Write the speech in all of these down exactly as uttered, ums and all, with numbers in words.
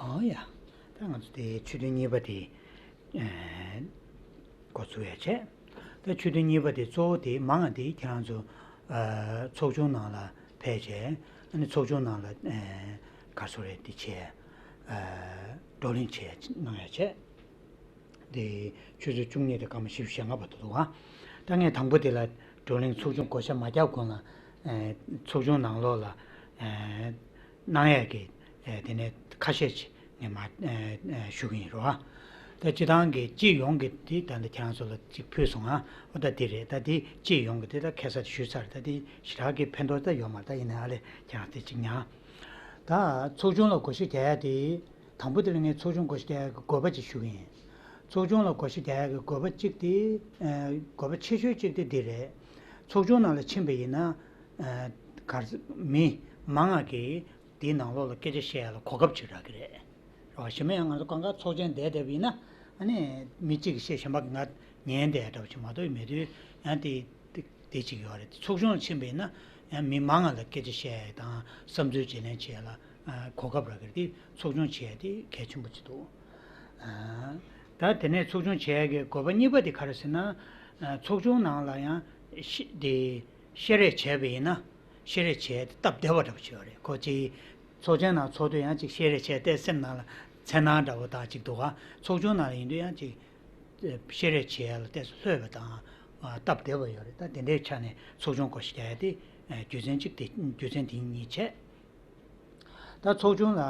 ཨོ་ཡ། ད་ང་ཚོ་དེ་ཆོས་ཐུན་གཉིས་པ་དེ་ཨེ་འགོ་ཚུགས་ཡ་བྱས། ད་ཆོས་ཐུན་གཉིས་པ་དེ་གཙོ་བོ་དེ་མང་ང་དེ་ཁྱེད་རང་ཚོ་ཨ་ཚོགས་ཆུང་ནང་ལ་ཕེབས་བྱས། ཨ་ནི་ཚོགས་ཆུང་ནང་ལ་ཨེ་ག་རེ་ཟེར་དགོས་རེད། དེ་བྱས་ཨ་བགྲོ་གླེང་བྱས་གནང་ཡ་བྱས། དེ་ཆུ་ཚོད་བཅུ་གཉིས་དང་སྐར་མ་བཞི་བཅུ་ཞེ་ལྔ་བར་དུ་འདུག་ཨ། ད་ངས་དང་པོ་དེ་ལ་བགྲོ་གླེང་ཚོགས་ཆུང་བགོ་བཤའ་མ་བརྒྱབ་གོང་ལ་ཨེ་ཚོགས་ཆུང་ནང་ལོགས་ལ་ཨེ་གནང་ཡ་གི་ཨེ་དེ་ནས་ཁ་ཤས་ཅིག་ངས་མ་ཨེ་ཨེ་ཞུ་གི་ཡིན་རོ་ཨ། ད་སྤྱི་བཏང་གི་སྤྱི་ཡོངས་ཀྱི་དེ་ད་ལྟ་ཁྱེད་རང་ཚོ་ལ་ཅིག་ཕུལ་སོང་ཨ། འོ་ད་དེ་རེད། ད་དེ་སྤྱི་ཡོངས་ཀྱི་དེ་ད་ཁ་སང་ཞུས་ཚར། ད་དེ་ཞེ་དྲག་གི་ཕན་ཐོགས་ད་ཡོད་མ་རེད། ད་ཡིན་ནའི་ཨ་ལས་ཁྱེད་རང་དེ་ཅིག་ཉར། ད་ཚོགས་ཆུང་ལ་བགོ་བཤའ་རྒྱག་ཡ་དེ། དང་པོ་དེ་ལ་ངས་ཚོགས་ཆུང་བགོ་བཤའ་རྒྱག་ཡ་གི་དགོས་པ་ཅིག་ཞུ་གི་ཡིན། ཚོགས་ཆུང་ལ་བགོ་བཤའ་རྒྱག་ཡ་གི་དགོས་པ་གཅིག་དེ། ཨ་དགོས་པ་ཆེ་ཤོས་གཅིག་དེ་འདི་རེད། ཚོགས་ཆུང་ནང་ལ་ཕྱིན་པ་ཡིན་ན། ཨ་ག་རེ་ཟེར། མི་མང་ང་གིས་དེའི་ནང་ལོགས་ལ་སྐད་ཆ་བཤད་ཡ་ལ་གོ་སྐབས་ཅིག་རག་གི་རེད། རེད་བ། གཞན་པ་ཡང་ང་ཚོ་གང་ག་ཚོགས་ཆེན་བསྡད་བསྡད་པ་ཡིན་ན། ཨ་ནི་མི་གཅིག་གིས་བཤད། གཞན་པ་ང་ཉན་བསྡད་ཡ་འདྲ་བོ་ཅིག་མ་གཏོགས་མེད་དུས། ཡང་དེ་དེ་དེ་གཅིག་ཡོད་རེད། ཚོགས་ཆུང་ལ་ཕྱིན་པ་ཡིན་ན་ཡང་མི་མང་ང་ལ་སྐད་ཆ་བཤད་ཡ་དང་བསམ་ཚུལ་བརྗེ་ལེན་བྱེད་ཡ་ལ་ཨ་གོ་སྐབས་རག་གི་རེད། དེ་ཚོགས་ཆུང་བྱེད་ཡ་དེ་གལ་ཆེན་པོ་ཅིག་འདུག་ཨ་ད་དེ་ནས་ཚོགས་ཆུང་བྱེད་ཡ་གི་དགོས་པ་གཉིས་པ་དེ་ག་རེ་ཟེར་ན། ཨ་ཚོགས་ཆུང་ནང་ལ་ཡང་ཤི་དེ་བཤད་རེས་བྱས་པ་ཡིན་ན། བཤད་རེས་བྱས་ཏེ་སྟབས་བདེ་བ་འདྲ་པོ་ཅིག་ཡོད་རེད། ཁོ་ཅིག་ཚོགས་ཆེན་ནང་ཚོགས་དུས་ཡང་ཅིག་བཤད་རེས་བྱས་ཏེ་སེམས་ནང་ལ་འཚེར་སྣང་འདྲ་པོ་དག་ཅིག་འདུག་ག་ཚོགས་ཆུང་ནང་ལ་ཡིན་དུས་ཡང་ཅིག་བཤད་རེས་བྱེད་ཡ་ལ་ཏོག་ཙམ་ལྷོད་པ་དང་སྟབས་བདེ་བ་ཡོད་རེད། ད་དེ་འདྲའི་ཆ་ནས་ཚོགས་ཆུང་བགོ་བཤའ་རྒྱག་ཡ་དེ་རྒྱུ་མཚན་གཅིག་དེ། རྒྱུ་མཚན་དེ་གཉིས་བྱས། ད་ཚོགས་ཆུང་ལ་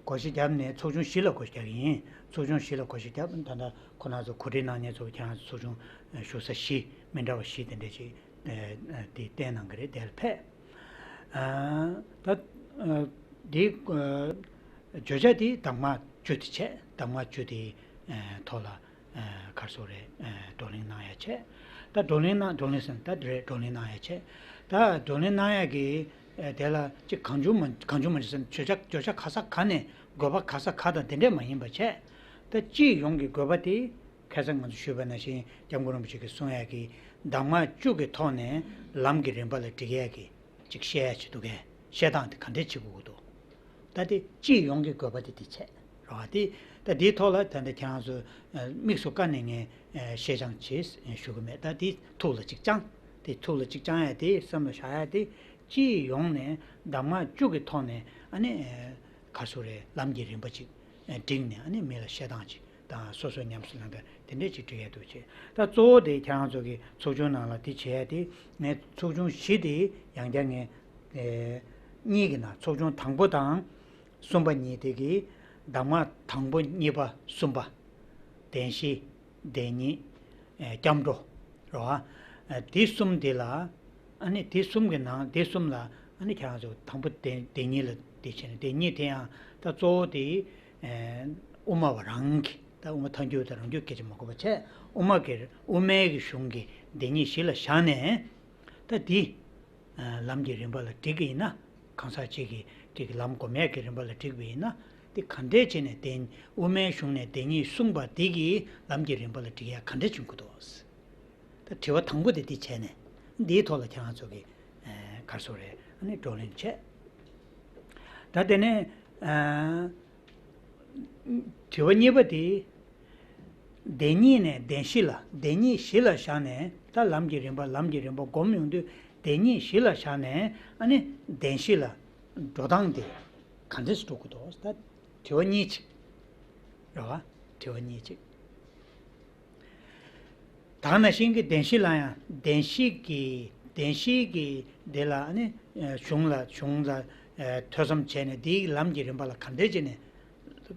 བགོ་བཤའ་བརྒྱབ་ནས་ཚོགས་ཆུང་བཞི་ལ་བགོ་བཤའ་རྒྱག་གི་ཡིན། ཚོགས་ཆུང་བཞི་ལ་བགོ་བཤའ་བརྒྱབ། ད་ལྟ་ཁོ་རང་ཚོ་གོ་སྒྲིག་གནང་མཁན་ཚོ་ཁྱེད་རང་ཚོ་ཚོགས་ཆུང་བཞུགས་ས་བཞི་མི་འདྲ་བ་བཞི་དེ་འདྲ་ཅིག་དེ་བསྟན་གནང་གི་རེད། དེ་ལ་ཕེབས། ད་འདི་བརྗོད་བྱ་འདི་གདམས་ངག་བཅུ་དེ་བྱས། གདམས་ངག་བཅུ་དེ་ཐོག་ལ་ག་རེ་ཟེར་དགོས་རེད། བགྲོ་གླེང་གནང་ཡ་བྱས། ད་བགྲོ་གླེང་གནང་། བགྲོ་གླེང་ཟེར་ན་ད་རེད། བགྲོ་གླེང་གནང་ཡ་བྱས། ད་བགྲོ་གླེང་གནང་ཡ་གི་དེ་ལ་ཅིག་གང་བྱུང་མ་གང་བྱུང་མ་བྱུང་ཟེར་ན། བརྗོད་བྱ་བརྗོད་བྱ་ག་ས་ག་ནས་དགོས་པ་ག་ས་ག་དང་དེ་འདྲས་མ་ཡིན་པ་བྱས། ད་སྤྱི་ཡོངས་ཀྱི་དགོས་པ་དེ་ཁ་སང་ང་ཚོ་ཞུས་པ་ནང་བཞིན་སྐྱབས་མགོན་རིན་པོ་ཆེ་གིས་གསུང་ཡ་གི་གདམས་ངག་བཅུ་གི་ཐོག་ནས་ལམ་གྱི་རིམ་པ་ལ་འགྲིག་ཡ་གི་ཅིག་བཤད་ཡ་ཅིག་འདུག་གས། བཤད་སྟངས་དེ་ག་འདྲས་བྱེད་དགོས་ཀྱི་འདུག་ད་དེ་སྤྱི་ཡོངས་ཀྱི་དགོས་པ་དེ་དེ་བྱས་རོགས། དེ་ད་དེའི་ཐོག་ལ་ད་ལྟ་ཁྱེད་རང་ཚོ་དམིགས་སུ་བཀར་ནས་ངས་བཤད་སྦྱང་བྱེད་ཞུ་གི་མེད། ད་དེ་ཐུགས་ལ་གཅིག་བཅངས། དེ་ཐུགས་ལ་གཅིག་བཅངས་ཡ་དེ། བསམ་བློ་བཞག་ཡ་དེ། སྤྱི་ཡོངས་ནས་གདམས་ངག་བཅུ་གི་ཐོག་ནས་ཨ་ནི་ག་རེ་ཟེར་དགོས་རེད། ལམ་གྱི་རིམ་པ་ཅིག་བསྒྲིགས་ནས་ཨ་ནི་མི་ལ་བཤད་སྟངས་ཅིག་དང་། སོ་སོས་ཉམས་སུ་ལེན་པའི་དེ་འདྲས་ཅིག་སྒྲིག་ཡ་འདུག་ཅེས། ད་གཙོ་བོ་དེ་ཁྱེད་རང་ཚོ་གི་ཚོགས་ཆུང་ནང་ལ་དེ་བྱེད་ཡ་དེ། ངས་ཚོགས་ཆུང་བཞི་དེ་ཡང་བསྐྱར་ངས་ཨེ་གཉིས་ཀྱི་ནང་། ཚོགས་ཆུང་དང་པོ་དང་གསུམ་པ་གཉིས་དེ་གི་གདམས་ངག་དང་པོ་གཉིས་པ་གསུམ་པ། བདེན་བཞི། བདེན་གཉིས། ཨེ་སྐྱབས་འགྲོ་རེད་བ། ཨེ་དེ་གསུམ་དེ་ལ། ཨ་ནི་དེ་གསུམ་གྱི་ནང་། དེ་གསུམ་ལ་ཨ་ནི་ཁྱེད་རང་ཚོ་དང་པོ་བདེན་བདེན་གཉིས་ལ་དེ་བྱས་ནས། བདེན་གཉིས་དེ་ཡང་ད་གཙོ་བོ་དེ་ཨེ་དབུ་མ་པ་རང་གི། ད་དབུ་མ་ཐལ་འགྱུར་དང་རང་རྒྱུད་སྐད་ཆ་མ་གོ་བ་བྱས། དབུ་མ་གི་དབུ་མའི་གི་གཞུང་གི་བདེན་གཉིས་གཞི་ལ་བཞག་ནས། ད་དེ་ལམ་གྱི་རིམ་པ་ལ་སྒྲིག་གི་ཡིན་ན། གང་ཟག་གཅིག་གིས་གཅིག་གི་ལམ་སྒོམ་ཡས་ཀྱི་རིམ་པ་ལ་སྒྲིག་པ་ཡིན་ན། དེ་ག་འདྲས་བྱས་ནས་བདེན། དབུ་མའི་གཞུང་ནས་བདེན་གཉིས་གསུངས་པ་དེ་གིས་ལམ་གྱི་རིམ་པ་ལ་སྒྲིག་ཡ་ག་འདྲས་བྱུང་གི་འདུག་ད་དྲི་བ་དང་པོ་དེ་འདི་བྱས་ནས། འདིའི་ཐོག་ལ་ཁྱེད་རང་ཚོ་གིས་ཨེ་ག་རེ་ཟེར་དགོས་རེད། ཨ་ནི་བགྲོ་གླེང་བྱས། ད་དེ་ནས་ཨ་དྲི་བ་གཉིས་པ་དེ། བདེན་གཉིས་ནས་བདེན་བཞི་ལ། བདེན་གཉིས་གཞི་ལ་བཞག་ནས། ད་ལམ་གྱི་རིམ་པ། ལམ་གྱི་རིམ་པ་སྒོམ་ཡོང་དུས་བདེན་གཉིས་གཞི་ལ་བཞག་ནས། ཨ་ནི་བདེན་བཞི་ལ་འགྲོ་སྟངས་དེ་ག་འདྲས་སེ་འགྲོ་དགོས་འདུག་ད་དྲི་བ་གཉིས་ཅིག་རེད་བ། དྲི་བ་གཉིས་ཅིག་ད་ག་ནང་བཞིན་གྱི་བདེན་བཞི་ལ་ཡང་། བདེན་བཞི་གི་བདེན་བཞི་གི་དེ་ལ་ཨ་ནི་གཞུང་ལ། གཞུང་ལ་ཐོས་བསམ་བྱས་ནས། དེའི་ལམ་གྱི་རིམ་པ་ལ་ག་འདྲས་བྱས་ནས།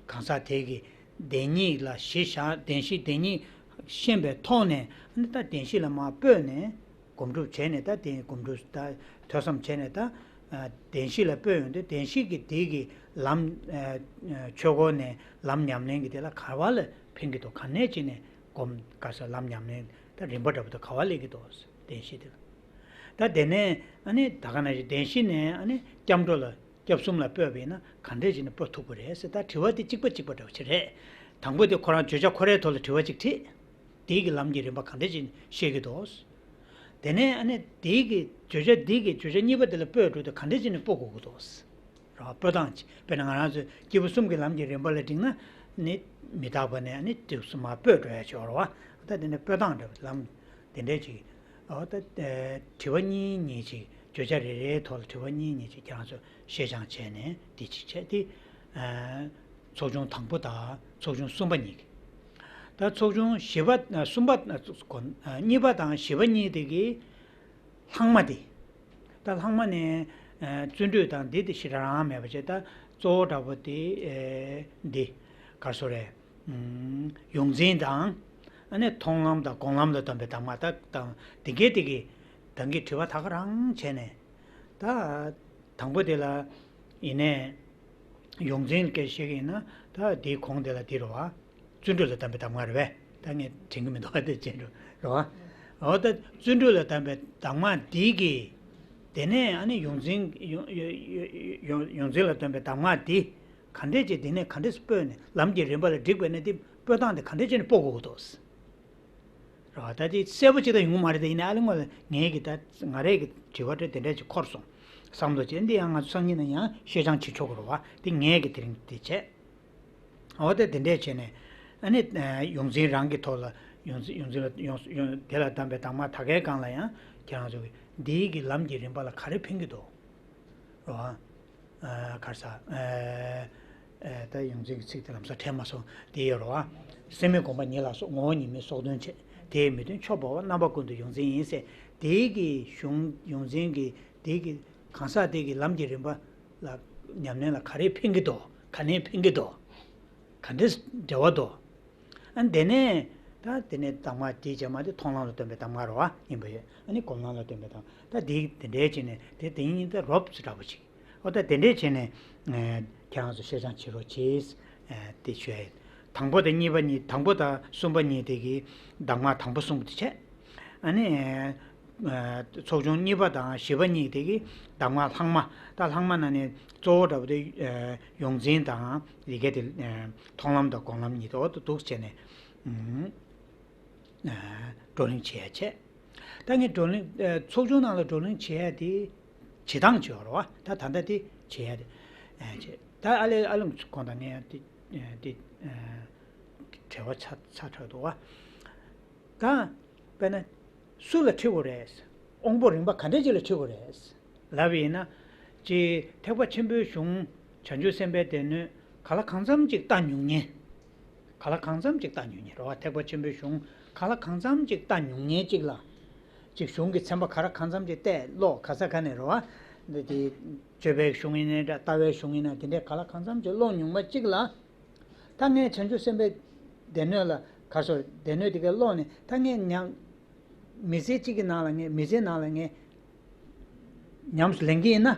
གང་ཟག་དེ་གིས་བདེན་གཉིས་ལ་གཞི་བཞག་བདེན་བཞི་བདེན་གཉིས་ཤེས་པའི་ཐོག་ནས། ཨ་ནི་ད་བདེན་བཞི་ལ་མར་སྤོས་ནས་སྒོམ་སྒྲུབ་བྱས་ནས། ད་དེ་སྒོམ་སྒྲུབ་ད་ཐོས་བསམ་བྱས་ནས། ད་བདེན་བཞི་ལ་སྤོས་ཡོང་དུས་བདེན་བཞི་གི་དེ་གི་ལམ། ཆོས་སྒོ་ནས་ལམ་ཉམས་ལེན་གྱི་དེ་ལ་ག་བ་ལ་ཕན་གྱི་འདུག་ག་ནས་བྱས་ནས་སྒོམ། ག་ས་ལམ་ཉམས་ལེན་ད་རིམ་པ་འདྲ་པོ་དེ་ག་བ་སླེབས་ཀྱི་འདུག་བདེན་བཞི་དེ་ལ། ད་དེ་ནས་ཨ་ནི་ད་ག་ནང་བཞིན་བདེན་བཞི་ནས་ཨ་ནི་སྐྱབས་འགྲོ་ལ། སྐྱབས་གསུམ་ལ་སྤོས་པ་ཡིན་ན་ག་འདྲས་བྱས་ནས་སྤོ་ཐུབ་ཀྱི་རེད་ཟེར། ད་དྲི་བ་དེ་གཅིག་པ་གཅིག་པ་འདྲ་བོ་ཅིག་རེད། དང་པོ་དེ་ཁོ་རང་བརྗོད་བྱ་ཁོ་རའི་ཐོག་ལ་དྲི་བ་གཅིག་དྲིས། དེའི་གི་ལམ་གྱི་རིམ་པ་ག་འདྲས་བྱས་ནས་ཤེས་ཀྱི་འདུག་དེ་ནས་ཨ་ནི་དེའི་གི་བརྗོད་བྱ། འདི་གི་བརྗོད་བྱ་གཉིས་པ་དེ་ལ་སྤོས་འགྲོ་དུས་ག་འདྲས་བྱས་ནས་སྤོ་དགོས་ཀྱི་འདུག་རེད་བ། སྤོ་སྟངས་ཅིག་དཔེར་ན་ང་རང་ཚོས་སྐྱེས་བུ་གསུམ་གྱི་ལམ་གྱི་རིམ་པ་ལ་བསྒྲིགས་ན་ནི་མི་རྟག་པ་ནས་ནི་དུས་སུ་མར་སྤོས་འགྲོ་ཡ་ཅིག་ཡོད་རེད་བ། ད་དེ་ནས་སྤོ་སྟངས་འདྲ་བ་ལམ་དེ་འདྲས་ཅིག་འོ་ད་དྲི་བ་གཉིས་གཉིས་ཅིག་བརྗོད་བྱ་རེ་རེའི་ཐོག་ལ་དྲི་བ་གཉིས་གཉིས་ཅིག་ཁྱེད་རང་ཚོ་ཤེས་སྦྱང་བྱས་ནས་འདི་ཅིག་བྱས་ཏེ། ཚོགས་ཆུང་དང་པོ་དང་ཚོགས་ཆུང་གསུམ་པ་གཉིས་ཀྱི། ད་ཚོགས་ཆུང་བཞི་པ་གསུམ་པ་གཉིས་པ་དང་བཞི་པ་གཉིས་དེ་གི་ལྷག་མ་དེ། ད་ལྷག་མ་ནས་བརྩོན་འགྲུས་དང་འདི་དེ་ཞེ་དྲག་རང་མེད་པ་བྱས། ད་གཙོ་བོ་འདྲ་པོ་དེ་འདི་ག་རེ་ཟེར་རེད། ཡོངས་འཛིན་དང་། ཨ་ནི་མཐོང་ལམ་དང་སྒོམ་ལམ་ལ་སྡོམ་པའི་གདམས་ངག་ད་དང་དེ་གའི་དེ་གི་ད་གིན་དྲི་བ་ད་ག་རང་བྱས་ནས། ད་དང་པོ་དེ་ལ་ཡིན་ནས་ཡོངས་འཛིན་སྐད་བཤད་ཀྱི་ཡིན་ན་ད་དེའི་གོང་དེ་ལ་འདི་རེད་བ། བརྩོན་འགྲུས་ལ་སྡོམ་པའི་གདམས་ངག་རེད་པས། ད་ངས་དྲན་གྱི་མི་འདུག་བ། དེ་བྱས་འགྲོ་རེད་བ། འོ་ད་བརྩོན་འགྲུས་ལ་སྡོམ་པའི་གདམས་ངག་འདི་གི་དེ་ནས་ཨ་ནི་ཡོངས་འཛིན་ཡོངས་ཡོངས་འཛིན་ལ་སྡོམ་པའི་གདམས་ངག་འདི་ག་འདྲས་ཅིག་དེ་ནས་ག་འདྲས་སྤོས་ནས་ལམ་གྱི་རིམ་པ་ལ་བསྒྲིགས་པ་ཡིན་ན་དེ་སྤོ་སྟངས་དེ་ག་འདྲས་བྱས་ནས་སྤོ་དགོས་ཀྱི་འདུག་རེད་བ། ད་དེ་གསལ་པོ་ཅིག་ད་ཡོང་གི་མ་རེད། དེ་ཡིན་ནའི་ཨ་ལེ་སྔོན་ལ་ངའི་གི་ད་ང་རའི་གི་དྲི་བ་དེ་དེ་འདྲས་ཅིག་འཁོར་སོང་བསམ་བློ་བྱས། འདི་ཡང་ང་ཚོ་སང་ཉིན་ན་ཡང་ཤེས་སྦྱང་བྱེད་ཆོག་གི་རེད་བ། དེ་ངས་གི་དེ་རིང་དེ་བྱས། འོ་དེ་དེ་འདྲས་བྱས་ནས་ཨ་ནི་ཡོངས་འཛིན་རང་གི་ཐོག་ལ་ཡོངས་འཛིན་ཡོངས་འཛིན་ལ་ཡོངས་ཡོངས་དེ་ལ་གདམས་པའི་གདམས་ངག་ད་གའི་སྒང་ལ་ཡང་ཁྱེད་རང་ཚོ་གི་འདིའི་གི་ལམ་གྱི་རིམ་པ་ལ་ག་རེ་ཕན་གྱི་འདུག་རེད་བ། ག་རེ་ཟ། ད་ཡོངས་འཛིན་གྱི་ཚིག་དེ་ལམ་སང་དྲན་མ་སོང་། དེ་ཡོད་རེད་བ། སེམས་མེད་སྒོམ་པ་ཉིད་ལ་སོགས། ངོ་བོ་ཉིད་མེད་སོགས་དོན་བྱེད། དེ་ཡི་མི་དོན་ཕྱོགས་བོར་བ། རྣམ་པ་ཀུན་ཏུ་ཡོངས་འཛིན་ཡིན་ཟེར། དེའི་གི་གཞུང་ཡོངས་འཛིན་གྱི་དེའི་གི་གང་ཟག་དེ་གི་ལམ་གྱི་རིམ་པ་ལ་ཉམས་ལེན་ལ་ག་རེ་ཕན་གྱི་འདུག་ག་ནས་ཕན་གྱི་འདུག་ག་འདྲས་འབྲེལ་བ་འདུག་ཨ་ནི་དེ་ནས་ད་དེ་ནས་གདམས་ངག་དེའི་རྗེས་མ་དེ་མཐོང་ལམ་ལ་སྟོན་པའི་གདམས་ངག་རེད་བ། ཡིན་པ་ཡོད། ཨ་ནི་སྒོམ་ལམ་ལ་སྟོན་པའི་གདམས་ངག་ད་དེ་དེ་འདྲའི་བྱས་ནས་དེ་དེ་ཉིད་ད་རོབ་ཙམ་འདྲ་པོ་ཅིག་འོ་ད་དེ་འདྲའི་བྱས་ནས་ཁྱེད་རང་ཚོ་ཤེས་སྦྱང་བྱེད་རོགས་གྱིས། དེ་ཞུ་ཡ་ཡིན། དང་པོ་དང་གཉིས་པ་གཉིས། དང་པོ་དང་གསུམ་པ་གཉིས་དེ་གི་གདམས་ངག་དང་པོ་གསུམ་པོ་དེ་བྱས། ཨ་ནི། ཚོགས་ཆུང་གཉིས་པ་དང་བཞི་པ་གཉིས་དེ་གི་གདམས་ངག་ལྷག་མ། ད་ལྷག་མ་ན་ནི་གཙོ་བོ་འདྲ་པོ་དེ་ཡོངས་འཛིན་དང་ཡི་གེ་དེ་མཐོང་ལམ་དང་སྒོམ་ལམ་གཉིས་དེ་འོ་ད་འདུག་བྱས་ནས་བགྲོ་གླེང་བྱེད་ཡ་བྱས། ད་ངས་བགྲོ་གླེང་ཚོགས་ཆུང་ནང་ལ་བགྲོ་གླེང་བྱེད་ཡ་དེ་བྱེད་སྟངས་བྱེད་ཡ་རེད་བ། ད་ད་ལྟ་དེ་བྱེད་ཡ་དེ་བྱེད། ད་ཨ་ལེ་ཨ་ལུ་ཁོང་དང་ངས་དེ་དེ་བྲེལ་བ་ཚ་ཚ་དྲགས་འདུག་བ། ད། དཔེར་ན། སུ་ལ་ཁྲིད་དགོས་རེད། དབང་པོ་རིམ་པ་ག་འདྲ་ཅིག་ལ་ཁྲིད་དགོས་རེད། ལབ་པ་ཡིན་ན། ཅིག་ཐེག་པ་ཆེན་པོའི་གཞུང་། བྱང་ཆུབ་སེམས་དཔའི་སྡེ་སྣོད། གང་ལ་གང་འཚམ་ཅིག་བལྟ་མྱོང་མཁན། གང་ལ་གང་འཚམ་ཅིག་བལྟ་མྱོང་མཁན་རེད་བ། ཐེག་པ་ཆེན་པོའི་གཞུང་གང་ལ་གང་འཚམ་ཅིག་བལྟ་མྱོང་མཁན་ཅིག་ལ། ཅིག་གཞུང་གི་ཚན་པ་ག་རེ་གང་འཚམ་ཅིག་བལྟས་ཀློག་ག་ས་ག་ནས་རེད་བ། འདི་དེ། སྤྱོད་པའི་གཞུང་ཡིན་ན་འདྲ། ལྟ་བའི་གཞུང་ཡིན་ན་དེ་འདྲའི་གང་ལ་གང་འཚམ་ཅིག་ཀློག་མྱོང་བ་ཅིག་ལ། ད་ངས་བྱང་ཆུབ་སེམས་དཔའི་སྡེ་སྣོད་ལ་ག་སོ་སྡེ་སྣོད་དེ་གའི་ཀློག་ནས་ད་ངས་ཉམས། མི་ཚེ་གཅིག་གི་ནང་ལ་ངས་མི་ཚེའི་ནང་ལ་ངས་ཉམས་སུ་ལེན་གྱི་ཡིན་ན།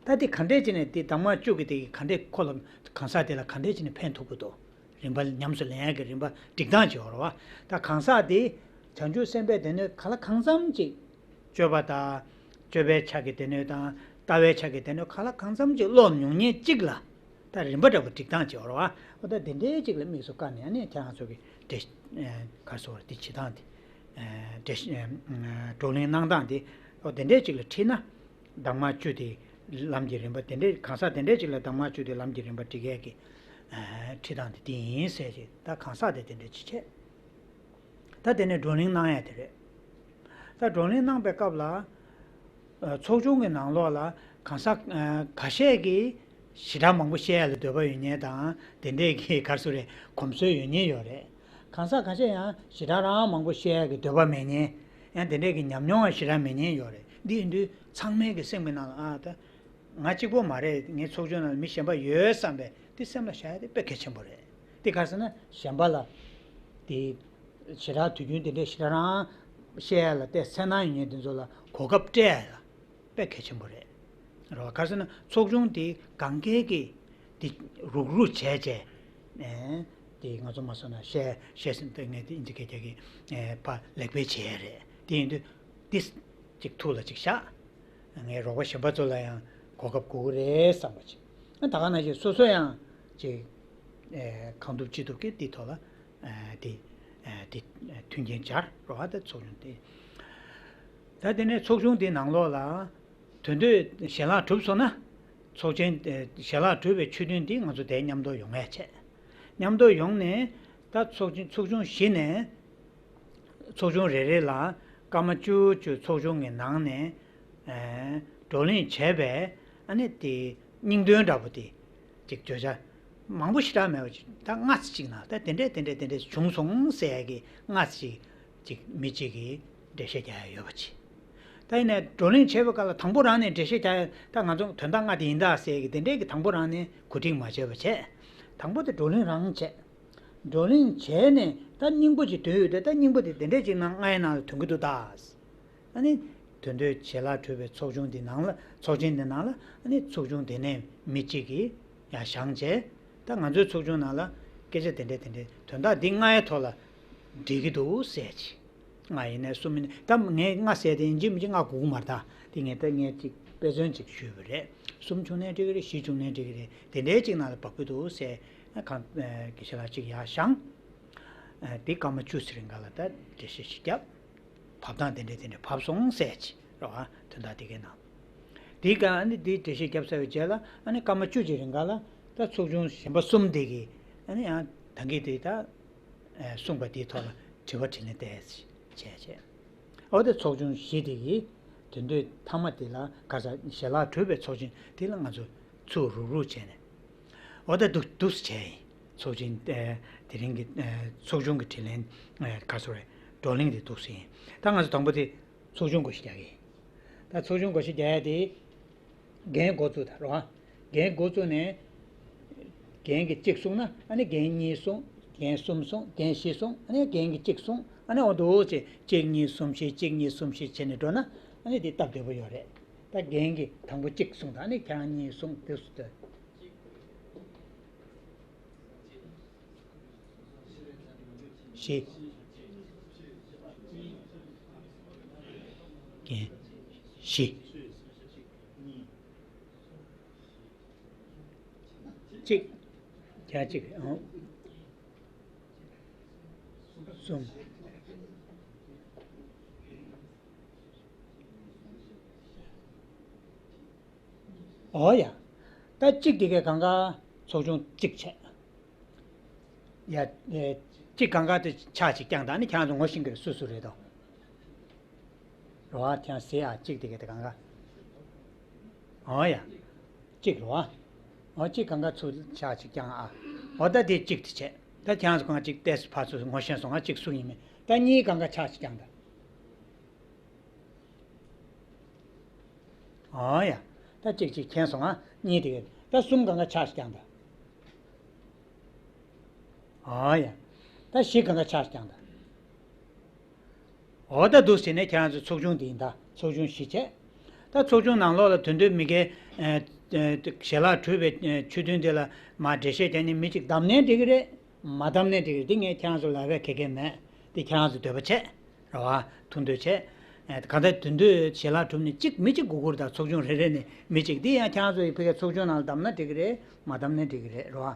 ད་དེ་ག་འདྲས་བྱས་ནས་དེ་གདམས་ངག་བཅུ་གི་དེ་གི་ག་འདྲས་ཁོ་ལ་གང་ཟག་དེ་ལ་ག་འདྲས་བྱས་ནས་ཕན་ཐོགས་ཀྱི་འདུག་རིམ་པ་ཉམས་སུ་ལེན་ཡག་གི་རིམ་པ་སྒྲིག་སྟངས་བྱེད་པ་རེད་བ། ད་གང་ཟག་དེ་བྱང་ཆུབ་སེམས་དཔའི་སྡེ་སྣོད་གང་ལ་གང་འཚམ་ཅིག་སྤྱོད་པ་དང་། སྤྱོད་པའི་ཆ་གི་སྡེ་སྣོད་དང་། ལྟ་བའི་ཆ་གི་སྡེ་སྣོད་གང་ལ་གང་འཚམ་ཅིག་ཀློག་མྱོང་མཁན་གཅིག་ལ། ད་རིམ་པ་འདྲ་པོ་སྒྲིག་སྟངས་བྱེད་པ་རེད་བ། འོ་ད་དེ་འདྲའི་གཅིག་ལ་དམིགས་སུ་བཀར་ནས་ཨ་ནི་ཁྱེད་རང་ཚོ་གི་འགྲེལ་ག་སོ་བར་དེ་བྱེད་སྟངས་དེ། འགྲེལ་བགྲོ་གླེང་གནང་སྟངས་དེ། འོ་དེ་འདྲའི་གཅིག་ལ་ཁྲིད་ན། གདམས་ངག་བཅུ་དེ་ལམ་གྱི་རིམ་པ་དེ་འདྲའི་གང་ཟག་དེ་འདྲའི་གཅིག་ལ་གདམས་ངག་བཅུ་དེ་ལམ་གྱི་རིམ་པ་སྒྲིག་ཡས་ཀྱི་ཁྲིད་སྟངས་དེ་དེ་ཡིན་ཟེར་གྱི། ད་གང་ཟག་དེ་དེ་འདྲ་ཅིག་བྱས། ད་དེ་ནས་བགྲོ་གླེང་གནང་ཡ་དེ་རེད། ད་བགྲོ་གླེང་གནང་པའི་སྐབས་ལ། ཚོགས་ཆུང་གི་ནང་ལོགས་ལ་གང་ཟག་ཁ་ཤས་ཀྱིས་ཞེ་དྲག་མང་པོ་བཤད་ཡ་ལ་འདོད་པ་ཡོད་མཁན་དང་དེ་འདྲས་ཀྱི་ག་རེ་ཟེར་རེད། གོམས་སྲོལ་ཡོད་མཁན་ཡོད་རེད། གང་ཟག་ཁ་ཤས་ཡང་ཞེ་དྲག་རང་མང་པོ་བཤད་ཡ་གི་འདོད་པ་མེད་མཁན། ཡང་དེ་འདྲས་ཀྱི་ཉམས་མྱོང་ཡང་ཞེ་དྲག་མེད་མཁན་ཡོད་རེད། འདི་ཡིན་དུས་ཚང་མའི་གི་སེམས་ཀྱི་ནང་ལ་ཨ་ད། ང་གཅིག་པོ་མ་རེད། ངའི་ཚོགས་ཆུང་ནང་ལ་མི་གཞན་པ་ཡོད་བསམ་པའི་དེ་སེམས་ལ་བཞག་ཡ་དེ་དཔེ་གལ་ཆེན་པོ་རེད། དེ་ག་རེ་ཟེར་ན་གཞན་པ་ལ་དེ་ཞེ་དྲག་དུས་རྒྱུན་དེ་འདྲའི་ཞེ་དྲག་རང་བཤད་ཡ་ལ་དེ་སེམས་ནང་ཡོད་མཁན་དེ་ཚོ་ལ་གོ་སྐབས་སྤྲད་ཡ་ལ་དཔེ་གལ་ཆེན་པོ་རེད། རེད་བ། ག་རེ་ཟེར་ན་ཚོགས་ཆུང་དེ་གང་གའི་གི་དེ་རུག་རུག་བྱས་བྱས། ཨེ། དེ་ང་ཚོ་མ་སོང་ན་བཤད་བཤད་ཟིན་དུས་ངས་དེ་ཨིན་ཇི་སྐད་རྒྱག་གི་ཨེ་ཕ་ལེགས་སྤེལ་བྱས་རེད། དེ་ཡིན་དུས་དེ་གཅིག་ཐུགས་ལ་གཅིག་བཞག་ངས་རོགས་པ་གཞན་པ་ཚོ་ལ་ཡང་གོ་སྐབས་དགོས་ཀྱི་རེད་བསམ་པ་ཅིག་ཨ་ད་ག་ནང་བཞིན་སོ་སོ་ཡང་ཅིག་ཨེ་གང་ཐུབ་ཅི་ཐུབ་ཀྱིས་དེ་ཐོག་ལ་ཨེ་དེ་ཨེ་དེ་མཐུན་རྐྱེན་སྦྱར་རོགས་ཨ་ད་ཚོགས་ཆུང་དེ། ད་དེ་ནས་ཚོགས་ཆུང་དེའི་ནང་ལོགས་ལ་དོན་དུ་ཞལ་ལག་གྲུབ་སོང་ན། ཚོགས་ཆེན་ཞལ་ལག་གྲུབ་པའི་ཆོས་ཐུན་འདི་ང་ཚོ་དེ་མཉམ་དུ་ཡོང་ཡ་བྱས། མཉམ་དུ་ཡོང་ནས་ད་ཚོགས་ཆེན་ཚོགས་ཆུང་བཞི་ནས། ཚོགས་ཆུང་རེ་རེ་ལ་སྐར་མ་བཅུ་བཅུ་ཚོགས་ཆུང་གི་ནང་ནས་ཨེ་བགྲོ་གླེང་བྱས་པའི་ཨ་ནི་དེ་སྙིང་དོན་འདྲ་པོ་དེ་ཅིག་བརྗོད་བྱ་མང་པོ་ཞེ་དྲག་མེད་པ་ཅིག་ད་སྔ་ཙམ་ཅིག་ནང་ད་དེ་འདྲས་དེ་འདྲས་དེ་འདྲས་བྱུང་སོང་ཟེར་ཡ་གི་སྔ་ཙམ་ཅིག་ཅིག་མི་གཅིག་གིས་འགྲེལ་བཤད་རྒྱག་ཡ་ཡོད་པ་ཅིག་ད་ཡིན་ནའི་བགྲོ་གླེང་བྱས་པའི་སྐབས་ལ་དང་པོ་རང་ནས་འགྲེལ་བཤད་རྒྱག་ཡ་ད་ང་ཚོ་དོན་དག་ལྔ་དེ་ཡིན་ད་ཟེར་ཡ་གི་དེ་འདྲས་ཀྱི་དང་པོ་རང་ནས་གོ་སྒྲིག་མ་བྱས་པ་བྱས། དང་པོ་དེ་བགྲོ་གླེང་རང་བྱས། བགྲོ་གླེང་བྱས་ནས་ད་སྙིང་པོ་ཅིག་འདོད་ཡོད་དེ་ད་སྙིང་པོ་དེ་དེ་འདྲས་ཅིག་ནང་ལྔའི་ནང་ལ་ཐོན་གྱི་འདུག་ད། ཨ་ནི་དོན་དུ་ཞལ་ལག་གྲུབ་པའི་ཚོགས་ཆུང་འདི་ནང་ལ་ཚོགས་ཆེན་འདི་ནང་ལ་ཨ་ནི་ཚོགས་ཆུང་དེ་ནས་མི་གཅིག་གིས་ཡར་བཞེངས་བྱས། ད་ང་ཚོའི་ཚོགས་ཆུང་ནང་ལ་སྐད་ཆ་དེ་འདྲས་དེ་འདྲས་དོན་དག་འདི་ལྔའི་ཐོག་ལ་འགྲིག་གི་འདུག་ཟེར་ཅིག་ལྔ་ཡིན་ནའི་གསུམ་ཡིན་ནའི་ད་ངས་ལྔ་ཟེར་དེ་ཡིན་གཅིག་མིན་གཅིག་ལྔ་དགོས་ཀྱི་མ་རེད་ད། དེ་ངས་ད་ངས་ཅིག་དཔེ་མཚོན་ཅིག་ཞུས་པ་རེད། གསུམ་བྱུང་ནའི་འགྲིག་གི་རེད། བཞི་བྱུང་ནའི་འགྲིག་གི་རེད། དེ་འདྲའི་ཅིག་ནང་ལ་བབས་ཀྱི་འདུག་ཟེར། གང་དགེ་བཤེས་ལགས་ཅིག་ཡར་བཞེངས། དེ་སྐར་མ་བཅུ་ཙམ་རིང་ག་ལ་ད་འགྲེལ་བཤད་ཅིག་བརྒྱབ། བབས་སྟངས་དེ་འདྲས་དེ་འདྲས་བབས་སོང་ཟེར་ཅིག་རེད་བ། དོན་དག་དེ་གའི་ནང་། དེའི་སྐབས་ཨ་ནི་དེའི་འགྲེལ་བཤད་བརྒྱབ་ཚར་བའི་རྗེས་ལ་ཨ་ནི་སྐར་མ་བཅུ་ཅིག་རིང་ག་ལ་ད་ཚོགས་ཆུང་གཞན་པ་གསུམ་དེ་གིས་ཨ་ནི་ཡང་ད་གིན་དེ་ད་གསུངས་པ་དེའི་ཐོག་ལ་དྲི་བ་དྲིས་ལན་བལྟས་བྱས་བྱས། འོ་དེ་ཚོགས་ཆུང་བཞི་དེ་གིས་དེ་དུས་མཐའ་མ་དེ་ལ་ག་ས་ཞལ་ལག་གྲུབ་པའི་ཚོགས་ཆེན་དེ་ལ་ང་ཚོ་ཚུར་རུག་རུག་བྱས་ནས། འོ་ད་འདུག་འདུག་སེ་བྱས་ཡིན། ཚོགས་ཆེན་ཨེ་དེ་རིང་གི་ཨེ་ཚོགས་ཆུང་གི་དྲིས་ལན་ཨེ་ག་སོ་རེད། བགྲོ་གླེང་དེ་འདུག་སེ་ཡིན། ད་ང་ཚོ་དང་པོ་དེ་ཚོགས་ཆུང་སྒོ་ཕྱེ་རྒྱག་གི་ཡིན། ད་ཚོགས་ཆུང་སྒོ་ཕྱེ་རྒྱག་ཡ་དེ་རྒན་འགོ་བཙུགས་ད་རོ། རྒན་འགོ་བཙུགས་ནས་རྒན་གྱིས་གཅིག་གསུངས་ན་ཨ་ནི་རྒན་གཉིས་གསུངས། རྒན་གསུམ་གསུངས། རྒན་བཞི་གསུངས། ཨ་ནི་རྒན་གྱིས་གཅིག་གསུངས། ཨ་ནི་འོ་འདུག་སེ་གཅིག་གཉིས་གསུམ་བཞི་གཅིག་གཉིས་གསུམ་བཞི་བྱས་ནས་འགྲོ་ན་ཨ་ནི་དེ་སྟབས་བདེ་པོ་ཡོད་རེད། ད་རྒན་གྱིས་དང་པོ་གཅིག་གསུངས་ད་ཨ་ནི་ཁྱེད་རང་གཉིས་གསུངས་དུས་སུ་ད། བཞི། རྒན། བཞི། གཅིག་བརྒྱ་གཅིག་ཨང་། གསུམ། ཨོ་ཡ། ད་གཅིག་དེ་གའི་གང་ག་ཚོགས་ཆུང་གཅིག་བྱས། ཡ། ཨེ། གཅིག་གང་ག་དེ་ཆ་གཅིག་རྐྱང་དང་ནི་ཁྱེད་རང་ཚོ་ངོ་ཤེས་ཀྱི་རེད། སུ་སུ་རེད་དོ། རོ་ཨ་ཁྱེད་རང་ཟེར་ཨ་གཅིག་དེ་གའི་དེ་གང་ག་ཨོ་ཡ། གཅིག་རོ་ཨ། ཨོ་གཅིག་གང་ག་ཚུར་ཆ་གཅིག་རྐྱང་ཨ། ཨོ་ད་དེ་གཅིག་དེ་བྱས། ད་ཁྱེད་རང་ཚོ་གང་ག་གཅིག་ཏེས་ཕར་ཚུར་ངོ་ཤེས་སོང་ང་གཅིག་སུ་ཡིན་མིན། ད་གཉིས་གང་ག་ཆ་གཅིག་རྐྱང་དང་། ཨོ་ཡ། ད་གཅིག་གཅིག་མཁྱེན་སོང་ང་། གཉིས་དེ་ག་ད་གསུམ་གང་ག་ཆ་ཞིག་ཀྱང་ད། ཨོ་ཡ། ད་བཞི་གང་ག་ཆ་ཞིག་ཀྱང་ད། ཨོ་ད་འདུག་ཟེར་ནས་ཁྱེད་རང་ཚོ་ཚོགས་ཆུང་དེ་ཡིན་ད། ཚོགས་ཆུང་བཞི་བྱས། ད་ཚོགས་ཆུང་ནང་ལོགས་ལ་དོན་དུ་མི་སྒེར་ཨ་ཨ་ཞལ་ལག་གྲུབ་པའི་ཨ་ཆོས་ཐུན་དེ་ལ་མར་འགྲེལ་བཤད་རྒྱག་མཁན་མི་གཅིག་བདམས་ནའི་འགྲིག་གི་རེད། མ་བདམས་ནའི་འགྲིག་གི་རེད། འདི་ངས་ཁྱེད་རང་ཚོ་ལ་ལབ་པའི་གེ་གེ་མེད། འདི་ཁྱེད་རང་ཚོ་འདོད་པ་བྱས། རེད་བ། ཐུགས་འདོད་བྱས། ཨེ་གང་ལྟར་དོན་དུ་ཞལ་ལག་གྲུབ་ནས་གཅིག་མི་གཅིག་དགོས་ཀྱི་རེད་ད། ཚོགས་ཆུང་རེ་རེ་ནས་མི་གཅིག་འདི་ཡང་ཁྱེད་རང་ཚོ་ཡི་ཕ་གིའི་ཚོགས་ཆུང་ནང་ལ་བདམས་ན་འགྲིག་གི་རེད། མ་བདམས་ན་འགྲིག་གི་རེད། རེད་བ།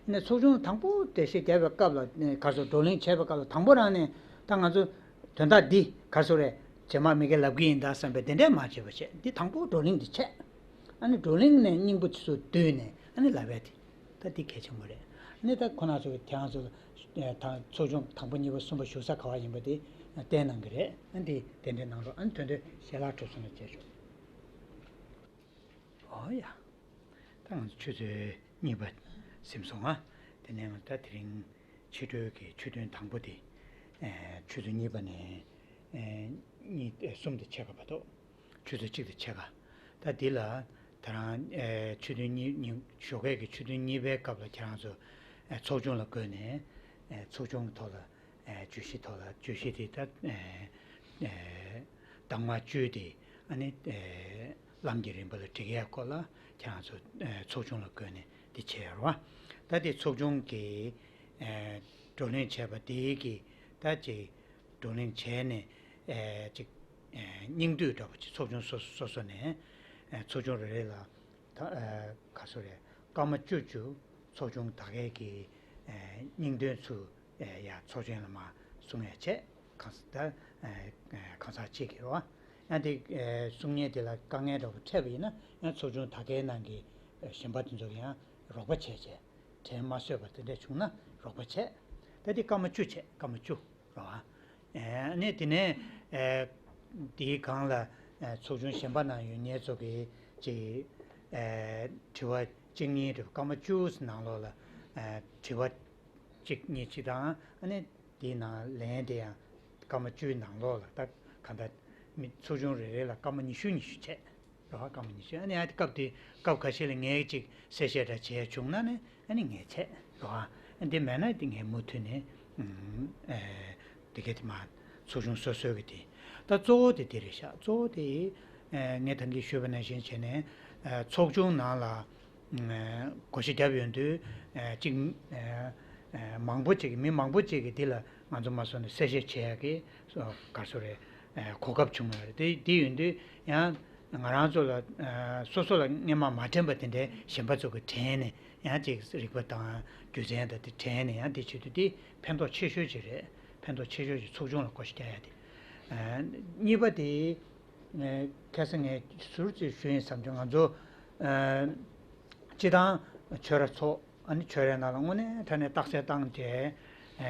ཡིན་ནའི་ཚོགས་ཆུང་དང་པོ་འགྲེལ་བཤད་རྒྱབ་པའི་སྐབས་ལ་ཨེ་ག་ཚོད་བགྲོ་གླེང་བྱས་པའི་སྐབས་ལ་དང་པོ་རང་ནས་ད་ང་ཚོ་དོན་དག་འདི་ག་ཚོད་རེད། རྗེས་མ་མི་སྒེར་ལབ་གི་ཡིན་ད་བསམ་པའི་དེ་འདྲས་མ་བྱས་པ་བྱས། འདི་དང་པོ་བགྲོ་གླེང་འདི་བྱས། ཨ་ནི་བགྲོ་གླེང་ནས་སྙིང་པོ་ཆུ་ཚོད་བསྡུས་ནས་ཨ་ནི་ལབ་ཡ་དེ། ད་འདི་གལ་ཆེན་པོ་རེད། ཨ་ནི་ད་ཁོ་ན་ཚོ་གི་ཁྱེད་རང་ཚོ་ལ་ད་ཚོགས་ཆུང་དང་པོ་གཉིས་པ་གསུམ་པ་བཞུགས་ས་ག་བ་ཡིན་པ་དེ་བསྟན་གནང་གི་རེད། ཨ་ནི་དེ་དེ་འདྲའི་གནང་རོགས། ཨ་ནི་དོན་དུ་ཞལ་ལག་གྲུབ་སོང་ན་བྱས་ཆོག་ཨོ་ཡ། ད་ང་ཚོ་ཆུ་ཚོད་གཉིས་པ་ཟིན་སོང་ང་། དེ་ནས་ང་ད་དེ་རིང་ཕྱི་དྲོའི་གི་ཆོས་ཐུན་དང་པོ་དེ་ཆུ་ཚོད་གཉིས་པ་ནས་གཉིས་གསུམ་དེ་ཕྱེད་ཀ་བར་དུ། ཆུ་ཚོད་གཅིག་དང་ཕྱེད་ཀ་ད་འདི་ལ་ད་རང་ཨེ་ཆོས་ཐུན་གཉིས་གཉིས་ཞོགས་ཀས་ཀྱི་ཆོས་ཐུན་གཉིས་པའི་སྐབས་ལ་ཁྱེད་རང་ཚོ་ཨེ་ཚོགས་ཆུང་ལ་བགོས་ནས་ཨེ་ཚོགས་ཆུང་གི་ཐོག་ལ་ཨེ་བརྗོད་གཞི་ཐོག་ལ་བརྗོད་གཞི་དེ་ད་ཨེ་ཨེ་གདམས་ངག་བཅུ་དེ་ཨ་ནི་ཨེ་ལམ་གྱི་རིམ་པ་ལ་འགྲིག་ཡས་སྐོར་ལ་ཁྱེད་རང་ཚོ་ཨེ་ཚོགས་ཆུང་ལ་བགོས་ནས་འདི་བྱས་ཡོད་རེད་བ། ད་དེ་ཚོགས་ཆུང་གི་ཨེ་བགྲོ་གླེང་བྱས་པ་དེ་གི་ད་ཅིག་བགྲོ་གླེང་བྱས་ནས་ཨེ་ཅིག་ཨེ་སྙིང་བསྡུས་འདྲ་པོ་ཅིག་ཚོགས་ཆུང་སོ་སོ་སོ་ནས་ཨེ་ཚོགས་ཆུང་རེ་རེ་ལ་ད་ཨེ་ག་ཚོད་རེད། སྐར་མ་བཅུ་བཅུ་ཚོགས་ཆུང་ད་གའི་གི་ཨེ་སྙིང་དོན་ཚུར་ཨེ་ཡ་ཚོགས་ཆེན་ལ་མར་གསུང་ཡ་བྱས། གང་ས་ད་ཨེ་ཨེ་གང་ཟག་གཅིག་གིས་རེད་བ། ཡང་དེ་ཨེ་གསུང་མཁན་དེ་ལ་དཀའ་ངལ་འདྲ་པོ་འཕྲད་པ་ཡིན་ན་ཡང་ཚོགས་ཆུང་ད་གའི་ནང་གི་ གཞན་པ་དེ་ཚོ་གི་ཡང་རོགས་པ་བྱས་བྱས། དྲན་མ་སོས་པ་དེ་འདྲ་བྱུང་ན་རོགས་པ་བྱས། ད་དེ་སྐར་མ་བཅུ་བྱས། སྐར་མ་བཅུ་རོ། ཨ་ནི་དེ་ནས་ཨེ་དེའི་སྒང་ལ་ཨེ་ཚོགས་ཆུང་གཞན་པ་ནང་ཡོད་མཁན་ཚོ་གིས་ཅིག་ཨེ་དྲི་བ་གཅིག་གཉིས་དྲི་བ། སྐར་མ་བཅུ་ནང་ལོགས་ལ་ཨེ་དྲི་བ་གཅིག་གཉིས་གཅིག་དང་། ཨ་ནི་དེའི་ནང་ལན་དེ་ཡང་སྐར་མ་བཅུའི་ནང་ལོགས་ལ། ད་གང་ལྟར་མི་ཚོགས་ཆུང་རེ་རེ་ལ་སྐར་མ་ཉི་ཤུ་ཉི་ཤུ་བྱས་རོ། སྐར་མ་ཉི་ཤུ། ཨ་ནི་ཨ་དེ་སྐབས་དེ་སྐབས་ཁ་ཤས་ལ་ངས་ཅིག་གསལ་བཤད་འདྲ་བྱས་བྱུང་ན་ནི། ཨ་ནི་ངས་བྱས་རོ། ཨ་འདི་མེད་ན་དེ་ངས་མུ་མཐུད་ནས་ཨ་དེ་ག་དེ་མ་ཚོགས་ཆུང་སོ་སོའི་གི་དེ། ད་གཙོ་བོ་དེ་དེ་རེད་ཤག་གཙོ་བོ་དེ་ཨ་ངས་ད་གིན་ཞུས་པ་ནང་བཞིན་བྱས་ནས་ཨ་ཚོགས་ཆུང་ནང་ལ་ཨ་བགོ་བཤའ་བརྒྱབ་ཡོང་དུས་ཨ་གཅིག་ཨ་ཨ་མང་པོ་ཅིག་གིས། མི་མང་པོ་ཅིག་གིས་འདི་ལ་ང་ཚོ་མ་སོང་ནས་གསལ་བཤད་བྱེད་ཡག་གི་ག་རེ་ཟེར་རེད། ཨ་གོ་སྐབས་བྱུང་བ་རེད། དེ་དེ་ཡིན་དུས་ཡང་ང་རང་ཚོ་ལ་ཨ་སོ་སོ་ལ་སྔོན་མ་མ་དྲན་པ་དེ་འདྲའི་གཞན་པ་ཚོ་གིས་དྲན་ནས། ཡང་ཅིག་རིག་པ་དང་རྒྱུ་མཚན་དང་དེ་དྲན་ནས། ཡང་དེ་བྱེད་དུས་དེ་ཕན་ཐོགས་ཆེ་ཤོས་ཅིག་རེད། ཕན་ཐོགས་ཆེ་ཤོས་ཅིག་ཚོགས་ཆུང་ལ་བགོ་བཤའ་རྒྱག་ཡ་དེ། ཨ་གཉིས་པ་དེ་ཨ་ཁ་སང་ངས་ཟུར་ཅིག་ཞུ་ཡིན་བསམ་བྱུང་། ང་ཚོ་ཨ་སྤྱི་བཏང་ཆོས་ར་ཚོགས། ཨ་ནི་ཆོས་རའི་ནང་ལ་དངོས་གནས་དྲང་གནས་རྟགས་གསལ་བཏང་བྱས། ཨ་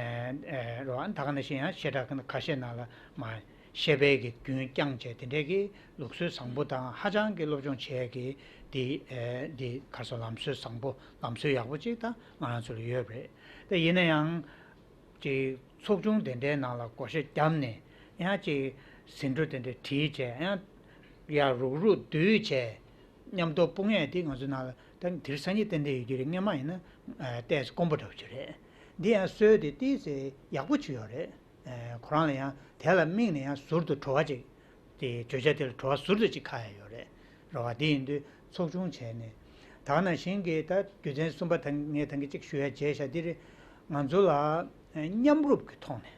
ཨ་རོ། ཨ་ནི་ད་ག་ནང་བཞིན་ཡང་བཤད་གྲྭ་ཁག་ཁ་ཤས་ནང་ལ་མ་བཤད་པའི་གི་རྒྱུན་བསྐྱངས་བྱས། དེ་འདྲའི་གི་ལུགས་སྲོལ་བཟང་པོ་དང་ཧ་ཅང་གི་སློབ་སྦྱོང་བྱས་གི་དེ་ཨེ་དེ་ག་རེ་ཟེར། ལམ་སྲོལ་བཟང་པོ། ལམ་སྲོལ་ཡག་པོ་ཅིག་ད་ང་རང་ཚོ་ལ་ཡོད་པ་རེད། ད་ཡིན་ན་ཡང་ཅིག་ཚོགས་ཆུང་དེ་འདྲའི་ནང་ལ་བགོ་བཤའ་བརྒྱབ་ནས། ཡང་ཅིག་ཟིན་བྲིས་དེ་འདྲ་བྲིས་བྱས། ཡང་ཡར་རུག་རུག་བསྡུས་བྱས། མཉམ་དུ་སྤུངས་ཡས་དེ་ང་ཚོ་ནང་ལ་ད་དེང་སང་ཉིན་ཏན་ཏན་ཡོད་ཀྱི་རེད། སྔོན་མ་ཡིན་ན་ཨ་ཏོག་ཙམ་དཀོན་པོ་འདྲ་བོ་ཅིག་རེད། འདི་ཡང་སྲོལ་དེ་ཏོག་ཙམ་ཡག་པོ་ཅིག་ཡོད་རེད། ཨ་ཁོ་རང་ལ་ཡང་དེ་ལ་དམིགས་ནས་ཡང་ཟུར་དུ་བྲོ་བ་ཅིག་དེ་བརྗོད་བྱ་དེ་ལ་བྲོ་བ་ཟུར་དུ་ཅིག་ཁ་ཡ་ཡོད་རེད། རེད་བ། དེ་ཡིན་དུས་ཚོགས་ཆུང་བྱས་ནས། ད་ག་ནང་བཞིན་གྱི་ད་རྒྱུ་མཚན་གསུམ་པ་ད་ངས་ད་གིན་ཅིག་ཞུ་ཡ་བརྗེད་བཞག་དེ་རེད། ང་ཚོ་ལ་ཨ་མཉམ་རུབ་ཀྱི་ཐོག་ནས།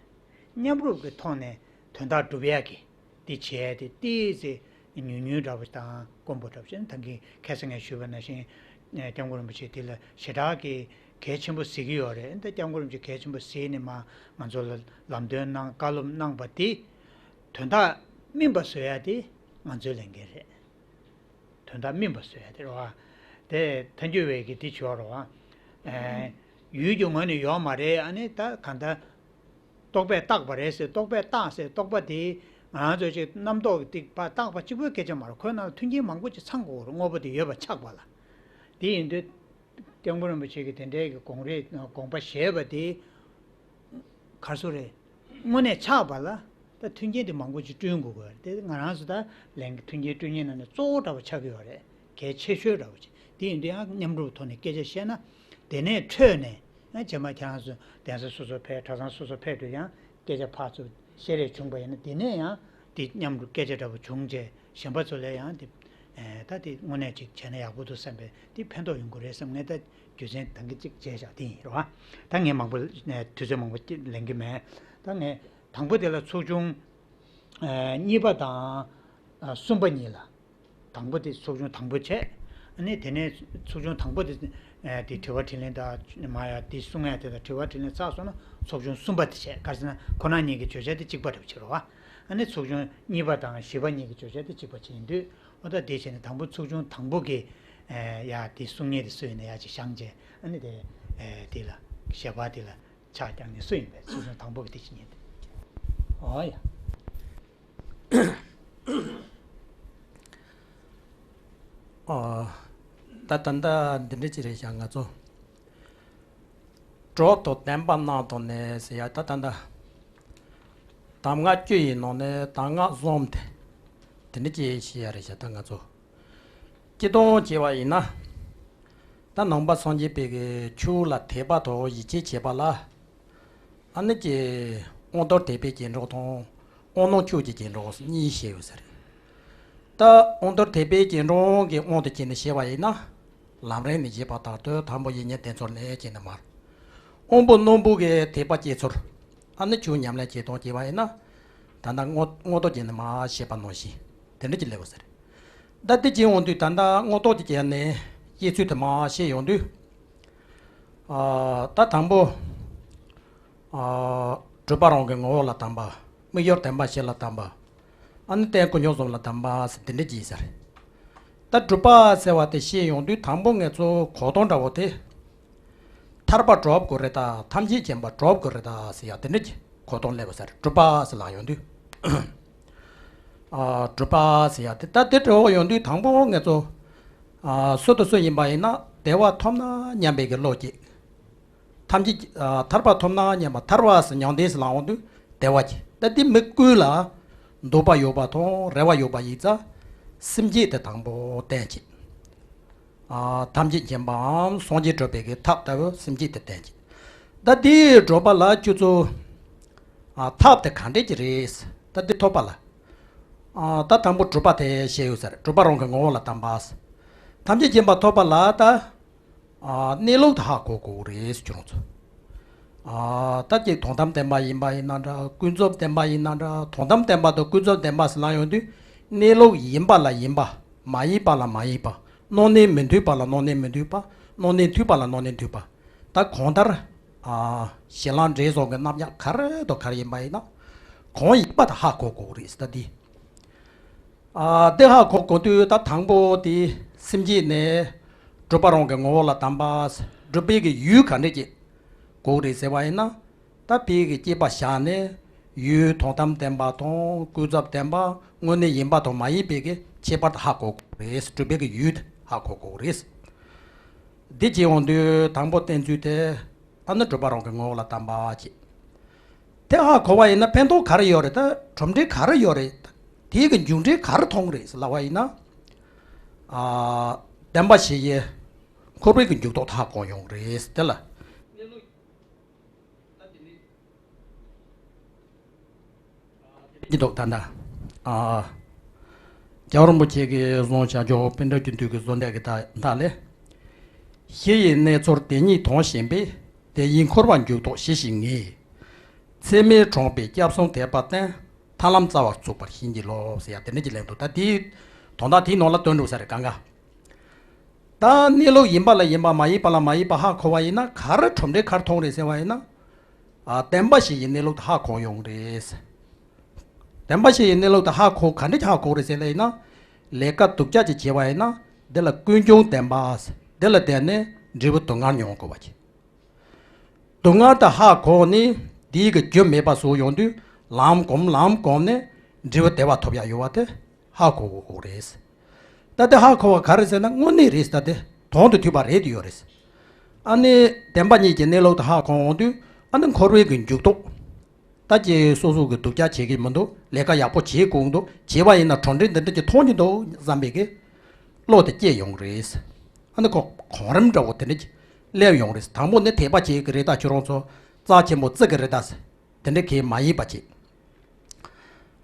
མཉམ་རུབ་ཀྱི་ཐོག་ནས་དོན་དག་སྒྲུབ་ཡ་གི་དེ་བྱས་ཏེ་ཏོག་ཙམ་ཉུང་ཉུང་འདྲ་བོ་དང་དཀོན་པོ་འདྲ་བོ་བྱས་ན། ད་གིན་ཁ་སང་ངས་ཞུས་པ་ནང་བཞིན་ཨ་སྐྱབས་མགོན་རིན་པོ་ཆེ་དེ་ལ་ཞེ་དྲག་གི་གལ་ཆེན་པོ་གཟིགས་ཀྱི་ཡོད་རེད། ད་སྐྱབས་མགོན་རིན་པོ་ཆེ་གལ་ཆེན་པོ་གཟིགས་ནས་མར་ང་ཚོ་ལ་ལམ་སྟོན་གནང་། བཀའ་སློབ་གནང་བ་དེ་དོན་དག་སྨིན་པ་བཟོ་ཡ་དེ་ང་ཚོའི་ལས་འགན་རེད། དོན་དག་སྨིན་པ་བཟོ་ཡ་དེ་རེད་བ། དེ་ཐལ་འགྱུར་བའི་གི་དེ་བྱོས་རེད་བ། ཨེ་ཡུལ་གྱི་ངོས་ནས་ཡོད་མ་རེད། ཨ་ནི་ད་གང་ལྟར་རྟོག་པས་བཏགས་པ་རེད་ཟེར། རྟོག་པས་བཏགས་ཟེར། རྟོག་པ་དེ་ང་རང་ཚོ་ཅིག་རྣམ་རྟོག་གི་ཏིག་པ་བཏགས་པ་གཅིག་པོའི་སྐད་ཆ་མ་རེད། ཁོའི་ནང་ལ་མཐུན་རྐྱེན་མང་པོ་ཅིག་ཚང་དགོས་རེད། དངོས་པོ་དེ་ཡོད་པ་ཆགས་པ་ལ། དེ་ཡིན་དུས་སྐྱབས་མགོན་རིན་པོ་ཆེ་གིས་དེ་འདྲའི་གི་དགོངས་རེ་དགོངས་པ་བཞེས་པ་དེ་ག་རེ་ཟེར་རེད། དངོས་གནས་ཆགས་པ་ལ་ད་མཐུན་རྐྱེན་དེ་མང་པོ་ཅིག་བསྐྲུན་དགོས་ཀྱི་ཡོད་རེད། དེ་ང་རང་ཚོ་ད་ལས་འགན་མཐུན་རྐྱེན་བསྐྲུན་མཁན་ནང་ནས་གཙོ་བོ་འདྲ་བོ་ཆགས་ཀྱི་ཡོད་རེད། གལ་ཆེ་ཤོས་འདྲ་བོ་ཅིག་དེ་ཡིན་དུས་ཡང་མཉམ་རུབ་ཐོག་ནས་སྐད་ཆ་བཤད་ན། དེ་ནས་འཕྲོས་ནས་ཡང་རྗེས་མ་ཁྱེད་རང་ཚོ་གདན་ས་སོ་སོ་ཕེབས། གྲྭ་ཚང་སོ་སོ་ཕེབས་དུས་ཡང་སྐད་ཆ་ཕར་ཚུར་བཤད་རེས་བྱུང་པ་ཡིན་ན། དེ་ནས་ཡང་དེ་མཉམ་རུབ་སྐད་ཆ་འདྲ་བོ་བྱུང་རྗེས་གཞན་པ་ཚོ་ལ་ཡང་དེ་ཨེ་ད་དེ་དངོས་གནས་ཅིག་བྱས་ན་ཡག་པོ་འདུག་བསམ་པའི་དེ་ཕན་ཐོགས་ཡོང་གི་རེད་བསམ། ངས་ད་རྒྱུ་མཚན་ད་གིན་ཅིག་བརྗེད་བཞག་དེ་ཡིན་རེད་བ། ད་ངས་མང་པོ་ནས་དུས་ཚོད་མང་པོ་ཅིག་ལེན་གྱི་མེད། ད་ངས་དང་པོ་དེ་ལ་ཚོགས་ཆུང་ཨེ་གཉིས་པ་དང་ཨ་གསུམ་པ་གཉིས་ལ། དང་པོ་དེ་ཚོགས་ཆུང་དང་པོ་བྱས། ཨ་ནི་དེ་ནས་ཚོགས་ཆུང་དང་པོ་དེ་ཨེ་དེ་དྲི་བ་དྲིས་ལན་དང་མ་ཡ་དེ་གསུང་ཡ་དེ་དང་དྲི་བ་དྲིས་ལན་ཚར་སོང་ན་ཚོགས་ཆུང་གསུམ་པ་དེ་བྱས། ག་རེ་ཟེར་ན་ཁོ་རང་གཉིས་ཀྱི་བརྗོད་བྱ་དེ་གཅིག་པ་འདྲ་བོ་བྱེད་རོགས། ཨ་ནི་ཚོགས་ཆུང་གཉིས་པ་དང་བཞི་པ་གཉིས་ཀྱི་བརྗོད་བྱ་དེ་གཅིག་པ་བྱེད་ཡིན་དུས། འོ་ད་དེ་བྱས་ནས་དང་པོ་ཚོགས་ཆུང་དང་པོ་གི་ཨེ་ཡ་དེ་གསུང་མཁན་དེ་སུ་ཡིན་ན་ཡ་ཅིག་བཞེངས་བྱས། ཨ་ནི་དེ་ཨེ་དེ་ལ་ཞལ་པར་དེ་ལ་ཕྱག་བརྐྱངས་ནས་སུ་ཡིན་པས། ཚོགས་ཆུང་དང་པོ་གི་དེ་བྱེད་ཡིན་དུས། འོ་ཡ། ཨ། ད་ད་ལྟ་འདི་འདྲ་ཅིག་རེད་ཤག་ང་ཚོ། གྲོགས་དང་བདེན་པ་རྣམས་དང་ནི་ཟེར་ཡ། ད་ད་ལྟ་གདམས་ངག་བཅུ་ཡི་ནང་ནས་གདམས་ངག་གསུམ་དེ་དེ་འདྲ་ཅིག་བཤད་ཡ་རེད་ཤག་ད་ང་ཚོ་སྤྱིར་བཏང་བྱས་པ་ཡིན་ན། ད་ནང་པ་སངས་རྒྱས་པའི་གི་ཆོས་ལ་དད་པ་དང་ཡིད་ཆེས་བྱེད་པ་ལ། ཨ་ནི་ཀྱི་དབང་རྟུལ་དད་པའི་རྒྱན་དྲུག་དང་དབང་རྣོན་ཆོས་ཀྱི་རྒྱན་དྲུག་གཉིས་བཤད་ཡོད་ས་རེད། ད་དབང་རྟུལ་དད་པའི་རྒྱན་དྲུག་གི་དབང་དུ་བྱས་ནས་བཤད་པ་ཡིན་ན། ལམ་རིམ་ནས་བཤད་པ་ལྟར་དུ་དང་པོ་ཡིད་གཉིས་བདེན་འཚོལ་ལས་བྱས་ནས་མར། དབང་པོ་རྣོན་པོ་གི་དད་པ་སྐྱེ་ཚུལ། ཨ་ནི་ཆོས་ཉམས་ལེན་བྱེད་སྟངས་བྱས་པ་ཡིན་ན། ད་ལྟ་མངོན་མངོན་རྟོགས་རྒྱན་ནས་མར་བཤད་པ་ནང་བཞིན་དེ་འདྲ་ཅིག་སླེབས་ཡོད་ས་རེད། ད་དེ་བྱས་ཡོང་དུས་ད་ལྟ་མངོན་རྟོགས་ཀྱི་རྒྱན་ནས་བཤད་ཚུལ་དེ་མར་བཤད་ཡོང་དུས། ཨ། ད་དང་པོ། ཨ། གྲུབ་པ་རང་གི་ངོ་བོ་ལ་དམ་པ། དམིགས་ཡུལ་བདེན་པ་བཞི་ལ་དམ་པ། ཨ་ནི་རྟེན་ཀུན་འབྱུང་གསུམ་ལ་དམ་པ་ཟེར་དེ་འདྲ་ཅིག་ཡིན་ས་རེད། ད་སྒྲུབ་པ་ཟེར་བ་དེ་བཤད་ཡོང་དུས་དང་པོ་ངེད་ཚོ་གོ་དོན་འདྲ་བོ་དེ། ཐར་པ་སྒྲུབ་དགོས་རེད་ད། ཐམས་ཅད་མཁྱེན་པ་སྒྲུབ་དགོས་རེད་ད་ཟེར་ཡ་དེ་འདྲ་གི་གོ་དོན་སླེབས་པ་ཟེར། སྒྲུབ་པ་ཟེར་ལབ་ཡོང་དུས། ཨ། སྒྲུབ་པ་ཟེར་ཡ་དེ་ད་དེ་འདྲ་བོ་ཡོང་དུས་དང་པོ་ངེད་ཚོ། ཨ། སུ་དང་སུ་ཡིན་པ་ཡིན་ན་བདེ་བ་ཐོབ་ན་སྙམ་པའི་གི་བློ་སྐྱེ། ཐམས་ཅད། ཨ། ཐར་པ་ཐོབ་ན་སྙམ་པ། ཐར་པ་ཟེར་མྱང་འདས་ཟེར་ལབ་ཡོང་དུས་བདེ་བ་སྐྱེ། ད་འདི་མི་ཀུན་ལ་འདོད་པ་ཡོད་པ་དང་རེ་བ་ཡོད་པ་ཡིན་ཙང་སེམས་བསྐྱེད་དེ་དང་པོ་བསྟེན་བྱེད། ཨ། ཐམས་ཅད་མཁྱེན་པའམ་སངས་རྒྱས་སྒྲུབ་པའི་གི་ཐབས་ལྟ་བུ་སེམས་བསྐྱེད་དེ་བསྟེན་བྱེད། ད་འདི་སྒྲུབ་པ་ལ་ཁྱོད་ཚོ། ཨ། ཐབས་དེ་ག་འདྲས་ཀྱི་རེད། ད་འདི་ཐོབ་པ་ལ། ཨ། ད་དང་པོ་སྒྲུབ་པ་དེ་བཤད་ཡོད་ཟེར། སྒྲུབ་པ་རང་གི་ངོ་བོ་ལ་བསྟན་པ། ཐམས་ཅད་མཁྱེན་པ་ཐོབ་པ་ལ་ད། ཨ། གནས་ལུགས་དེ་ཧ་གོ་དགོས་རེད་ཁྱོད་རང་ཚོ། ཨ། ད་ཅིག་དོན་དམ་བདེན་པ་ཡིན་པ་ཡིན་ན་འདྲ། ཀུན་རྫོབ་བདེན་པ་ཡིན་ན་འདྲ། དོན་དམ་བདེན་པ་དང་ཀུན་རྫོབ་བདེན་པ་ཟེར་ལབ་ཡོང་དུས་གནས་ལུགས་ཡིན་པ་ལ་ཡིན་པ། མ་ཡིན་པ་ལ་མ་ཡིན་པ། སྣང་གནས་མི་མཐུན་པ་ལ་སྣང་གནས་མི་མཐུན་པ། སྣང་གནས་མཐུན་པ་ལ་སྣང་གནས་མཐུན་པ། ད་གང་ལྟར། ཨ། གཞན་ལམ་འབྲས་བཟང་གི་རྣམ་གཞག་ག་རེ་དང་ག་རེ་ཡིན་པ་ཡིན་ན། གང་ཡིན་པ་དེ་ཧ་གོ་དགོས་རེད་ད་འདི། ཨ། དེ་ཧ་གོ་དགོས་དུས་ད་དང་པོ་དེ་སེམས་བསྐྱེད་ནས་སྒྲུབ་པ་རང་གི་ངོ་བོ་ལ་བསྟན་པ། སྒྲུབ་པའི་གི་ཡུལ་ག་འདྲས་ཀྱི་དགོས་རེད་ཟེར་བ་ཡིན་ན། ད་དཔེ་གི་དཔྱད་པ་བཞག་ནས་ཡུལ་དོན་དམ་བདེན་པ་དང་ཀུན་རྫོབ་བདེན་པ་དངོས་གནས་ཡིན་པ་དང་མ་ཡིན་པའི་གི་ཁྱད་པར་དེ་ཧ་གོ་དགོས་རེད། སྒྲུབ་པའི་གི་ཡུལ་དེ་ཧ་གོ་དགོས་རེད། འདི་བྱེད་ཡོང་དུས་དང་པོ་བསྟེན་ཚུལ་དེ། ཨ་ནི་སྒྲུབ་པ་རང་གི་ངོ་བོ་ལ་བསྟན་པ་བྱེད། དེ་ཧ་གོ་བ་ཡིན་ན་ཕན་ཐོགས་ག་རེ་ཡོད་རེད། ད་གྲུབ་འབྲས་ག་རེ་ཡོད་རེད། དེའི་གི་མཇུག་འབྲས་ག་རེ་མཐོང་རེད་ལབ་པ་ཡིན་ན། ཨ། བདེན་པ་བཞི་ཡི་འཁོར་བའི་གི་འཇུག་ལྡོག་དེ་ཧ་གོ་ཡོང་རེད་དེ་ལ། ཀྱི་འདུག་ད་ལྟ། ཨ། རྒྱལ་བ་རིན་པོ་ཆེ་གིས་གསུངས་བཞག་རྒྱལ་བ་པཎ་ཌི་ཏ་དོན་གྲུབ་ཀྱི་གསུང་དེབ་ཀྱི་ད་ལྟ་ལས། གཞི་ཡི་གནས་ཚུལ་དེ་ཉིད་མཐོང་ཞེན་པས། དེ་ཡི་འཁོར་བ་འཇུག་ལྡོག་ཞི་ཞིང་ངེས། ཚད་མས་དྲངས་པའི་སྐྱབས་གསུམ་དད་པ་བསྟེན། ཐར་ལམ་རྩ་བར་ཚུགས་པར་བྱིན་གྱིས་རློབས་ཟེར་ཡ་དེ་འདྲ་ཅིག་ལེན་འདུག་ད་དེའི་དོན་དག་དེའི་ནང་ལ་སྟོན་འགྲོ་ས་རེད་གང་ག་ད་གནས་ལུགས་ཡིན་པ་ལ་ཡིན་པ་མ་ཡིན་པ་ལ་མ་ཡིན་པ་ཧ་གོ་བ་ཡིན་ན་ག་རེ་གྲུབ་འབྲས་ག་རེ་མཐོང་རེད་ཟེར་བ་ཡིན་ན། ཨ། བདེན་པ་བཞི་ཡི་གནས་ལུགས་དེ་ཧ་གོ་ཡོང་རེད། བདེན་པ་བཞི་ཡི་གནས་ལུགས་དེ་ཧ་གོ་ག་འདྲ་ཅིག་ཧ་གོ་རེད་ཟེར་ལབ་ཡིན་ན། ལས་ཀ་སྡུག་ཅག་ཅིག་བྱས་པ་ཡིན་ན། འདི་ལ་ཀུན་འབྱུང་བདེན་པ། འདི་ལ་བརྟེན་ནས་འབྲས་བུ་སྡུག་བསྔལ་མྱོང་དགོས་པ་ཅིག་སྡུག་བསྔལ་དེ་ཧ་གོ་ནས་དེའི་གི་རྒྱུ་མེད་པ་བཟོ་ཡོང་དུས་ལམ་གོམས་ལམ་གོམས་ནས་འབྲས་བུ་བདེ་བ་ཐོབ་ཡ་ཡོད་པ་དེ་ཧ་གོ་དགོས་རེད། ད་དེ་ཧ་གོ་བ་ག་རེ་ཟེར་ན་དངོས་གནས་རེད། ད་དེ་དོན་དུ་ཐུག་པ་རེད་དེ་ཡོད་རེད། ཨ་ནི་བདེན་པ་གཉིས་ཀྱི་གནས་ལུགས་དེ་ཧ་གོ་ཡོང་དུས་ཨ་ནི་འཁོར་བའི་གི་འཇུག་ལྡོག་ད་ཀྱི་སོ་སོ་གི་སྡུག་ཅག་བྱེད་ཀྱི་མི་འདུག་ལས་ཀ་ཡག་པོ་བྱེད་དགོས་འདུག་བྱེད་པ་ཡིན་ན་གྲུབ་འབྲས་འདི་འདྲ་ཅིག་མཐོང་གི་འདུག་བསམ་པའི་གི་བློ་དེ་སྐྱེ་ཡོང་རེད། ཨ་ནི་ཁོ་གོང་རིམ་འདྲ་བོ་དེ་འདྲ་ཅིག་སླེབས་ཡོང་རེད། དང་པོ་ནི་དད་པ་བྱེད་ཀྱི་རེད། ད་ཁྱོད་རང་ཚོ་རྩ་ཆེན་པོ་བརྩི་གི་རེད། ད་དེ་འདྲ་གི་མ་ཡིན་པ་བྱེད།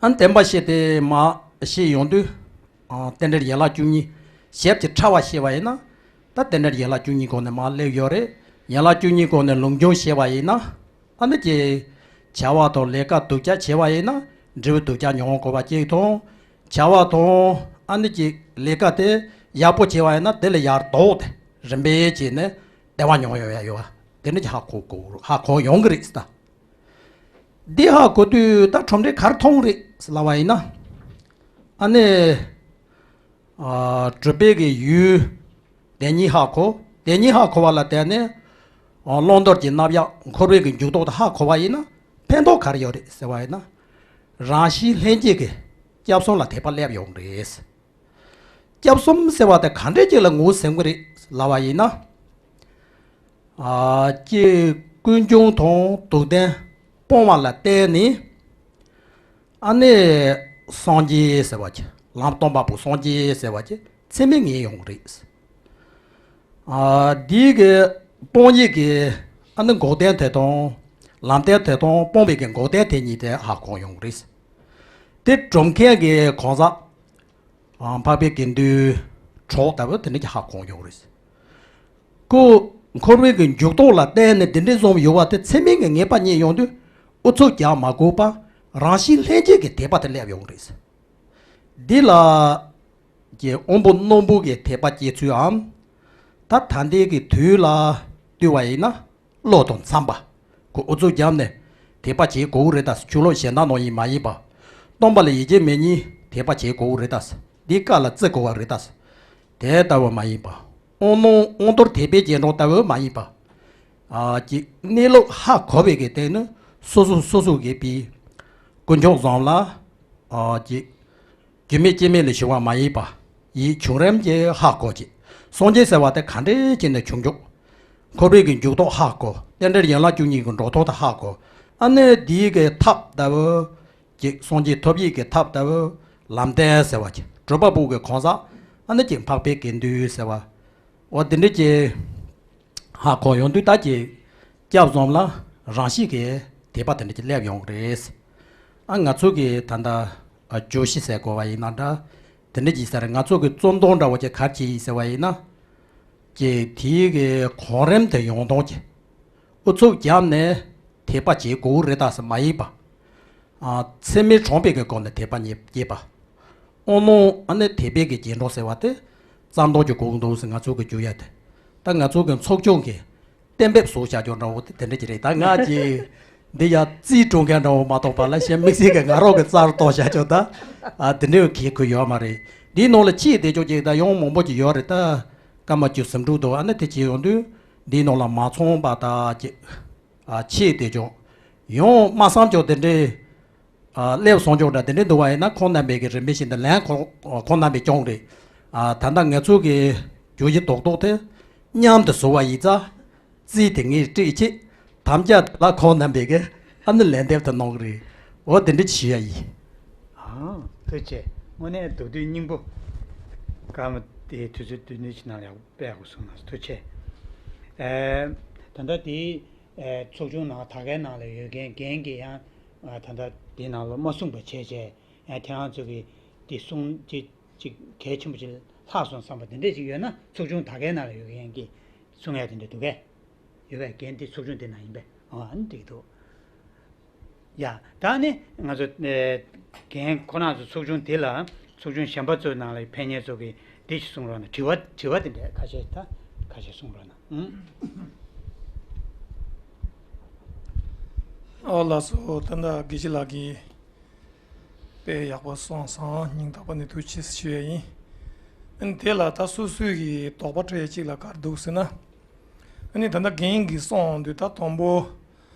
ཨ་ནི་བདེན་པ་བཞི་དེ་མར་བཤད་ཡོང་དུས། ཨ། རྟེན་འབྲེལ་ཡན་ལག་བཅུ་གཉིས་ཞིབ་ཀྱི་ཕྲ་བ་བཤད་པ་ཡིན་ན། ད་རྟེན་འབྲེལ་ཡན་ལག་བཅུ་གཉིས་སྒོ་ནས་མར་སླེབས་ཡོད་རེད། ཡན་ལག་བཅུ་གཉིས་སྒོ་ནས་ལུགས་འབྱུང་བཤད་པ་ཡིན་ན། ཨ་ནི་ཀྱི་བྱ་བ་དང་ལས་ཀ་སྡུག་ཅག་བྱས་པ་ཡིན་ན་འབྲས་བུ་སྡུག་ཅག་མྱོང་དགོས་པ་གཅིག་དང་། བྱ་བ་དང་ཨ་ནི་ཀྱི་ལས་ཀ་དེ་ཡག་པོ་བྱས་པ་ཡིན་ན་དེ་ལ་ཡར་ལྡོག་སྟེ་རིམ་པས་བྱས་ནས་བདེ་བ་མྱོང་ཡོང་ཡ་ཡོད་པ་དེ་འདྲ་ཅིག་ཧ་གོ་དགོས། ཧ་གོ་ཡོང་གི་རེད་ད། འདི་ཧ་གོ་དུས་ད་གྲུབ་འབྲས་ག་རེ་མཐོང་རེད་ལབ་པ་ཡིན་ན། ཨ་ནི། ཨ། སྒྲུབ་པའི་གི་ཡུལ་དེ་ཉིད་ཧ་གོ། དེ་ཉིད་ཧ་གོ་བ་ལ་བརྟེན་ནས། ཨ། བླང་དོར་གྱི་རྣམ་གཞག་འཁོར་བའི་གི་འཇུག་ལྡོག་དེ་ཧ་གོ་བ་ཡིན་ན་ཕན་ཐོགས་ག་རེ་ཡོད་རེད་ཟེར་བ་ཡིན་ན། རང་བཞིན་ལྷན་སྐྱེས་ཀྱི་སྐྱབས་གསུམ་ལ་དད་པ་སླེབས་ཡོང་རེད། སྐྱབས་གསུམ་ཟེར་བ་དེ་ག་འདྲས་ཅིག་ལ་ངོས་ཟིན་གི་རེད་ལབ་པ་ཡིན་ན། ཨ། ཀྱེ་ཀུན་འབྱུང་དང་སྡུག་བདེན་སྤོང་བ་ལ་བརྟེན་ནས། ཨ་ནི་སངས་རྒྱས་ཟེར་བ་ཅིག་ལམ་སྟོན་པ་པོ་སངས་རྒྱས་ཟེར་བ་ཅིག་ཚད་མས་ངེས་ཡོང་གི་རེད། ཨ། འདིའི་གི་སྤོང་བྱེད་ཀྱི་ཨ་ནི་འགོག་བདེན་དེ་དང་ལམ་བདེན་དེ་དང་སྤོང་བའི་གི་འགོག་བདེན་དེ་གཉིས་དེ་ཧ་གོ་ཡོང་གི་རེད། དེ་སྒྲུབ་མཁན་གྱི་གང་ཟག་ཨ། འཕགས་པའི་དགེ་འདུན་གྲོགས་ལྟ་བུ་དེ་འདྲ་གྱིས་ཧ་གོ་ཡོང་རེད། ཁོ་འཁོར་བའི་གི་འཇུག་ལྡོག་ལ་བརྟེན་ནས་འདི་འདྲའི་བཟུང་ཡོད་པ་དེ་ཚད་མས་ངེས་པ་རྙེད་ཡོང་དུས་ཨུ་ཚུགས་རྒྱག་མ་དགོས་པ་རང་བཞིན་ལྷན་སྐྱེས་ཀྱི་དད་པ་དེ་སླེབས་ཡོང་རེད། འདི་ལ་ཀྱི་དབང་པོ་རྣོན་པོ་གི་དད་པ་སྐྱེ་ཚུལ་འམ། ད་ད་ལྟའི་གི་དུས་ལ་བསྟུན་པ་ཡིན་ན། བློ་དང་འཚམས་པ། ཁོ་ཨུ་ཚུགས་བརྒྱབ་ནས་དད་པ་བྱེད་དགོས་རེད་ད། ཆོས་ལུགས་གཞན་དག་ནང་བཞིན་མ་ཡིན་པ། སྟོན་པ་ལ་ཡིད་ཆེས་མེད་ཉིན་དད་པ་བྱེད་དགོས་རེད་ད། འདི་བཀའ་ལ་བརྩི་དགོས་པ་རེད་ད། དེ་ལྟ་བུ་མ་ཡིན་པ། དབང་རྣོན་དབང་རྡོར་དད་པའི་རྒྱན་སྒྲོག་ལྟ་བུ་མ་ཡིན་པ། ཨ་ཅིག་གནས་ལུགས་ཧ་གོ་བའི་གི་སྟེང་ནས་སོ་སོ་སོ་སོ་གི་པའི་དཀོན་མཆོག་གསུམ་ལ་ཨ་ཅིག་རྒྱུ་མེད་རྐྱེན་མེད་ལས་བྱུང་བ་མ་ཡིན་པ་ཡི་བྱུང་རིམ་གྱི་ཧ་གོ་ཅིག་སངས་རྒྱས་ཟེར་བ་དེ་ག་འདྲས་བྱས་ནས་བྱུང་འཇུག་འཁོར་བའི་གི་འཇུག་ལྡོག་ཧ་གོ། རྟེན་འབྲེལ་ཡན་ལག་བཅུ་གཉིས་ཀྱི་འགྲོ་ལྡོག་དེ་ཧ་གོ། ཨ་ནི་དེའི་གི་ཐབས་ལྟ་བུ། ཅིག་སངས་རྒྱས་ཐོབ་ཡས་ཀྱི་ཐབས་ལྟ་བུ། ལམ་སྟོན་ཟེར་བ་ཅིག་གྲུབ་པ་པོ་གི་གང་ཟག་ཨ་ནི་ཅིག་འཕགས་པའི་དགེ་འདུན་ཟེར་བ། འོ་དེ་འདྲ་ཅིག་ཧ་གོ་ཡོང་དུས་ད་ཅིག་སྐྱབས་གསུམ་ལ་རང་བཞིན་གྱི་དད་པ་དེ་འདྲ་ཅིག་སླེབས་ཡོང་གི་རེད། ཨ་ང་ཚོ་གི་ད་ལྟ་ཨ་བརྗོད་གཞི་ཟེར་དགོས་པ་ཡིན་ན་འདྲ། དེ་འདྲ་ཅིག་ཟེར་ང་ཚོ་གི་རྩོམ་སྟངས་འདྲ་བོ་ཅིག་ག་རེ་བྱས་ཡིན་ཟེར་བ་ཡིན་ན། ཅིག་དེའི་གི་གོང་རིམ་དེ་ཡོང་སྟངས་ཅིག་ཨུ་ཚུགས་བརྒྱབ་ནས་དད་པ་བྱེད་དགོས་རེད་ད་ཟེར་མ་ཡིན་པ། ཨ་ཚད་མའི་དྲངས་པའི་གི་སྒོ་ནས་དད་པ་རྙེད་རྙེད་པ། དབང་རྣོན་ཨ་ནི་དད་པའི་གི་རྒྱན་སྒྲོག་ཟེར་བ་དེ་བརྩམས་སྟངས་ཀྱི་གོ་འདུག་ཟེར་ང་ཚོ་གི་རྒྱུ་ཡ་དེ། ད་ང་ཚོ་གི་ཚོགས་ཆུང་གི་གཏན་འབེབས་བཟོ་བྱ་རྒྱུ་འདྲ་བོ་དེ་དེ་འདྲ་ཅིག་རེད། ད་ང་ཅིག་འདི་ཡ་རྩིས་སྤྲོད་མཁན་འདྲ་བོ་མ་གཏོགས་པ་ལ་གཞན་དམིགས་བསལ་གི་ང་རང་གི་རྩར་གཏོང་བྱ་རྒྱུ་ད་ཨ་དེ་འདྲའི་གི་གུ་ཡོད་མ་རེད། འདིའི་ནང་ལ་ཆེས་བདེ་ཆོག་ཅིག་ད་ཡང་མང་པོ་ཅིག་ཡོད་རེད་ད། སྐར་མ་བཅུ་ཟིན་འགྲོ་འདུག་ཨ་ནི་དེ་བྱས་ཡོང་དུས་འདིའི་ནང་ལ་མ་ཚང་པ་ད་ཅིག་ཨ་ཆེས་བདེ་ཆོག་ཡང་མ་བསམ་ཆོག་དེ་འདྲའི་ཨ་སླེབས་སོང་ཆོག་འདྲ་དེ་འདྲའི་འདུག་བ་ཡིན་ན་ཁོང་རྣམ་པས་ཀྱི་རིམ་པས་བཞིན་དུ་ལན་ཁོང་ཁོང་རྣམ་པས་སྐྱོང་རེད། ཨ་ད་ལྟ་ང་ཚོ་གི་བརྗོད་གཞི་རྡོག་རྡོག་དེ་མཉམ་དུ་བཟོ་བ་ཡིན་ཙང་རྩིས་དེ་ངས་སྤྲད་ཆེད་དམ་བཅའ་དེ་ལ་ཁོང་རྣམ་པས་ཀྱི་ཨ་ནི་ལན་འདེབས་དུ་གནང་གི་རེད། འོ་དེ་འདྲ་བྱེད་ཡ་ཡིན། ཨང་། ཐུགས་རྗེ་ཆེ། དངོས་གནས་སྡུག་དུས་སྙིང་པོ། སྐར་མ་དེའི་དུས་ཚོད་སྡུག་ནུས་ཆེ་ནང་ལ་ཡག་པོ་ཡག་པོ་གསུངས་གནང་སོང་། ཐུགས་རྗེ་ཆེ། ཨེ། ད་ལྟ་དེའི་ཨེ་ཚོགས་ཆུང་ནང་ད་གའི་ནང་ལ་ཡོད་མཁན་རྒན་གྱིས་ཡང་ཨ་ད་ལྟ་དེའི་ནང་ལ་མ་གསུངས་པ་བྱས་བྱས་ཨེ་ཁྱེད་རང་ཚོ་གིས་དེ་གསུང་ཅིག་ཅིག་གལ་ཆེན་པོ་ཅིག་ལྷག་སོང་བསམ་པ་དེ་འདྲས་ཅིག་ཡོད་ན་ཚོགས་ཆུང་ད་གའི་ནང་ལ་ཡོད་མཁན་གྱིས་གསུང་ཡ་དེ་འདྲ་འདུག་གས། ཡོད་པས་རྒན་དེ་ཚོགས་ཆུང་དེ་ནང་ཡིན་པས། ཨ་ནི་འགྲིག་འདུག་ཡ། ད་ནི་ང་ཚོ་ཨེ་རྒན་ཁོ་རང་ཚོ་ཚོགས་ཆུང་དེ་ལ་ཚོགས་ཆུང་གཞན་པ་ཚོའི་ནང་ལ་ཕན་ཉེ་ཚོ་གིས་འདི་ཞིག་གསུང་རོགས་གནང་། དྲི་བ་དྲི་བ་དེ་འདྲས་ཁ་ཤས་ད་ཁ་ཤས་གསུང་རོགས་གནང་། ཨུམ། ཨོ་ལགས་སོ། ད་ལྟ་དགེ་བཤེས་ལགས་ཀྱིས་དཔེ་ཡག་པོ་གསུངས་སོང་། སྙིང་ཐག་པ་ནས་ཐུགས་རྗེ་ཆེ་ཞུ་ཡ་ཡིན། ཨ་ནི་དེ་ལ་ད་སོ་སོའི་གི་དོགས་པ་སྤྲད་ཡ་གཅིག་ལ་ག་རེ་འདུག་ཟེར་ན། ཨ་ནི་ད་ལྟ་རྒན་གྱིས་གསུངས་དུས་ད་དང་པོ།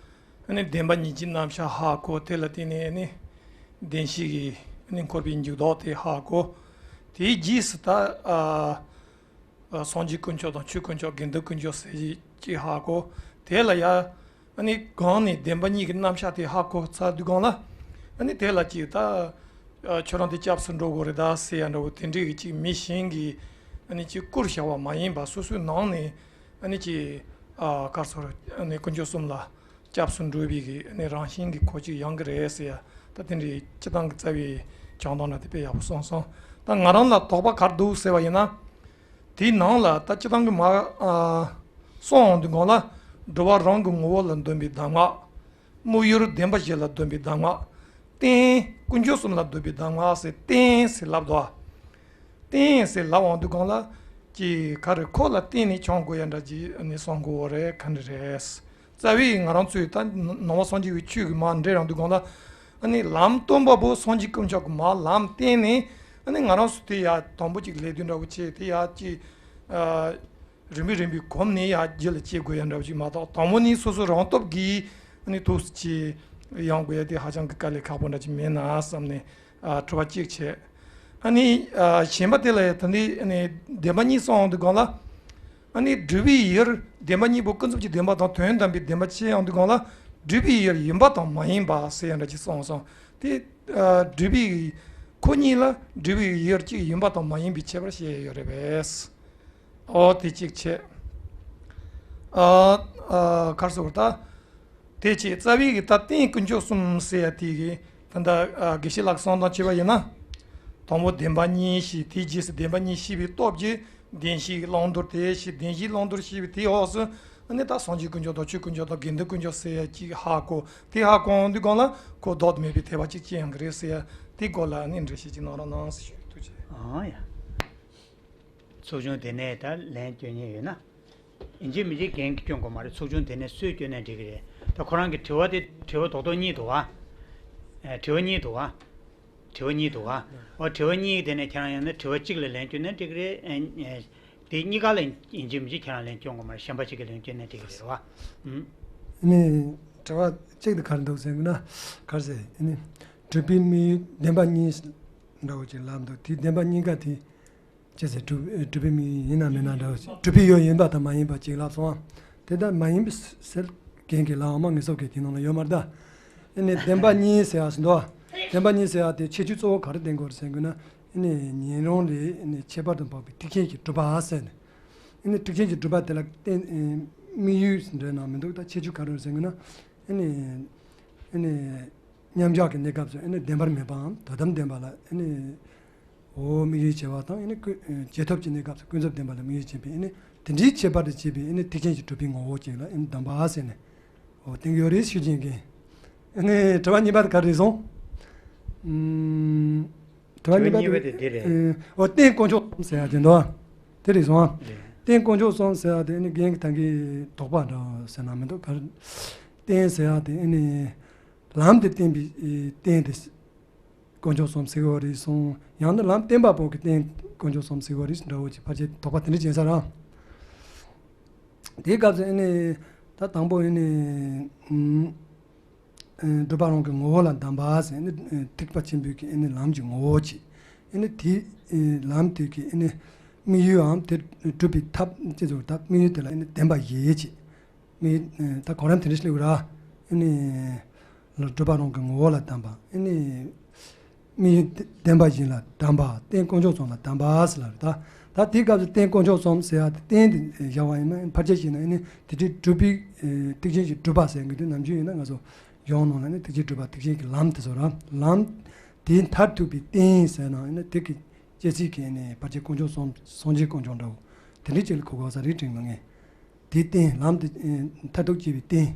ཨ་ནི་བདེན་པ་གཉིས་ཀྱི་རྣམ་གཞག་ཧ་གོ། དེ་ལ་བརྟེན་ནས་ཨ་ནི་བདེན་བཞི་གི་ཨ་ནི་འཁོར་བའི་འཇུག་ལྡོག་དེ་ཧ་གོ། དེའི་རྗེས་སུ་ད་ཨ་ཨ་སངས་རྒྱས་དཀོན་མཆོག་དང་ཆོས་དཀོན་མཆོག་དགེ་འདུན་དཀོན་མཆོག་ཟེར་གྱི་ཧ་གོ། དེ་ལ་ཡ་ཨ་ནི་གོང་ནས་བདེན་པ་གཉིས་ཀྱི་རྣམ་གཞག་དེ་ཧ་གོ་ཚར་དུས་གོང་ལ་ཨ་ནི་དེ་ལ་ཅིག་ད་ཨ་ཁྱོད་རང་དེ་སྐྱབས་སུ་འགྲོ་དགོས་རེད་ད་ཟེར་ཡ་འདྲ་བོ་དེ་འདྲའི་གི་ཅིག་མི་གཞན་གྱི་ཨ་ནི་ཅིག་བཀུར་བྱ་བ་མ་ཡིན་པ་སོ་སོའི་ནང་ནས། ཨ་ནི་ཅིག་ཨ་ག་རེ་ཟེར། ཨ་ནི་དཀོན་མཆོག་གསུམ་ལ་སྐྱབས་སུ་འགྲོ་བའི་གི་ཨ་ནི་རང་བཞིན་གྱི་གོ་ཅིག་ཡོང་གི་རེད་ཟེར་ཡ། ད་དེ་འདྲའི་སྤྱིར་བཏང་གི་རྩ་བའི་བྱུང་སྟངས་འདྲ་དེ་དཔེ་ཡག་པོ་གསུངས་སོང་། ད་ང་རང་ལ་དོགས་པ་ག་རེ་འདུག་ཟེར་བ་ཡིན་ན། དེའི་ནང་ལ་ད་སྤྱིར་བཏང་གི་མ་ཨ་གསུངས་འོང་དུས་གོང་ལ། འགྲོ་བ་རང་གི་ངོ་བོ་ལ་འདོན་པའི་གདམས་ངག་དམིགས་ཡུལ་བདེན་པ་བཞི་ལ་འདོན་པའི་གདམས་ངག་རྟེན་དཀོན་མཆོག་གསུམ་ལ་འདོན་པའི་གདམས་ངག་ཟེར་རྟེན་ཟེར་ལབ་དོ། རྟེན་ཟེར་ལབ་འོང་དུས་གོང་ལ། ཅིག་ག་རེ་ཁོ་ལ་བརྟེན་ནས་བྱུང་དགོས་ཡ་འདྲ་ཅིག་ཨ་ནི་གསུང་དགོས་པ་རེད། ག་འདྲ་རེད། རྩ་བའི་ང་རང་ཚོའི་ད་ནང་པ་སངས་རྒྱས་པའི་ཆོས་ཀྱི་མ་འདྲེས་ཡོང་དུས་གོང་ལ། ཨ་ནི་ལམ་སྟོན་པ་པོ་སངས་རྒྱས་དཀོན་མཆོག་གི་མ་ལམ་བསྟན་ནས། ཨ་ནི་ང་རང་ཚོ་དེ་ཡ་དང་པོ་ཅིག་ལས་དོན་འདྲ་བོ་བྱས་དེ་ཡ་ཅིག་ཨ། རིམ་པས་རིམ་པས་གོམས་ནས་ཡར་རྒྱུད་ལ་སྐྱེ་དགོས་ཡ་འདྲ་བ་ཅིག་མ་གཏོགས། དང་པོ་ནས་སོ་སོ་རང་སྟོབས་ཀྱིས་ཨ་ནི་ཐུགས་སུ་ཆེ་ཡོང་དགོས་ཡ་དེ་ཧ་ཅང་གི་དཀའ་ལས་ཁག་པོ་འདྲ་ཅིག་མེད་ན་བསམ་ནས། ཨ་དྲི་བ་གཅིག་བྱས། ཨ་ནི་ཨ་གཞན་པ་དེ་ལ་ཡ་ད་ནི་ཨ་ནི་བདེན་པ་གཉིས་གསུངས་ཡོང་དུས་གོང་ལ། ཨ་ནི་སྒྲུབ་པའི་ཡུལ་བདེན་པ་གཉིས་པོ་ཀུན་རྫོབ་ཀྱི་བདེན་པ་དང་དོན་དམ་པའི་བདེན་པ་ཕྱེ་ཡོང་དུས་གོང་ལ། སྒྲུབ་པའི་ཡུལ་ཡིན་པ་དང་མ་ཡིན་པ་ཟེར་ཡ་འདྲ་ཅིག་གསུངས་སོང་། དེ་ཨ་སྒྲུབ་པའི་ཁོ་གཉིས་ལ་སྒྲུབ་པའི་ཡུལ་གཅིག་ཡིན་པ་དང་མ་ཡིན་པའི་ཁྱད་པར་བཤད་ཡོད་རེད་པས། ཨོ་དེ་གཅིག་བྱས། ཨ་ཨ་ག་རེ་ཟེར་དགོས་རེད་ད། དེ་བྱས་རྩ་བའི་གི་ད་རྟེན་དཀོན་མཆོག་གསུམ་ཟེར་ཡ་དེ་གི་ད་ལྟ་ཨ་དགེ་བཤེས་ལགས་གསུང་སྟངས་བྱས་པ་ཡིན་ན། དང་པོ་བདེན་པ་གཉིས་ཤེས། དེའི་རྗེས་སུ་བདེན་པ་གཉིས་ཤེས་པའི་སྟོབས་ཀྱིས་བདེན་བཞིའི་བླང་དོར་དེ་ཤེས། བདེན་བཞིའི་བླང་དོར་ཤེས་པའི་དེའི་འོག་སུ་ཨ་ནི་ད་སངས་རྒྱས་དཀོན་མཆོག་དང་ཆོས་དཀོན་མཆོག་དང་དགེ་འདུན་དཀོན་མཆོག་ཟེར་ཡ་གཅིག་ཧ་གོ། དེ་ཧ་གོ་འོང་དུས་གོང་ལ་ཁོ་ལྡོག་ཏུ་མེད་པའི་ཐེག་པ་གཅིག་ཅི་ཡང་གི་རེད་ཟེར་ཡ་དེའི་སྐོར་ལ་ཨ་ནི་འགྲེལ་བཤད་ཅིག་གནང་རོགས་གནང་ཟེར་ཞུ་གི་འདུག་ཅེས། ཨང་ཡ། ཚོགས་ཆུང་དེ་ནས་ད་ལན་སྐྱོན་མཁན་ཡོད་ན། ཡིན་གཅིག་མིན་གཅིག་འགན་གཅིག་སྐྱོན་དགོས་མ་རེད། ཚོགས་ཆུང་དེ་ནས་སུས་སྐྱོན་ནའི་འགྲིག་གི་རེད། ད་ཁོ་རང་གི་དྲི་བ་དེ་དྲི་བ་རྡོག་རྡོག་གཉིས་འདུག་བ། ཨེ་དྲི་བ་གཉིས་འདུག་བ། དྲི་བ་གཉིས་འདུག་ག་འོ་དྲི་བ་གཉིས་དེ་ནས་ཁྱེད་རང་ཡང་ན་དྲི་བ་གཅིག་ལ་ལན་བསྐྱོན་ན་འགྲིག་གི་རེད། ཨ་ནི་དེ་གཉིས་ཀ་ལ་ཡིན་གཅིག་མིན་གཅིག་ཁྱེད་རང་ལན་བསྐྱོན་དགོས་མ་རེད། གཞན་པ་གཅིག་གིས་ལན་བསྐྱོན་ན་འགྲིག་གི་རེད་བ། ཨུམ། ཨ་ནི་དྲི་བ་གཅིག་དེ་ག་རེ་འདུག་ཟེར་ན། ག་རེ་ཟེར། ཨ་ནི་གྲུབ་པའི་དམིགས་ཡུལ་བདེན་པ་གཉིས་འདྲ་བོ་ཅིག་ལབ་འདུག་དེ་བདེན་པ་གཉིས་ཀ་དེ་ཅི་ཟེར། གྲུབ་གྲུབ་པའི་དམིགས་ཡུལ་ཡིན་ན་མིན་ན་འདྲ་བོ་ཅིག་གྲུབ་པའི་ཡུལ་ཡིན་པ་དང་མ་ཡིན་པ་ཅིག་ལབ་སོང་ཨ། དེ་ལྟར་མ་ཡིན་པའི་ཟེར་མཁན་གྱི་ལམ་དབུ་མ་ངེས་སོགས་ཀྱི་དེ་ནང་ལ་ཡོད་མ་རེད་ད། ཨ་ནི་བདེན་པ་གཉིས་ཟེར་ཡག་ཟེར་འདུག་བདེན་པ་གཉིས་ཟེར་ཡག་དེ་ཁྱད་ཆོས་གཙོ་བོ་ག་རེ་ལྡན་དགོས་རེད་ཟེར་དགོས་ན། ཨ་ནི་ཉན་རང་ལས་ཨ་ནི་ཁྱད་པར་དུ་འཕགས་པའི་ཐེག་ཆེན་གྱི་གྲུབ་པ་ཟེར་ནས། ཨ་ནི་ཐེག་ཆེན་གྱི་གྲུབ་པ་དེ་ལ་བརྟེན་ཨ་དམིགས་ཡུལ་འདྲ་ནང་མི་འདུག་ད་ཁྱད་ཆོས་ག་རེ་རེད་ཟེར་དགོས་ན། ཨ་ནི་ཨ་ནི་མཉམ་གཞག་གི་གནས་སྐབས་སུ་ཨ་ནི་བདེན་པར་མེད་པའམ་དོན་དམ་བདེན་པ་ལ་ཨ་ནི། འོ་དམིགས་ཡུལ་བྱེད་པ་དང་ཨ་ནི་ཀུན་རྗེས་ཐོབ་ཀྱི་གནས་སྐབས་སུ་ཀུན་རྫོབ་བདེན་པ་ལ་དམིགས་ཡུལ་བྱེད་པའི་ཨ་ནི་དེ་འདྲའི་ཁྱད་པར་དུ་བྱས་པའི་ཨ་ནི་ཐེག་ཆེན་གྱི་གྲུབ་པའི་ངོ་བོ་ཅིག་ལ་ཨ་ནི་གདམས་པ་ཟེར་ནས། འོ་བསྟན་གྱི་ཡོད་རེད་ཞུ་བྱེད་མཁན། ཨ་ནི་དྲི་བ་གཉིས་པ་དེ་ག་རེ་རེད་སོང་། ཨུམ། དྲི་བ་གཉིས་པ་དེ་དྲི་བ་གཉིས་པ་དེ་དེ་རེད། ཨ་འོ་རྟེན་དཀོན་མཆོག་གསུམ་ཟེར་ཡག་དེ་འདུག་དེ་རེད་སོང་ཨ། རེད། རྟེན་དཀོན་མཆོག་གསུམ་ཟེར་ཡག་དེ་ཨ་ནི་རྒན་གྱིས་ད་གིན་དོགས་པ་འདྲ་ཟེར་ན་མི་འདུག་ག་རེ། རྟེན་ཟེར་ཡག་དེ་ཨ་ནི་ལམ་དེ་བསྟན་པའི་ཨེ་རྟེན་དེ། དཀོན་མཆོག་གསུམ་ཟེར་གྱི་ཡོད་རེད་གསུངས། ཡང་ན་ལམ་བསྟན་པ་པོ་གི་རྟེན་དཀོན་མཆོག་གསུམ་ཟེར་གྱི་ཡོད་རེད་འདྲ་བོ་ཅིག་ཕལ་ཆེར་དོགས་པ་དེ་འདྲ་བྱེད་ས་རེད། དེའི་སྐབས་སུ་ཨ་ནི་ད་དང་པོ་ཨ་ནི་ཨུམ་ཨ་སྒྲུབ་པ་རང་གི་ངོ་བོ་ལ་གདམས་པ་ཟེར། ཨ་ནི་ཨ་ཐེག་པ་ཆེན་པོའི་གི་ཨ་ནི་ལམ་གྱི་ངོ་བོ་ཅིག་ཨ་ནི་དེ་ཨ་ལམ་དེ་གི་ཨ་ནི་དམིགས་ཡུལ་འམ་དེ་སྒྲུབ་པའི་ཐབས་ཅེས་སོགས་ད་དམིགས་ཡུལ་དེ་ལ་ཨ་ནི་བདེན་པ་བཞི་ཅིག་མི་ད་གོ་རིམ་དེ་འདྲ་ཞིག་སླེབས་ཡོད་ར། ཨ་ནི་ལ་སྒྲུབ་པ་རང་གི་ངོ་བོ་ལ་གདམས་པ། ཨ་ནི་དམིགས་ཡུལ་བདེན་པ་བཞི་ལ་གདམས་པ། རྟེན་དཀོན་མཆོག་གསུམ་ལ་གདམས་པ་ཟེར་ལབ་རེད་ད། ད་དེའི་སྐབས་སུ་རྟེན་དཀོན་མཆོག་གསུམ་ཟེར་ཡག་དེ་རྟེན་དེ་བཞག་པ་ཡིན་ན་ཕལ་ཆེར་བྱས་ན་ཨ་ནི་དེ་འདྲའི་སྒྲུབ་པའི་ཨེ་ཐེག་ཆེན་གྱི་སྒྲུབ་པ་ཟེར་མཁན་དེ་ནམ་རྒྱུན་ཡིན་ན་ང་ཚོ་གཞུང་ནང་ལ་ནི་ཐེག་ཆེན་སྒྲུབ་པ་ཐེག་ཆེན་གྱི་ལམ་དེ་ཚོ་ར། ལམ་དེའི་མཐར་ཐུག་པའི་རྟེན་ཟེར་ན་ཨ་ནི་དེ་གི་སྐྱེ་ཚིག་གི་ཨ་ནི་ཕལ་ཆེར་དཀོན་མཆོག་གསུམ་སངས་རྒྱས་དཀོན་མཆོག་འདྲ་བོ་དེ་འདྲའི་ཅིག་ལ་གོ་དགོས་ས་རེད་དྲན་གི་ངས། དེའི་རྟེན་ལམ་དེ་ཨེ་མཐར་ཐུག་སྐྱེ་བའི་རྟེན།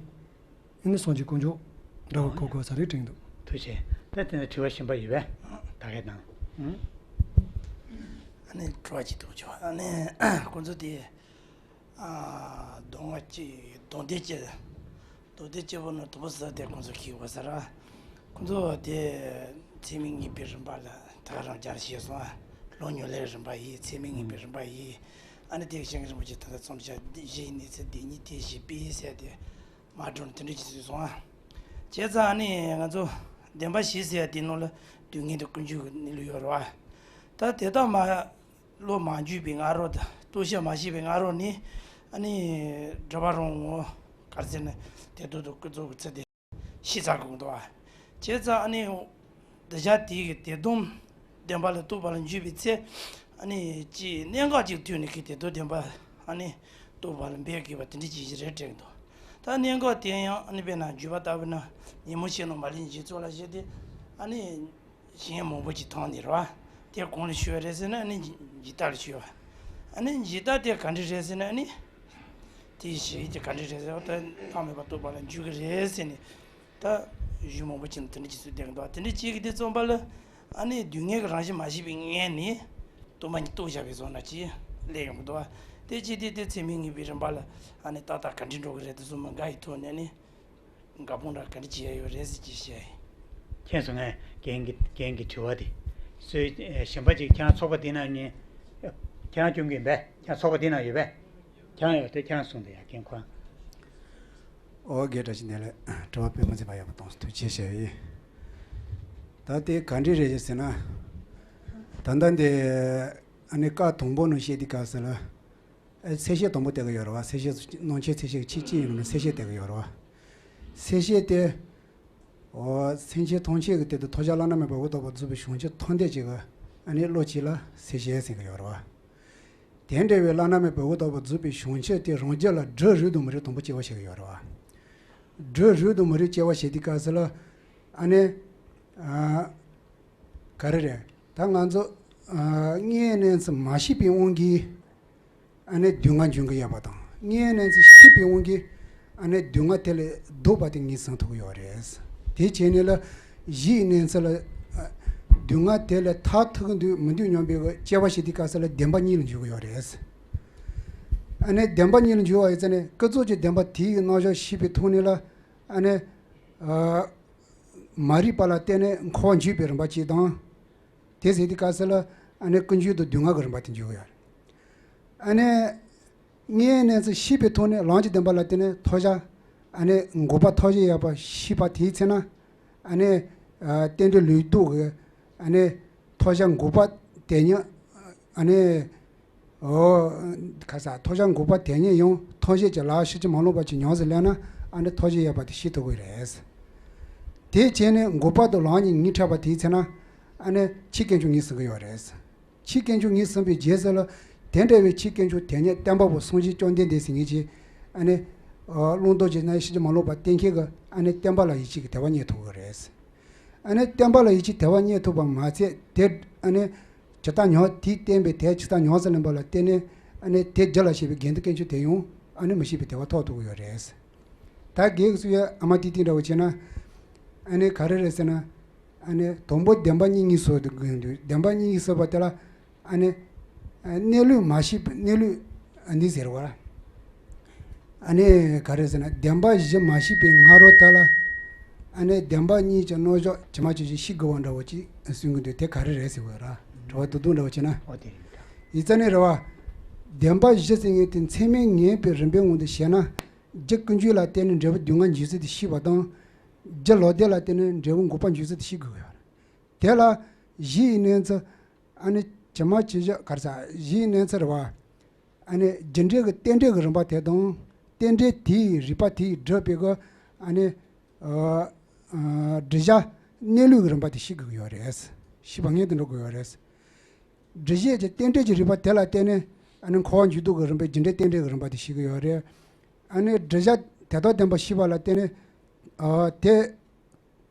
ཨ་ནི་སངས་རྒྱས་དཀོན་མཆོག་འདྲ་བོ་གོ་དགོས་ས་རེད་དྲན་འདུག་ཐུགས་རྗེ་ཆེ། ད་དེ་ནས་དྲི་བ་གཞན་པ་ཡོད་པས། ད་གས་དང་། ཨུ། ཨ་ནི་དྲི་བ་གཅིག་འདུག་ཅོ། ཨ་ནི་ཁོང་ཚོ་དེ་ཨ་སྡོང་བོ་གཅིག་སྡོང་སྡེ་གཅིག་སྡོང་སྡེ་གཅིག་པོ་ནི་དུམ་བུ་ཟེར་དེ་ཁོང་ཚོ་ཁྱེར་དགོས་ས་ར། ཁོང་ཚོ་དེ་ཚད་མས་ངེས་པའི་རིམ་པ་ལ་ད་ག་རང་སྦྱར་ཤེས་སོང་ཨ། ལོ་ཉུང་ལེ་རིམ་པ་ཡིན། ཚད་མས་ངེས་པའི་རིམ་པ་ཡིན། ཨ་ནི་དེ་ཤེས་མཁན་རིན་པོ་ཆེ་ད་ལྟ་རྩོམ་བྱ་གཞི་ཡི་གནས་ཚུལ་འདི་ཉིད་དེ་ཞེས་པས་ཟེར་ཏེ། མ་འགྲོ་དེ་འདྲ་ཅིག་བཟོས་སོང་ཨ། བྱས་ཙང་ཨ་ནི་ང་ཚོ་བདེན་པ་བཞི་ཟེར་ཡ་དེ་ནང་ལ་སྡུག་བསྔལ་དང་ཀུན་འབྱུང་གི་གནས་ལུགས་ཡོད་རེད་བ། ད་དེ་དག་མ་བློ་མ་འཇུས་པའི་སྔ་རོལ་དང་རྟོགས་ཆགས་མ་སྐྱེས་པའི་སྔ་རོལ་ནས་ཨ་ནི་སྒྲུབ་པ་རང་ངོ་ག་རེ་ཟེར་ན་དེ་དག་ཏུ་ཀུན་རྫོབ་ཀྱི་ཚུལ་དེ་ཤེས་ཚར་དགོས་འདུག་བ། བྱས་ཙང་ཨ་ནི་འདི་ཆ་དེའི་གི་དེ་དོན་བདེན་པ་ལ་རྟོགས་པ་ལ་འཇུག་པའི་ཚེ། ཨ་ནི་ཅིག་གནད་འགག་ཅིག་ཐོན་ནས་ཀྱི་དེ་དོན་བདེན་པ་ཨ་ནི་རྟོགས་པ་ལ་འབད་དགོས་པ་དེ་འདྲ་ཅིག་རེད་དྲན་འདུག་ད་གནད་འགག་དེ་ཡང་ཨ་ནི་དཔེར་ན་འཇུག་པ་ལྟ་བུ་ན་ཉིན་མོ་ཕྱེད་ནང་མ་ལུས་འཇིག་ཚོགས་ལ་བཞེད་དེ་ཨ་ནི་གཞན་མང་པོ་ཅིག་མཐོང་ནས་རེད་བ། དེ་གང་ལ་ཞུ་བ་རེད་ཟེར་ན་ཨ་ནི་འཇིག་ལྟ་ལ་ཞུ་བ། ཨ་ནི་འཇིག་ལྟ་དེ་ག་འདྲ་རེད་ཟེར་ན་ཨ་ནི་དེའི་གཞི་དེ་ག་འདྲ་རེད་ཟེར་བ་ད་བླ་མེད་པ་རྟོགས་པ་ལ་འཇུག་གི་རེད་ཟེར་ནས། ད་གཞུང་མང་པོ་ཅིག་ནང་དེ་འདྲ་ཅིག་སུས་བསྟན་གྱི་འདུག་དེ་འདྲ་ཅིག་གི་དེ་རྩོམ་པ་ལ་ཨ་ནི་སྡུག་བསྔལ་གྱི་རང་བཞིན་མ་ཤེས་པའི་ངང་ནས་སྟོང་པ་ཉིད་རྟོགས་བཞག་པའི་བཟོ་འདྲ་ཅིག་སླེབས་ཡོང་གི་འདུག་དེ་ཅི་སྟེ་དེ་ཚད་མས་ངེས་པའི་རིམ་པ་ལ་ཨ་ནི་ཏག་ཏག་ག་འདྲ་འགྲོ་གི་རེད་དེ་བཟོ་མི་འགའ་ཡི་ཐོག་ནས་ཨ་ནི་དགའ་སྤོང་འདྲ་ག་འདྲ་བྱེད་ཡ་ཡོད་རེད་ཟེར་ཅིག་བཤད་ཡིན། མཁྱེན་སོང་ངས་རྒན་གྱི་རྒན་གྱི་དྲི་བ་དེ། སུས་ཨེ་གཞན་པ་ཅིག་ཁྱེད་རང་ཚོགས་པ་དེ་ནང་ནས་ཁྱེད་རང་སྐྱོང་གི་ཡིན་པས། ཁྱེད་རང་ཚོགས་པ་དེ་ནང་ཡོད་པས། ཁྱེད་རང་ཡོད་དེ་ཁྱེད་རང་གསུངས་དེ་ཡ་རྒན་ཁོ་རང་། ཨོ་རྒན་བཀྲ་ཤིས་བདེ་ལེགས། དྲི་བ་དཔེ་མི་སྲིད་པ་ཡག་པོ་གཏོང་སོང་། ཐུགས་རྗེ་ཆེ་ཞུ་ཡིན། ད་དེ་ག་འདྲ་རེད་ཟེར་ན། ད་ལྟ་འདི་ཨ་ནི་བཀའ་དང་པོ་ནང་བཤད་དུས་སྐབས་སུ་ལ། ཨ་ཚད་ཤེས་དང་པོ་བསྟན་གྱི་ཡོད་རེད་བ། ཚད་ཤེས་སུ་སྣང་མཆེད་ཚད་ཤེས་ཀྱི་ཆེད་ཅི་ཡིན་ནམ་ཚད་ཤེས་བསྟན་གྱི་ཡོད་རེད་བ། ཚད་ཤེས་དེ། ཨོ་སེམས་ཅན་ཐམས་ཅད་ཀྱི་དོན་དུ་ཐོབ་བྱ་བླ་ན་མེད་པའི་འོད་དམ་པ་རྫོགས་པའི་བྱང་ཆུབ་ཐོབ་འདོད་ཅིག་གི་ཨ་ནི་བློ་ཅིག་ལ་ཚད་ཤེས་ཟེར་གྱི་ཡོད་རེད་བ། དེ་འདྲ་བའི་བླ་ན་མེད་པའི་འོད་དམ་པ་རྫོགས་པའི་བྱང་ཆུབ་དེ་རང་རྒྱུད་ལ་སྒྲུབ་རེས་དང་མི་རེས་དང་པོ་སྐྱེ་བ་བྱེད་ཀྱི་ཡོད་རེད་བ། སྒྲུབ་རེས་དང་མི་རེས་སྐྱེ་བ་བྱེད་དུས་སྐབས་སུ་ལ་ཨ་ནི། ཨ། ག་རེ་རེད། ད་ང་ཚོ་ཨ་དངོས་གནས་ཚུལ་མ་ཤེས་པའི་དབང་གིས་ཨ་ནི་སྡུག་བསྔལ་འབྱུང་གི་ཡོད་པ་དང་། དངོས་གནས་ཚུལ་ཤེས་པའི་དབང་གིས་ཨ་ནི་སྡུག་བསྔལ་དེ་ལས་ལྡོག་པ་དེ་ངོས་ཟིན་ཐུབ་ཀྱི་ཡོད་རེད། དེ་བྱས་ནས་ལ་གཞིའི་གནས་ཚུལ་ལ་ཨ་སྡུག་བསྔལ་དེ་ལས་ཐར་ཐུབ་ཀྱི་འདུག་མི་འདུག་སྙམ་པའི་དཔྱད་པ་བྱེད་དུས་སྐབས་སུ་ལ་བདེན་པ་གཉིས་ལ་འཇུག་གི་ཡོད་རེད། ཨ་ནི་བདེན་པ་གཉིས་ལ་འཇུག་པ་ཡིན་ཙང་ནས་ཀུན་རྫོབ་ཀྱི་བདེན་པ་དེའི་རྣམ་གཞག་ཤེས་པའི་ཐོག་ནས་ལ་ཨ་ནི། ཨ། མ་རིག་པ་ལ་བརྟེན་ནས་འཁོར་བ་འཇུག་པའི་རིམ་པ་གཅིག་དང་། དེ་ཟེར་དུས་སྐབས་སུ་ལ་ཨ་ནི་ཀུན་འབྱུང་དང་སྡུག་བསྔལ་གྱི་རིམ་པ་དེ་འཇུག་གི་ཡོད་རེད། ཨ་ནི་དངོས་ཡོད་གནས་ཚུལ་ཤེས་པའི་ཐོག་ནས་ལམ་གྱི་བདེན་པ་ལ་བརྟེན་ནས་མཐོལ་བྱ། ཨ་ནི་འགོག་པ་མཐོལ་བྱེད་ཡོད་པ་ཤེས་པ་དེའི་ཚེ་ན། ཨ་ནི་ཨ་རྟེན་འབྲེལ་ལུགས་ལྡོག་གི་ཨ་ནི་མཐོལ་བྱ་འགོག་པ་དེ་ཉིད། ཨ་ནི། ཨོ། ཁ་ས་མཐོལ་བྱ་འགོག་པ་དེ་ཉིད་ཡང་མཐོལ་བྱེད་ཀྱི་ལམ་ཕྱིན་ཅི་མ་ལོག་པ་ཅིག་ཉམས་སུ་ལེན་ན། ཨ་ནི་མཐོལ་བྱེད་ཡོད་པ་དེ་ཤེས་ཐུབ་ཀྱི་རེད། དེ་བྱས་ནས་འགོག་པ་དང་ལམ་གཉིས་ངེས་འཕྲད་པ་དེའི་ཚེ་ན། ཨ་ནི་ཕྱིའི་དཀོན་མཆོག་ངོས་ཟིན་གྱི་ཡོད་རེད། ཕྱིའི་དཀོན་མཆོག་ངོས་ཟིན་པའི་རྗེས་སུ་ལ། དེ་འདྲ་བའི་ཕྱིའི་དཀོན་མཆོག་དེ་ཉིད་བསྟན་པ་པོ་སངས་རྒྱས་བཅོམ་ལྡན་འདས་ཟེར་མཁན་གྱི་ཨ་ནི་ཨ་བླང་དོར་གྱི་རྣམ་དབྱེ་ཕྱིན་ཅི་མ་ལོག་པ་བསྟན་མཁན་གྱི་ཨ་ནི་བསྟན་པ་ལ་ཡིད་ཆེས་ཀྱི་དད་པ་རྙེད་ཐུབ་ཀྱི་རེད། ཨ་ནི་བསྟན་པ་ལ་ཡིད་ཆེས་དད་པ་རྙེད་ཐུབ་པ་མ་ཚད་དེ། ཨ་ནི་ཇི་ལྟར་ཉམས་དེས་བསྟན་པའི་དེ་ཇི་ལྟར་ཉམས་སུ་ལེན་པ་ལ་བརྟེན་ནས། ཨ་ནི་དེ་རྒྱུད་ལ་སྐྱེས་པའི་དགེ་འདུན་དཀོན་མཆོག་དེ་ཡང་ཨ་ནི་མི་ཤིགས་པའི་བདེ་བ་ཐོབ་ཐུབ་ཀྱི་ཡོད་རེད། ད་རྒན་གྱིས་གསུངས་ཡ་ཨ་མ་ཏིག་ཏིག་འདྲ་བོ་བྱས་ན། ཨ་ནི་ག་རེ་རེད་ཟེར་ན། ཨ་ནི་དང་པོ་བདེན་པ་གཉིས་གཉིས་སོ་དུ་དགོས་འདུག་བདེན་པ་གཉིས་གཉིས་སོ་པ་དེ་ལ། ཨ་ནི་ཨ་གནས་ལུགས་མ་ཤེས་པ། གནས་ལུགས་ཨ་འདི་ཟེར་བ། ཨ་ནི་ག་རེ་ཟེར་ན། བདེན་པ་བཞི་མ་ཤེས་པའི་སྔ་རོལ་ཏུ་ལ། ཨ་ནི་བདེན་པ་གཉིས་ཀྱི་རྣམ་གཞག་ཇི་མ་ཇི་བཞིན་ཤེས་དགོས་པ་འདྲ་བོ་ཅིག་གསུང་གི་འདུག་དེ་ག་རེ་རེད་ཟེར་བ་ར། དྲི་བ་ཏོག་ཏོག་འདྲ་བོ་བྱས་ན། ཨོ་དེ་རེད། ཡིག་རྩ་ནས་རེད་བ། བདེན་པ་བཞི་ཟེར་མཁན་དེ་མཚན་མས་ངེས་པའི་རིམ་པའི་དབང་དུ་བྱས་ན། རྒྱུ་ཀུན་འབྱུང་ལ་བརྟེན་ནས་འབྲས་བུ་སྡུག་བསྔལ་འབྱུང་ཚུལ་དེ་ཤེས་པ་དང་། རྒྱུ་ལོག་ལྟས་ལ་བརྟེན་ནས་འབྲས་བུ་འགོག་པ་འབྱུང་ཚུལ་དེ་ཤེས་དགོས་ཀྱི་ཡོད་རེད། དེ་ལ་གཞི་ཡི་གནས་ཚུལ། ཨ་ནི་ཇི་མ་ཇི་བཞིན་ག་རེ་ཟ། གཞི་ཡི་གནས་ཚུལ་རེད་བ། ཨ་ནི་རྒྱུ་འབྲས་ཀྱི་རྟེན་འབྲེལ་གྱི་རིམ་པ་དེ་དང་། རྟེན་འབྲེལ་དེའི་རིགས་པ་དེས་སྒྲུབ་པའི་གི་ཨ་ནི་ཨ་ཨ་སྒྲིབ་བྱ་གནས་ལུགས་ཀྱི་རིམ་པ་དེ་ཤེས་དགོས་ཀྱི་ཡོད་རེད། ཤེས་པ་སྔོན་དུ་འགྲོ་དགོས་ཡོད་རེད། སྒྲིབ་བྱེད་ཀྱི་རྟེན་འབྲེལ་གྱི་རིགས་པ་དེ་ལ་བརྟེན་ནས། ཨ་ནི་འཁོར་བ་འཇུག་ལྡོག་གི་རིམ་པའི་རྒྱུ་འབྲས་རྟེན་འབྲེལ་གྱི་རིམ་པ་དེ་ཤེས་ཀྱི་ཡོད་རེད། ཨ་ནི་སྒྲིབ་བྱ་དེ་དག་བདེན་པ་ཤེས་པ་ལ་བརྟེན་ནས། ཨ་དེ་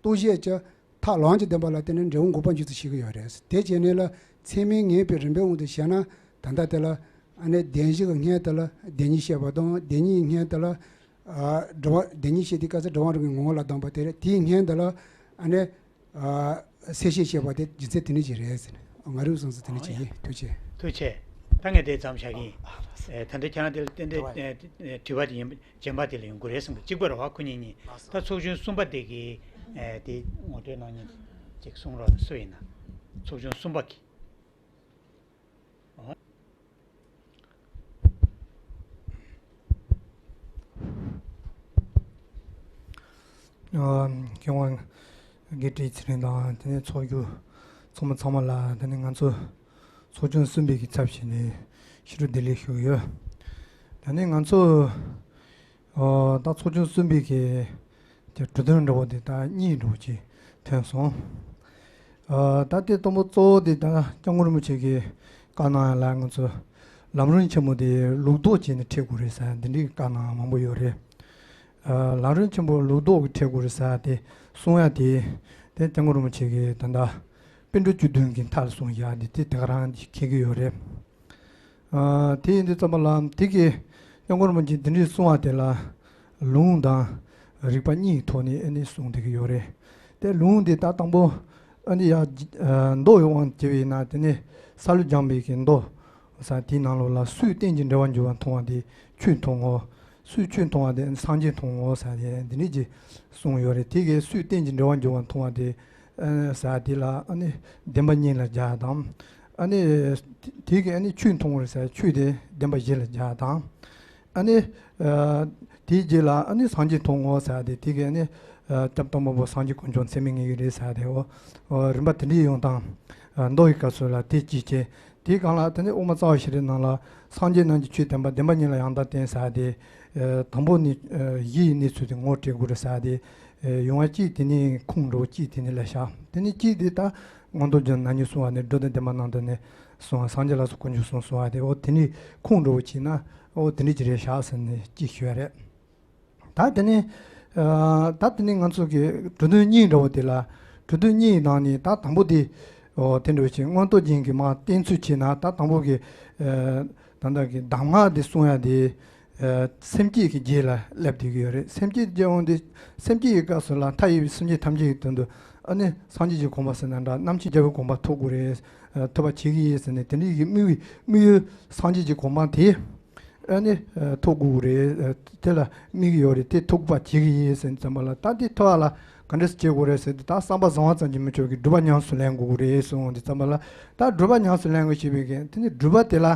རྟོགས་བྱེད་ཀྱི་མཐའ་ལམ་གྱི་བདེན་པ་ལ་བརྟེན་ནས་འབྲས་བུ་འགོག་པ་འབྱུང་ཚུལ་ཤེས་ཀྱི་ཡོད་རེད། དེ་བྱས་ནས་ལ་མཚན་མས་ངེས་པའི་རིམ་པའི་དབང་དུ་བྱས་ན། ད་ལྟ་དེ་ལ་ཨ་ནི་བདེན་བཞི་གི་སྔོན་དུ་ལ་བདེན་གཉིས་བཤད་པ་དང་། བདེན་གཉིས་སྔོན་དུ་ལ་ཨ་སྒྲིབ་པ། བདེན་གཉིས་བཤད་དུས་སྐབས་སུ་སྒྲིབ་པ་རང་གི་ངོ་བོ་ལ་ལྡན་པ་དེ་རེད། དེའི་སྔོན་དུ་ལ་ཨ་ནི་ཨ་སེལ་བྱེད་བཤད་པ་དེ་རྒྱུ་མཚན་དེ་ནི་ཅི་རེད་ཟེར་ནས། ང་རང་བསམ་ཚུལ་དེ་ནི་ཅི་ཡིན། ཐུགས་རྗེ་ཆེ། ཐུགས་རྗེ་ཆེ། ད་ངས་དེ་ཙམ་བྱ་གི་ཡིན། ཨ་ལགས་སོ། ཨེ་ད་ལྟ་ཁྱེད་རང་དེ་ལ་ཏན་ཏན་དྲི་བ་ཨེ་དྲི་བ་དེ་ཡིན། རྗེས་མ་དེ་ལ་ཡོང་གི་རེད་བསམ་གི། གཅིག་པ་རེད་བ། ཁོ་གཉིས་གཉིས། ལགས་སོ། ད་ཚོགས་ཆུང་གསུམ་པ་དེ་གི་ཨེ་དེ་ངོ་སྤྲོད་གནང་མཁན་ཅིག་གསུང་རོགས། སུ་ཡིན་ན། ཚོགས་ཆུང་གསུམ་པ་གི། ཨོ། ཨ་མཁས་དབང་དགེ་བཀྲིས་ཚེ་རིང་དང་། དེ་ནས་ཚོགས་བཞུགས་ཚང་མ་ཚང་མ་ལ། དེ་ནས་ང་ཚོ་ཚོགས་ཆུང་གསུམ་པའི་གི་ཚབ་བྱས་ནས་ཕྱི་དྲོ་བདེ་ལེགས་ཞུ་གི་ཡོད། དེ་ནས་ང་ཚོ་ཨོ་ད་ཚོགས་ཆུང་གསུམ་པའི་གི་དེ་གྲོས་དོན་འདྲ་བོ་དེ་ད་གཉིས་འདྲ་བོ་ཅིག་ཐོན་སོང་། ཨ་ད་དེ་དང་པོ་གཙོ་བོ་དེ་ད་སྐྱབས་མགོན་རིན་པོ་ཆེ་གིས་བཀའ་གནང་ཡ་ལ། ང་ཚོ་ལམ་རིམ་ཆེན་མོ་དེ་ལུགས་ལྡོག་བྱས་ནས་ཁྲིད་དགོས་རེད་ཟེར། འདི་འདྲའི་བཀའ་གནང་མང་པོ་ཡོད་རེད། ཨ་ལམ་རིམ་ཆེན་པོ་ལུགས་ལྡོག་གི་ཁྲིད་དགོས་རེད་ཟེར་དེ་གསུང་ཡ་དེ། དེ་སྐྱབས་མགོན་རིན་པོ་ཆེ་གིས་ད་ལྟ་པཎ་གྲུབ་བཅུ་བདུན་གྱི་མཐའ་ལ་གསུངས་བཞག་དེ། དེ་དེ་ག་རང་འཁེལ་གྱི་ཡོད་རེད། ཨ་དེ་ཡིན་དུས་ཙམ་པ་ལ་དེ་གི་སྐྱབས་མགོན་རིན་པོ་ཆེས་འདི་འདྲའི་གསུང་བ་དེ་ལ་ལུང་དང་རིགས་པ་གཉིས་ཐོག་ནས་ཨ་ནི་གསུང་བསྡད་ཀྱི་ཡོད་རེད། དེ་ལུང་དེ་ད་དང་པོ་ཨ་ནི་ཡ་ཨ་མདོ་ཡི་དབང་བྱས་པ་ཡིན་ན། དེ་ནས་སཱ་ལུ་སྦྱངས་པའི་གི་མདོ་ཟེར་དེའི་ནང་ལོགས་ལ། སུས་རྟེན་ཅིང་འབྲེལ་བར་འགྱུར་བ་མཐོང་བ་དེ་ཆོས་མཐོང་ངོ་། སུས་ཆོས་མཐོང་བ་དེ་སངས་རྒྱས་མཐོང་ངོ་ཟེར་དེ་འདི་འདྲའི་ཅིག་གསུངས་ཡོད་རེད། དེ་གི་སུས་རྟེན་ཅིང་འབྲེལ་བར་འགྱུར་བ་མཐོང་བ་དེ་ཨ་ཟེར་དེ་ལ་ཨ་ནི་བདེན་པ་གཉིས་ལ་སྦྱར་དང་། ཨ་ནི་དེ་གི་ཨ་ནི་ཆོས་མཐོང་བར་ཟེར། ཆོས་དེ་བདེན་པ་བཞི་ལ་སྦྱར་དང་། ཨ་ནི་ཨ་དེའི་རྗེས་ལ་ཨ་ནི་སངས་རྒྱས་མཐོང་ངོ་ཟེར་དེ། དེ་གི་ཨ་ནི་ཨ་སྐྱབས་སྟོན་པ་པོ་སངས་རྒྱས་དཀོན་མཆོག་མཚན་མས་ངེས་ཀྱི་རེད་ཟེར་དེ། འོ་འོ་རིམ་པ་དེ་འདྲའི་ཡོང་སྟངས། ཨ་མདོ་ཡི་སྐབས་སུ་ལ་དེ་གཅིག་བྱས། དེའི་སྒང་ལ་དེ་ནས་དབུ་མ་རྩ་བ་ཤེས་རིག་ནང་ལ་སངས་རྒྱས་རྣམས་ཀྱི་ཆོས་བདེན་པ། བདེན་པ་གཉིས་ལ་ཡང་དག་བརྟེན་ཟེར་དེ། ཨ་དང་པོ་ནི་ཨ་གཞི་ཡི་གནས་ཚུལ་དེ་ངོ་སྤྲད་དགོས་རེད་ཟེར་དེ། ཨ་ཡོང་བ་གཅིག་དེ་ནས་ཁུངས་འདྲ་བོ་གཅིག་དེ་ནས་ལ་བཞག་དེ་ནས་གཅིག་དེ་ད་མངོན་རྟོགས་རྒྱན་ནམ་ཉིད་གསུང་བ་ནས། སྒྲུབ་དང་བདེན་པ་རྣམས་དང་ནི་གསུང་བ། སངས་རྒྱས་ལ་སོགས་དཀོན་མཆོག་གསུམ་གསུང་བ་དེ། འོ་དེ་ནས་ཁུངས་འདྲ་བོ་གཅིག་ན་འོ་དེ་འདྲ་ཅིག་རེད་བཞག་ཟེར་ནས་གཅིག་ཞུ་བ་རེད། ད་དེ་ནས་ཨ་ད་དེ་ནས་ང་ཚོ་གི་གྲོས་དོན་གཉིས་འདྲ་བོ་དེ་ལ། གྲོས་དོན་གཉིས་ནང་ནས་ད་དང་པོ་དེ་འོ་དེ་འདྲ་བོ་ཅིག་མངོན་རྟོགས་རྒྱན་གྱི་མར་བསྟན་ཚུལ་བྱས་ན། ད་དང་པོ་གི་ཨ་ད་ལྟ་གི་གདམས་ངག་དེ་གསུང་ཡ་དེ་ཨ་སེམས་བསྐྱེད་ཀྱི་རྗེས་ལ་སླེབས་བསྡད་ཀྱི་ཡོད་རེད། སེམས་བསྐྱེད་ཀྱི་འོང་དེ། སེམས་བསྐྱེད་ཀྱི་སྐབས་སུ་ལ་མཐའ་ཡས་པའི་སེམས་ཅན་ཐམས་ཅད་ཀྱི་དོན་དུ་ཨ་ནི་སངས་རྒྱས་ཀྱི་གོ་འཕང་ཟེར་ན་འདྲ། རྣམ་མཁྱེན་རྒྱལ་པོའི་གོ་འཕང་ཐོབ་དགོས་རེད། ཨ་ཐོབ་པ་བྱེད་ཀྱི་ཡིན་ཟེར་ནས་དེ་འདྲའི་གི་དམིགས་ཡུལ། དམིགས་ཡུལ་སངས་རྒྱས་ཀྱི་གོ་འཕང་དེ། ཨ་ནི་ཐོབ་དགོས་ཀྱི་རེད། དེ་ལ་དམིགས་ཡོད་རེད། དེ་ཐོབ་པ་བྱེད་ཀྱི་ཡིན་ཟེར་ཙམ་པ་ལ། ད་དེ་ཐོབ་པ་ལ་ག་འདྲས་བྱེད་དགོས་རེད་ཟེར་དུས། ད་བསམ་པ་བཟང་བ་ཙམ་གྱིས་མི་ཆོག་གི། སྒྲུབ་པ་ཉམས་སུ་ལེན་དགོས་ཀྱི་རེད་གསུངས་དུས་ཙམ་པ་ལ། ད་སྒྲུབ་པ་ཉམས་སུ་ལེན་དགོས་ཞེས་པའི་གི་དེ་ནི་སྒྲུབ་པ་དེ་ལ།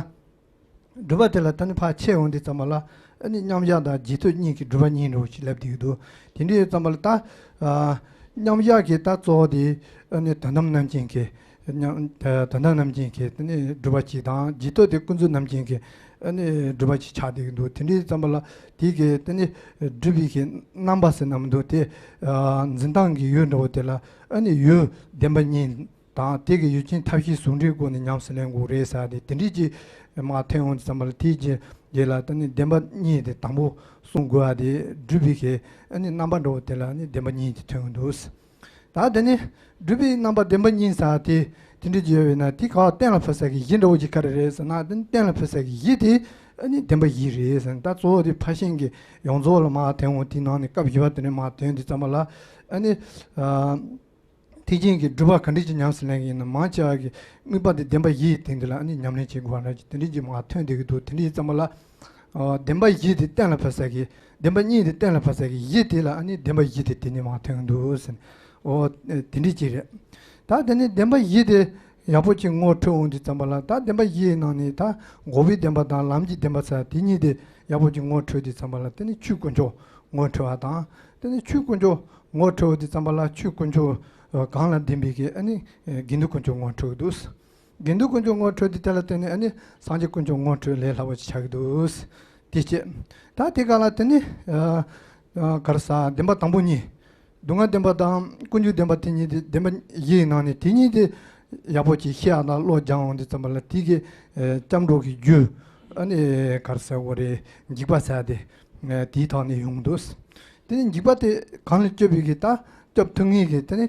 སྒྲུབ་པ་དེ་ལ་ད་ནི་ཕར་ཆས་འོང་དུས་ཙམ་པ་ལ། ཨ་ནི་མཉམ་བཞག་དང་རྗེས་ཐོབ་གཉིས་ཀྱི་སྒྲུབ་པ་གཉིས་འདྲ་བོ་ཞིག་ལབ་བསྡད་ཀྱི་འདུག་དེ་འདྲའི་ཙམ་པ་ལ་ད། ཨ། མཉམ་བཞག་གི་ད་གཙོ་བོ་དེ་ཨ་ནི་དོན་དམ་རྣམ་མཁྱེན་གྱི། མཉམ་དོན་དམ་རྣམ་མཁྱེན་གྱི་དེ་ནི་སྒྲུབ་པ་གཅིག་དང་། རྗེས་ཐོབ་དེ་ཀུན་རྫོབ་རྣམ་མཁྱེན་གྱི་ཨ་ནི་སྒྲུབ་པ་གཅིག་ཆགས་བསྡད་ཀྱི་འདུག་དེ་འདྲའི་ཙམ་པ་ལ་དེ་གི་དེ་ནི་སྒྲུབ་པའི་གི་རྣམ་པ་ཟེར་ན་མི་འདུག་དེ། ཨ། འཛིན་སྟངས་ཀྱི་ཡུལ་འདྲ་བོ་དེ་ལ་ཨ་ནི་ཡུལ་བདེན་པ་གཉིས་དང་། དེ་གི་ཡུལ་ཅན་ཐབས་ཤེས་ཟུང་འབྲེལ་སྒོ་ནས་ཉམས་སུ་ལེན་དགོས་རེད་ཟེར་ཏེ། དེ་འདྲའི་ཅིག་མར་ཐོན་འོང་དུས་ཙམ་པ་ལ། དེའི་རྗེས་རྗེས་ལ་ད་ནི་བདེན་པ་གཉིས་དེ་དང་པོ་གསུང་དགོས་པ་དེ། སྒྲུབ་པའི་གི་ཨ་ནི་རྣམ་པ་འདྲ་བོ་དེ་ལ་ཨ་ནི་བདེན་པ་གཉིས་དེ་ཐོན་འདུག་ད་དེ་ནི་སྒྲུབ་པའི་རྣམ་པ་བདེན་པ་གཉིས་ཟེར་དེ་དེ་འདྲ་ཅིག་ཡོད་པས་ན། དེ་ག་གཏན་ལ་ཕབ་ས་གི་གཞི་འདྲ་བོ་ཅིག་ག་རེ་རེད་ཟེར་ན། དེ་ནི་གཏན་ལ་ཕབ་ས་གི་གཞི་དེ་ཨ་ནི་བདེན་པ་བཞི་རེད་ཟེར། ད་གཙོ་བོ་དེ་ཕར་ཕྱིན་གྱི་ཡོངས་རྫོགས་ལ་མར་ཐོན་འོང་། དེའི་ནང་ནས་སྐབས་བཞི་པ་དེ་ནས་མར་ཐོན་དུས་ཙམ་པ་ལ། ཨ་ནི། ཨ། ཐེག་ཆེན་གྱི་སྒྲུབ་པ་ག་འདྲ་ཅིག་ཉམས་སུ་ལེན་གྱི་ཡིན་ན། མང་ཆེ་བ་གིས་དམིགས་པ་དེ་བདེན་པ་བཞིའི་སྟེང་དེ་ལ་ཨ་ནི་ཉམས་ལེན་བྱེད་དགོས་པ་འདྲ་ཅིག་དེ་འདྲ་ཅིག་མར་ཐོན་བསྡད་ཀྱི་འདུག་དེ་འདྲའི་ཙམ་པ་ལ། ཨ། བདེན་པ་བཞི་དེ་གཏན་ལ་ཕབ་ས་གི། བདེན་པ་གཉིས་དེ་གཏན་ལ་ཕབ་ས་གི་གཞི་དེ་ལ་ཨ་ནི་བདེན་པ་བཞི་དེ་དེ་ནས་མར་ཐོན་གྱི་འདུག་ཟེར། ཨོ། དེ་འདྲ་ཅིག་རེད། ད་དེ་ནས་བདེན་པ་བཞི་དེ་ཡག་པོ་ཅིག་ངོ་འཕྲོད་འོང་དུས་ཙམ་པ་ལ། ད་བདེན་པ་བཞིའི་ནང་ནས་ད་འགོག་པའི་བདེན་པ་དང་ལམ་གྱི་བདེན་པ་ཟེར་དེ་གཉིས་དེ་ཡག་པོ་ཅིག་ངོ་འཕྲོད་དུས་ཙམ་པ་ལ། དེ་ནི་ཆོས་དཀོན་མཆོག་ངོ་འཕྲོད་པ་དང་། དེ་ནི་ཆོས་དཀོན་མཆོག་ངོ་འཕྲོད་དུས་ཙམ་པ་ལ། ཆོས་དཀོན་མཆོག་གང་ལ་ལྡན་པའི་གི་ཨ་ནི་དགེ་འདུན་དཀོན་མཆོག་ངོ་འཕྲོད་འདུག་དགེ་འདུན་དཀོན་མཆོག་ངོ་འཕྲོད་དེ། དེ་ལ་བརྟེན་ནས་ཨ་ནི་སངས་རྒྱས་དཀོན་མཆོག་ངོ་འཕྲོད་ལས་སླ་པོ་ཅིག་ཆགས་ཀྱི་འདུག་དེ་བྱས། ད་དེ་ག་ལ་དེ་ནི། ཨ། ཨ། ག་རེ་ཟེར། བདེན་པ་དང་པོ་གཉིས། སྡུག་བསྔལ་བདེན་པ་དང་ཀུན་འབྱུང་བདེན་པ་དེ་གཉིས་དེ། བདེན་པ་བཞིའི་ནང་ནས་དེ་གཉིས་དེ་ཡག་པོ་ཅིག་ཤེས་ཡག་དང་བློ་སྦྱང་འོང་དུས་ཙམ་པ་ལ། དེ་གི། ཨ། སྐྱབས་འགྲོ་གི་རྒྱུ། ཨ་ནི་ག་རེ་ཟེར་དགོས་རེད། འཇིགས་པ་ཟེར་དེ། ཨ། དེའི་ཐོག་ནས་ཡོང་འདུག་དེ་ནི་འཇིགས་པ་དེ་གང་ལ་སྐྱོབ་པའི་གི། ད་སྐྱོབ་ཐུབ་མཁན་གྱི་དེ་ནི།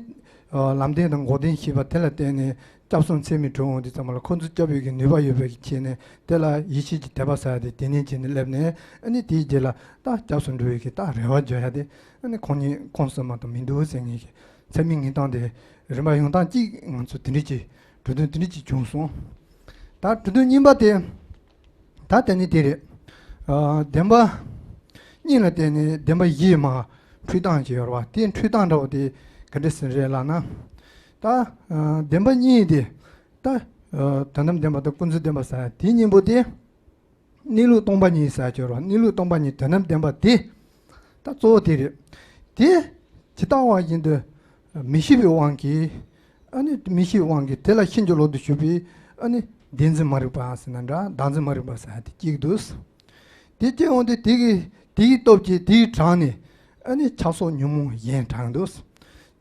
ཨ། ལམ་བདེན་དང་འགོག་བདེན་ཤེས་པ་དེ་ལ་བརྟེན་ནས་སྐྱབས་སུ་འཚོལ་མི་འགྲོ་འོང་དུས་ཙམ་པ་ལ། ཁོ་ཚོ་སྐྱོབ་པའི་གི་ནུས་པ་ཡོད་པའི་གི་ཆེད་ནས། དེ་ལ་ཡེ་ཤེས་ཀྱི་དད་པ་ཟེར་དེ་དེ་ནས་བྱས་ནས་སླེབས་ནས། ཨ་ནི་དེའི་རྗེས་ལ་ད་སྐྱབས་སུ་འགྲོ་བའི་གི་ད་རེ་བ་འཇོག་ཡ་དེ། ཨ་ནི་ཁོང་གཉིས་ཁོངས་སུ་མ་གཏོགས་མི་འདུག་ཟེར་མཁན་གྱི་མཚན་མའི་ངེས་སྟངས་དེ། རིམ་པ་ཡོང་སྟངས་གཅིག་ང་ཚོ་དེ་འདྲ་ཅིག་གྲོས་མཐུན་དེ་འདྲ་ཅིག་བྱུང་སོང་། ད་གྲོས་མཐུན་གཉིས་པ་དེ། ད་དེ་ནི་དེ་རེད། ཨ། བདེན་པ་གཉིས་ལ་བརྟེན་ནས་བདེན་པ་བཞི་མར་འཕྲོས་སྟངས་ཅིག་ཡོད་རེད་པ། དེ་འཕྲོས་སྟངས་འདྲ་བོ་དེ་ག་འདྲ་ཟེར་རེད་ལབ་ན། ད། ཨ། བདེན་པ་གཉིས་དེ། ད། ཨ། དོན་དམ་བདེན་པ་དང་ཀུན་རྫོབ་བདེན་པ་ཟེར་དེ་གཉིས་པོ་དེ། གནས་ལུགས་སྟོང་པ་ཉིད་ཟེར་གྱི་ཡོད་རེད་པ། གནས་ལུགས་སྟོང་པ་ཉིད་དོན་དམ་བདེན་པ་དེ། ད་གཙོ་བོ་དེ་རེད། དེ་ཇི་ལྟ་བ་བཞིན་དུ་མི་ཤེས་པའི་དབང་གིས། ཨ་ནི་མི་ཤེས་པའི་དབང་གིས་དེ་ལ་ཕྱིན་ཅི་ལོག་ཏུ་ཞུགས་པའི། ཨ་ནི་བདེན་འཛིན་མ་རིག་པ་ཟེར་ན་འདྲ། བདག་འཛིན་མ་རིག་པ་ཟེར་དེ་སྐྱེ་གི་འདུག་དེ་སྐྱེ་འོང་དུས་དེ་གི་དེའི་སྟོབས་ཀྱིས། དེའི་དྲག་ནས། ཨ་ནི་ཆགས་སོགས་ཉོན་མོངས་གཞན་དྲངས་འདུག་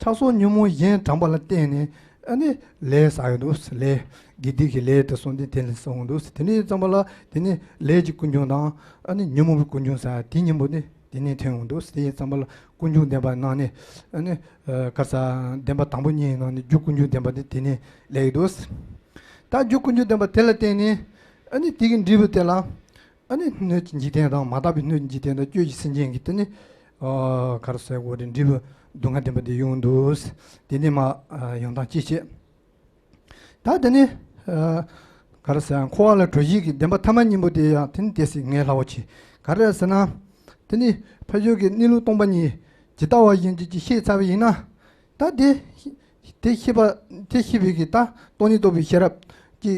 ཆགས་སོགས་ཉོན་མོངས་གཞན་དྲངས་པ་ལ་བརྟེན་ནས། ཨ་ནི་ལས་བསགས་ཡོང་འདུག་ལས། དགེ་སྡིག་གི་ལས་དེ་སོང་དུས་དེ་ལས་བསགས་འོང་འདུག་དེ་ནས་ཙམ་པ་ལ་དེ་ནས་ལས་ཀྱི་ཀུན་འབྱུང་དང་། ཨ་ནི་ཉོན་མོངས་པའི་ཀུན་འབྱུང་ཟེར་དེ་གཉིས་པོ་ནི་དེ་ནས་ཐོན་འོང་འདུག་དེ་ཙམ་པ་ལ་ཀུན་འབྱུང་བདེན་པ་ནང་ནས། ཨ་ནི། ཨ། ག་རེ་ཟེར། བདེན་པ་དང་པོ་གཉིས་ནང་ནས་རྒྱུ་ཀུན་འབྱུང་བདེན་པ་དེ་དེ་ནས་སླེབས་འདུག་ད་རྒྱུ་ཀུན་འབྱུང་བདེན་པ་དེ་ལ་བརྟེན་ནས། ཨ་ནི་དེ་གི་འབྲས་བུ་དེ་ལ། ཨ་ནི་སྣོད་ཀྱི་འཇིག་རྟེན་དང་། མ་དག་པའི་སྣོད་ཀྱི་འཇིག་རྟེན་དང་། སྤྱོད་ཀྱི་སེམས་ཅན་གྱི་དེ་ནི། ཨ། ག་རེ་ཟེར་དགོས་རེད། འབྲས་བུ་སྡུག་བསྔལ་བདེན་པ་དེ་ཡོང་འདུག་དེ་ནས་མར། ཨ། ཡོང་སྟངས་ཅི་བྱེད། ད་དེ་ནི། ཨ། ག་རེ་ཟེར། འཁོར་བ་ལས་གྲོལ་བྱེད་ཀྱི་བདེན་པ་ཐ་མ་གཉིས་པོ་དེ་ཡང་དེ་ནི་ཏོག་ཙམ་ངེས་སླ་བོ་བྱེད། ག་རེ་ཟེར་ན། དེ་ནི་ཕ་ཤུལ་གྱི་གནས་ལུགས་སྟོང་པ་ཉིད་ཇི་ལྟ་བ་བཞིན་དུ་ཅིག་ཤེས་ཚར་བ་ཡིན་ན། ད་དེ། དེ་ཤེས་པ། དེ་ཤེས་པའི་གི་ད་སྟོང་ཉིད་རྟོགས་པའི་ཤེས་རབ་ཀྱི་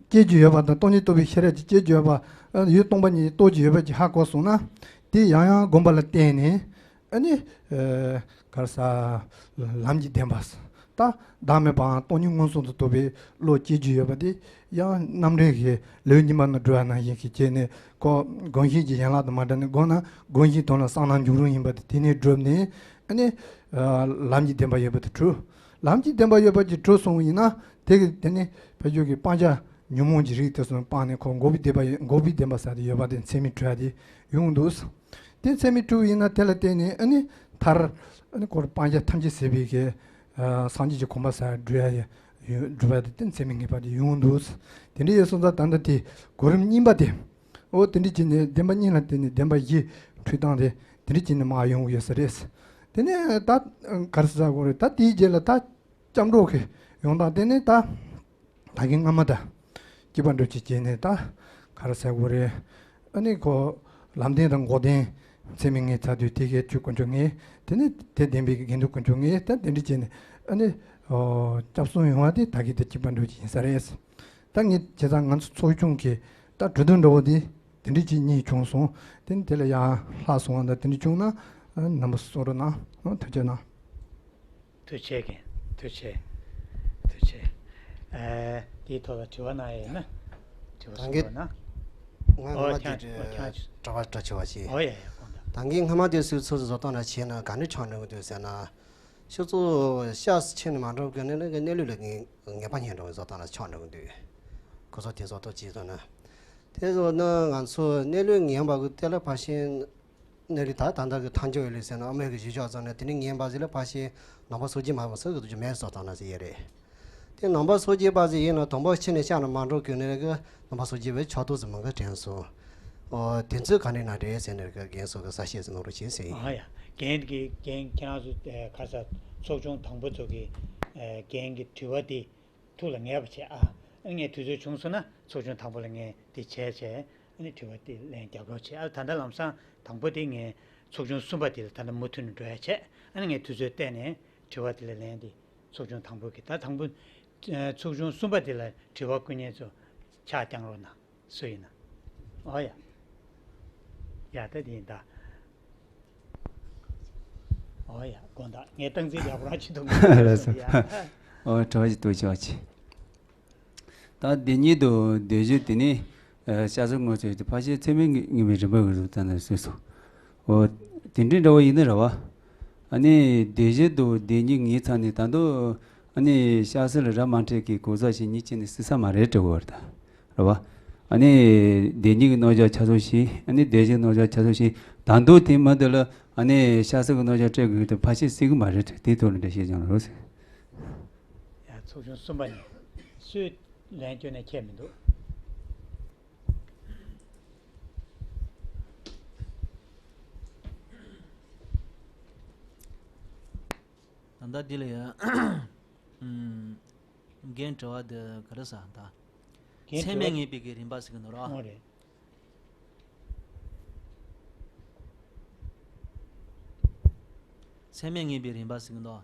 སྐྱེ་རྒྱུ་ཡོད་པ་དང་། སྟོང་ཉིད་རྟོགས་པའི་ཤེས་རབ་ཀྱི་སྐྱེ་རྒྱུ་ཡོད་པ། ཨ། ཡུལ་སྟོང་པ་ཉིད་རྟོགས་ཀྱི་ཡོད་པ་ཅིག་ཧ་གོ་སོང་ན། དེ་ཡང་ཡང་བསྒོམ་པ་ལ་བརྟེན་ནས། ཨ་ནི། ཨ། ག་རེ་ཟེར། ལམ་གྱི་བདེན་པ། ད་བདག་མེད་པའམ་སྟོང་ཉིད་མངོན་སུམ་དུ་རྟོགས་པའི་བློ་སྐྱེ་རྒྱུ་ཡོད་པ་དེ། ཡང་རྣམ་འགྲེལ་གྱི་ལེའུ་གཉིས་པ་ནང་བསྒྲུབས་པ་ནང་བཞིན་གྱི་བྱས་ནས། ཁོ་སྒོམ་བྱེད་ཀྱི་ཡན་ལག་དང་མ་འདྲ་ནས། སྒོམ་ན་སྒོམ་བྱེད་དོན་ལ་གསང་སྔགས་འཇུག་རུང་ཡིན་པ་དེ་དེ་ནས་བསྒྲུབས་ནས། ཨ་ནི། ཨ། ལམ་གྱི་བདེན་པ་ཡོད་པ་དེ་གྲུབ། ལམ་གྱི་བདེན་པ་ཡོད་པ་ཅིག་གྲུབ་སོང་བ་ཡིན་ན། དེ་གི་དེ་ནི་ཕ་ཤུལ་གྱི་སྤང་བྱ་ཉོན་མོངས་ཀྱི་རིགས་དེ་ཚོ་སྤངས་ནས། ཁོ་འགོག་པའི་བདེན་པ་ཡོད། འགོག་པའི་བདེན་པ་ཟེར་དེ་ཡོད་པ་དེ་མཚན་མེད་གྲུབ་ཡ་དེ་ཡོང་འདུག་དེ་མཚན་མེད་གྲུབ་ཡིན་ན། དེ་ལ་བརྟེན་ནས་ཨ་ནི་མཐར། ཨ་ནི་ཁོ་སྤང་བྱ་ཐམས་ཅད་ཟད་པའི་གི། ཨ། སངས་རྒྱས་ཀྱི་གོ་འཕང་ཟེར་བ་སྒྲུབ་ཡ་ཡོད། སྒྲུབ་པ་དེ་དེ་མཚན་མེད་ངེས་པ་དེ་ཡོང་འདུག་དེ་འདྲ་ཡོད་སོང་ཙང་། ད་ལྟ་དེ་གོ་རིམ་གཉིས་པ་དེ། འོ། དེ་འདྲ་བྱས་ནས་བདེན་པ་གཉིས་ལ་བརྟེན་ནས་བདེན་པ་བཞི་འཕྲོས་སྟངས་དེ་དེ་འདྲ་བྱས་ནས་མར་ཡོང་གི་ཡོད་ས་རེད། དེ་ནས་ད་ག་རེ་ཟེར་དགོས་རེད། ད་དེའི་རྗེས་ལ་ད་སྐྱབས་འགྲོ་གི་ཡོང་སྟངས་དེ་ནི་ད། ད་གིན་སྔ་མ་དང་གཅིག་པ་འདྲ་བོ་ཅིག་བྱས་ནས། ད་ག་རེ་ཟེར་དགོས་རེད། ཨ་ནི་ཁོ་ལམ་སྟོན་དང་འགོག་སྟོན་ཚད་མེད་ལྔའི་ཚར་དུས་དེ་གའི་ཆོས་དཀོན་མཆོག་ལྔ། དེ་ནས་དེ་ལྡན་པའི་དགེ་འདུན་དཀོན་མཆོག་ལྔ། ད་དེ་འདྲ་བྱས་ནས་ཨ་ནི་ཨོ་སྐྱབས་གསུམ་ཡོང་བ་དེ་ད་གིན་དེ་གཅིག་པ་འགྲོ་གི་ཡིན་ས་རེད། ད་ངས་བྱས་ཙང་ང་ཚོ་ཚོགས་ཆུང་གི་ད་གྲོས་བསྡུར་འདྲ་བོ་དེ་དེ་འདྲ་ཅིག་གཉིས་བྱུང་སོང་། དེ་ནི་དེ་ལ་ཡང་ལྷག་སོང་བ་འདྲ་དེ་འདྲ་བྱུང་ན་ཨ་རྣམ་པ་གསུང་རོགས་གནང་། ཨ་ཐུགས་རྗེ་གནང་། ཐུགས་རྗེ་ཆེ་རྒན། ཐུགས་རྗེ་ཆེ། ཐུགས་རྗེ་ཆེ། ཨེ། དེའི་ཐོག་ལ་དྲི་བ་གནང་ཡས་ཡོད་ན། དྲི་བ་ད་གསུང་གི་རོགས་གནང་། ང་ཨོ་སྔ་མ་ཁྱང་དེ་ཨོ་ཁྱང་། དྲི་བ་འདྲི་བྱས་པ་ཞིག་ཨོ་ཡ་ཡ་དགོངས་དག་ད་གིན་སྔ་མ་དེ་སུས་ཚོད་བཟོ་སྟངས་ལ་བྱས་ན་ག་འདྲ་ཆགས་འགྲོ་གི་འདུག་ཟེར་ན། ཁྱོད་ཚོ་ཤག་ཕྱིན་ནས་མ་འགྲོ་གི་ནས་གནས་ལུགས་ལ་ངེས་ངེས་པ་རྙེད་འགྲོ་གི་བཟོ་སྟངས་ལ་ཆགས་འགྲོ་གི་འདུག་ཁོ་ཚོ་དེ་བཟོ་ཐབས་བྱས་སོང་ན། དེ་བཟོ་ན་ང་ཚོ་གནས་ལུགས་ངན་པ་གི་དེ་ལ་ཕར་ཕྱིན། གནས་ལུགས་ད་ད་ལྟ་གི་ཐང་ཆོག་ཡོད་ལེ་ཟེར་ན་ཨ་མའི་གི་གཞིས་ཆགས་ཚང་ནས་དེ་ནི་ངན་པ་ཟིག་ལ་ཕར་ཕྱིན་ནང་པ་སོ་བརྒྱད་མ་མ་ཟེར་གི་འདུག་རྒྱུ་མེད་བཟོ་སྟངས་ན་ཟེར་ཡས་རེད། དེ་ནང་པ་སོ་བརྒྱད་པ་ཟིག་ཡིན་ན་དང་པོ་ཕྱི་ནས་ཤག་ནས་མ་འགྲོ་གི་ནས་གི་ནང་པ་སོ་བརྒྱད་པའི་ཕྱོགས་གཏོགས་ཟིག་མང་གི་དྲན་སོང་། ཨོ་དེ་ཚོས་ག་ནས་ན་རེད་ཟེར་ནས་གི་རྒན་ཚོ་གི་གསལ་བཤད་ཟིག་གནང་རོགས་བྱེད་ཟེར་ཡིན། ཨ་ཡ། རྒན་གི་རྒན་ཁྱེད་རང་ཚོ་ཨེ་ཁ་ས་ཚོགས་ཆུང་དང་པོ་ཚོ་གི་ཨེ་རྒན་གི་དྲི་བ་དེ་ཐུགས་ལ་ངེས་པ་བྱས་ཨ། ཨ་ནི་ངས་དུས་ཚོད་བྱུང་སོང་ན་ཚོགས་ཆུང་དང་པོ་ལ་ངས་དེ་བྱས་བྱས་ཨ་ནི་དྲི་བ་དེ་ལན་རྒྱབ་རོགས་བྱས་ཨ། ད་ལྟ་ལམ་སང་དང་པོ་དེ་ངས་ཚོགས་ཆུང་གསུམ་པ་དེ་ལ་ད་ལྟ་མུ་མཐུད་ནས་འགྲོ་ཡ་བྱས། ཨ་ནི་ངས་དུས་ཚོད་བལྟས་ནས་དྲི་བ་དེ་ལ་ལན་དེ་ཚོགས་ཆུང་དང་པོ་གི་ད་དང་པོ་ཨ་ཚོགས་ཆུང་གསུམ་པ་དེ་ལ་དྲི་བ་བསྐུར་མཁན་ཚོ་ཕྱག་བརྐྱང་རོགས་གནང་། སུ་ཡིན་ན། ཨོ་ཡ། ཡ་ད་དེ་ཡིན་ད། ཨོ་ཡ་དགོངས་དག་ངས་སྟངས་འཛིན་ཡག་པོ་རང་བྱེད་ཐུབ་མ་རེད་སོང་ཡ། ཨོ་གྲོགས་ཀྱི་ཐུགས་རྗེ་ཆེ། ད་འདི་ཉིད་དུ་འདོད་གཞི་དེ་ནི་ཤ་ཟ་དངོས་ཚོད་དེ་ཕལ་ཆེར་ཚད་མེད་ངེས་པའི་རིམ་པ་གི་རུ་ཙམ་ན་སོས་སོ། ཨོ་དེ་འདྲའི་འདྲ་བ་ཡིན་ན་ར་བ། ཨ་ནི་འདོད་གཞི་དུ་འདི་ཉིད་ངེས་ཚར་ནས་ད་དུང་ཨ་ནི་ཤ་ཟ་ལ་ར་མ་འཕྲད་ཀྱི་གོ་ས་ཞིག་ཉིད་ཅི་ནས་སྲིད་ས་མ་རེད་དྲི་བ་རེད་ད། རེད་བ། ཨ་ནི་བདེན་གཉིས་ཀྱི་རྣམ་གཞག་ཆ་ཚང་ཞིག་ཨ་ནི་བདེན་བཞིའི་རྣམ་གཞག་ཆ་ཚང་ཞིག་ད་དུང་དེ་མ་འདི་ལ་ཨ་ནི་ཤ་ཟ་གི་རྣམ་གཞག་སྤྲད་དགོས་དུས་ཕལ་ཆེར་སྲིད་གི་མ་རེད་དེའི་ཐོག་ལ་འགྲེལ་བཤད་སྦྱང་རོགས་ཟེར། ཡ་ཚོགས་ཆུང་གསུམ་པ་ནས་སུས་ལན་བསྐྱོན་ནས་ཁྱད་མི་འདུག་ད་ལྟ་འདི་ལ་ཡ། ཨུམ། རྒན་དྲི་བ་འདི་ག་རེ་ཟ་ད། རྒན་ཚད་མས་དྲི་བ་ངེས་པའི་གི་རིམ་པ་ཟེར་གི་འདུག་ར། ཨོ་རེད། ཚད་མས་ངེས་པའི་རིམ་པ་ཟེར་གི་འདུག་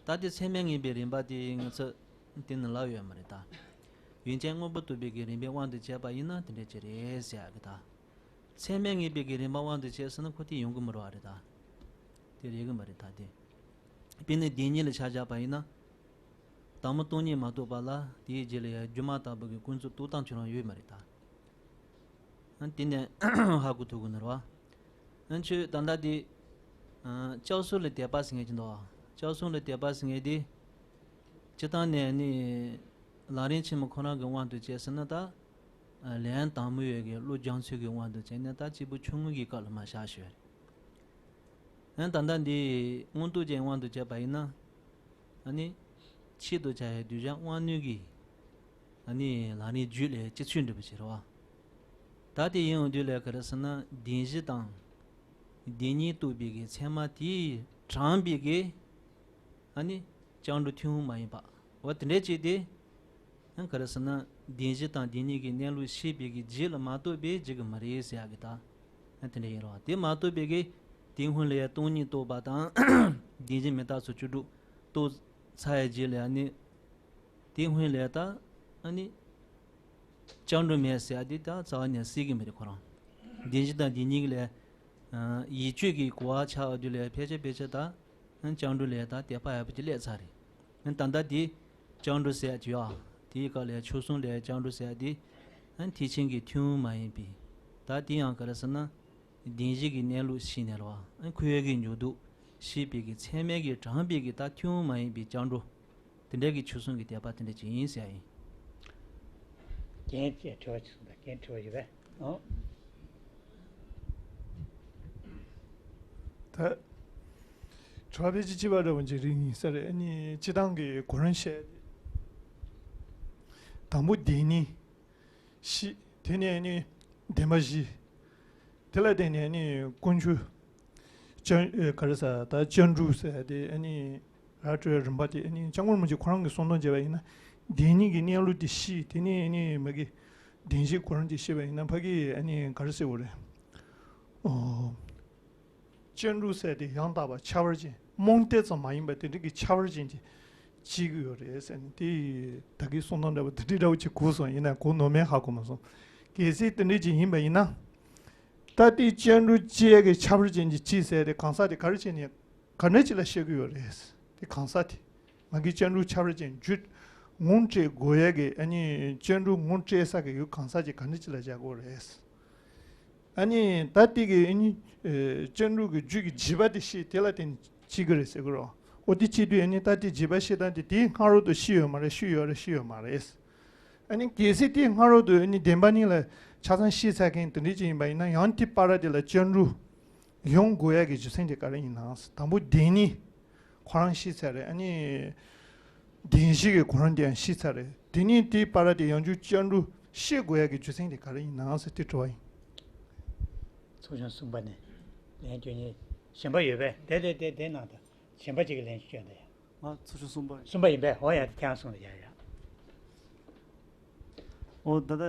ད་དེ་ཚད་མས་ངེས་པའི་རིམ་པ་དེ་ང་ཚོ་དེ་ནི་ལབ་ཡོད་མ་རེད་ད། ཡུལ་ཅན་དངོས་པོ་རྟོགས་པའི་གི་རིམ་པའི་དབང་དུ་བྱས་པ་ཡིན་ན་དེ་འདྲ་ཅིག་རེད་ཟེར་ཡག་གི་ད། ཚད་མས་ངེས་པའི་གི་རིམ་པ་དབང་དུ་བྱས་ཟེར་ན་ཁོ་དེ་ཡོང་གི་མི་རུང་བ་རེད་ད། དེ་རེད་གི་མ་རེད་ད་དེ། དཔེར་ན་བདེན་གཉིས་ལ་ཆ་བཞག་པ་ཡིན་ན། དང་པོ་སྟོང་ཉིད་མ་རྟོགས་པ་ལ་དེའི་རྗེས་ལ་ཡང་སྒྱུ་མ་ལྟ་བུ་གི་ཀུན་རྫོབ་རྟོགས་སྟངས་ཁྱོད་རང་ཡོད་མ་རེད་ད། ཨ་དེ་ནས་ཧ་གོ་ཐུབ་གི་ནི་རེད་བ། ཨ་ཁྱོད་ད་ལྟ་དེ། ཨ་སྐྱབས་གསུམ་ལ་དད་པ་ཟེར་མཁན་ཅིག་འདུག་སྐྱབས་གསུམ་ལ་དད་པ་ཟེར་མཁན་དེ། སྤྱིར་བཏང་ནས་ནི། ལམ་རིམ་ཆེན་མོ་ཁོ་རང་གི་དབང་དུ་བྱས་ཟེར་ན་ད། ལན་དང་མོ་ཡོད་ཀྱི་བློ་སྦྱང་ཚུལ་གྱི་དབང་དུ་བྱས་ན་ད་གཅིག་པུ་ཆུང་ངུ་གི་སྐབས་ལ་མ་བཞག་ཞུ་ཡ་རེད། ཨ་ད་ལྟ་འདི་མངོན་རྟོགས་ཅན་དབང་དུ་བྱས་པ་ཡིན་ན། ཨ་ནི། ཆེད་དུ་བྱ་ཡའི་གདུལ་བྱ་དབང་རྣོན་གྱི། ཨ་ནི་ལམ་རིམ་རྒྱུད་ལས་སྤྱི་ཚུལ་འགྲུབ་པ་ཞིག་རེད་བ། ད་དེ་ཡིན་འོང་དུས་ལས་ག་རེ་ཟེར་ན་བདེན་བཞི་དང་། བདེན་གཉིས་རྟོགས་པའི་གི་ཚད་མ་དེས་དྲངས་པའི་གི། ཨ་ནི། སྐྱབས་འགྲོ་ཐུན་མོང་མ་ཡིན་པ། འོ་དེ་འདྲའི་ཅིག་དེ། ཡང་ག་རེ་ཟེར་ན་བདེན་བཞི་དང་བདེན་གཉིས་ཀྱི་གནས་ལུགས་ཤེས་པའི་གི་རྗེས་ལ་མ་རྟོགས་པའི་རྒྱུ་གི་མ་རེད་ཟེར་ཡག་གི་ད། ཡང་དེ་འདྲ་ཡིན་རོགས་དེ་མ་རྟོགས་པའི་གི། དེ་སྔོན་ལ་ཡང་སྟོང་ཉིད་རྟོགས་པ་དང་། བདེན་བཞི་མི་རྟག་སོགས་བཅུ་དྲུག་རྟོགས་ཚར་ཡའི་རྗེས་ལ་ཡང་ནི། དེ་སྔོན་ལ་ཡང་ད། ཨ་ནི། སྐྱབས་འགྲོ་མེད་ཟེར་ཡག་དེ་ད་རྩ་བ་ནས་སྲིད་གི་མི་རེད་ཁོ་རང་། བདེན་བཞི་དང་བདེན་གཉིས་ཀྱི་ལས། ཡིད་དཔྱོད་ཀྱི་གོ་བ་ཆགས་པ་དུས་ལ་ཕལ་ཆེར་ཕལ་ཆེར་ད། སྐྱབས་འགྲོ་ལས་ད་དད་པ་ཡག་པོ་ཅིག་སླེབས་ཚར་རེད། ད་ལྟ་དེ་སྐྱབས་འགྲོ་ཟེར་ཡག་ཅིག་ཡོད་ཨ། དེའི་སྐབས་ལ་ཆོས་གསུམ་ལས་སྐྱབས་འགྲོ་ཟེར་ཡག་དེ། ཐེག་ཆེན་གྱི་ཐུན་མོང་མ་ཡིན་པའི། ད་དེ་ཡང་ག་རེ་ཟེར་ན། བདེན་བཞི་གི་གནས་ལུགས་ཤེས་ནས་ལ་བ། ཁོ་ཡོད་ཀྱི་འཇུག་ལྡོག་ཤེས་པའི་གི་ཚད་མའི་གི་དྲངས་པའི་གི་ད་ཐུན་མོང་མ་ཡིན་པའི་སྐྱབས་འགྲོ། དེ་འདྲའི་གི་ཆོས་གསུམ་གྱི་དད་པ་དེ་འདྲ་ཅིག་ཡིན་ཟེར་ཡ་ཡིན། རྒན་ཅེས་དྲི་བ་ཅིག་གསུངས་དང་རྒན་དྲི་བ་ཡོད་པས། ཨོ། ད། དྲི་བ་ཕལ་ཆེར་གཅིག་པ་འདྲ་བོ་ཅིག་རིགས་ཡིན་ས་རེད། ཨ་ནི་སྤྱི་བཏང་གི་གོ་རིམ་བཤད། དང་པོ་བདེན་གཉིས། བཞི། དེ་ནས་ནི་བདེན་པ་བཞི། དེ་ལ་བརྟེན་ནས་ནི་དཀོན་མཆོག་སྤྱན། ཨེ། ག་རེ་ཟེར། ད་སྤྱན་དྲངས་ཟེར་དེ་ཨ་ནི་ར་སྤྲོད་རིམ་པ་དེ་ཨ་ནི་སྐྱབས་མགོན་རིན་པོ་ཆེ་ཁོ་རང་གིས་གསུང་དོན་བྱས་པ་ཡིན་ན་བདེན་གཉིས་ཀྱི་གནས་ལུགས་དེ་ཤེས། དེ་ནས་ནི་མ་གི་ བདེན་བཞིའི་གོ་རིམ་དེ་བཤད་པ་ཡིན་ན་ཕ་གི་ཨ་ནི་ག་རེ་ཟེར་དགོས་རེད། ཨོ། སྤྱན་དྲུག་ཟེར་དེ་ཡང་དག་པ་ཁྱད་པར་ཅན་རྨོངས་དད་ཙམ་མ་ཡིན་པ་དེ་འདྲ་གི་ཁྱད་པར་ཅན་གྱི་བྱེད་ཀྱི་ཡོད་རེད་ཟེར་ནས་དེ་ད་གིན་གསུང་སྟངས་འདྲ་པོ་དེ་འདྲའི་འདྲ་པོ་ཅིག་གོ་སོང་། ཡིན་ན་གོ་ནོར་མེད་ཧ་གོ་མ་སོང་། གལ་སྲིད་དེ་འདྲ་ཅིག་ཡིན་པ་ཡིན་ན། ད་ལྟའི་སྤྱན་དྲུག་ཅེས་ཀྱི་ཁྱད་པར་ཅན་གྱི་བྱེད་ཟེར་དེ་གང་ཟག་དེ་ག་རེ་བྱས་ནས་ག་འདྲ་ཅིག་ལ་བཤད་ཀྱི་ཡོད་རེད། དེ་གང་ཟག་དེ་ང་གི་སྤྱན་དྲུག་ཁྱད་པར་ཅན་རྒྱུད་ངོ་སྤྲད་དགོས་ཡ་གི་ཨ་ནི་སྤྱན་དྲུག་ངོ་སྤྲད་ས་གི་ཡུལ་གང་ཟག་ཅིག་ག་འདྲ་ཅིག་ལ་བཞག་དགོས་རེད། ཨ་ནི་ད་ལྟའི་གི་ཨ་ནི་ཨེ་སྤྱན་དྲུག་གི་རྒྱུད་ཀྱི་འཇིགས་པ་དེ་ཤེས་དེ་ལ་བརྟེན་ནས་བྱེད་ཀྱི་རེད་ཟེར་གི་རོ། འོ་དེ་བྱེད་དུས་ཨ་ནི་ད་ལྟའི་འཇིགས་པ་ཤེས་སྟངས་དེ་དེའི་སྔ་རོལ་དུ་ཤེས་ཡོད་མ་རེད། ཤེས་ཡོད་རེད། ཤེས་ཡོད་མ་རེད། ཨ་ནི་གལ་སྲིད་དེའི་སྔ་རོལ་དུ་ཨ་ནི་བདེན་པ་གཉིས་ལ་ཆ་ཚང་ཤེས་ཚར་མཁན་དེ་འདྲ་ཅིག་ཡིན་པ་ཡིན་ན་ཡང་དེ་བར་དེ་ལ་སྤྱན་དྲུག་ཡོང་དགོས་ཡ་གི་རྒྱུ་མཚན་དེ་ག་རེ་ཡིན་ནམ། དང་པོ་བདེན་གཉིས་ཁོ་རང་ཤེས་ཚར་རེད། ཨ་ནི་བདེན་བཞི་གི་ཁོ་རང་དེ་ཡང་ཤེས་ཚར་རེད། དེ་ནས་དེའི་བར་དེ་ཡང་བསྐྱར་སྤྱན་དྲུག་ཤེས་དགོས་ཡ་གི་རྒྱུ་མཚན་དེ་ག་རེ་ཡིན་ནམ་ཟེར་དེ་དྲི་བ་ཡིན། ཚོགས་ཆུང་གསུམ་པ་ནས་ལན་སྐྱོན་ནི་གཞན་པ་ཡོད་པས། དེ་དེ་དེ་དེ་ནང་དུ་གཞན་པ་གཅིག་གིས་ལན་སྐྱོན་དེ། ང་ཚོགས་ཆུང་གསུམ་པ། གསུམ་པ་ཡིན་པས། འོ་ཡ། ཁྱེད་རང་གསུངས་ཡ་ཡ། ཨོ་ད་ལྟ།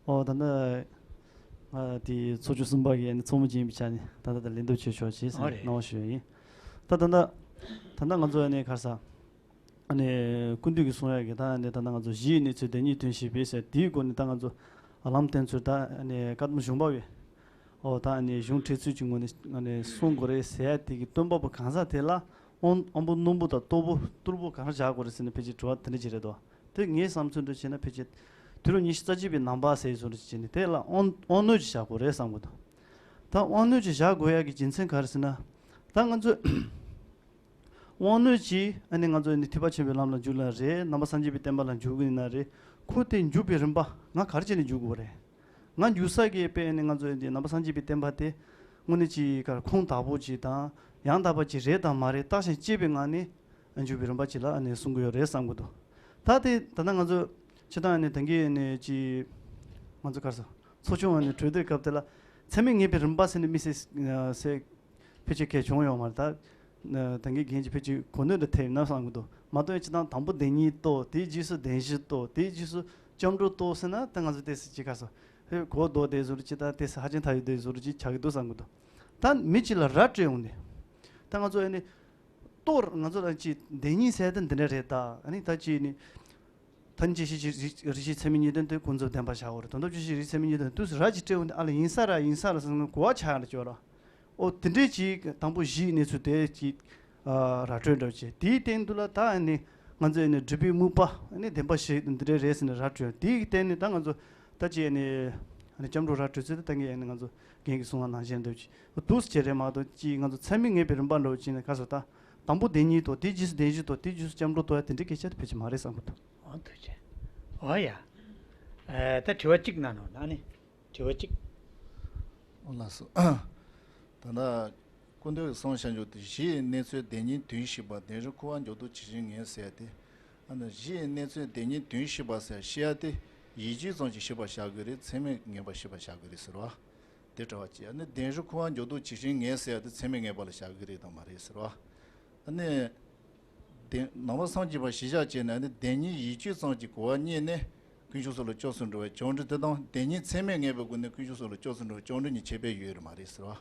ཨོ་ད་ལྟ། ང་དེ་ཚོགས་ཆུང་གསུམ་པ་གི་ཚོགས་མི་ཅིག་ཡིན་པའི་ཆ་ནས་ད་ལྟ་ད་ལན་འདེབས་བྱེད་ཆོག་ཅེས་ཨོ་རེད། གནང་བ་ཞུ་ཡ་ཡིན། ད་ད་ལྟ་ད་ལྟ་ང་ཚོ་ནས་ག་རེ་ཟ། ཨ་ནི་ཀུན་བཏུས་ཀྱིས་གསུང་ཡག་གི་ད་ཨ་ནི་ད་ལྟ་ང་ཚོ་གཞི་ཡི་གནས་ཚུལ་བདེན་གཉིས་དོན་བཞི་པའི་ཟེར་དེའི་སྒོ་ནས་ད་ང་ཚོ་ལམ་སྟོན་ཚུལ་ད་ཨ་ནི་བཀའ་གདམས་གཞུང་པ་བས་ཨོ་ད་ཨ་ནི་གཞུང་འཁྲིད་ཚུལ་གྱི་ངོས་ནས་ཨ་ནི་གསུང་དགོས་རེད་ཟེར་ཡ་དེ་གི་སྟོན་པ་པོ་གང་ཟག་དེ་ལ་དབང་དབང་པོ་རྣོན་པོ་དང་རྟུལ་པོ་རྟུལ་པོ་གང་བཞག་དགོས་རེད་ཟེར་ནས་ཕལ་ཆེར་དྲི་བ་དེ་འདྲ་ཅིག་རེད་དོ། དེ་ངའི་བསམ་ཚུལ་འདྲ་བྱས་ན་ཕལ་ཆེར་དུས་རབས་ཉི་ཤུ་རྩ་གཅིག་པའི་ནང་པ་ཟེར་བཟོ་འདྲ་ཅིག་བྱས་ནས་དེ་ལ་དབང་དབང་རྣོན་ཅིག་བཞག་དགོས་རེད་བསམ་གི་འདུག་ད་དབང་རྣོན་ཅིག་བཞག་དགོས་ཡ་གི་རྒྱུ་མཚན་ག་རེ་ཟེར་ན། ད་ང་ཚོས་དབང་རྣོན་གྱིས་ཨ་ནི་ང་ཚོ་ནི་ཐེག་པ་ཆེན་པོའི་ལམ་ལ་འཇུག་ན་རེད། ནང་པ་སངས་རྒྱས་པའི་བསྟན་པ་ལ་འཇུག་གི་ཡིན་ན་རེད། ཁོ་དེ་འཇུག་པའི་རིམ་པ་ང་ག་རེ་བྱས་ནས་འཇུག་དགོས་རེད། ང་འཇུག་ས་གི་དཔེ་ཨ་ནི་ང་ཚོ་འདི་ནང་པ་སངས་རྒྱས་པའི་བསྟན་པ་དེ་དངོས་གནས་ཅིག་ག་ཁུངས་དག་པོ་ཅིག་དང་ཡང་དག་པ་ཅིག་རེད་དང་མ་རེད་བརྟག་ཞིབ་དཔྱད་པའི་ངང་ནས་འཇུག་པའི་རིམ་པ་ཅིག་ལ་ཨ་ནི་གསུང་གི་ཡོད་རེད་བསམ་གི་འདུག་ད་དེ་ད་ལྟ་ང་ཚོ་སྤྱིར་བཏང་ཨ་ནི་ད་གིན་ཨ་ནི་ཅིག་ང་ཚོ་ག་རེ་ཟེར་ཚོགས་ཆུང་ཨ་ནི་གྲོས་བསྡུར་སྐབས་དེ་ལ་ཚད་མས་ངེས་པའི་རིམ་པ་ཟེར་ནས་དམིགས་བསལ་ཟེར། ཕལ་ཆེར་གལ་བྱུང་ཡོད་མ་རེད། ད་ད་གིན་རྒན་གྱིས་ཕལ་ཆེར་གོ་གནས་འདྲ་ཐེབས་ཡོད་ན་བསམ་གྱི་འདུག་མ་གཏོགས་སྤྱིར་བཏང་དང་པོ་བདེན་གཉིས་རྟོགས། དེའི་རྗེས་སུ་བདེན་བཞི་རྟོགས། དེའི་རྗེས་སུ་སྐྱབས་འགྲོ་རྟོགས་ཟེར་ན་ད་ང་ཚོ་ཏོག་ཙམ་ཅིག་ག་རེ་ཟེར། ཧེ་གོ་ལྡོག་བསྡད་བཟོ་འདྲ་ཅིག་ད་ཏོག་ཙམ་ཧ་ཅང་ཐག་ཡོད་བསྡད་བཟོ་འདྲ་ཅིག་ཆགས་ཀྱི་འདུག་བསམ་གྱི་འདུག་ད་མི་གཅིག་ལ་ར་སྤྲོད་ཡོང་ནས་ད་ང་ཚོ་ཨ་ནི་རྟོགས་ང་ཚོ་ལ་ཅིག་བདེན་གཉིས་ཟེར་ད་འདི་འདྲ་རེད། ད་ཨ་ནི་ད་ཅིག་ནི། ད་ནི་ཅི་ཞིག་ཅིག་རིགས་ཤེས་ཚད་མའི་གཉིས་ལྡན་དེ་ཀུན་རྫོབ་བདེན་པ་བཞག་དགོས་རེད། དོན་དམ་ཅི་ཞིག་རིགས་ཚད་མའི་གཉིས་ལྡན་དུས་སུ་ར་ཅིག་སྤྲད་འོང་དུས་ཨ་ལ་ཡིན་ས་ར་ཡིན་ས་ར་ཟེར་ནས་གོ་བ་ཆགས་ཡ་ལ་སྐྱོ་ར། ཨོ་དེ་འདྲས་ཅིག་དང་པོ་གཞིའི་གནས་ཚུལ་དེ་ཅིག་ར་སྤྲོད་འདྲ་བྱས་དེའི་སྟེང་དུ་ལ་ད་ཨ་ནི་ང་ཚོས་ཨ་ནི་སྒྲུབ་པའི་དམིགས་པ་ཨ་ནི་བདེན་པ་བཞི་འདི་འདྲས་རེད་ཟེར་ནས་ར་སྤྲོད། དེའི་སྟེང་ནས་ད་ང་ཚོ་ད་ཅིག་ཨ་ནི་ཨ་ནི་སྐྱབས་འགྲོ་ར་སྤྲོད་ཚུལ་དེ་ད་ངས་ཨ་ནི་ང་ཚོ་རྒན་གྱིས་གསུངས་པ་ནང་བཞིན་འདྲ་བྱས་འདུག་སེ་བྱས་རེད་མ་གཏོགས་ཅིག་ང་ཚོ་ཚད་མས་ངེས་པའི་རིམ་པ་འདྲ་བྱས་ནས་ག་རེ་ཟེར་ད། དང་པོ་བདེན་གཉིས་རྟོགས། དེའི་རྗེས་སུ་བདེན་བཞི་རྟོགས། དེའི་རྗེས་སུ་སྐྱབས་འགྲོ་རྟོགས་ཡ་དེ་འདྲའི་སྐད་ཆ་དེ་ཕལ་ཆེར་མ་རེད་བསམ་གྱི་འདུག་ཨོ་ཐུགས་རྗེ་ཆེ། ཨོ་ཡ། ཨེ་ད་དྲི་བ་གཅིག་གནང་རོགས་གནང་ནི། དྲི་བ་གཅིག་ཨོ་ལགས་སོ། ད་ལྟ་ཀུན་བཏུས་ཀྱིས་གསུངས་བཞག་རྒྱུ་དེ་གཞི་ཡི་གནས་ཚུལ་བདེན་གཉིས་དོན་བཞི་པ་བདེན་རིག་ཁུ་བ་མཇུག་བསྡུ་ཇི་བཞིན་ངེས་ཟེར་ཡ་དེ། ཨ་ནི་གཞི་ཡི་གནས་ཚུལ་བདེན་གཉིས་དོན་བཞི་པ་ཟེར་བཤད་ཡ་དེ་ཡིད་དཔྱོད་ཙམ་ཞིག་ཞིབ་པ་བཞག་དགོས་རེད། ཚད་མས་ངེས་པ་ཞིབ་པ་བཞག་དགོས་རེད་ཟེར་བ། དེ་དྲི་བ་གཅིག་ཨ་ནི་བདེན་རིག་ཁུ་བ་མཇུག་བསྡུ་ཇི་བཞིན་ངེས་ཟེར་ཡ་དེ་ཚད་མས་ངེས་པ་ལ་བཞག་གི་རེད་དང་མ་རེད་ཟེར་བ། ཨ་ནི། བདེན་ནང་པ་སངས་རྒྱས་པ་གཞིར་བཞག་བྱས་ནས་ཨ་ནི་བདེན་གཉིས་ཡིད་དཔྱོད་ཙམ་གྱི་གོ་བ་རྙེད་ནས་དཀོན་མཆོག་གསུམ་ལ་སྐྱབས་སུ་འགྲོ་བའི་བཅོམ་འགྲོས་དེ་དང་བདེན་གཉིས་ཚད་མས་ངེས་པའི་སྒོ་ནས་དཀོན་མཆོག་གསུམ་ལ་སྐྱབས་སུ་འགྲོ་བའི་བཅོམ་འགྲོས་གཉིས་ཁྱད་པར་ཡོད་རེད་མ་རེད་ཟེར་བ།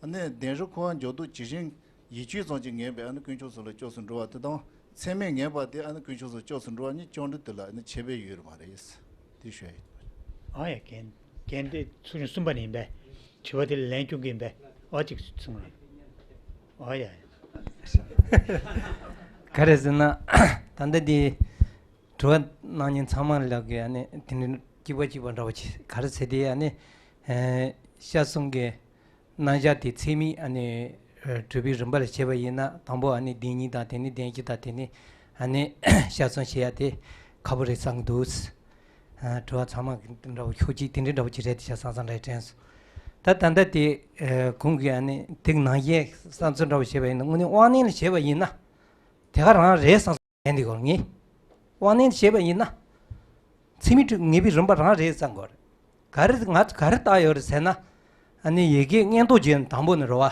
ཨ་ནི་བདེན་རིག་ཁུ་བ་མཇུག་བསྡུ་ཇི་བཞིན་ཡིད་དཔྱོད་ཙམ་གྱིས་ངེས་པའི་ཨ་ནི་དཀོན་མཆོག་གསུམ་ལ་སྐྱབས་སུ་འགྲོ་བ་དེ་དང་ཚད་མས་ངེས་པ་དེ་ཨ་ནི་དཀོན་མཆོག་གསུམ་ལ་སྐྱབས་སུ་འགྲོ་བ་གཉིས་བཅོམ་འགྲོས་དེ་ལ་ཨ་ནི་ཁྱད་པར་ཡོད་རེད་མ་རེད། དེ་ཞུ་ཡ་ཡིན། ཨ་ཡ་རྒན། རྒན་དེ་ཚོགས་ཆུང་གསུམ་པ་ནས་ཡིན་པས། དྲི་བ་དེ་ལ་ལན་སྐྱོན་གྱི་ཡིན་པས། ཨ་ཅིག་གསུང་རོགས། ཨ་ཡ་ཡ། ག་རེ་ཟེར་ན། ད་ལྟ་དེ་དྲི་བ་གནང་མཁན་ཚང་མ་ལ་གི་ཨ་ནི་དེ་འདྲའི་གཅིག་པ་གཅིག་པ་འདྲ་བོ་ཅིག་ག་རེ་ཟེར་དེ་ཨ་ནི། ཨེ་སྐྱབས་གསུམ་གྱི་རྣམ་གཞག་དེ་ཚད་མས་ཨ་ནི་གྲུབ་པའི་རིམ་པ་ལ་བྱས་པ་ཡིན་ན་དང་པོ་ཨ་ནི་བདེན་གཉིས་དང་དེ་ནས་བདེན་བཞི་དང་དེ་ནས་ཨ་ནི་སྐྱབས་གསུམ་བྱེད་ཡ་དེ་ཁག་པོ་རེད་བསམ་གྱི་འདུག་ཨ་དྲི་བ་ཚང་མ་འདྲ་བོ་ཤོག་གཅིག་དེ་འདྲའི་འདྲ་བོ་ཅིག་རེད་དེ་ཤ་ཚང་ཚང་རེད་དྲན་སོང་། ད་ད་ལྟ་དེ་ཨ་གོང་གི་ཨ་ནི་དེ་ནང་བཞིན་བསམ་ཚུལ་འདྲ་བོ་བྱས་པ་ཡིན་ན་དངོས་གནས་དབང་གནས་ལ་བྱས་པ་ཡིན་ན་དེ་ག་རང་རེད་བསམ་སོང་། ལན་འདི་གོ་ངས་དབང་གནས་བྱས་པ་ཡིན་ན། ཚད་མས་གྲུབ་ངེས་པའི་རིམ་པ་རང་རེད་བསམ་དགོས་རེད། ག་རེ་ང་ག་རེ་བལྟ་ཡོད་རེད་ཟེར་ན། ཨ་ནི་ཡི་གེ་མངོན་རྟོགས་རྒྱན་དང་པོ་ནས་རེད་བ།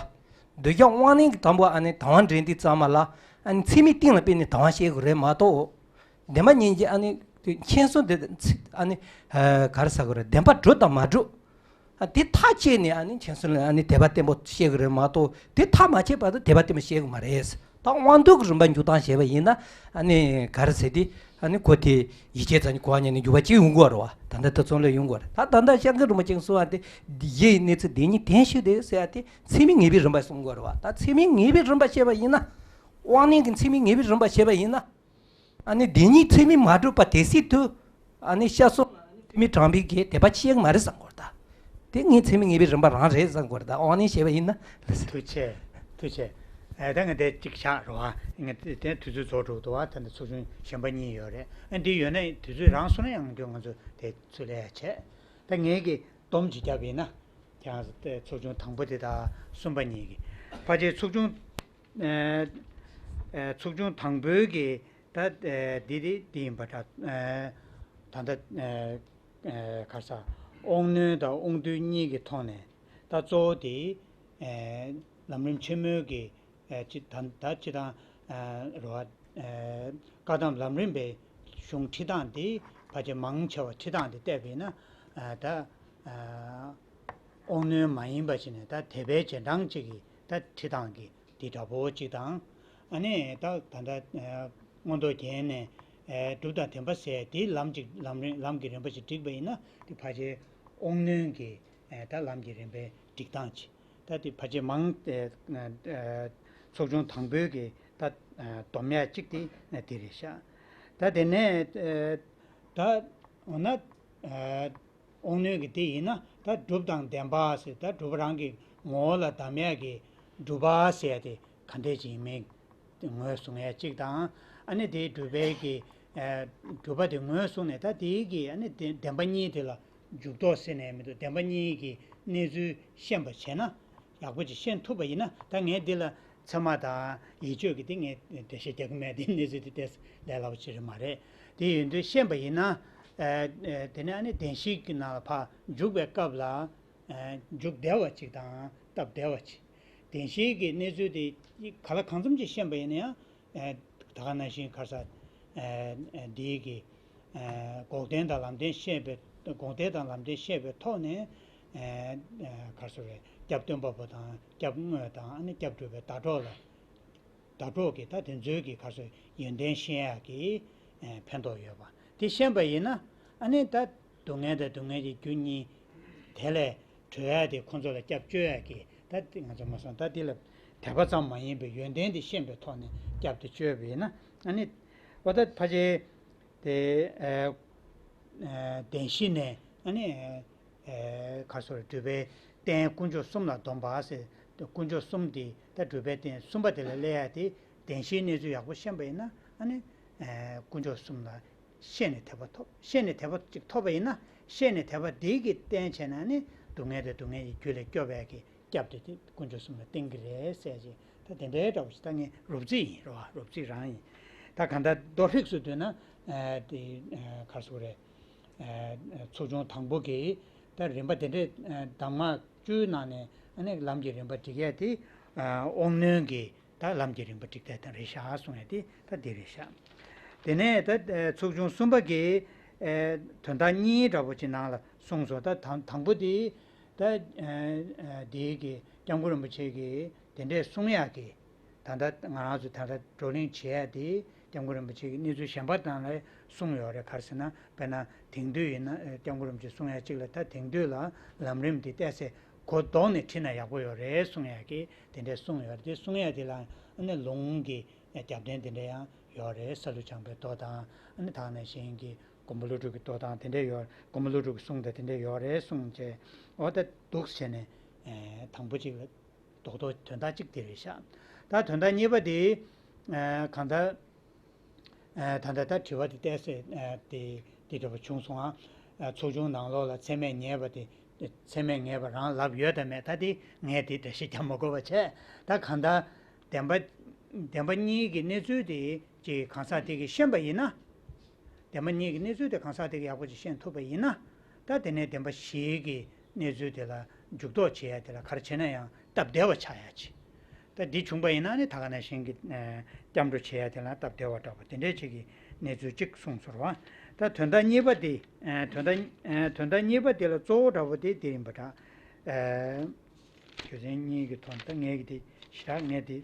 འདོད་ཆགས་དབང་གནས་ཀྱི་དང་པོ་ཨ་ནི་དང་བ་འདྲེན་དུས་ཙམ་པ་ལ་ཨ་ནི་ཚད་མའི་སྟེང་ལ་དཔེ་ནས་དང་བ་བཤད་དགོས་རེད་མ་གཏོགས། བདེན་པ་གཉིས་ཀྱི་ཨ་ནི་མཁྱེན་སོང་དེ་ཚིག་ཨ་ནི་ག་རེ་ཟེར་དགོས་རེད། བདེན་པ་གྲུབ་དང་མ་གྲུབ། ཨ་དེ་ཐག་བཅད་ནས་ཨ་ནི་མཁྱེན་སོང་ལ་ཨ་ནི་དད་པ་བརྟན་པོ་བཤད་དགོས་རེད་མ་གཏོགས། དེ་ཐག་མ་བཅད་བར་དུ་དད་པ་བརྟན་པོ་བཤད་དགོས་མ་རེད། ད་དབང་སྡུད་ཀྱི་རིམ་པ་འཇུག་སྟངས་བྱས་པ་ཡིན་ན། ཨ་ནི་ག་རེ་ཟེར་དེ། ཨ་ནི་གོ་དེ་ཡིད་ཆེས་ཙམ་གྱི་གོ་བ་ཉིད་ནས་འཇུག་པ་གཅིག་ཡོང་གི་རེད་བ། ད་ལྟ་ད་ཚོང་ལས་ཡོང་གི་རེད། ད་ད་ལྟ་སྐྱབས་མགོན་རིན་པོ་ཆེས་གསུངས་པ་དེ། གཞི་ཡི་གནས་ཚུལ་བདེན་གཉིས་བདེན་བཞི་སྟེ་ཟེར་ཡ་དེ་ཚད་མའི་ངེས་པའི་རིམ་པ་གསུང་གི་རེད་བ། ད་ཚད་མའི་ངེས་པའི་རིམ་པ་བཤད་པ་ཡིན་ན། དབང་རྣོན་གྱི་ཚད་མའི་ངེས་པའི་རིམ་པ་བཤད་པ་ཡིན་ན། ཨ་ནི་བདེན་གཉིས་ཚད་མས་མ་གྲུབ་པ་དེ་སྲིད་དུ། ཨ་ནི་ཤར་སོང་ན་ཨ་ནི་ཐུ་མི་དྲང་པོའི་གི་དད་པ་ཆེ་གི་མ་རེད་བསམ་གི་རེད་ད། དེ་ངས་ཚད་མའི་ངེས་པའི་རིམ་པ་རང་རེད་བསམ་གི་རེད་ད། དབང་རྣོན་བཤད་པ་ཡིན་ན། ཐུགས་རྗེ་ཆེ། ཐུགས་རྗེ་ཆེ། ཨ་ད་ང་དེ་གཅིག་བཞག་རོགས་ཨ། ང་དེ་དེ་དུས་ཚོད་རྫོགས་འགྲོ་འདུག་ཨ། ད་ནི་ཚོགས་ཆུང་གཞན་པ་གཉིས་ཡོད་རེད། ཨ་འདི་ཡོད་ན་དུས་ཚོད་རང་སོང་ན་ཡང་འདོན། ང་ཚོ་དེ་ཚུར་ལས་ཡ་བྱས། ད་ངས་གི་སྡོམ་གཅིག་བརྒྱབ་ཡིན་ན། ཀྱང་ཚོགས་ཆུང་དང་པོ་དེ་དང་གསུམ་པ་གཉིས་ཀྱི། ཕལ་ཆེར་ཚོགས་ཆུང་། ཨ་ཨ་ཚོགས་ཆུང་དང་པོའི་གི་ད་ཨ་འདི་དེ་འདི་ཡིན་པ་འདྲ། ཨ་ད་ལྟ་ཨ་ཨ་ག་རེ་ཟ། དབང་རྣོན་དང་དབང་སྡུད་གཉིས་ཀྱི་ཐོག་ནས་ད་གཙོ་བོ་དེ་ཨ་ལམ་རིམ་ཆེན་མོའི་གི་ཨ་ཅི་ད་ད་ཅི་དང་ཨ་རོ་ཨ་བཀའ་གདམས་ལམ་རིམ་པའི་གཞུང་ཁྲིད་སྟངས་དེ་ཕལ་ཆེར་མང་ཆེ་བ་ཁྲིད་སྟངས་དེ་བལྟས་པས་ན། ཨ་ད་ཨ་དབང་རྣོན་མ་ཡིན་པ་ཞིག་ནས་ད་དད་པའི་རྗེས་འབྲང་གཅིག་གི་ད་ཁྲིད་སྟངས་ཀྱི་འདི་འདྲ་པོ་གཅིག་དང་། ཨ་ནི་ད་ད་ལྟ་ཨ་མངོན་རྟོགས་རྒྱན་ནས་ཨ་སྒྲུབ་དང་བདེན་པ་ཟེར་དེའི་ལམ་གཅིག་ལམ་རིམ་ལམ་གྱི་རིམ་པ་ཞིག་བསྒྲིགས་པ་ཡིན་ན། དེ་ཕལ་ཆེར་དབང་རྣོན་གྱི་ཨ་ད་ལམ་གྱི་རིམ་པའི་སྒྲིག་སྟངས་ཅིག་ད་དེ་ཕལ་ཆེར་མང་། ཨ་ཨ་ཚོགས་ཆུང་དང་པོའི་གི་ད་ཨ་སྡོམ་ཡ་གཅིག་དེ་ཨ་དེ་རེད་ཤག་ད་དེ་ནས་ཨ་ད་འོ་ན་ཨ་དབང་རྣོན་གྱི་དེ་ཡིན་ན་ད་སྒྲུབ་དང་བདེན་པ་ཟེར། ད་སྒྲུབ་རང་གི་ངོ་བོ་ལ་གདམས་ཡ་གི་སྒྲུབ་པ་ཟེར་ཡ་དེ་ག་འདྲས་ཅིག་ཡིན་མིན་ངོས་བཟུང་ཡ་གཅིག་དང་། ཨ་ནི་དེའི་སྒྲུབ་པའི་གི་ཨ་སྒྲུབ་པ་དེ་ངོས་བཟུང་ནས་ད་དེའི་གི་ཨ་ནི་བདེན་བདེན་པ་གཉིས་དེ་ལ་འཇུག་ལྡོག་ཟེར་ནས་མི་འདུག་བདེན་པ་གཉིས་ཀྱི་གནས་ཚུལ་ཤེས་པ་བྱས་ན། ཡག་པོ་ཅིག་ཤེས་ཐུབ་པ་ཡིན་ན། ད་ངས་འདི་ལ་ཚད་མ་དང་ཡིད་དཔྱོད་ཀྱི་དེ་ངས་འགྲེལ་བཤད་རྒྱག་གི་མེད། དེ་གནས་ཚུལ་དེ་ཏོག་ཙམ་ལས་སླ་པོ་ཅིག་རེད་མ་རེད། དེ་ཡིན་དུས་ཤེས་པ་ཡིན་ན། ཨ་ཨ་དེ་ནས་ཨ་ནི་བདེན་བཞིའི་ནང་ལ་ཕར་འཇུག་པའི་སྐབས་ལ། ཨ་འཇུག་བདེ་བ་ཅིག་དང་སྟབས་བདེ་བ་ཅིག་བདེན་བཞིའི་གནས་ཚུལ་དེ་ག་ལ་གང་འཚམ་ཅིག་ཤེས་པ་ཡིན་ན་ཡང་། ཨ་ད་ག་ནང་བཞིན་ག་རེ་ཟ། ཨ་ཨ་འདིའི་གི་ཨ་འགོག་བདེན་དང་ལམ་བདེན་བཤད་པའི། འགོག་བདེན་དང་ལམ་བདེན་བཤད་པའི་ཐོག་ནས། ཨ་ཨ་ག་རེ་ཟེར་རེད། སྐྱབས་སྟོན་པ་པོ་དང་སྐྱབས་དངོས་དང་། ཨ་ནི་སྐྱབས་སྒྲུབ་པའི་ཟླ་གྲོགས་ལ། ཟླ་གྲོགས་ཀྱི་ད་དེ་ཚོའི་གི་ག་རེ་ཟེར། ཡོན་ཏན་ཤེས་ཡག་གི་ཨ་ཕན་ཐོགས་ཡོད་པ་དེ་ཤེས་པ་ཡིན་ན། ཨ་ནི་ད་སྡུག་བསྔལ་དང་སྡུག་བསྔལ་གྱི་རྒྱུ་གཉིས་དེ་ལས་གྲོལ་ཡ་དེ་ཁོང་ཚོ་ལ་སྐྱབས་བཅོལ་ཡ་གི། ད་དེ་ང་ཚོ་མ་སོང་ད་དེ་ལ་དད་པ་ཙམ་མ་ཡིན་པའི་ཡོན་ཏན་དེ་ཤེས་པའི་ཐོག་ནས་སྐྱབས་དེ་བཅོལ་བ་ཡིན་ན། ཨ་ནི་འོ་ད་ཕལ་ཆེར་དེ་ཨ་ཨ་བདེན་བཞི་ནས་ཨ་ནི་ཨ་ག་རེ་ཟེར། སྒྲུབ་པའི་རྟེན་དཀོན་མཆོག་གསུམ་ལ་སྡོམ་པ་ཟེར། དཀོན་མཆོག་གསུམ་དེ་ད་སྒྲུབ་པའི་རྟེན་གསུམ་པ་དེ་ལ་སླེབས་ཡ་དེ་བདེན་བཞིའི་གནས་ཚུལ་ཡག་པོ་ཤེས་པ་ཡིན་ན། ཨ་ནི་ཨ་དཀོན་མཆོག་གསུམ་ལ་ཤེས་ནས་དད་པ་ཐོབ། ཤེས་ནས་དད་པ་ཅིག་ཐོབ་པ་ཡིན་ན། ཤེས་ནས་དད་པ་འདི་གི་རྟེན་བྱས་ན་ནི་སྡུག་བསྔལ་དང་སྡུག་བསྔལ་གྱི་རྒྱུ་ལས་སྐྱོབ་པའི་གི་སྐྱབས་དེ་དེ་དཀོན་མཆོག་གསུམ་ལ་བརྟེན་གྱི་རེད་ཟེར་ཅིག་ད་དེ་འདྲའི་འདྲ་བོ་ཞིག་ད་ངས་རོབ་རྩིས་ཡིན་རོ། རོབ་རྩིས་རང་ཡིན། ད་གང་ལྟར་མདོར་ཧྲིགས་སུ་བསྡུས་ན། ཨ་དེ་ཨ་ག་རེ་ཟེར་དགོས་རེད། ཨ་ཚོགས་ཆུང་དང་པོ་གི་ད་རིམ་པ་དེ་འདྲའི་ཨ་གདམས་ངག་བཅུའི་ནང་ནས་ཨ་ནི་ལམ་གྱི་རིམ་པ་སྒྲིག་ཡ་དེ་ཨ་དབང་རྣོན་གྱི་ད་ལམ་གྱི་རིམ་པ་སྒྲིག་སྟངས་དང་རེད་ཤག་གསུང་ཡ་དེ་ད་འདི་རེད་ཤག་དེ་ནས་ད་ཚོགས་ཆུང་གསུམ་པ་གི་ཨ་དོན་དག་གཉིས་འདྲ་པོ་ཅིག་ནང་ལ་གསུངས་སོང་། ད་དང་དང་པོ་དེ་ད་ཨ་ཨ་དེའི་གི་སྐྱབས་མགོན་རིན་པོ་ཆེ་གིས་དེ་འདྲས་གསུང་ཡག་གི། ད་ལྟ་ང་རང་ཚོ་ད་ལྟ་བགྲོ་གླེང་བྱེད་ཡ་དེ་སྐྱབས་མགོན་རིན་པོ་ཆེ་གི་གནས་ཚུལ་གཞན་པ་དང་ལ་གསུངས་ཡོད་རེད། ག་རེ་ཟེར་ན། དཔེར་ན་དེང་དུས་ཡིན་ན་ཨ་སྐྱབས་མགོན་རིན་པོ་ཆེས་གསུང་ཡ་གཅིག་ལ། ད་དེང་དུས་ལ་ལམ་རིམ་འདི་ཏོག་ཙམ་གོ་ལྡོག་ནས་ཁྲིད་ན་ཡག་པོ་ཡོད་རེད་གསུང་ཡ་གི་དེ་འདྲས་གསུངས་ཡོད་རེད། དེ་གསུང་ཡ་དེ་ལ་ཨ་ནི་ལུང་གི་རྒྱབ་རྟེན་དེ་འདྲ་ཡང་ཡོད་རེད། ས་ལུ་སྦྱངས་པའི་མདོ་དང་། ཨ་ནི་ད་ག་ནང་བཞིན་གྱི་མགོན་པོ་ཀླུ་སྒྲུབ་ཀྱི་མདོ་དང་དེ་འདྲ་ཡོད། མགོན་པོ་ཀླུ་སྒྲུབ་ཀྱི་གསུང་དང་དེ་འདྲ་ཡོད་རེད་གསུངས་བྱས། འོ་ད་འདུག་བྱས་ནས་ཨ་དང་པོ་གཅིག་ལ། རྡོག་རྡོག་དོན་དག་གཅིག་དེ་རེད་ཤག་ད་དོན་དག་གཉིས་པ་དེ། ཨ་གང་ལྟར། ཨ་ད་ལྟ་ད་དྲི་བ་དེ་ཏོག་ཙམ་ཨ་དེ་དེ་འདྲ་པོ་བྱུང་སོང་ཨ། ཨ་ཚོགས་ཆུང་ནང་ལོགས་ལ་མཚན་སྨད་ཉེས་པ་དེ། མཚན་སྨད་ངེས་པ་རང་ལབ་ཡོད་དམ་མེད། ད་དེ་ངས་དེ་འགྲེལ་བཤད་རྒྱག་མ་དགོས་པ་བྱས། ད་གང་ལྟར་བདེན་པ། བདེན་པ་གཉིས་ཀྱི་གནས་ཚུལ་དེ་ཅིག་གང་ཟག་དེ་གིས་ཤེས་པ་ཡིན་ན། བདེན་པ་གཉིས་ཀྱི་གནས་ཚུལ་དེ་གང་ཟག་དེ་གིས་ཡག་པོ་ཅིག་ཤེས་ཐུབ་པ་ཡིན་ན། ད་དེ་ནས་བདེན་པ་བཞིའི་གི་གནས་ཚུལ་དེ་ལ་འཇུག་ལྡོག་བྱེད་ཡ་དེ་ལ་ག་རེ་བྱས་ན་ཡང་སྟབས་བདེ་བ་ཆགས་ཡ་ཅིག་ད་འདི་བྱུང་པ་ཡིན་ན་ནི་ད་ག་ནང་བཞིན་གྱི་ཨ་སྐྱབས་འགྲོ་བྱེད་ཡ་དེ་ལ་སྟབས་བདེ་བ་འདྲ་པོ་དེ་འདྲའི་ཅིག་གི་ གནས་ཚུལ་གཅིག་གསུངས་སོང་བ། ད་དོན་དག་གཉིས་པ་དེ། ཨ་དོན་དག་ཨ་དོན་དག་གཉིས་པ་དེ་ལ་གཙོ་བོ་འདྲ་པོ་དེ་དེ་ཡིན་པ་འདྲ། ཨ་རྒྱུ་མཚན་གཉིས་ཀྱི་ཐོག་ནས་ད་ངས་ཀྱི་དེ་ཞེ་དྲག་ངས་དེ་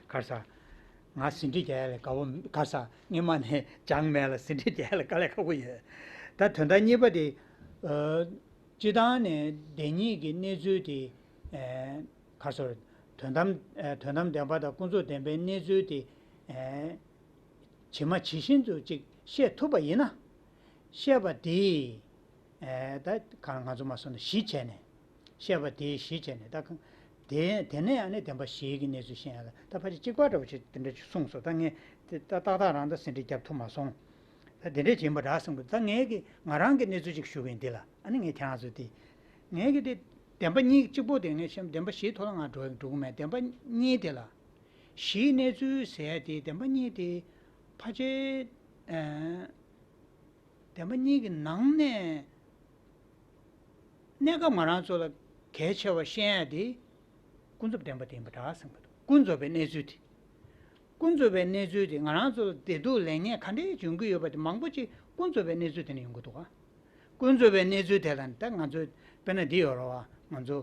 ག་རེ་ཟ། ང་ཟིན་བྲིས་རྒྱག་ཡ་ལ་དགའ་པོ་ག་རེ་ཟ། སྔོན་མ་ནས་སྦྱངས་མེད་ལ་ཟིན་བྲིས་རྒྱག་ཡ་ལ་དཀའ་ལས་ཁག་པོ་ཡོད། ད་དོན་དག་གཉིས་པ་དེ། ཨ་སྤྱིར་བཏང་ནས་བདེན་གཉིས་ཀྱི་གནས་ཚུལ་དེ། ཨ་ག་རེ་ཟ། དོན་དམ་ཨ་དོན་དམ་བདེན་པ་དང་ཀུན་རྫོབ་བདེན་པའི་གནས་ཚུལ་དེ། ཨ་ཇི་མ་ཇི་བཞིན་དུ་ཅིག་བཤད་ཐུབ་པ་ཡིན་ན། བཤད་པ་དེས། ཨེ་ད་གང་ང་ཚོ་མ་སོང་ན་གཞི་བྱས་ནས། བཤད་པ་དེའི་གཞི་བྱས་ནས་ད་གང་། དེ་དེ་ནས་ཨ་ནི་བདེན་པ་བཞིའི་གི་གནས་ཚུལ་ཤེས་ཡ་ལ་ད་ཕལ་ཆེར་གཅིག་པ་འདྲ་པོ་ཅིག་དེ་འདྲ་ཅིག་གསུངས་སོང་། ད་ངས་དེ་ད་ཏག་ཏག་རང་ད་ཟིན་བྲིས་རྒྱབ་ཐུབ་མ་སོང་། ད་དེ་འདྲ་ཅིག་ཡིན་པ་འདྲ་བསམ་གི། ད་ངས་གི་ང་རང་གི་གནས་ཚུལ་ཅིག་ཞུ་གི་ཡིན་འདི་ལ། ཨ་ནི་ངས་ཁྱེད་རང་ཚོ་དེ། ངས་གི་དེ་བདེན་པ་གཉིས་གཅིག་པོ་དེ་ངས་བཤད། བདེན་པ་བཞིའི་ཐོག་ལ་ང་འགྲོ་འགྲོ་གི་མེད། བདེན་པ་གཉིས་དེ་ལ། གཞིའི་གནས་ཚུལ་ཟེར་ཡ་དེ་བདེན་པ་གཉིས་དེ་ཕལ་ཆེར། ཨ། བདེན་པ་གཉིས་ཀྱི་ནང་ནས་གནས་སྐབས་ང་རང་ཚོ་ལ་གལ་ཆེ་བ་ཤེས་ཡ་དེ་ཀུན་རྫོབ་བདེན་པ་དེ་ཡིན་པ་འདྲ་བསམ་གྱི་འདུག་ཀུན་རྫོབ་པའི་གནས་ཚུལ་དེ། ཀུན་རྫོབ་པའི་གནས་ཚུལ་དེ་ང་རང་ཚོ་ལ་བདེ་སྡུག་ལེགས་ཉེས་ག་འདྲས་འབྱུང་གི་ཡོད་པ་དེ་མང་པོ་ཅིག་ཀུན་རྫོབ་པའི་གནས་ཚུལ་དེ་ནས་ཡོང་གི་འདུག་ག་ཀུན་རྫོབ་པའི་གནས་ཚུལ་དེ་ལ་ད་ང་ཚོ་དཔེར་ན་འདི་ཡོད་རེད་བ། ང་ཚོ་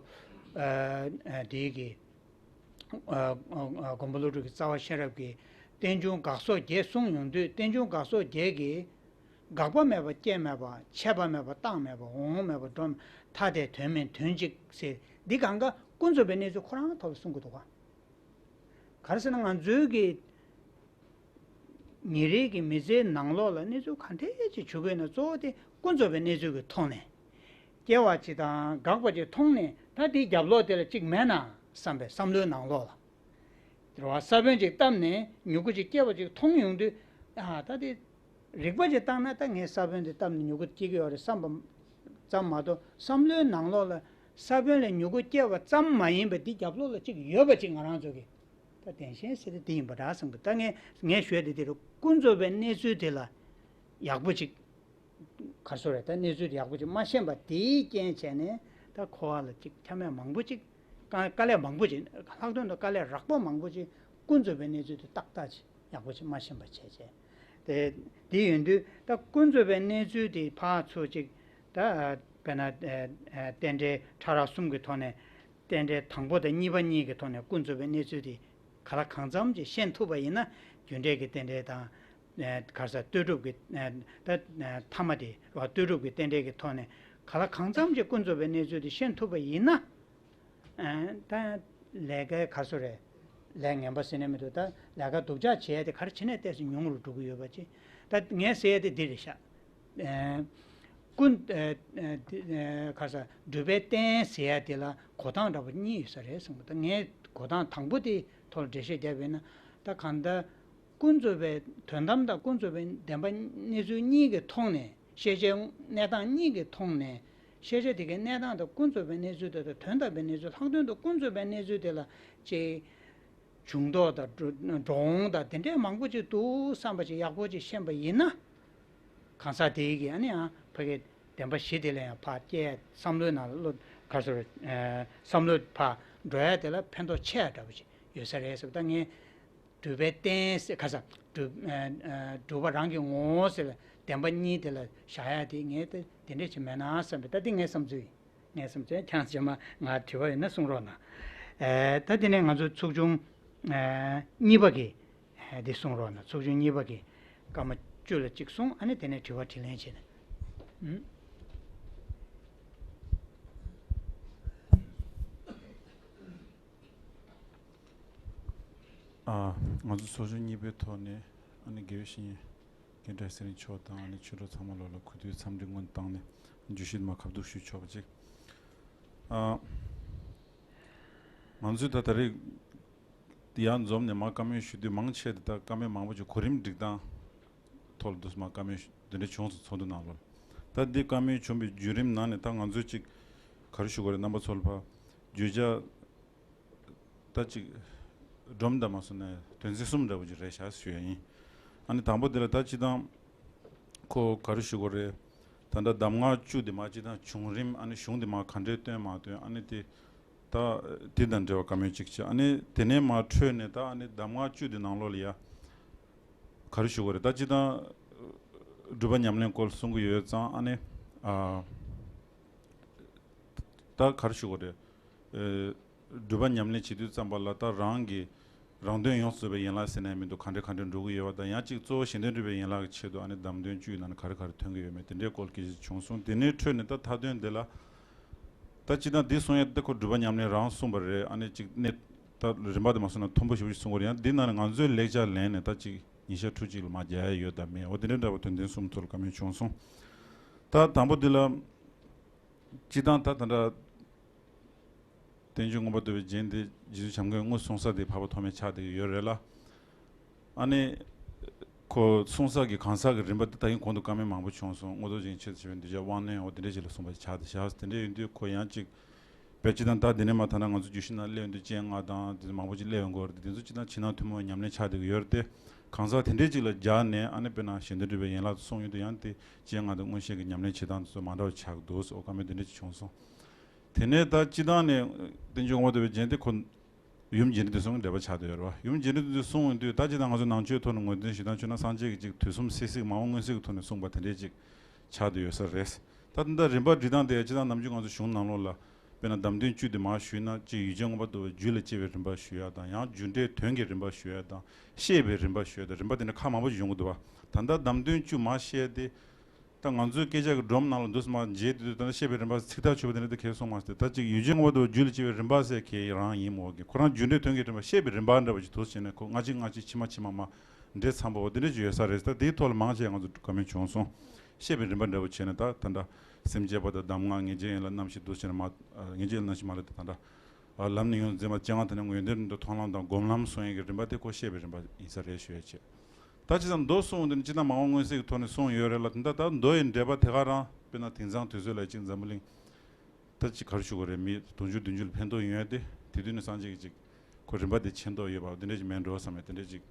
ཨ་ཨ་འདིའི་གི་ཨ་ཨ་ཨ་མགོན་པོ་ཀླུ་སྒྲུབ་ཀྱི་རྩ་བ་ཤེས་རབ་ཀྱི་རྟེན་འབྱུང་དགག་སོགས་བརྒྱད་གསུངས་ཡོང་དུས། རྟེན་འབྱུང་དགག་སོགས་བརྒྱད་ཀྱིས་དགག་པ་མེད་པ་སྐྱེ་མེད་པ། ཆད་པ་མེད་པ་རྟག་མེད་པ། འོང་མེད་པ་འགྲོ། ཐ་དད་དོན་མིན་དོན་གཅིག་ཟེར། འདི་གང་ག་ཀུན་རྫོབ་པའི་གནས་ཚུལ་ཁོ་རང་ཐོག་ལ་གསུང་གི་འདུག་ག་ག་རེ་ཟེར་ན་ང་ཚོའི་གི་ཉིན་རེའི་གི་མི་ཚེའི་ནང་ལོགས་ལ་གནས་ཚུལ་ག་འདྲས་ཅིག་བྱུང་གི་ཡོད་ན་གཙོ་བོ་དེ་ཀུན་རྫོབ་པའི་གནས་ཚུལ་གྱི་ཐོག་ནས། སྐྱེ་བ་ཅིག་དང་འགག་པ་ཅིག་མཐོང་ནས་ད་དེའི་རྒྱབ་ལོགས་དེ་ལ་ཅིག་མེད་ན་བསམ་པའི་བསམ་བློའི་ནང་ལོགས་ལ། རེད་བ། ས་བོན་ཅིག་བཏབ་ནས་མྱུ་གུ་ཅིག་སྐྱེ་བ་ཅིག་མཐོང་ཡོང་དུས། ཨ་ད་དེ་རིག་པ་ཅིག་བཏང་ན་ད་ངས་ས་བོན་དེ་བཏབ་ནས་མྱུ་གུ་སྐྱེ་གི་ཡོད་རེད་བསམ་པ་ཙམ་མ་གཏོགས། བསམ་བློའི་ནང་ལོགས་ལ་ས་བོན་ལས་མྱུ་གུ་སྐྱེ་བ་ཙམ་མ་ཡིན་པ་འདི་རྒྱབ་ལོགས་ལ་ཅིག་ཡོད་པ་ཅིག་ང་རང་ཚོ་གི་ད་བདེན་ཞེན་ཟེར་དེ་འདི་ཡིན་པ་འདྲ་བསམ་གི། ད་ངས་ངས་ཞུ་ཡ་དེ་དེ་རེད། ཀུན་རྫོབ་པའི་གནས་ཚུལ་དེ་ལ་ཡག་པོ་ཅིག་ག་རེ་ཟེར་རེད། ད་གནས་ཚུལ་དེ་ཡག་པོ་ཅིག་མ་ཤེས་པ་དེའི་རྐྱེན་བྱས་ནས་ད་འཁོར་བ་ལ་ཅིག་ཁྱབ་མེད་མང་པོ་ཅིག་དཀའ་དཀའ་ལས་མང་པོ་ཅིག་ལྷག་དོན་དུ་དཀའ་ལས་རགས་པ་མང་པོ་ཅིག་ཀུན་རྫོབ་པའི་གནས་ཚུལ་དེ་ཏག་ཏག་ཅིག་ཡག་པོ་ཅིག་མ་ཤེས་པ་བྱས་བྱས། དེ་དེ་ཡིན་དུས་ད་ཀུན་རྫོབ་པའི་གནས་ཚུལ་དེ་ཕར་ཚུར་ཅིག་ད་དཔེར་ན་ཨ་ཨ་རྟེན་འབྲེལ་ཕྲ་རགས་གསུམ་གྱི་ཐོག་ནས། རྟེན་འབྲེལ་དང་པོ་དང་གཉིས་པ་གཉིས་ཀྱི་ཐོག་ནས་ཀུན་རྫོབ་པའི་གནས་ཚུལ་དེ་ག་ལ་གང་འཚམ་ཅིག་ཤེས་ཐུབ་པ་ཡིན་ན། རྒྱུ་འབྲས་ཀྱི་རྟེན་འབྲེལ་དང་། ཨ་ག་རེ་ཟེར། ལྟོས་གྲུབ་ཀྱི་ཨ་ད་ཨ་ཐ་མ་དེ་རེད་བ། ལྟོས་གྲུབ་ཀྱི་རྟེན་འབྲེལ་གྱི་ཐོག་ནས་ག་ལ་གང་འཚམ་ཅིག་ཀུན་རྫོབ་པའི་གནས་ཚུལ་དེ་ཤེས་ཐུབ་པ་ཡིན་ན། ཨ་ད་ལས་ཀའི་ག་རེ་ཟེར་རེད། ལས་ངན་པ་ཟེར་ནས་མི་འདུག་ད་ལས་ཀ་སྡུག་ཅག་བྱེད་ཡ་དེ་ག་རེ་བྱས་ནས་ཏོག་ཙམ་ཉུང་རུ་འགྲོ་གི་ཡོད་པ་ཅིག་ད་ངས་ཟེར་ཡ་དེ་འདི་རེད་ཤག་ཨ་ཀུན་ཨ་ཨ་དེ་ཨ་ག་རེ་ཟེར། སྒྲུབ་པའི་རྟེན་ཟེར་ཡ་དེ་ལ་འགོད་སྟངས་འདྲ་པོ་གཉིས་ཡོད་ས་རེད་གསུངས་པ། ད་ངས་འགོད་སྟངས་དང་པོ་དེའི་ཐོག་ལ་འགྲེལ་བཤད་བརྒྱབ་པ་ཡིན་ན། ད་གང་ལྟར་ཀུན་རྫོབ་པའི་དོན་དམ་དང་ཀུན་རྫོབ་པའི་བདེན་པ་གནས་ཚུལ་གཉིས་ཀྱི་ཐོག་ནས། ཤེས་བྱའི་གནས་སྟངས་གཉིས་ཀྱི་ཐོག་ནས། ཤེས་བྱ་དེ་གའི་གནས་སྟངས་དང་ཀུན་རྫོབ་པའི་གནས་ཚུལ་དེ་དང་དོན་དམ་པའི་གནས་ཚུལ། ལྷག་དོན་དུ་ཀུན་རྫོབ་པའི་གནས་ཚུལ་དེ་ལ་ཅིག་འབྱུང་ལྡོག་དང་འགྲོ་འགྲོ་འོང་དང་དེ་འདྲའི་མང་པོ་ཅིག་འདུག་བསམ་པ་ཅིག་ཡག་པོ་ཅིག་ཤེས་པ་ཡིན་ན། གང་ཟག་དེའི་གི་ཨ་ནི་ཡང་ཕ་གི་བདེན་པ་བཞི་དེ་ལ་ཡང་ཕར་སྐྱེ། བསམ་བློའི་ནང་ལ་བློ་ག་རེ་ཟེར། ཨ་བསམ་བློ་ཕར་འགྲོ་ཡ་དེ་ལ་ཕན་ཐོགས་ཆེ་ཡ་འདྲ་པོ་ཅིག་ཡོད་ས་རེད་ཟེར་བ། ད་ངས་སྒྲུབ་པའི་རྟེན་ཟེར་ག་ས་སྒྲུབ་ཨ་ཨ་སྒྲུབ་པ་རང་གི་ངོ་བོ་ཟེར་ལ་བདེན་པ་གཉིས་དེ་ལ་བཞག་ཡ་དེ་ངས་དེ་དེ་འདྲ་ཅིག་མེད་ན་བསམ་པའི། ད་དེ་ངའི་བསམ་ཚུལ་ཡིན། ངས་བསམ་ཚུལ། ཁྱེད་རང་ཚོས་མ་ང་དྲི་བ་ཡོད་ན་གསུང་རོགས་གནང་། ཨེ་ད་དེ་ནས་ང་ཚོ་ཚོགས་ཆུང་ཨེ་གཉིས་པ་གི་ཨེ་འདི་གསུང་རོགས་གནང་། ཚོགས་ཆུང་གཉིས་པ་གི་སྐར་མ་བཅུ་ལ་གཅིག་གསུང་། ཨ་ནི་དེ་ནས་དྲི་བ་དྲིས་ལན་བྱེད་ནས། ཨུམ། ཨ་ང་ཚོ་ཚོགས་ཆུང་གཉིས་པའི་ཐོག་ནས་ཨ་ནི་དགེ་བའི་བཤེས་གཉེན་རྒན་བཀྲ་ཤིས་ཚེ་རིང་མཆོག་དང་ཨ་ནི་ཆོས་གྲོགས་ཚང་མ་ལོ་ལ་གུས་འདུད་འཚམས་འདྲི་སྔོན་བཏང་ནས་བརྗོད་གཞི་དུ་མ་ཁ་ཐུག་ཞུས་ཆོག་པ་ཅིག་ཨ་ང་ཚོས་ད་ད་རེས་ཡར་འཛོམས་ནས་མར་བཀའ་མོལ་ཞུ་དུས་མང་ཆེ་དེ་ད་བཀའ་མོལ་མང་པོ་ཅིག་གོ་རིམ་སྒྲིག་སྟངས་ཐོག་ལ་དུ་མར་བཀའ་མོལ་འདི་འདྲ་བྱུང་སོང་། ཚོགས་འདུ་ནང་ལོགས་ལ་ད་འདི་བཀའ་མོལ་བྱུང་བའི་བརྒྱུད་རིམ་ནང་ནས་ད་ང་ཚོས་ཅིག་ག་རེ་ཞུ་དགོས་རེད། རྣམ་པ་ཚོ་ལ་ཕར་བརྗོད་བྱ་ད་ཅིག་སྒྲོམ་དང་མ་སོང་ནས་དོན་ཚན་གསུམ་འདྲ་པོ་ཅིག་རེད་ཤག་ཞུ་ཡ་ཡིན། ཨ་ནི་དང་པོ་དེ་ལ་ད་སྤྱིར་བཏང་ཁོ་ག་རེ་ཞུ་དགོས་རེད། ད་ལྟ་གདམས་ངག་བཅུ་དེ་མ་སྤྱིར་བཏང་བྱུང་རིམ། ཨ་ནི་གཞུང་དེ་མ་ག་འདྲས་བཏོན་མ་བཏོན། ཨ་ནི་དེ་ད་དེ་དང་འབྲེལ་བ་བཀའ་མོལ་གཅིག་བྱས། ཨ་ནི་དེ་ནས་མར་འཕྲོས་ནས་ད་ཨ་ནི་གདམས་ངག་བཅུ་དེ་ནང་ལོགས་ལ་ཡ་ག་རེ་ཞུ་དགོས་རེད། ད་སྤྱིར་བཏང་ སྒྲུབ་པ་ཉམས་ལེན་སྐོར་གསུང་གི་ཡོད་ཙང་ཨ་ནི། ཨ། ད་ག་རེ་ཞུ་དགོས་རེད། ཨེ། སྒྲུབ་པ་ཉམས་ལེན་བྱེད་དུས་ཙམ་པ་ལ་ད་རང་གི་རང་དོན་ཡོངས་སུ་རྫོགས་པའི་ཡན་ལག་ཟེར་ནའི་མི་འདུག་ག་འདྲ་ག་འདྲ་འགྲོ་གི་ཡོད་པ་དང་ཡང་གཅིག་གཙོ་བོ་གཞན་དོན་སྒྲུབ་པའི་ཡན་ལག་གི་ཆེད་དུ་ཨ་ནི་བདམས་དོན་བཅུའི་ནང་ནས་ག་རེ་ག་རེ་ཐོན་གི་ཡོད་མེད་དེ་འདྲའི་སྐོར་སྐད་ཆ་བྱུང་སོང་། དེ་ནས་འཕྲོས་ནས་ད་མཐའ་དོན་འདི་ལ། ད་སྤྱིར་བཏང་འདི་གསུང་ཡས་ད་ཁོ་སྒྲུབ་པ་ཉམས་ལེན་རང་གསུངས་པ་རེད། ཨ་ནི་གཅིག་གནད་ད་རིམ་པ་དེ་མ་གསུངས་ན་མཐོན་པོ་ཞེ་པོ་ཞིག་གསུང་གི་རེད། ཡང་འདི་ནང་ནས་ང་ཚོའི་ལེགས་ཆ་ལེན་ནས་ད་གཅིག་ཉིན་ཞག་དྲུག་གཅིག་ལ་མར་རྒྱག་ཡས་ཡོད་དམ་མེད་འོ་དེ་འདྲའི་འདྲ་པོ་དོན་ཚན་གསུམ་ཐོག་ལ་བཀའ་མོལ་བྱུང་སོང་། ད་དང་པོ་འདི་ལ། སྤྱིར་བཏང་ད་ད་ལྟ། བསྟན་བཅོས་མངོན་པར་རྫོགས་པའི་རྒྱན་དེ་རྗེ་བཙུན་བྱམས་མགོན་དངོས་སུ་གསུང་ས་དེ་འཕགས་པ་ཐོགས་མེད་ཆགས་བསྡད་ཀྱི་ཡོད་རེད་ལ། ཨ་ནི། ཁོ་གསུང་ས་གི་གང་ཟག་གི་རིམ་པ་འདི་ད་ཡིན་གོང་དུ་བཀའ་མོལ་མང་པོ་བྱུང་སོང་། མངོན་རྟོགས་རྒྱན་ཆེད་དུ་བྱས་པའི་གདུལ་བྱ་དབང་རྣོན་འོ་དེ་འདྲ་ཞིག་ལ་གསུངས་པ་ཆགས་བསྡད་བཞག་དེ་འདྲ་ཡིན་དུས་ཁོ་ཡང་གཅིག་དཔེ་སྤྱིར་བཏང་ད་དེ་ནས་མ་ཐ་ན་ང་ཚོ་བརྗོད་གཞི་ནང་སླེབས་ཡོང་དུས་སྤྱན་སྔ་དང་དེ་ཚོ་མང་པོ་ཅིག་སླེབས་ཡོང་གི་ཡོད་རེད། དེ་ཚོ་སྤྱིར་བཏང་ཕྱི་ནང་ཐུན་མོང་བའི་ཉམས་ལེན་ཆགས་བསྡད་ཀྱི་ཡོད་རེད་དེ། གང་ཟག་དེ་འདྲས་ཅིག་ལ་སྦྱར་ནས་ཨ་ནི་དཔེར་ན་གཞན་དོན་སྒྲུབ་པའི་ཡན་ལག་ཏུ་གསུངས་ཡོང་དུས་ཡང་དེ་སྤྱན་སྔ་དང་མངོན་ཤེས་ཀྱི་ཉམས་ལེན་བྱེད་སྟངས་དེ་ཚོ་མ་འདྲ་བ་ཆགས་འདུག་ཟེར་འོ་བཀའ་མོལ་དེ་འདྲས་ཅིག་བྱུང་སོང་། དེ་ནས་ད་སྤྱིར་བཏང་ནས་བསྟན་བཅོས་མངོན་པར་རྫོགས་པའི་རྒྱན་དེ་ཁོ་ཡུམ་རྒྱས་འབྲིང་བསྡུས་གསུམ་གྱི་འགྲེལ་པ་ཆགས་བསྡད་ཡོད་རེད་བ། ཡུམ་རྒྱས་འབྲིང་བསྡུས་གསུམ་ཡོང་དུས་ད་སྤྱིར་བཏང་ང་ཚོ་ནང་ཆོས་ཐོག་ནས་ངོས་འཛིན་ཞུ་སྟངས་བྱུང་ན་སངས་རྒྱས་ཀྱི་ཅིག་དུས་གསུམ་སྲིད་གསུམ་མ་འོངས་མངོན་གསལ་གྱི་ཐོག་ནས་གསུངས་པ་དེ་འདྲས་ཅིག་ཆགས་བསྡད་ཡོད་ས་རེད། ད་ད་ལྟ་རིམ་པ་སྒྲིག་སྟངས་དེ་སྤྱིར་བཏང་ནམ་རྒྱུན་ང་ཚོ་གཞུང་ནང་ལོགས་ལ་དཔེར་ན་བདམས་དོན་བཅུ་དེ་མར་ཞུས་ན་ཅིག་ཡུལ་ཅན་མངོན་པར་རྫོགས་པའི་རྒྱུད་ལ་སྐྱེ་བའི་རིམ་པ་ཞུ་ཡ་དང་ཡང་རྒྱུ་འབྲས་དོན་གྱི་རིམ་པ་ཞུ་ཡ་དང་བཤད་པའི་རིམ་པ་ཞུ་ཡ་དང་རིམ་པ་དེ་འདྲ་ཁག་མང་པོ་ཞིག་ཡོང་གི་འདུག་བ། ད་ལྟ་བདམས་དོན་བཅུ་མར་བཤད་དེ། ད་ང་ཚོའི་སྐད་ཆ་གི་སྒྲོམ་ནང་ལ་འདུག་སེ་མར་མཇལ་དུས་ད་ལྟ་བཤད་པའི་རིམ་པ་ཚིག་ཐག་ཆོད་པོ་དེ་འདྲ་དེ་གས་གསུངས་མ་སྟེ་ད་ཅིག་ཡུལ་ཅན་མངོན་པར་རྫོགས་པའི་རྒྱུད་ལ་སྐྱེ་བའི་རིམ་པ་ཟེར་གས་རང་ཡིན་མོད་ཀྱི་ཁོ་རང་རྒྱུ་འབྲས་དོན་གྱི་རིམ་པ་བཤད་པའི་རིམ་པ་འདྲ་བོ་ཅིག་འདུག་སེ་བྱས་ནས་ཁོ་ལྔ་གཅིག་ལྔ་གཅིག་ཕྱི་མ་ཕྱི་མ་མ་འདྲེས་འཚམ་པོ་འོ་དེ་འདྲ་ཅིག་ཡོད་ས་རེད། ད་དེའི་ཐོག་ལ་མང་ཆེ་ང་ཚོ་བཀའ་མོལ་བྱུང་སོང་། བཤད་པའི་རིམ་པ་འདྲ་བོ་བྱས་ནས་ད་ད་ལྟ་སེམས་བསྐྱེད་པ་དང་གདམས་ངག་ངེས་འབྱེད་ཡན་ལག་རྣམ་བཞི་འདུག་སེ་བྱས་ནས་མ་ངེས་འབྱེད་ཡན་ལག་རྣམ་བཞི་མ་ལས་ད་ད་ལྟ། ལམ་ནི་ཡོངས་འཛིན་པ་སྤྱན་སྔ་དང་ནི་ཡོན་ཏན་དུ་མཐོང་ལམ་དང་སྒོམ་ལམ་གསུང་ཡས་ཀྱི་རིམ་པ་དེ་ཁོ་བཤད་པའི་རིམ་པ་ཡིན་ས་རེད་ཞུ་ཡས་བྱས། ད་ཅི་ཙམ་མདོ་གསུངས་དེ་ནི་ཅི་ཙམ་མ་འོངས་མངོན་གསལ་གྱི་ཐོག་ནས་གསུངས་ཡོད་རེད་ལ་དེ་འདྲ་ད་མདོ་ཡི་འགྲེལ་པ་དེ་ག་རང་དཔེར་ན་དེང་སང་དུས་ཚོད་ལ་ཅིག་འཛམ་བུ་གླིང་ད་ཅིག་ག་རེ་ཞུ་དགོས་རེད། མི་དུང་ཕྱུར་བདུན་ཅུ་ལ་ཕན་ཐོགས་ཡོང་ཡས་དེ་དེ་དུས་ནས་སངས་རྒྱས་ཀྱི་ཅིག་ཁོ་རིམ་པ་དེ་མཁྱེན་རྟོགས་ཡོད་པ་དེ་འདྲ་ཅིག་མེད་འགྲོ་བསམ་ཡས་དེ་འདྲ་ཅིག་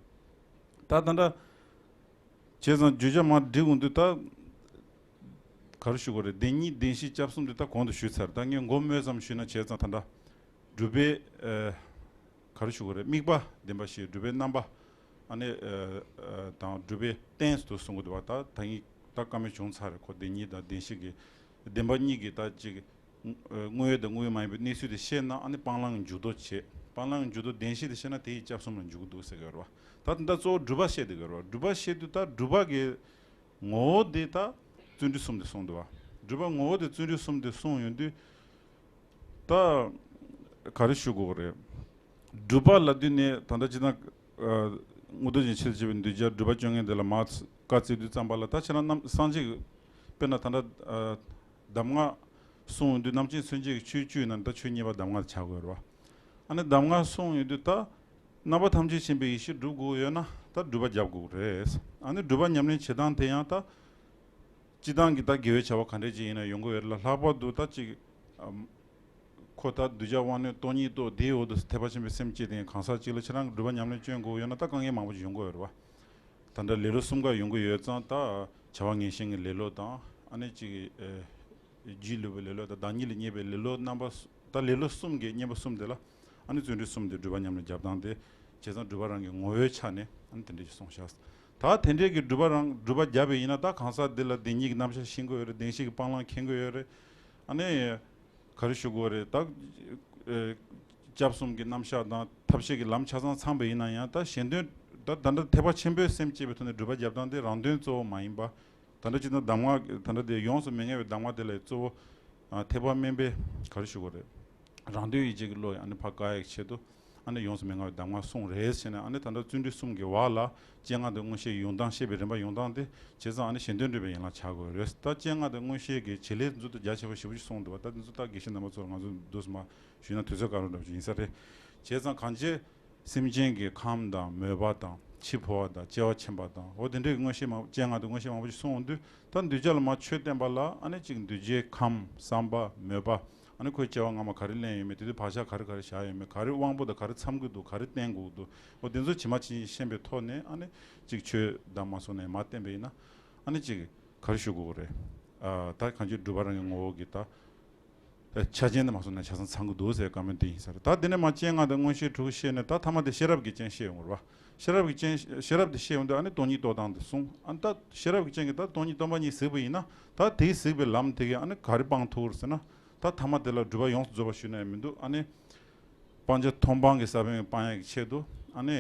ད་ད་འདྲ། བྱས་ཙང་བརྗོད་བྱ་མར་སྒྲིག་འོང་དུས་ད། ག་རེ་ཞུ་དགོས་རེད། བདེན་གཉིས་བདེན་བཞི་སྐྱབས་གསུམ་དེ་ད་གོང་དུ་ཞུས་ཚར། ད་ངས་མགོ་སྨོས་ཙམ་ཞུས་ན་བྱས་ཙང་ད་ལྟ། སྒྲུབ་པའི། ཨ། ག་རེ་ཞུ་དགོས་རེད། དམིགས་པ་བདེན་པ་བཞི་སྒྲུབ་པའི་རྣམ་པ། ཨ་ནི། ཨ། དང་སྒྲུབ་པའི་རྟེན་དུ་གསུང་གི་འདུག་བ། ད་ད་ངས་ད་བཀའ་མོལ་བྱུང་ཚར་རེད། ཁོ་བདེན་གཉིས་དང་བདེན་བཞི་གི་བདེན་པ་གཉིས་ཀྱི་ད་ཅིག་དངོས་ཡོད་དང་དངོས་ཡོད་མ་ཡིན་པའི་གནས་ཚུལ་དེ་ཤེས་ན་ཨ་ནི་སྤང་བླང་གི་འཇུག་ལྡོག་བྱེད། སྤང་བླང་གི་འཇུག་ལྡོག་བདེན་བཞི་དེ་ཤེས་ན་དེ་ཡིས་སྐྱབས་གསུམ་ལ་འཇུག་གི་འདུག་ཟེར་གི་རེད་བ། ད་དེ་འདྲ་གཙོ་བོ་སྒྲུབ་པ་བཤད་དེ་གི་རེད་བ། སྒྲུབ་པ་བཤད་དུས་ད་སྒྲུབ་པ་གི་ངོ་བོ་དེ་ད་བརྩོན་འགྲུས་གསུམ་དེ་གསུངས་འདུག་བ། སྒྲུབ་པ་ངོ་བོ་དེ་བརྩོན་འགྲུས་གསུམ་དེ་གསུངས་ཡོང་དུས་ད་ག་རེ་ཞུ་དགོས་གི་རེད། སྒྲུབ་པ་ལབ་དུས་ནས་ད་ལྟ་ཅི་ད་མངོན་རྟོགས་རྒྱན་ཆེད་དུ་བྱས་པའི་གདུལ་བྱ་སྒྲུབ་པ་བཅོ་ལྔ་དེ་ལ་མར་བཀའ་བསྩལ་དུས་ཙམ་པ་ལ་ད་ཁྱེད་རང་རྣམ་སངས་རྒྱས་ཀྱི་དཔེར་ན་ད་ལྟ། གདམས་ངག་གསུང་ཡོང་དུས་རྣམ་མཁྱེན་མཚོན་བྱེད་ཀྱི་ཆོས་བཅུ་ཡིན་ན་ད་ཆོས་གཉིས་པ་གདམས་ངག་ཆགས་དགོས་རེད་བ། ཨ་ནི་གདམས་ངག་གསུང་ཡོང་དུས་ད་རྣམ་པ་ཐམས་ཅད་མཁྱེན་པའི་ཡེ་ཤེས་སྒྲུབ་དགོས་ཡོད་ན་ད་སྒྲུབ་པ་རྒྱབ་དགོས་རེད། ཨ་ནི་སྒྲུབ་པ་ཉམས་ལེན་བྱེད་སྟངས་དེ་ཡང་ད་སྤྱི་བཏང་གི་ད་དགེ་བའི་བྱ་བ་ག་འདྲས་ཅིག་ཡིན་ན་ཡོང་གི་ཡོད་རེད་ལ་ལྷག་པར་དུ་ད་ཅིག་ཨམ། ཁོ་ད་གདུལ་བྱ་དབང་རྣོན་སྟོང་ཉིད་རྟོགས་དེའི་འོག་ཏུ་ཐེག་པ་ཆེན་པོའི་སེམས་བསྐྱེད་དེ་གང་ཟག་ཅིག་ལ་ཁྱེད་རང་གི་སྒྲུབ་པ་ཉམས་ལེན་སྐྱོན་དགོས་ཡོད་ན་ད་དཀའ་ངལ་མང་པོ་ཅིག་ཡོང་གི་ཡོད་རེད་བ། ད་ལྟ་ལེ་ལོ་གསུམ་ཀ་ཡོང་གི་ཡོད་ཙང་ད་བྱ་བ་ངན་ཞེན་གྱི་ལེ་ལོ་དང་ཨ་ནི་གཅིག་ཨེ། རྒྱུས་ལུས་པའི་ལེ་ལོ་དང་བདག་ཉིད་ལ་བརྙས་པའི་ལེ་ལོ་རྣམ་པ་སུ་ད་ལེ་ལོ་གསུམ་གྱི་བརྙས་པ་གསུམ་དེ་ལ་ཨ་ནི་བརྩོན་འགྲུས་གསུམ་དེ་སྒྲུབ་པ་ཉམས་ལེན་རྒྱབ་སྟངས་དེ་བྱས་ཙང་སྒྲུབ་པ་རང་གི་ངོ་བོའི་ཆ་ནས་ཨ་ནི་དེ་འདྲ་ཞིག་གསུངས་བཞག་ད་དེ་འདྲའི་གི་སྒྲུབ་པ་རང་སྒྲུབ་པ་རྒྱབ་པ་ཡིན་ན་ད་གང་ཟག་འདི་ལ་བདེན་གཉིས་ཀྱི་རྣམ་གཞག་ཤེས་ཀྱི་ཡོད་རེད། བདེན་བཞི་གི་སྤང་བླང་མཁྱེན་གྱི་ཡོད་རེད། ཨ་ནི། ག་རེ་ཞུ་དགོས་རེད་ད། ཨེ། སྐྱབས་གསུམ་གྱི་རྣམ་གཞག་དང་ཐབས་ཤེས་ཀྱི་ལམ་ཆ་ཚང་ཚང་པ་ཡིན་ན་ཡང་ད་གཞན་དོན་ད་ད་ལྟ་ཐེག་པ་ཆེན་པོའི་སེམས་བསྐྱེད་པའི་ཐོག་ནས་སྒྲུབ་པ་རྒྱབ་སྟངས་དེ་རང་དོན་གཙོ་བོ་མ་ཡིན་པ། ད་ལྟ་སྤྱིར་བཏང་གདམས་ངག་ད་ལྟ་དེ་ཡོངས་སུ་མི་ངལ་བའི་གདམས་ངག་དེ་ལ་གཙོ་བོ། ཨ། ཐེག་པ་དམན་པའི་ག་རེ་ཞུ་དགོས་རེད། རང་དོན་ཡིད་བྱེད་ཀྱི་བློ་ཡང་ནི་ཕར་བཀག་ཡག་ཆེད་དུ། ཨ་ནི་ཡོངས་སུ་མི་མངའ་བའི་གདམས་ངག་གསུངས་རེད་ཟེར་ནས་ཨ་ནི་ད་ལྟ་བརྩོན་འགྲུས་གསུམ་གྱི་བར་ལ་སྤྱན་སྔ་དང་མངོན་ཤེས་ཡོང་སྟངས་བཤད་པའི་རིམ་པ་ཡོང་སྟངས་དེ་བྱས་ཙང་ཨ་ནི་གཞན་དོན་སྒྲུབ་པའི་ཡན་ལག་ཆགས་དགོས་རེད། ད་སྤྱན་སྔ་དང་མངོན་ཤེས་ཀྱི་བྱེད་ལས་མཛོད་དུ་རྒྱ་ཆེ་བ་ཞེ་པོ་ཅིག་གསུངས་འདུག་བ། ད་འདི་ཚོ་ད་དགེ་བཤེས་རྣམ་པ་ཚོར་ང་ཚོ་འདུག་སེ་མར་ཞུས་ན་དུས་ཚོད་བཀག་འགོག་འདྲ་པོ་ཅིག་ཡིན་ས་རེད། བྱས་ཙང་གང་ཅི། སེམས་ཅན་གྱི་ཁམས་དང་མོས་པ་དང་འཆི་འཕོ་བ་དང་སྐྱེ་བ་ཕྱིན་པ་དང་འོ་དེ་འདྲའི་མངོན་ཤེས་མང་སྤྱན་སྔ་དང་མངོན་ཤེས་མང་པོ་ཞིག་གསུངས་འོང་དུས་ད་གདུལ་བྱ་ལ་མར་ཆོས་བསྟན་པ་ལ་ཨ་ནི་གཅིག་འདུལ་བྱེད་ཁམས་བསམ་པ་མོས་པ་ཨ་ནི་ཁོའི་སྐྱེ་བ་སྔ་མ་ག་རེ་ལེན་ཡོད་མེད་དེ་དུས་བག་ཆགས་ག་རེ་ག་རེ་བཞག་ཡོད་མེད་ག་རེ་དབང་པོ་དང་ག་རེ་འཚམ་གྱི་འདུག་ག་རེ་བསྟེན་དགོས་ཀྱི་འདུག་འོ་དེ་ཚོ་ཇི་མ་ཇི་བཞིན་ཤེས་པའི་ཐོག་ནས་ཨ་ནི་གཅིག་ཆོས་བདག་མ་སོང་ནས་མར་བསྟན་པ་ཡིན་ན་ཨ་ནི་གཅིག་ག་རེ་ཞུ་དགོས་ཀྱི་རེད། ཨ། ད་གང་ཅི་སྒྲུབ་པ་རང་གི་ངོ་བོ་གི་ད། ཆ་རྐྱེན་དེ་མ་སོང་ན་ཆ་ཚང་ཚང་གི་འདུག་ཟེར་བཀའ་མོལ་དེ་ཡིན་ས་རེད། ད་དེ་ནས་མ་སྤྱན་སྔ་དང་མངོན་ཤེས་དྲུག་བཤད་ནས་ད་ཐ་མ་དེ་ཤེས་རབ་ཀྱི་སྤྱན་བཤད་ཡོང་བ་རེད་བ། ཤེས་རབ་ཀྱི་སྤྱན་ཤེས་རབ་དེ་བཤད་ཡོང་དུས་ཨ་ནི་སྟོང་ཉིད་རྟོགས་སྟངས་དེ་གསུངས། ཨ་ནི་ད་ཤེས་རབ་ཀྱི་སྤྱན་གྱིས་ད་སྟོང་ཉིད་སྟོང་པ་ཉིད་གཟིགས་པ་ཡིན་ན་ད་དེའི་གཟིགས་པའི་ལམ་དེ་གིས་ཨ་ནི་ག་རེ་སྤང་ཐུབ་ཟེར་ན། ད་ཐ་མ་དེ་ལ་སྒྲུབ་པ་ཡོངས་སུ་རྫོགས་པ་ཞུས་ན་ཡང་མི་འདུག་ཨ་ནི་སྤང་བྱ་མཐོང་སྤང་གི་ས་བོན་སྤང་ཡག་གི་ཆེད་དུ་ཨ་ནི་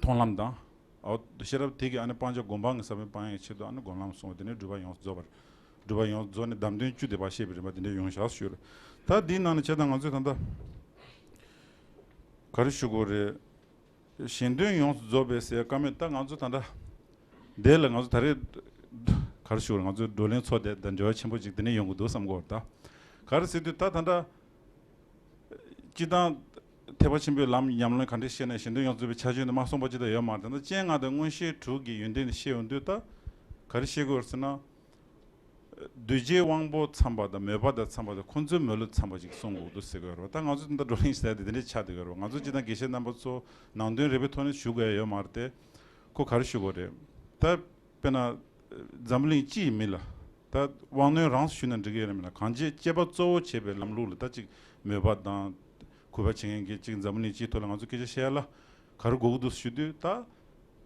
མཐོང་ལམ་དང་། འོ་ཤེས་རབ་དེ་གིས་ཨ་ནི་སྤང་བྱ་སྒོམ་སྤང་གི་ས་བོན་སྤང་ཡག་གི་ཆེད་དུ་ཨ་ནི་སྒོམ་ལམ་གསུངས་པ་དེ་ནས་སྒྲུབ་པ་ཡོངས་སུ་རྫོགས་པར། སྒྲུབ་པ་ཡོངས་རྫོགས་ནས་བདམས་དོན་བཅུ་དེ་བ་བཤད་པའི་རིམ་པ་དེ་འདྲ་ཡོང་བཞག་ཞུ་རེད། ད་འདིའི་ནང་ནས་བྱས་ཙང་ང་ཚོས་ད་ལྟ་ག་རེ་ཞུ་དགོས་རེད། གཞན་དོན་ཡོངས་སུ་རྫོགས་པའི་ཟེར་བཀའ་མོལ་ད་ང་ཚོ་ད་ལྟ་འདི་ལ་ང་ཚོ་ད་རེས་ག་རེ་ཞུ་དགོས་རེད། ང་ཚོའི་བགྲོ་གླེང་ཚོགས་དེ་དང་འབྲེལ་བ་ཆེན་པོ་ཅིག་དེ་ནས་ཡོང་གི་འདུག་བསམ་གྱི་ཡོད་རེད། ད་ག་རེ་ཟེར་དུས་ད་ད་ལྟ་སྤྱིར་བཏང་ཐེག་པ་ཆེན་པོའི་ལམ་ཉམས་ལེན་ག་འདྲས་བཤད་ན་གཞན་དོན་ཡོངས་རྫོགས་པའི་ཆ་རྐྱེན་དེ་མ་གསུངས་པ་ཅི་ལྟར་ཡོད་མ་རེད། ད་ལྟ་སྤྱན་སྔ་དང་མངོན་ཤེས་དྲུག་གི་ཡོན་ཏན་དེ་བཤད་ཡོང་དུས་ད་ག་རེ་བཤད་དགོས་རེད་ཟེར་ན། གདུལ་བྱའི་དབང་པོ་འཚམས་པ་དང་མོས་པ་དང་འཚམས་པ་དང་ཁོང་ཚོའི་མོས་བློ་འཚམས་པ་ཅིག་གསུང་དགོས་འདུག་ཟེར་གྱི་ཡོད་རེད་བ། ད་ང་ཚོ་ད་ལྟ་བགྲོ་གླེང་བྱས་ཏེ་དེ་འདྲས་ཆགས་བསྡད་ཀྱི་ཡོད་རེད་བ། ང་ཚོ་སྤྱིར་བཏང་དགེ་བཤེས་རྣམ་པ་ཚོ་ནང་དོན་རེ་བའི་ཐོག་ནས་ཞུ་དགོས་ཡ་ཡོད་མ་རེད་དེ། ཁོ་ག་རེ་ཞུ་དགོས་རེད། ད་དཔེར་ན་འཛམ་བུ་གླིང་སྤྱི་ཡི་མི་ལ་ད་དབང་རྣོན་རང་སུ་ཞུས་ན་འགྲིག་གི་ཡོད་རེད་མིན་ལ། གང་ཅི་སྤྱོད་པ་གཙོ་བོ་བྱས་པའི་ལམ་ལུགས་ལ་ད་ཅིག་མོས་པ་དང་གུས་པ་བྱེད་མཁན་གྱི་ཅིག་འཛམ་བུ་གླིང་སྤྱིའི་ཐོག་ལ་ང་ཚོ་སྐད་ཆ་བཤད་ཡ་ལ་ག་རེ་དགོས་ཀྱི་འདུག་ཞུ་དུས་ད་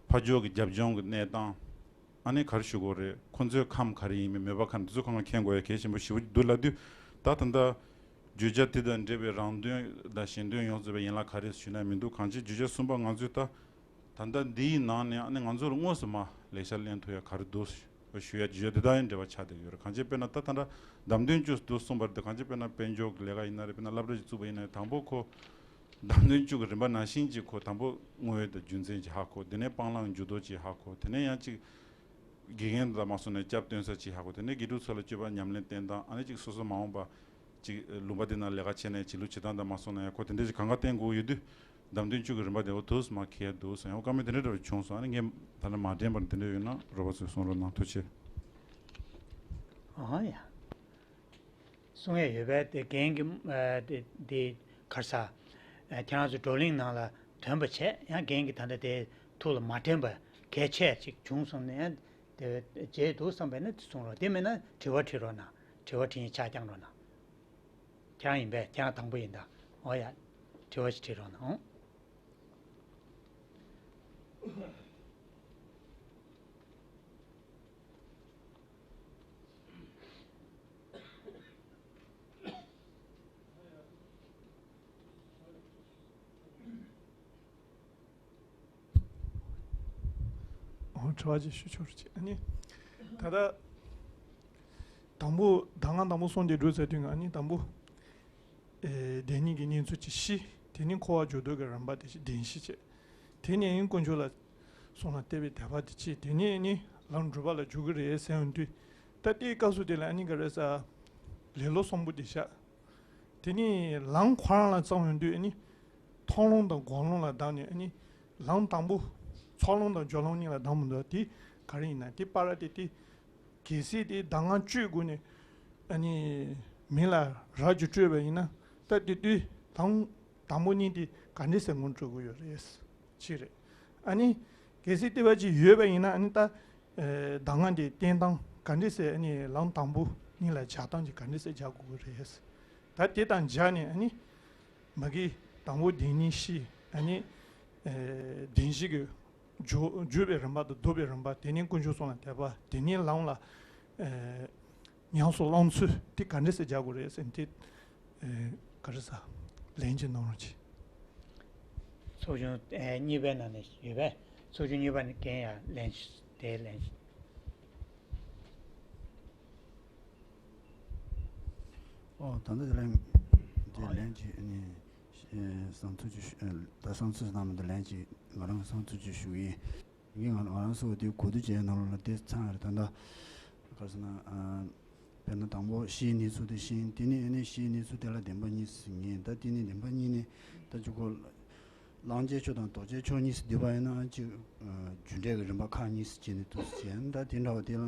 ཕར་ཕྱོགས་ཀྱི་རྒྱབ་ལྗོངས་ཀྱི་གནས་སྟངས། ཨ་ནི་ག་རེ་ཞུ་དགོས་རེད། ཁོང་ཚོའི་ཁམས་ག་རེ་ཡིན་མིན་མོས་པ་ག་འདི་ཚོ་ཁོང་ལ་མཁྱེན་དགོས་ཡ་གལ་ཆེན་པོ་ཞེ་པོ་འདུག་ལབ་དུས། ད་ད་ལྟ་བརྗོད་བྱ་དེ་དང་འབྲེལ་བའི་རང་དོན་དང་གཞན་དོན་ཡོངས་རྫོགས་པའི་ཡན་ལག་ག་རེ་ཞུས་ན་མི་འདུག་གང་ཅི་བརྗོད་བྱ་གསུམ་པ་ང་ཚོས་ད་ད་ལྟ་འདིའི་ནང་ནས་ཨ་ནི་ང་ཚོར་དངོས་སུ་མ་ལེགས་ཆ་ལེན་ཐུབ་ཡ་ག་རེ་འདུག་ཞུ་ཡ་བརྗོད་བྱ་དེ་དག་ཡང་འབྲེལ་བ་ཆགས་བསྡད་ཡོད་རེད། གང་ཅི་དཔེར་ན་ད་ད་ལྟ་བདམས་དོན་བཅུ་འདུག་གསུངས་པ་རེད་དེ། གང་ཅི་དཔེར་ན་དཔལ་འབྱོར་གྱི་ལས་ཀ་ཡིན་ན་རེད། དཔེར་ན་སློབ་གྲྭ་ཞིག་བཙུགས་པ་ཡིན་ན་རེད། དང་པོ་ཁོ་བདམས་དོན་བཅུ་གི་རིམ་པ་ནང་བཞིན་གྱི་ཁོ་དང་པོ་དངོས་ཡོད་དང་རྒྱུ་མཚན་ཅིག་ཧ་གོ། དེ་ནས་སྤང་བླང་འཇུག་ལྡོག་ཅིག་ཧ་གོ། དེ་ནས་ཡང་ཅིག་དགེ་རྒན་དང་མ་སོང་ནས་སྐྱབས་སྟོན་ས་ཅིག་ཧ་གོ། དེ་ནས་དགེ་ཕྲུག་ཚོ་ལ་སྤྱོད་པ་ཉམས་ལེན་བསྟན་སྟངས། ཨ་ནི་ཅིག་སོ་སོ་མ་འོངས་པ་ཅིག་ལུང་པ་དེ་ནང་ལས་ཀ་བྱས་ནས་བྱེད་ལུགས་བྱེད་སྟངས་དང་མ་སོང་ན་ཡང་ཁོ་དེ་འདྲ་ཅིག་གང་ག་བསྟན་དགོས་ཡོད་དུས། བདམས་དོན་བཅུ་གི་རིམ་པ་དེ་འོ་དུས་མ་ཁེལ་འདུག་སོང་ཡང་བཀའ་མོལ་དེ་འདྲ་འདྲ་བ་བྱུང་སོང་། ཨ་ནི་ངས་ད་ནི་མ་དྲན་པར་དེ་འདྲ་ཡོད་ན་རོགས་པ་ཚོས་གསུང་རོགས་གནང་། ཐུགས་རྗེ་ཆེ། ཨ་ཡ། གསུང་ཡས་ཡོད་པས་དེ་རྒན་གྱི་ཨ་དེ་དེ་གར་ས་ཨ་ཁྱེད་རང་ཚོ་བགྲོ་གླེང་ནང་ལ་ཐོན་པ་བྱས། ཡང་རྒན་གྱིས་ད་ལྟ་དེ་ཐུགས་ལ་མ་དྲན་པ་གལ་ཆེ་ཅིག་བྱུང་སོང་ནས་དེ་བརྗེད་འདུག་བསམ་པས་ན་དེ་གསུང་རོགས། དེ་མིན་ན་དྲི་བ་དྲི་རོགས་གནང་། དྲི་བ་དྲིས་ཡས་ཆ་རྐྱང་རོགས་གནང་། ཁྱེད་རང་ཡིན་པས། ཁྱེད་རང་དང་པོ་ཡིན་ད། འོ་ཡ། དྲི་བ་ཞིག་དྲི་རོགས་གནང་། འོ་དྲི་བ་ཅིག་ཞུ་ཆོག་རེད། ཨ་ནི་ད་ལྟ་དང་པོ་ད་ང་དང་པོ་གསུང་དེ་འགྲོ་ཚར་དུས་ང་ཨ་ནི་དང་པོ་ཨེ་བདེན་གཉིས་ཀྱི་གནས་ཚུལ་གྱི་གཞི། དེ་ནི་འཁོར་བ་འཇུག་ལྡོག་གི་རིམ་པ་དེ་བཞིན་བདེན་བཞི་བྱས། དེ་ནས་དཀོན་མཆོག་ལ་སོགས་ལ་བརྟེན་པའི་དད་པ་དེ་གཅིག་དེ་ནས་ནི་ལམ་སྒྲུབ་པ་ལ་འཇུག་གི་རེད་ཟེར་ཡོང་དུས། ད་ལྟའི་སྐབས་སུ་དེ་ལ་ཨ་ནི་ག་རེ་ཟེར། ལེ་ལོ་གསུམ་པོ་དེ་བཞག་དེ་ནས་ལམ་ཁོ་རང་ལ་བརྩམས་ཡོང་དུས་ཨ་ནི་མཐོང་ལམ་དང་སྒོམ་ལམ་ལ་བརྡར་ནས། ཨ་ནི་ལམ་དང་པོ་ཚོགས་ལམ་དང་སྦྱོར་ལམ་གཉིས་ལ་བརྡར་མི་འདུག་དེ་ག་རེ་ཡིན་ན་དེ་པ་ར་དེ་དེ། གལ་སྲིད་དེ་གདམས་ངག་བཅུའི་སྒོ་ནས་ཨ་ནི་མི་ལ་རབ་ཀྱིས་སྤྲོད་པ་ཡིན་ན། ད་དེ་དུས་ལམ་དང་པོ་གཉིས་དེ་ག་འདྲ་སེ་ངོ་སྤྲོད་དགོས་ཡོད་རེད། གཅིག་རེད། ཨ་ནི་གལ་སྲིད་དེ་བ་ཅིག་ཡོད་པ་ཡིན་ན། ཨ་ནི་ད་ཨེ་གདམས་ངག་དེ་བསྟན་སྟངས་ག་འདྲ་སེ། ཨ་ནི་ལམ་དང་པོ་གཉིས་ལ་སྦྱར་སྟངས་ཀྱི་ག་འདྲ་སེ་སྦྱར་དགོས་ཀྱི་རེད། ད་དེ་དང་སྦྱར་ནས་ཨ་ནི་མ་གི་དང་པོ་བདེན་གཉིས་བཞི། ཨ་ནི་ཨེ་བདེན་བཞི་གི་འཇུག་འཇུག་པའི་རིམ་པ་དང་ལྡོག་པའི་རིམ་པ། དེ་ནས་དཀོན་མཆོག་གསུམ་ལ་དད་པ། དེ་ནས་ལམ་ལ་ཨེ་ཉམས་སུ་བླང་ཚུལ་དེ་ག་འདྲ་སེ་སྦྱར་དགོས་རེད་ཟེར་ནས་དེ་ཨེ་ག་རེ་ཟ་ལན་གཅིག་གནང་རོགས་གྱིས། ཚོགས་ཆུང་ཨེ་གཉིས་པའི་ནང་ནས་ཡོད་པས། ཚོགས་ཆུང་གཉིས་པ་ནས་རྒན་ཡར་ལན་གཅིག་དེ་ལན་གཅིག་ཨོ་ད་ལྟ་དེ་ལན་དེ་ལན་གཅིག་ནི་ཨེ་བསམ་ཚུལ་གཅིག་ཞུ། ཨེ་ད་བསམ་ཚུལ་ནང་མི་འདུག་ལན་གཅིག་ང་རང་བསམ་ཚུལ་གཅིག་ཞུ་གི་ཡིན། ངས་ང་ང་རང་ཚོ་དེ་གོ་བསྡུར་བྱས་ནང་ལོགས་ལ་དེ་ཚང་རེད། ད་ལྟ་ག་རེ་ཟེར་ན། ཨ་དཔེར་ན་དང་པོ་གཞིའི་གནས་ཚུལ་དེ་བཞིན། དེ་ནས་ཨ་ནི་གཞིའི་གནས་ཚུལ་དེ་ལ་བདེན་པ་གཉིས་སུ་ངེས། ད་དེ་ནས་བདེན་པ་གཉིས་ནས་ད་ཅིག་གོ་བླང་བྱའི་ཕྱོགས་དང་ལྡོག་བྱའི་ཕྱོགས་གཉིས་སུ་བསྡུས་པ་ཡིན་ན། ཅིག་ཨ་རྒྱུ་འབྲས་ཀྱི་རིམ་པ་ཁག་གཉིས་སུ་བྱས་ནས་འདུག་ཟེར། ད་དེ་འདྲ་བ་དེ་ལ་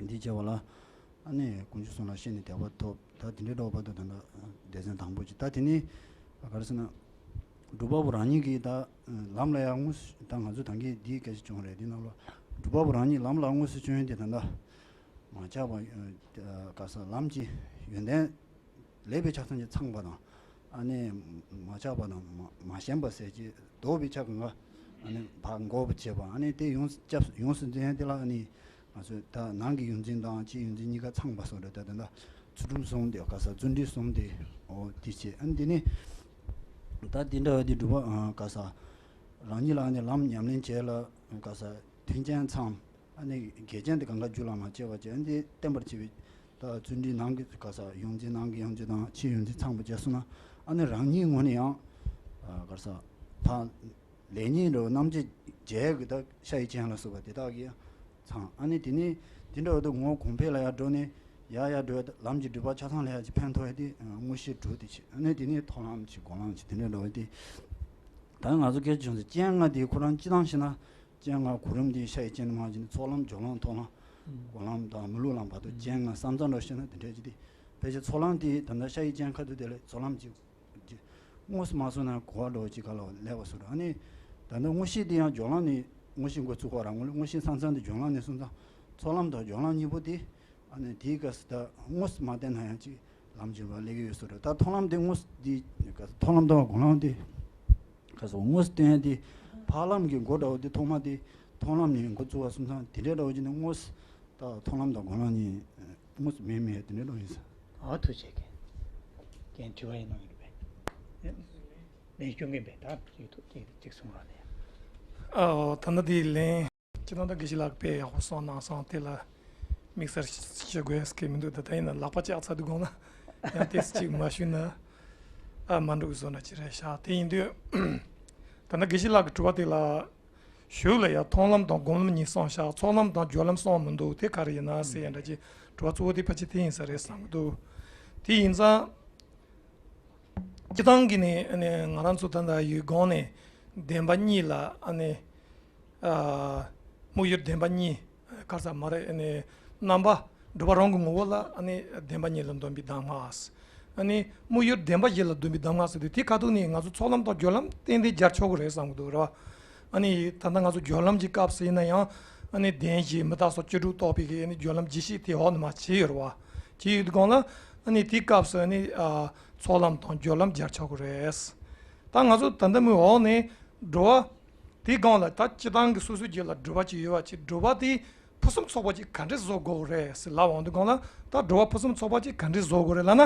འདི་བྱས་པ་ལ་ཨ་ནི་དཀོན་མཆོག་གསུམ་ལ་ཤེས་ནས་དད་པ་ཐོབ། ད་དེ་འདྲའི་འགྲོ་བ་དང་། ད་ལྟ་སྡེ་ཚན་དང་པོ་ཅིག་ད་དེ་ནས་ག་རེ་ཟེར་ན། སྒྲུབ་པ་པོ་རང་ཉིད་ཀྱིས་ད་ལམ་ལ་ཡར་དངོས་སུ། ད་ང་ཚོ་ད་གིན་འདིའི་སྐད་ཆ་བྱུང་རེད། འདི་ནང་ལ་སྒྲུབ་པ་པོ་རང་ཉིད་ལམ་ལ་དངོས་སུ་བྱོན་ཡོང་དུས་ད་ལྟ་མ་ཆགས་པ། ཨ་ག་རེ་ཟེར། ལམ་གྱི་ཡོན་ཏན་ ལེགས་པའི་ཆ་ཚང་གི་ཚངས་པ་དང་། ཨ་ནི་མ་ཆགས་པ་དང་མ་མ་ཞན་པ་ཟེར་གྱི་ལྡོག་པའི་ཆ་གང་ག་ཨ་ནི་བག་འགོག་པ་བྱེད་པ། ཨ་ནི་དེ་ཡོངས་སུ་སྐྱབས་ཡོངས་སུ་འཛིན་ཡ་དེ་ལ། ཨ་ནི་ང་ཚོས་ད་ནང་གི་ཡོངས་འཛིན་དང་ཕྱིའི་ཡོངས་འཛིན་གཉིས་ཀ་ཚང་པ་སོགས་རེད། ད་དེ་འདྲ་ཚུལ་ཁྲིམས་གསུམ་དེ་ག་ས་བརྩོན་འགྲུས་གསུམ་དེ་འོ་དེ་བྱེད། ཨ་ནི་དེ་ནི་ད་དེ་འདྲ་བ་དེ་སྒྲུབ་པ་ག་ས་རང་ཉིད་ལ་ཨ་ནི་ལམ་ཉམས་ལེན་བྱེད་ལ་ག་ས་མཐུན་རྐྱེན་ཚང་། ཨ་ནི་འགལ་རྐྱེན་དེ་གང་ག་རྒྱུད་ལ་མ་སྐྱེ་བ་བྱས། ཨ་ནི་བརྟན་པར་བྱེད་པའི་ད་བརྩོན་འགྲུས་ནང་གི་ག་ས་ཡོངས་འཛིན་ནང་གི་ཡོངས་འཛིན་དང་ཕྱིའི་ཡོངས་འཛིན་ཚང་པ་བྱས་སོང་ན། ཨ་ནི་རང་ཉིད་ངོས་ནས་ཡང་ག་ས་ད་ལེགས་ཉེས་འདྲ་བོ་རྣམ་འབྱེད་བྱེད་ཀྱི་ད་ཤ་ཡི་རྐྱེན་ལ་སོགས་པ་དེ་དག་གི་ཡང་ཚང་། ཨ་ནི་དེ་ནི་དེ་འདྲ་བོ་དེ་ངོ་བོ་གོང་འཕེལ་ལ་ཡར་འགྲོ་ནས་ཡར་ཡར་འགྲོ་བའི་ལམ་གྱི་སྒྲིབ་པ་ཆ་ཚང་ལ་ཡར་གྱི་ཕན་ཐོགས་ཡ་དེ་དངོས་གཞི་དྲུག་དེ་བྱེད། ཨ་ནི་དེ་ནི་མཐོང་ལམ་གྱི་སྒོམ་ལམ་གྱི་དེ་འདྲ་འདྲ་བོ་དེ། ད་ང་ཚོ་སྐད་ཆ་བྱུང་ཚེ་རྐྱེན་ལྔ་དེ་ཁོ་རང་སྤྱི་བཏང་བཤད་ན། རྐྱེན་ལྔ་གོ་རིམ་དེ་ཤ་ཡི་རྐྱེན་མ་བྱས་ནས་ཚོགས་ལམ་སྦྱོར་ལམ་མཐོང་ལམ་སྒོམ་ལམ་དང་མི་བསླུ་ལམ་བར་དུ་རྐྱེན་ལྔ་བསམ་ཙམ་འདྲ་བཤད་ན་དེ་འདྲ་ཅིག་དེ། ཕལ་ཆེར་ཚོགས་ལམ་དེ་ད་ལྟ་ཤ་ཡི་རྐྱེན་ཁ་ཐུག་དེ་ལས་ཚོགས་ལམ་གྱི་དངོས་སུ་མ་སོང་ན་གོ་བ་འགྲོ་གཅིག་ག་ལ་ལེགས་པ་བཟོ་འགྲོ། ཨ་ནི་ད་ལྟ་དངོས་གཞི་དེ་ཡང་སྦྱོར་ལམ་ནས་དངོས་གཞི་འགོ་ཚུགས་པ་རང་ངོས་ལ་དངོས་གཞི་ས་མཚམས་དེ་སྦྱོར་ལམ་ནས་སོང་ཙང་ཚོགས་ལམ་དང་སྦྱོར་ལམ་གཉིས་པོ་དེ། ཨ་ནི་དེའི་སྐབས་སུ་ད་དངོས་སུ་མ་བསྟན་ན་ཡང་ཅིག་ལམ་སྦྱོར་བ་ལེགས་ཡོད་བཟོ་འདྲ། ད་མཐོང་ལམ་དེ་དངོས་སུ་དེ་མཐོང་ལམ་དང་སྒོམ་ལམ་དེ་ག་སོ་དངོས་སུ་བསྟན་ཡ་དེ་འཕགས་ལམ་གྱི་འགོ་འདྲ་བོ་དེ་ཐོག་མ་དེ་མཐོང་ལམ་ནས་འགོ་བཙུགས་པ་སོང་ཙང་དེ་འདྲའི་འདྲ་བོ་ཅིག་ནས་དངོས་སུ་ད་མཐོང་ལམ་དང་སྒོམ་ལམ་གཉིས་དངོས་སུ་མེད་མེད་དེ་འདྲའི་འདྲ་བོ་ཡིན་ས། ཨོ་ཐུགས་རྗེ་ཆེ། རྒན་དྲི་བ་ཡིན་ནམ་ཡིན་པས། ལན་སྐྱོན་གྱིན་པས་ད་ཅིག་ཐུགས་ཅིག་ཅིག་གསུང་རོགས་གནང་། ཨོ་ད་ནི་དེའི་ལན། སྤྱིར་བཏང་ད་དགེ་བཤེས་ལགས་དཔེ་ཡག་པོ་གསུངས་གནང་སོང་། དེ་ལ་དམིགས་བསལ་ཞུ་དགོས་ཀྱི་མི་འདུག་ད་ད་ཡིན་ན་ལག་པ་བཅག་ཚར་དུས་དགོངས་ན་ཡང་ཏོག་ཙམ་ཅིག་མ་ཞུས་ན་ཨ་མ་འགྲིག་བཟོ་འདྲ་ཅིག་རེད་ཤག་དེ་ཡིན་དུས་ད་ནི་དགེ་བཤེས་ལགས་ཀྱི་དྲི་བ་དེ་ལ་གཞུག་ལ་ཡང་མཐོང་ལམ་དང་སྒོམ་ལམ་གཉིས་གསུངས་ཤག་ཚོགས་ལམ་དང་སྦྱོར་ལམ་གསུངས་མི་འདུག་དེ་ག་རེ་ཡིན་ན་ཟེར་ཡ་འདྲ་ཅིག་དྲི་བ་གཙོ་བོ་དེ་ཕལ་ཆེར་དེ་ཡིན་ས་རེད་བསམ་གྱི་འདུག་དེ་ཡིན་ཙང་། སྤྱིར་བཏང་གི་ནི་ཨ་ནི་ང་རང་ཚོ་ད་ལྟ་ཡུལ་སྒོམ་ནས་བདེན་པ་གཉིས་ལ་ཨ་ནི་ཨ་དམིགས་ཡུལ་བདེན་པ་གཉིས་ག་རེ་ཟེར་མ་རེད། ཨ་ནི་རྣམ་པ་སྒྲུབ་པ་རང་གི་ངོ་བོ་ལ་ཨ་ནི་བདེན་པ་གཉིས་ལ་འདོམས་པའི་གདམས་ངག་ཨ་ནི་དམིགས་ཡུལ་བདེན་པ་བཞི་ལ་འདོམས་པའི་གདམས་ངག་ཟེར་དུས་དེ་ཁ་ཐུག་ནས་ང་ཚོ་ཚོགས་ལམ་དང་སྦྱོར་ལམ་ཏན་ཏན་སྦྱར་ཆོག་གི་རེད་བསམ་གི་འདུག་རེད་བ། ཨ་ནི་ད་ལྟ་ང་ཚོ་སྦྱོར་ལམ་གྱི་སྐབས་སུ་ཡིན་ན་ཡང་ཨ་ནི་བདེན་བཞི་མི་རྟག་སོགས་བཅུ་དྲུག་རྟོགས་པའི་གི་ཨ་ནི་སྦྱོར་ལམ་བརྒྱུད་བཤད་དེ་འོག་ནས་མར་བྱས་ཡོད་རེད་བ། བྱས་ཡོད་དུས་སྒང་ལ་ཨ་ནི་དེའི་སྐབས་སུ་ཨ་ནི་ཨ་ཚོགས་ལམ་དང་སྦྱོར་ལམ་སྦྱར་ཆོག་གི་རེད། ད་ང་ཚོ་ད་ལྟ་མི་འོག་ནས་སྒྲུབ་པ་དེའི་སྒང་ལ་ད་སྤྱིར་བཏང་གི་སོ་སོའི་རྒྱུད་ལ་སྒྲུབ་པ་ཅིག་ཡོད་པ་ཅིག་སྒྲུབ་པ་དེ་ཕུན་སུམ་ཚོགས་པ་ཅིག་ག་འདྲས་བཟོ་དགོས་རེད་ཟེར་ལབ་འོང་དུས་སྒང་ལ། ད་སྒྲུབ་པ་ཕུན་སུམ་ཚོགས་པ་ཅིག་ག་འདྲས་བཟོ་དགོས་རེད་ལབ་ན།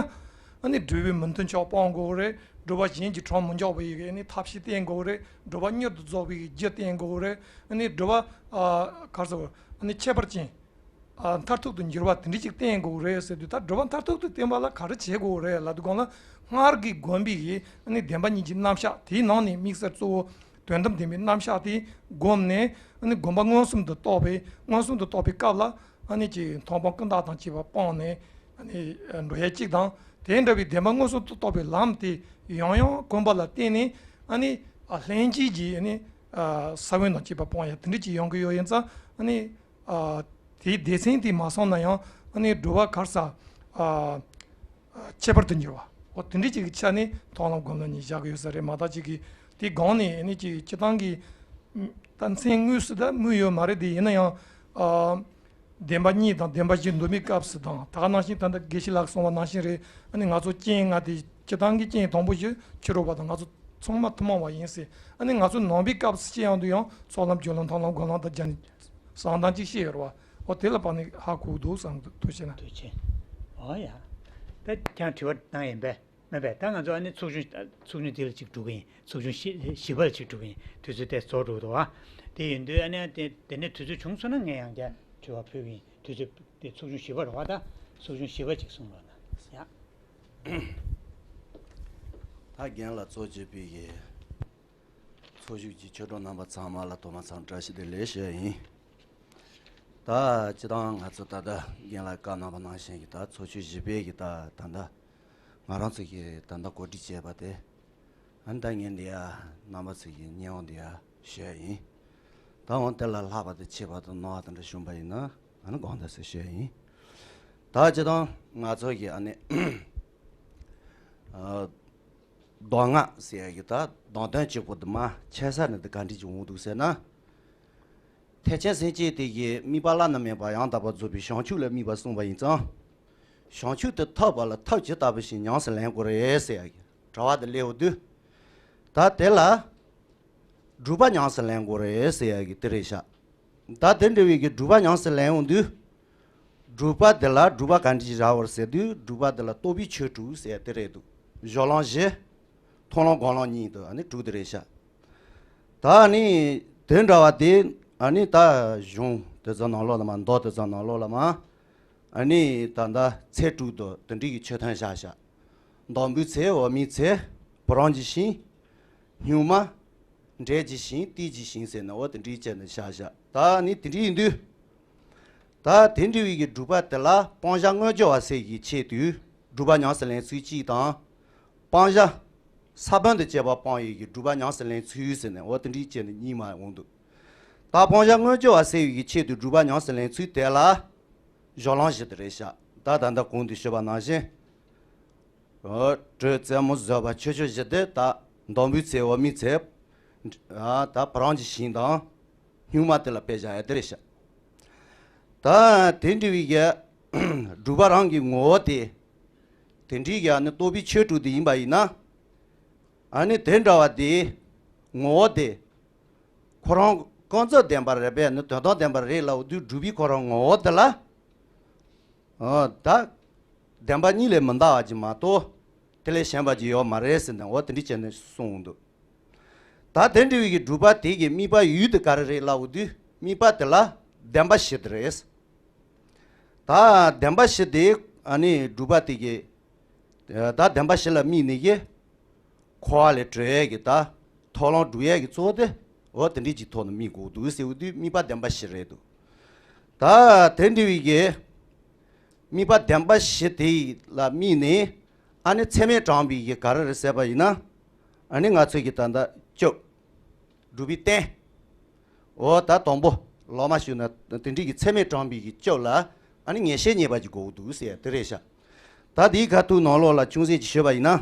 ཨ་ནི་སྒྲུབ་པའི་མི་མཐུན་ཕྱོགས་སྤང་དགོས་རེད། སྒྲུབ་པ་གཞན་གྱི་གྲོགས་མི་འཇོག་པ་ཡི་གེ་ཨ་ནི་ཐབས་ཤེས་བསྟེན་དགོས་རེད། སྒྲུབ་པ་མྱུར་དུ་རྫོགས་པའི་རྒྱུ་བསྟེན་དགོས་རེད། ཨ་ནི་སྒྲུབ་པ་ཨ་ག་རེ་ཟེར་ཨ་ནི་ཁྱད་པར་ཅན་ཨ་མཐར་ཐུག་ཏུ་འགྱུར་བ་དེ་འདྲ་ཅིག་བསྟེན་དགོས་རེད་ཟེར་དུས། ད་སྒྲུབ་པ་མཐར་ཐུག་ཏུ་བསྟེན་པ་ལ་ག་རེ་བྱེད་དགོས་རེད་ལབ་དུས་སྒང་ལ། སྔར་གྱི་སྒོམ་པའི་གི་ཨ་ནི་བདེན་པ་གཉིས་ཀྱི་རྣམ་གཞག་དེའི་ནང་ནས་དམིགས་བསལ་གཙོ་བོ་དོན་དམ་བདེན་པའི་རྣམ་གཞག་དེ་བསྒོམས་ནས། ཨ་ནི་སྒོམ་པ་མངོན་སུམ་དུ་རྟོགས་པའི་མངོན་སུམ་དུ་རྟོགས་པའི་སྐབས་ལ་ཨ་ནི་ཅིག་མཐོང་སྤང་ཀུན་བརྟགས་དང་བཅས་པ་སྤངས་ནས་ཨ་ནི་འགྲོ་ཡས་གཅིག་དང་། དེ་འདྲ་བའི་བདེན་པ་མངོན་སུམ་དུ་རྟོགས་པའི་ལམ་དེ་ཡང་ཡང་གོམས་པ་ལ་བརྟེན་ནས། ཨ་ནི་ཨ་ལྷན་སྐྱེས་ཀྱི་ཨ་ནི་ཨ་ས་བོན་དང་བཅས་པ་སྤང་ཡ་དེ་འདྲ་ཅིག་ཡོང་གི་ཡོད་ཡིན་ཙང་། ཨ་ནི་ཨ་དེའི་སྡེ་ཚན་དེ་མ་སོང་ན་ཡང་ཨ་ནི་སྒྲུབ་པ་ག་རེ་ཟེར་ཨ་ཁྱད་པར་དུ་འགྱུར་བ། འོ་དེ་འདྲ་ཅིག་གི་ཆ་ནས་མཐོང་ལམ་སྒོམ་ལམ་གཉིས་བཞག་གི་ཡོད་ས་རེད། མ་གཏོགས་ཅིག་གིས་དེའི་སྒང་ནས་ཨ་ནི་ཅིག་སྤྱིར་བཏང་གི་ད་མཚན་དངོས་སུ་ད་དམིགས་ཡོད་མ་རེད་དེ། ཡིན་ན་ཡང་ཨ་བདེན་པ་གཉིས་དང་བདེན་པ་བཞི་འདོམས་པའི་སྐབས་སུ་དང་། ད་ག་ནང་བཞིན་ད་ལྟ་དགེ་བཤེས་ལགས་གསུངས་པ་ནང་བཞིན་རེད། ཨ་ནི་ང་ཚོ་རྐྱེན་ལྔ་དེ་སྤྱིར་བཏང་གི་རྐྱེན་དང་པོ་བཞི་ཕྱི་རོལ་པ་དང་ང་ཚོ་ཚང་མ་ཐུན་མོང་བ་ཡིན་ཟེར། ཨ་ནི་ང་ཚོ་ནང་པའི་སྐབས་སུ་སྤྱི་ཡོངས་དུ་ཡང་ཚོགས་ལམ་སྦྱོར་ལམ་མཐོང་ལམ་སྒོམ་ལམ་དང་སྦྱར་ནས་བསམ་སྟངས་ཅིག་བཤད་ཡོད་རེད་བ། འོ་དེ་ལ་དཔག་ནས་ཧ་གོ་གི་འདུག་བསམ་གི་འདུག་ཐུགས་རྗེ་གནང་། ཐུགས་རྗེ་ཆེ། འོ་ཡ། ད་ཁྱེད་རང་དྲི་བ་བཏང་ཡིན་པས། མེད་པས། ད་ང་ཚོ་ཨ་ནི་ཚོགས་ཆུང་ཚོགས་ཆུང་འདི་ལ་ཅིག་འགྲོ་གི་ཡིན། ཚོགས་ཆུང་བཞི་བཞི་པ་ལ་ཅིག་འགྲོ་གི་ཡིན། དུས་ཚོད་དེ་རྫོགས་འགྲོ་གི་འདུག་ཨ། དེ་ཡིན་དུས་ཨ་ནི་དེ་དེ་ནས་དུས་ཚོད་བྱུང་སོང་ན་ངས་ཡང་བསྐྱར་དྲི་བ་ཕུལ་གི་ཡིན། དུས་ཚོད་དེ་ཚོགས་ཆུང་བཞི་པ་རེད་བ། ད་ཚོགས་ཆུང་བཞི་པ་ཅིག་གསུང་རོགས་གནང་། ཡ། ད་རྒན་ལགས་གཙོ་བྱས་པའི་གི་ཚོགས་ཞུགས་ཀྱི་ཆོས་གྲོགས་རྣམ་པ་ཚང་མ་ལ་ཐོག་མ་ཚང་བཀྲ་ཤིས་བདེ་ལེགས་ཞུ་ཡ་ཡིན། ད་སྤྱིར་བཏང་ང་ཚོ་ད་ལྟ་རྒན་ལགས་བཀའ་གནང་བ་ནང་བཞིན་གྱི་ད་ཚོགས་ཆུང་བཞི་པའི་གི་ད་ད་ལྟ་ང་རང་ཚོ་གིས་ད་ལྟ་གོ་སྒྲིག་བྱས་པ་དེ། ཨ་ནི་ད་ངས་འདི་ཡ་རྣམ་པ་ཚོ་གི་སྙན་དབང་འདི་ཡ་ཞུ་ཡ་ཡིན། ད་འོང་དེ་ལ་ལྷག་པ་དང་ཆེ་བ་དང་ནོར་བ་དང་འདྲ་བྱུང་པ་ཡིན་ན། ཨ་ནི་དགོངས་དག་ཟེར་ཞུ་ཡ་ཡིན། ད་སྤྱིར་བཏང་ང་ཚོ་གི་ཨ་ནི་ཨ་གདམས་ངག་ཟེར་ཡ་གི་ད་གདམས་དོན་གཅིག་པོ་དེ་མ་ཁྱད་མཚར་ནི་དེ་ག་འདྲ་ཅིག་འོང་འདུག་ཟེར་ན། ཐེག་ཆེན་སེམས་བསྐྱེད་དེ་གི་དམིགས་པ་བླ་ན་མེད་པ་ཡང་དག་པར་རྫོགས་པའི་བྱང་ཆུབ་ལ་དམིགས་པ་གསུངས་པ་ཡིན་ཙང་། བྱང་ཆུབ་དེ་ཐོབ་པ་ལ་ཐབས་ཇི་ལྟ་བུ་ཞིག་ཉམས་སུ་ལེན་དགོས་རེད་ཟེར་ཡ་གི་དྲི་བ་དེ་སླེབས་འོང་དུས། ད་དེ་ལ་སྒྲུབ་པ་ཉམས་སུ་ལེན་དགོས་རེད་ཟེར་ཡ་གི་དེ་རེད་ཤག་ད་དེ་འདྲ་བའི་གི་སྒྲུབ་པ་ཉམས་སུ་ལེན་འོང་དུས། སྒྲུབ་པ་དེ་ལ་སྒྲུབ་པ་ག་འདྲ་ཞིག་རག་པ་རེད་ཟེར་དུས། སྒྲུབ་པ་དེ་ལ་རྟོགས་པའི་ཆོས་དྲུག་ཟེར་ཡ་དེ་རེད་འདུག་བཞག་ལམ་བཞི། མཐོང་ལམ་སྒོམ་ལམ་གཉིས་འདུག་ཨ་ནི་དྲུག་དེ་རེད་ཤག་ད་ཨ་ནི་དེ་འདྲ་བ་དེ་ཨ་ནི་ད་གཞུང་དེ་ཚོ་ནང་ལོགས་ལ་མ། མདོ་དེ་ཚོ་ནང་ལོགས་ལ་མ། ཨ་ནི་ད་ལྟ་ཚེ་དྲུག་ཏུ་དེ་འདྲའི་གི་ཆོས་ཐམས་ཅད་བཞག་ཤག་དང་པོའི་ཚེ། འོག་མའི་ཚེ། བུ་རམ་གྱི་ཞིང་། སྔོན་མ། འབྲས་ཀྱི་ཞིང་། ཏིལ་གྱི་ཞིང་ཟེར་ནས་འོ་དེ་འདྲའི་བྱས་ནས་བཞག་ཤག་ད་ནི་དེ་འདྲ་ཡིན་དུས། ད་དེ་འདྲ་བའི་གི་སྒྲུབ་པ་དེ་ལ་སྤང་བྱ་དངོས་འབྱོར་བ་ཟེར་གྱི་ཆེད་དུ་སྒྲུབ་པ་ཉམས་སུ་ལེན་ཚུལ་གཅིག་དང་། སྤང་བྱ་ས་བོན་དུ་བྱས་པ་སྤང་བའི་གི་སྒྲུབ་པ་ཉམས་སུ་ལེན་ཚུལ་ཟེར་ནས་འོ་དེ་འདྲའི་བྱས་ནས་གཉིས་མ་འོང་འདུག་ད་སྤང་བྱ་དངོས་འབྱོར་བ་ཟེར་བའི་གི་ཆེད་དུ་སྒྲུབ་པ་ཉམས་སུ་ལེན་ཚུལ་དེ་ལ། བཞག་ལམ་བཞི་དེ་རེད་ཤག་ད་ད་ལྟ་གོང་དུ་ཞུས་པ་ནང་བཞིན། ཨོ། དྲོད་རྩེ་མོ་བཟོད་པ་ཆོས་མཆོག་བཞི་དེ་ད་དང་པོའི་ཚེ། འོག་མའི་ཚེ། ཨ། ད་བུ་རམ་གྱི་ཞིང་དང་། སྔོན་མ་དེ་ལ་དཔེ་བཞག་ཡ་དེ་རེད་ཤག་ད་དེ་འདྲ་བའི་གི་སྒྲུབ་པ་རང་གི་ངོ་བོ་དེ། དེ་འདྲའི་གི་ཨ་ནི་རྟོགས་པའི་ཆོས་དྲུག་དེ་ཡིན་པ་ཡིན་ན། ཨ་ནི་དེ་འདྲ་བ་དེ་ངོ་བོ་དེ། ཁོ་རང་ཀུན་རྫོབ་བདེན་པ་རེད་པས་ནི་དོན་དམ་བདེན་པ་རེད་ལབ་དུས། སྒྲུབ་པའི་ཁོ་རང་ངོ་བོ་དེ་ལ། ཨོ། ད་བདེན་པ་གཉིས་ལས་མི་འདའ་བ་ཅིག་མ་གཏོགས་དེ་ལས་གཞན་པ་ཅིག་ཡོད་མ་རེད་ཟེར་ནས་འོ་དེ་འདྲ་བྱས་ནས་གསུངས་འདུག་ད་དེ་འདྲ་བའི་གི་སྒྲུབ་པ་དེ་གི་དམིགས་པ་ཡུལ་དེ་ག་རེ་རེད་ལབ་དུས། དམིགས་པ་དེ་ལ་བདེན་པ་བཞི་དེ་རེད། ད་བདེན་པ་བཞི་དེ་ཨ་ནི་སྒྲུབ་པ་དེ་གི། ད་བདེན་པ་བཞི་ལ་དམིགས་ནས་གི། འཁོར་བ་ལས་གྲོལ་ཡས་ཀྱི་ད་མཐོང་ལམ་སྒྲུབ་ཡས་ཀྱི་གཙོ་བོ་དེ་འོ་དེ་འདྲའི་ཅིག་ཐོག་ནས་དམིགས་དགོས་འདུག་ཟེར་དུས། དམིགས་པ་བདེན་པ་བཞི་རེད་འདུག་ད་དེ་འདྲ་བའི་གི་དམིགས་པ་བདེན་པ་བཞི་དེ་ལ་དམིགས་ནས། ཨ་ནི་ཚད་མས་དྲངས་པའི་གི་ག་རེ་རེད་ཟེར་བ་ཡིན་ན། ཨ་ནི་ང་ཚོས་ཀྱི་ད་ལྟ་སྐྱབས། སྒྲུབ་པའི་རྟེན། འོ་ད་དང་པོ་ལོག་མ་ཞུས་ན་དེ་འདྲའི་གི་ཚད་མས་དྲངས་པའི་གི་སྐྱབས་ལ་ཨ་ནི་ངེས་ཤེས་རྙེད་པ་ཅིག་དགོས་འདུག་ཟེར་དེ་རེད་ཤག་ད་དེའི་ཁ་ཐུག་ནང་ལོགས་ལ་ཅུང་ཟད་ཅིག་ཤོད་པ་ཡིན་ན།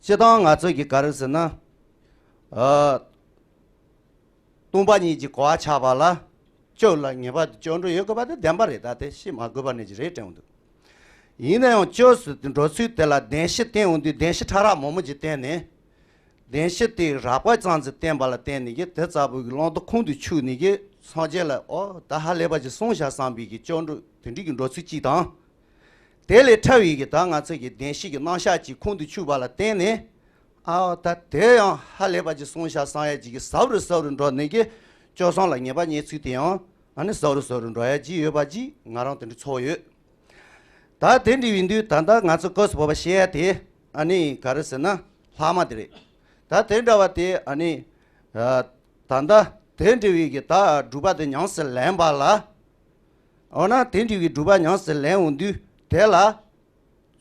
སྤྱིར་བཏང་ང་ཚོ་གི་ག་རེ་ཟེར་ན། ཨ། སྟོང་པ་ཉིད་ཀྱི་གོ་བ་ཆགས་པ་ལ། སྐྱབས་ལ་ངེས་པར་དུ་སྐྱབས་འགྲོ་ཡོད་དགོས་པ་དེ་བདེན་པ་རེད། ད་དེ་བཤད་མ་དགོས་པ་ནས་ཀྱི་རེད་དྲན་འདུག་ཡིན་ན་ཡང་སྐྱབས་སུ་འགྲོ་ཚུལ་དེ་ལ་བདེན་བཞི་བསྟན་འོང་དུས། བདེན་བཞི་ཕྲ་རགས་མང་པོ་ཅིག་བསྟན་ནས། བདེན་བཞི་དེ་རགས་པ་ཙམ་ཅིག་བསྟན་པ་ལ་བརྟེན་ནས་ཀྱི་དེ་ལྟ་བུ་གི་བླང་དོར་ཁོང་དུ་ཆུད་ནས་ཀྱི་སངས་རྒྱས་ལ་ཨོ་ད་ཧ་ལས་པ་ཅིག་གསུངས་བཞག་བསམ་པའི་གི་སྐྱབས་འགྲོ་དེ་འདྲའི་གི་འགྲོ་ཚུལ་གཅིག་དང་། དེ་ལས་ཕྲ་བའི་གི་ད་ང་ཚོ་གི་བདེན་བཞི་གི་རྣམ་གཞག་ཅིག་ཁོང་དུ་ཆུད་པ་ལ་བརྟེན་ནས། ཨའོ་ད་དེ་ཡང་ཧ་ལས་པ་ཅིག་གསུངས་བཞག་བསམ་ཡ་ཅིག་གི་ཟབ་རུ་ཟབ་རུ་འགྲོ་ནས་ཀྱི་སྐྱབས་སོང་ལ་ངེས་པ་རྙེད་ཚུལ་དེ་ཡང་ཨ་ནི་ཟབ་རུ་ཟབ་རུ་འགྲོ་ཡ་ཅིག་ཡོད་པ་ཅིག་ང་རང་དེ་འདྲ་ཚོར་ཡོད། ད་དེ་འདྲ་ཡིན་དུས་ད་ལྟ་ང་ཚོ་སྐབས་སུ་བབ་པ་བཤད་ཡ་དེ་ཨ་ནི་ག་རེ་ཟེར་ན་ལྷག་མ་དེ་རེད། ད་དེ་འདྲ་བ་དེ་ཨ་ནི། ཨ། ད་ལྟ་དེ་འདྲ་བའི་གི་ད་སྒྲུབ་པ་དེ་ཉམས་སུ་ལེན་པ་ལ། འོ་ན་དེ་འདྲ་བའི་སྒྲུབ་པ་ཉམས་སུ་ལེན་འོང་དུས་དེ་ལ།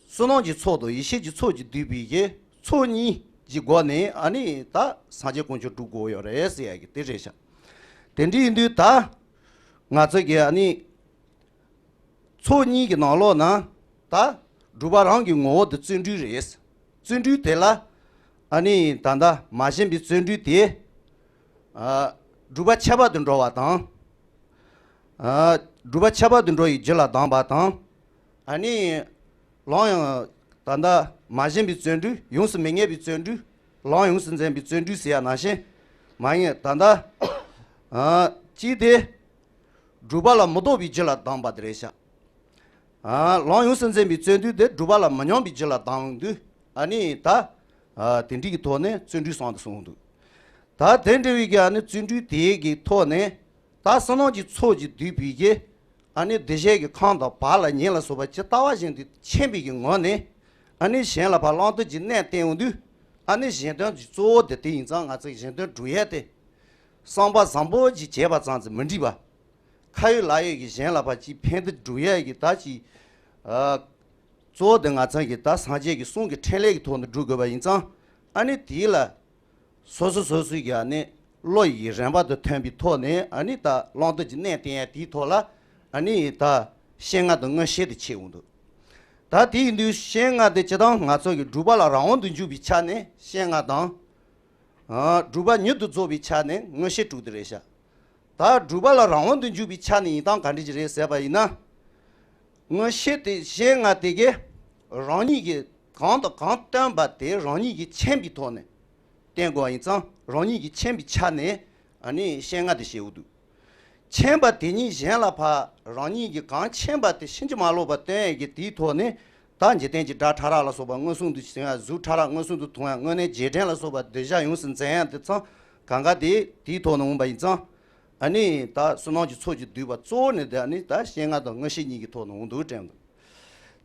བསོད་ནམས་ཀྱི་ཚོགས་དང་ཡེ་ཤེས་ཀྱི་ཚོགས་ཀྱིས་བསྡུས་པའི་གི་ཚོགས་གཉིས་ཀྱི་སྒོ་ནས་ཨ་ནི་ད་སངས་རྒྱས་དཀོན་མཆོག་སྒྲུབ་དགོས་ཡོད་རེད་ཟེར་ཡ་གི་དེ་རེད་ཤག་དེ་འདྲ་ཡིན་དུས་ད་ང་ཚོ་གི་ཨ་ནི་ཚོགས་གཉིས་ཀྱི་ནང་ལོགས་ན་ད་སྒྲུབ་པ་རང་གི་ངོ་བོ་དེ་བརྩོན་འགྲུས་རེད། བརྩོན་འགྲུས་དེ་ལ་ཨ་ནི་ད་ལྟ་མ་ཞེན་པའི་བརྩོན་འགྲུས་དེ། ཨ། སྒྲུབ་པ་ཁྱད་པར་དུ་འགྲོ་བ་དང་། ཨ། སྒྲུབ་པ་ཁྱད་པར་དུ་འགྲོ་བའི་རྒྱུ་ལ་སྡང་བ་དང་། ཨ་ནི། ལམ་ཡང་ད་ལྟ་མ་ཞེན་པའི་བརྩོན་འགྲུས། ཡོངས་སུ་མི་ངལ་བའི་བརྩོན་འགྲུས། ལམ་ཡོངས་སུ་འཛིན་པའི་བརྩོན་འགྲུས་ཟེར་ཡ་ནང་བཞིན། མ་ངེས་ད་ལྟ། ཨ། གཅིག་དེ། སྒྲུབ་པ་ལ་མི་ལྡོག་པའི་རྒྱུ་ལ་སྡང་བ་དེ་རེད་ཤག་ཨ། ལམ་ཡོངས་སུ་འཛིན་པའི་བརྩོན་འགྲུས་དེ་སྒྲུབ་པ་ལ་མི་སྙོམས་པའི་རྒྱུ་ལ་སྡང་དུས་ཨ་ནི་ད། ཨ། དེ་འདྲའི་གི་ཐོག་ནས་བརྩོན་འགྲུས་བསམ་དུ་སོང་འདུག་ད་དེ་འདྲ་བའི་གི་ཨ་ནི་བརྩོན་འགྲུས་དེའི་གི་ཐོག་ནས་ད་བསོད་ནམས་ཀྱི་ཚོགས་ཀྱིས་བསྡུས་པའི་གི་ཨ་ནི་འདུ་ཤེས་ཀྱི་ཁམས་དང་བག་ལ་ཉལ་ལ་སོགས་པ་ཇི་ལྟ་བ་བཞིན་དུ་མཁྱེན་པའི་གི་ངང་ནས་ཨ་ནི་གཞན་ལ་ཕར་བླང་དོར་གྱི་གནས་བསྟན་འོང་དུས་ཨ་ནི་གཞན་དོན་གྱི་གཙོ་བོ་དེ་དེ་ཡིན་ཙང་ང་ཚོས་གཞན་དོན་སྒྲུབ་ཡས་དེ་བསམ་པ་བཟང་པོ་ཅིག་བྱས་པ་ཙམ་གྱིས་མི་འགྲིག་པ། ཁ་ཡོད་ལག་ཡོད་ཀྱི་གཞན་ལ་ཕར་ཅིག་ཕན་བདེ་སྒྲུབ་ཡས་ཀྱི་ད་ཅིག་ཨ། གཙོ་བོ་དེ་ང་ཚང་གི་ད་སངས་རྒྱས་ཀྱི་གསུང་གི་འཕྲིན་ལས་ཀྱི་ཐོག་ནས་སྒྲུབ་དགོས་པ་ཡིན་ཙང་ཨ་ནི་དེ་ལ་སོ་སོ་སོ་སོའི་གི་ཨ་ནི་བློ་ཡི་རན་པ་དང་མཐུན་པའི་ཐོག་ནས་ཨ་ནི་ད་བླང་དོར་གྱི་གནས་བསྟན་ཡས་དེའི་ཐོག་ལ་ཨ་ནི་ད་སྤྱན་སྔ་དང་མངོན་ཤེས་དེ་ཕྱེ་འོང་འདུག་ད་དེ་ཡིན་དུས་སྤྱན་སྔ་དེ་སྤྱིར་བཏང་ང་ཚོ་གི་སྒྲུབ་པ་ལ་རང་དབང་དུ་འཇུག་པའི་ཆ་ནས་སྤྱན་སྔ་དང་། ཨ། སྒྲུབ་པ་མྱུར་དུ་རྫོགས་པའི་ཆ་ནས་མངོན་ཤེས་དྲུག་དེ་རེད་ཤག་ད་སྒྲུབ་པ་ལ་རང་དབང་དུ་འཇུག་པའི་ཆ་ནས་ཡིན་སྟངས་ག་འདྲ་ཅིག་རེད་ཟེར་བ་ཡིན་ན། མངོན་ཤེས་དེ་གཞན་ལྔ་དེ་གས་རང་ཉིད་ཀྱིས་གང་དང་གང་སྟོན་པ་དེ་རང་ཉིད་ཀྱིས་མཁྱེན་པའི་ཐོག་ནས་བསྟན་དགོས་པ་ཡིན་ཙང་། རང་ཉིད་ཀྱིས་མཁྱེན་པའི་ཆ་ནས་ཨ་ནི་གཞན་ལྔ་དེ་བཤད་འོ་འདུག་མཁྱེན་པ་དེ་ཉིད་གཞན་ལ་ཕར་རང་ཉིད་ཀྱིས་གང་མཁྱེན་པ་དེ་ཕྱིན་ཅི་མ་ལོག་པར་སྟོན་ཡས་ཀྱི་དེའི་ཐོག་ནས། ད་འཇིག་རྟེན་གྱི་སྒྲ་ཕྲ་རགས་ལ་སོགས་པ་མངོན་སུམ་དུ་ཞིག་ཡང་གཟུགས་ཕྲ་རགས་མངོན་སུམ་དུ་མཐོང་ཡང་། དངོས་གནས་རྗེས་དྲན་ལ་སོགས་པ་གདུལ་བྱ་ཡོངས་སུ་འཛིན་ཡང་དེ་ཚང་གང་ག་དེ་དེའི་ཐོག་ནས་འོངས་པ་ཡིན་ཙང་། ཨ་ནི་ད་བསོད་ནམས་ཀྱི་ཚོགས་ཀྱིས་བསྡུས་པ་གཙོ་བོ་ནི་དེ་ཨ་ནི་ད་གཞན་ལྔ་དང་མངོན་ཤེས་གཉིས་ཀྱི་ཐོག་ནས་འོང་འདུག་དྲན་འདུག་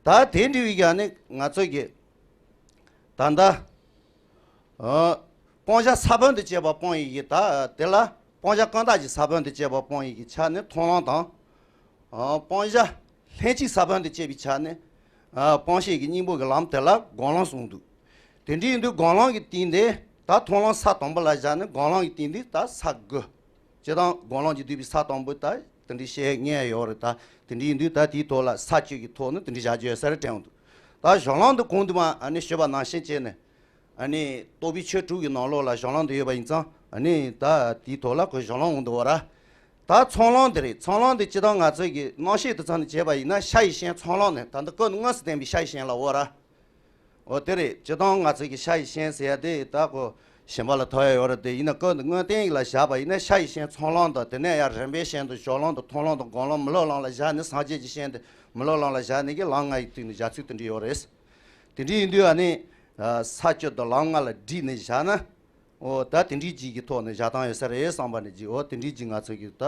ད་དེ་འདྲ་བའི་ག་ནི་ང་ཚོ་གི་ད་ལྟ། ཨ། སྤང་བྱ་ས་བོན་དུ་བྱས་པ་སྤོང་ཡི་གི་ད་དེ་ལ་སྤང་བྱ་ཀུན་བཏགས་ཀྱི་ས་བོན་དུ་བྱས་པ་སྤོང་ཡི་གི་ཆ་ནས་མཐོང་ལམ་དང་། ཨ། སྤང་བྱ་ལྷན་ཅིག་ས་བོན་དུ་བྱས་པའི་ཆ་ནས། ཨ། སྤང་བྱེད་ཀྱི་སྙིང་པོ་གི་ལམ་དེ་ལ་སྒོམ་ལམ་གསུངས་འདུག་དེ་འདྲ་ཡིན་དུས་སྒོམ་ལམ་གྱི་སྟེང་དེ་ད་མཐོང་ལམ་ས་དང་པོ་ལ་བཞག་ནས། སྒོམ་ལམ་གྱི་སྟེང་དེ་ད་ས་དགུ། སྤྱིར་བཏང་སྒོམ་ལམ་གྱིས་བསྡུས་པའི་ས་དང་པོ་ད་དེ་འདྲའི་བཤད་ངེས་ཡོད་རེད། ད་དེ་འདྲ་ཡིན་དུས་ད་དེའི་ཐོག་ལ་ས་བཅུ་གི་ཐོག་ནས་དེ་འདྲའི་བཞག་རྒྱུ་ཡོད་ས་རེད་དྲན་འོང་འདུག་ད་གཞུང་ལམ་དུ་གོང་དུ་མ་ཨ་ནི་ཞུས་པ་ནང་བཞིན་བྱས་ནས། ཨ་ནི་རྟོགས་པའི་ཆོས་དྲུག་གི་ནང་ལོགས་ལ་གཞུང་ལམ་དུ་ཡོད་པ་ཡིན་ཙང་། ཨ་ནི་ད་དེའི་ཐོག་ལ་ཁོ་གཞུང་ལམ་འོང་འདུག་བ་ར། ད་ཚོགས་ལམ་དེ་རེད། ཚོགས་ལམ་དེ་སྤྱིར་བཏང་ང་ཚོ་གི་རྣམ་བཤད་དེ་ཚང་ནས་བྱས་པ་ཡིན་ན་ཤ་ཡི་ཤན་ཚོགས་ལམ་ནས། ད་ལྟ་སྐབས་དངོས་སུ་བསྟན་པའི་ཤ་ཡི་ཤན་ལ་འོ་ར། འོ་དེ་རེད། སྤྱིར་བཏང་ང་ཚོ་གི་ཤ་ཡི་ཤན་ཟེར་ཡ་དེ་ད་ཁོ་ཞིམ་པ་ལ་ཐོགས་ཡ་ཡོད་རེད་དེ། ཡིན་ན་སྐབས་དངོས་བསྟན་ཡིག་ལ་བཞག་པ་ཡིན་ན་ཤ་ཡི་ཤན་ཚོགས་ལམ་དང་། དེ་ནས་ཡང་རིམ་པའི་ཤན་དང་། སྦྱོར་ལམ་དང་། མཐོང་ལམ་དང་། སྒོམ་ལམ། མི་སློབ་ལམ་ལ་བཞག་ནས་སངས་རྒྱས་ཀྱི་ཤན་དེ། མི་སློབ་ལམ་ལ་བཞག་ནས་ཀྱི་ལམ་ལྔ་ཡི་སྟེང་ནས་བཞག་ཚུལ་དེ་འདྲ་ཡོད་རེད། དེ་འདྲ་ཡིན་དུས་ཨ་ནི་ས་བཅུ་དང་ལམ་ལྔ་ལ་བསྒྲིལ་ནས་བཞག་ན། འོ་ད་དེ་འདྲའི་ཅིག་གི་ཐོག་ནས་བཞག་སྟངས་ཡོད་ས་རེད་བསམ་པ་ནས་ཅིག་འོ་དེ་འདྲའི་ཅིག་ང་ཚོ་གི་ད་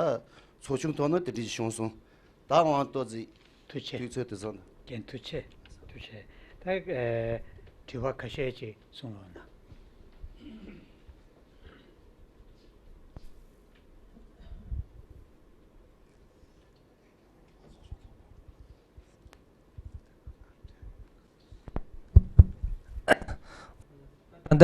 ཚོགས་ཆུང་ཐོག་ནས་དེ་འདྲའི་ཅིག་བྱུང་སོང་། ད་དབང་ཏོག་ཙི་ཐུགས་རྗེ་ཆེ། དུས་ཚོད་དེ་ཚོ་ནི། རྒན་ཐུགས་རྗེ་ཆེ། ཐུགས་རྗེ་ཆེ། ད་ཨེ་དྲི་བ་ཁ་ཤས་ཅིག་གསུང་རོགས་གནང་། ད་ལྟ་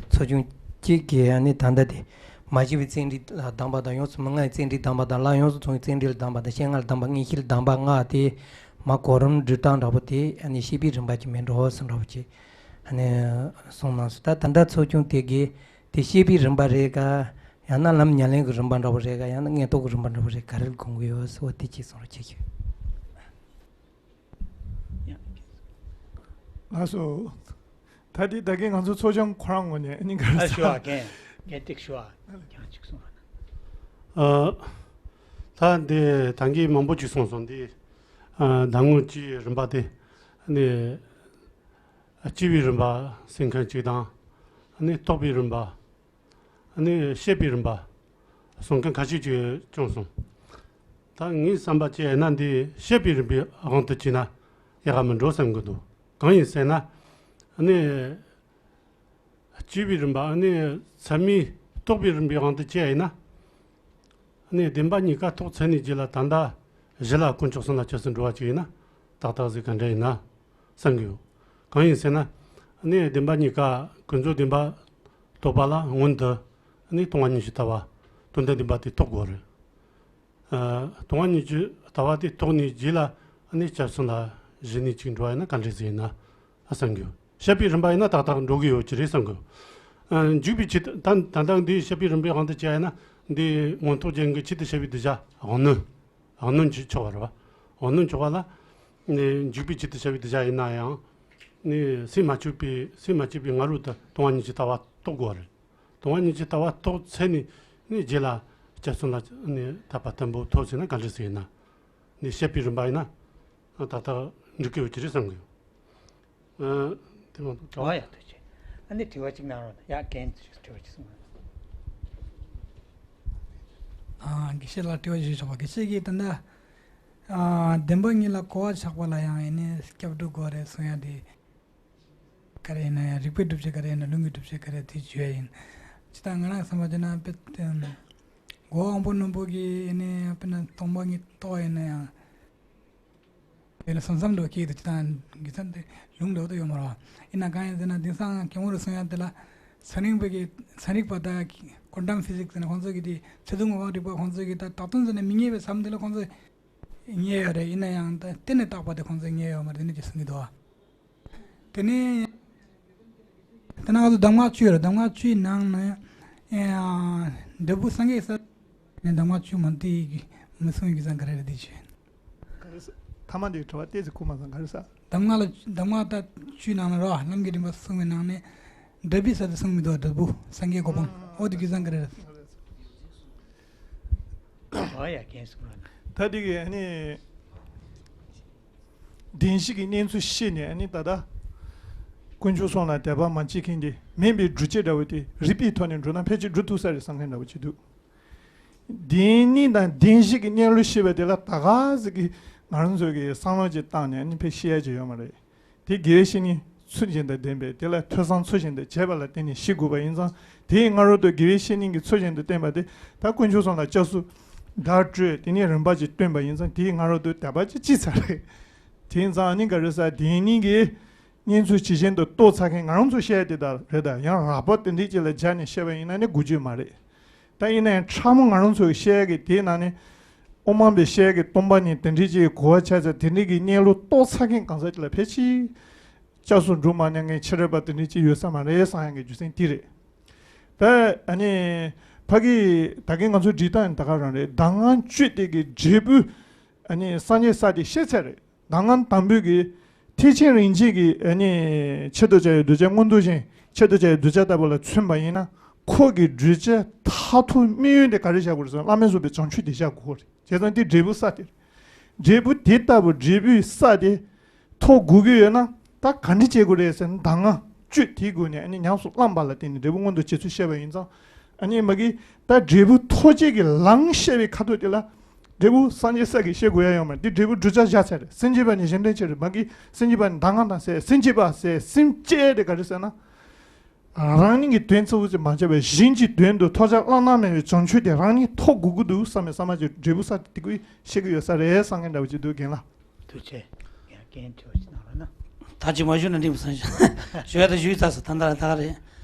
ཚོགས་ཆུང་གཅིག་གིས་ཨ་ནི་ད་ལྟ་དེ་མ་སྐྱེས་པའི་བརྩོན་འགྲུས་ལ་སྡང་བ་དང་། ཡོངས་སུ་མི་མངའ་བའི་བརྩོན་འགྲུས་སྡང་བ་དང་། ལམ་ཡོངས་སུ་རྫོགས་པའི་བརྩོན་འགྲུས་ལ་སྡང་བ་དང་། སྤྱན་སྔར་ལ་སྡང་བ། མངོན་ཤེས་ལ་སྡང་བ་ལྔ་དེ་མ་གོ་རིམ་སྒྲིག་སྟངས་འདྲ་པོ་དེ་ཨ་ནི་བཤད་པའི་རིམ་པ་ཅིག་མིན་འགྲོ་ཟེར་འདྲ་པོ་ཅིག་ཨ་ནི་གསུངས་གནང་སོང་། ད་ད་ལྟ་ཚོགས་ཆུང་དེ་གིས་དེ་བཤད་པའི་རིམ་པ་རེད་ག་ཡང་ན་ལམ་ཉམས་ལེན་གྱི་རིམ་པ་འདྲ་པོ་རེད་ག་ཡང་ན་མངོན་རྟོགས་ཀྱི་རིམ་པ་འདྲ་པོ་རེད། ག་རེ་ལ་དགོངས་ཀྱི་ཡོད་ཟེར་བ་དེ་ཅིག་གསུང་རོགས་བྱེད་ཞུ། ལགས་སོ། ད་དེ་ད་གིན་ང་ཚོ་ཚོགས་ཆུང་ཁོ་རང་ངོས་ནས་ཨ་ནི་ག་རེ་ཨ་ཞུ་ཨ་ཟེར། རྒན་རྒན་ཏིག་ཞུ་ཨ། ཡང་ཅིག་གསུང་ཨ། ཨ། ད་འདི་ད་གིན་མང་པོ་ཅིག་གསུངས་སོང་། འདི་ཨ་ཟླ་ངོ་བཅུའི་རིམ་པ་དེ་ནི་སྐྱེ་བའི་རིམ་པ་ཟེར་མཁན་ཅིག་དང་། ནི་རྟོགས་པའི་རིམ་པ། ནི་བཤད་པའི་རིམ་པ། གསུང་མཁན་ཁ་ཤས་ཅིག་བྱུང་སོང་། ད་ངའི་བསམ་པ་བྱས་ན་འདི་བཤད་པའི་རིམ་པའི་དབང་དུ་བྱས་ན་ཡག་ག་མི་འགྲོ་བསམ་གྱི་འདུག་གང་ཡིན་ཟེར་ན། ནི་སྐྱེ་བའི་རིམ་པ། ནི་ཚད་མའི་རྟོགས་པའི་རིམ་པའི་དབང་དུ་བྱས་ཡིན་ན། ནི་བདེན་པ་གཉིས་ཀ་རྟོགས་ཚར་ནས་རྗེས་ལ་ད་ལྟ་གཞི་ལ་དཀོན་མཆོག་གསུམ་ལ་སྐྱབས་སུ་འགྲོ་བ་ཅིག་ཡིན་ན་ཏག་ཏག་ཟིག་ག་འདྲ་ཡིན་ན་བསམ་གྱི་ཡོད། གང་ཡིན་ཟེར་ན། ནི་བདེན་པ་གཉིས་ཀ་ཀུན་རྫོབ་བདེན་པ་རྟོགས་པ་ལ་སྔོན་དུ་ནི་སྟོང་པ་ཉིད་ཀྱི་ལྟ་བ། དོན་དམ་བདེན་པ་དེ་རྟོགས་དགོས་རེད། ཨ། སྟོང་པ་ཉིད་ཀྱི་ལྟ་བ་དེ་རྟོགས་ནས་རྗེས་ལ་ནི་སྐྱབས་གསུམ་ལ་གཞི་ནས་ཅིག་འགྲོ་བ་ཡིན་ན་ག་འདྲ་ཟིག་ཡིན་ན། ཨ་བསམ་གྱི་ཡོད། བཤད་པའི་རིམ་པ་ཡིན་ན་ཏག་ཏག་འགྲོ་གི་ཡོད་ཀྱི་རེད་བསམ་གྱི་ཡོད། ཨ། འཇུག་པའི་ཆེད་དུ་ད་ད་ལྟ་འདིའི་བཤད་པའི་རིམ་པའི་དབང་དུ་བྱས་ན་འདི་མངོན་རྟོགས་རྒྱན་གྱི་ཆེད་དུ་བཤད་པའི་གདུལ་བྱ་དབང་རྣོན། དབང་རྣོན་གྱི་ཆོག་པ་རེད་པ། དབང་རྣོན་ཆོག་པ་ལ་ནི་འཇུག་པའི་ཆེད་དུ་བཤད་པའི་གདུལ་བྱ་ཡིན་ན་ཡང་ནི་སེམས་མ་བཅོས་པའི་སེམས་མ་བཅོས་པའི་སྔ་རོལ་དུ་སྟོང་པ་ཉིད་ཀྱི་ལྟ་བ་རྟོགས་དགོས་པ་རེད། སྟོང་པ་ཉིད་ཀྱི་ལྟ་བ་རྟོགས་ཚར་ནས་ནི་རྗེས་ལ་སྐྱབས་གསུམ་ལ་ནི་ཐར་པ་དམ་པོ་ཐོབ་ཟེར་ན་ག་འདྲ་ཟིག་ཡིན་ན། ནི་བཤད་པའི་རིམ་པ་ཡིན་ན། ཏག་ཏག་འགྲིག་གི་ཡོད་ཀྱི་རེད་བསམ་གི་ཡོད། ཨ། དེ་མ་གཏོགས་དྲི་བ། ཨོ་ཡ། ཐུགས་རྗེ་ཆེ། ཨ་ནི་དྲི་བ་གཅིག་གནང་རོགས་གནང་། ཡ། རྒན་དྲི་བ་གཅིག་གསུང་། ཨ། དགེ་བཤེས་ལགས་དྲི་བ་ཞུ་ཆོག་པ། དགེ་བཤེས་ཀྱིས་ད་ལྟ། ཨ། བདེན་པ་གཉིས་ལ་གོ་བ་ཆགས་པ་ལ་ཡང་ཨ་ནི་སྐྱབས་འགྲོ་དགོས་རེད་གསུང་ཡ་དེ། ག་རེ་ཡིན་ན་ཡང་རིགས་པའི་སྒྲུབ་བྱེད་ག་རེ་ཡིན་ན་ལུང་གི་སྒྲུབ་བྱེད་ག་རེ་དེ་བརྗོད་ཡིན། ཇི་ལྟར་ང་རང་བསམ་པ་བྱས་ན་དཔེ་དེ་གོ་དབང་པོ་རྣོན་པོ་གིས་ཨ་ནི་དཔེར་ན་སྟོང་པ་ཉིད་རྟོགས་ཡིན་ན་ཡང་། དེ་ལ་སོང་ཙམ་འགྲོ་སྐྱིད་དུ་ཅི་དང་དགེ་མཚན་དེ་ལུང་འགྲོ་དུ་ཡོད་མ་རེད། ཡིན་ན་གང་ཡིན་ཟེར་ན་དེང་སང་སྐྱེ་བོ་རུ་སོང་ཡ་དེ་ལ་ཚན་རིག་པ་གི་ཚན་རིག་པ་དང་ཀོན་ཊམ་ཕི་ཟིག་ཟེར་ན་ཁོང་ཚོ་གི་དེ་ཚད་འཛིན་དངོས་པོ་རིག་པ་ཁོང་ཚོ་གི་ད་དག་དོན་ཟེར་ན་མི་རྙེད་པའི་མཚམས་དེ་ལ་ཁོང་ཚོ་རྙེད་ཡོད་རེད། ཡིན་ན་ཡང་ད་གཏན་ནས་བཏགས་པ་དེ་ཁོང་ཚོས་རྙེད་ཡོད་མ་རེད། དེ་ནས་ཅི་གསུང་གི་འདུག་ཨ། དེ་ནས་དེ་ན་ང་ཚོ་གདམས་ངག་བཅུ་ཡོད་རེད། གདམས་ངག་བཅུའི་ནང་ནས་ཨེ་ཨ་འབྲས་བུ་སངས་རྒྱས་ས་ནས་གདམས་ངག་བཅུ་མ་འདི་མི་གསུང་གི་ཙང་ག་རེ་རེད་དེ་བྱས། ཐ་མ་འདི་དྲི་བ་ཏོག་ཙམ་ཁུག་མ་སོང་། ག་རེ་ཟེར། གདམས་ངག་ལ་གདམས་ངག་ད་བཅུའི་ནང་ན་རོ། ལམ་གྱི་རིམ་པ་གསུངས་པའི་ནང་ནས་འབྲས་བུའི་ས་དེ་གསུངས་མི་འདུག་འབྲས་བུ་སངས་རྒྱས་གོ་འཕང་། ཨོ་དེ་རྒྱུ་མཚན་ག་རེ་རེད། ཨོ་ཡ་རྒན་གསུངས་རོགས་གནང་། ད་འདི་གི་ཨ་ནི་བདེན་བཞི་གི་གནས་ཚུལ་ཤེས་ནས། ཨ་ནི་ད་ལྟ་དཀོན་མཆོག་གསུམ་ལ་དད་པ་མ་བྱེད་མཁན་དེ་མིན་པའི་སྒྲུབ་བྱེད་འདྲ་བོ་དེ་རིགས་པའི་ཐོག་ནས་འགྲོ་ན་ཕལ་ཆེར་འགྲོ་ཐུབ་ས་རེད་བསམ་མཁན་འདྲ་བོ་ཅིག་འདུག་བདེན་གཉིས་དང་བདེན་བཞི་གི་གནས་ལུགས་ཤེས་པ་དེ་ལ་ད་ག་ཟིག་གི་ང་རང་ཚོ་གི་བསམ་བློ་ཅིག་བཏང་ནས་ཨ་ནི་ཕལ་ཤེས་ཡ་ཅིག་ཡོད་མ་རེད། དེ་དགེ་བའི་བཤེས་གཉེན་ཚུལ་བཞིན་དུ་ལྡན་པས་དེ་ལ་ཐོས་བསམ་ཚུལ་བཞིན་དུ་བྱས་པ་ལ་བརྟེན་ནས་ཤེས་དགོས་པ་ཡིན་ཙང་། དེའི་སྔ་རོལ་དུ་དགེ་བའི་བཤེས་གཉེན་གྱིས་ཚུལ་བཞིན་དུ་བསྟན་པ་དེ་ད་དཀོན་མཆོག་གསུམ་ལ་སྐྱབས་སུ་བདག་སྤྲོད། དེ་ནས་རིམ་པ་ཅིག་སྟོན་པ་ཡིན་ཙང་དེའི་སྔ་རོལ་དུ་དད་པ་ཅིག་ཅི་ཚར་རེད། དེ་ཡིན་ཙང་ཨ་ནི་ག་རེ་ཟེར། བདེན་གཉིས་ཀྱི་གནས་ཚུལ་ཇི་བཞིན་དུ་རྟོགས་ཚར་མཁན་ང་རང་ཚོ་བཤད་ཡ་དེ་དག་རེད། ད་ཡང་རགས་པ་དེ་འདྲས་ཅིག་ལ་སྦྱར་ནས་བཤད་པ་ཡིན་ན་ནི་འགུལ་རྒྱུ་མ་རེད། ད་ཡིན་ན་ཡང་ཕྲ་མོ་ང་རང་ཚོས་བཤད་ཀྱི་དེའི་ནང་ནས་དབུ་མ་པའི་བཤད་ཀྱི་སྟོང་པ་ཉིད་དེ་འདྲའི་ཅིག་གོ་བ་ཆགས་ཚེ་དེ་འདྲའི་གི་གནས་ལུགས་རྟོགས་ཚར་མཁན་གང་ཟག་ཅིག་ལ་ཕལ་ཆེར་སྐྱབས་སུ་འགྲོ་མ་མྱོང་མཁན་ཕྱི་རོལ་པ་དེ་འདྲའི་ཅིག་ཡོད་ས་མ་རེད་བསམ་ཡག་གི་རྒྱུ་མཚན་དེ་རེད། ད་ཨ་ནི་ཕ་གི་ད་གིན་ང་ཚོའི་སྒྲིག་སྟངས་ད་ག་རང་རེད། གདམས་ངག་བཅུ་དེ་གི་འབྲས་བུ་ཨ་ནི་སངས་རྒྱས་ས་དེ་བཤད་ཚར་རེད། གདམས་ངག་དང་པོའི་གི་ཐེག་ཆེན་རིན་ཆེན་གྱི་ཨ་ནི་ཆེད་དུ་བྱ་བའི་གདུལ་བྱ་མངོན་རྟོགས་ཅན། ཆེད་དུ་བྱ་བའི་གདུལ་བྱ་ལྟ་བུ་ལ་མཚོན་པ་ཡིན་ན། ཁོ་གི་བརྗོད་བྱ་མཐར་ཐུག་དམིགས་ཡུལ་དེ་ག་རེ་བཞག་དགོས་རེད་ཟེར་ན། བླ་མེད་རྫོགས་པའི་བྱང་ཆུབ་དེ་བཞག་དགོས་རེད། བྱས་ཙང་དེ་འབྲས་བུ་ས་དེ་རེད། འབྲས་བུ་དེ་ལྟ་བུ་འབྲས་བུའི་ས་དེ་ཐོབ་དགོས་ཀྱི་ཡོད་ན་ད་ག་འདྲ་བྱེད་དགོས་རེད་ཟེར་ན། གདམས་ངག་བཅུ་དེའི་སྒོ་ནས་ཨ་ནི་ཉམས་སུ་བླངས་པ་ལ་བརྟེན་ནས་འབྲས་བུ་མངོན་དུ་བྱེད་ཚུལ་བཤད་པ་ཡིན་ཙང་། ཨ་ནི་མ་གི་ད་འབྲས་བུ་ཐོབ་བྱེད་ཀྱི་ལམ་བཤད་པའི་ཁ་ཐུག་དེ་ལ་འབྲས་བུ་སངས་རྒྱས་ས་གི་བཤད་དགོས་ཡ་ཡོད་མ་རེད། འདི་འབྲས་བུ་བསྒྲུབ་བྱ་བཞག་ཚར་རེད། སེམས་བསྐྱེད་པ་ནི་གཞན་དོན་ཕྱིར་རེད། མ་གི་སེམས་བསྐྱེད་པ་ནི་གདམས་ངག་དང་ཟེར། སེམས་བསྐྱེད་པ་ཟེར་སེམས་བསྐྱེད་དེ་ག་རེ་ཟེར་ན། རང་ཉིད་ཀྱི་དོན་གཙོ་བོ་ཅིག་མ་བྱས་པར་གཞན་གྱི་དོན་དུ་ཐོགས་བཅག་བླ་ན་མེད་པའི་བྱང་ཆུབ་དེ་རང་ཉིད་ཐོབ་དགོས་ཀྱི་འདུག་བསམ་པའི་བསམ་པ་ཅིག་འབྲས་བུ་ས་དེ་ཀུན་བཤད་ཀྱི་ཡོད་ས་རེད་བསམ་མཁན་འདྲ་བོ་ཅིག་འདུག་རྒན་ལགས། ཐུགས་རྗེ་ཆེ། ཡང་རྒན་དྲི་བ་ཅིག་གནང་རོགས་གནང་། ད་ཅིག་མ་ཞུས་ན་འགྲིག་མི་སོང་། ཞུ་ཡ་ད་ཞུས་ཚར་སོང་། ད་ད་ད་ག་རེད།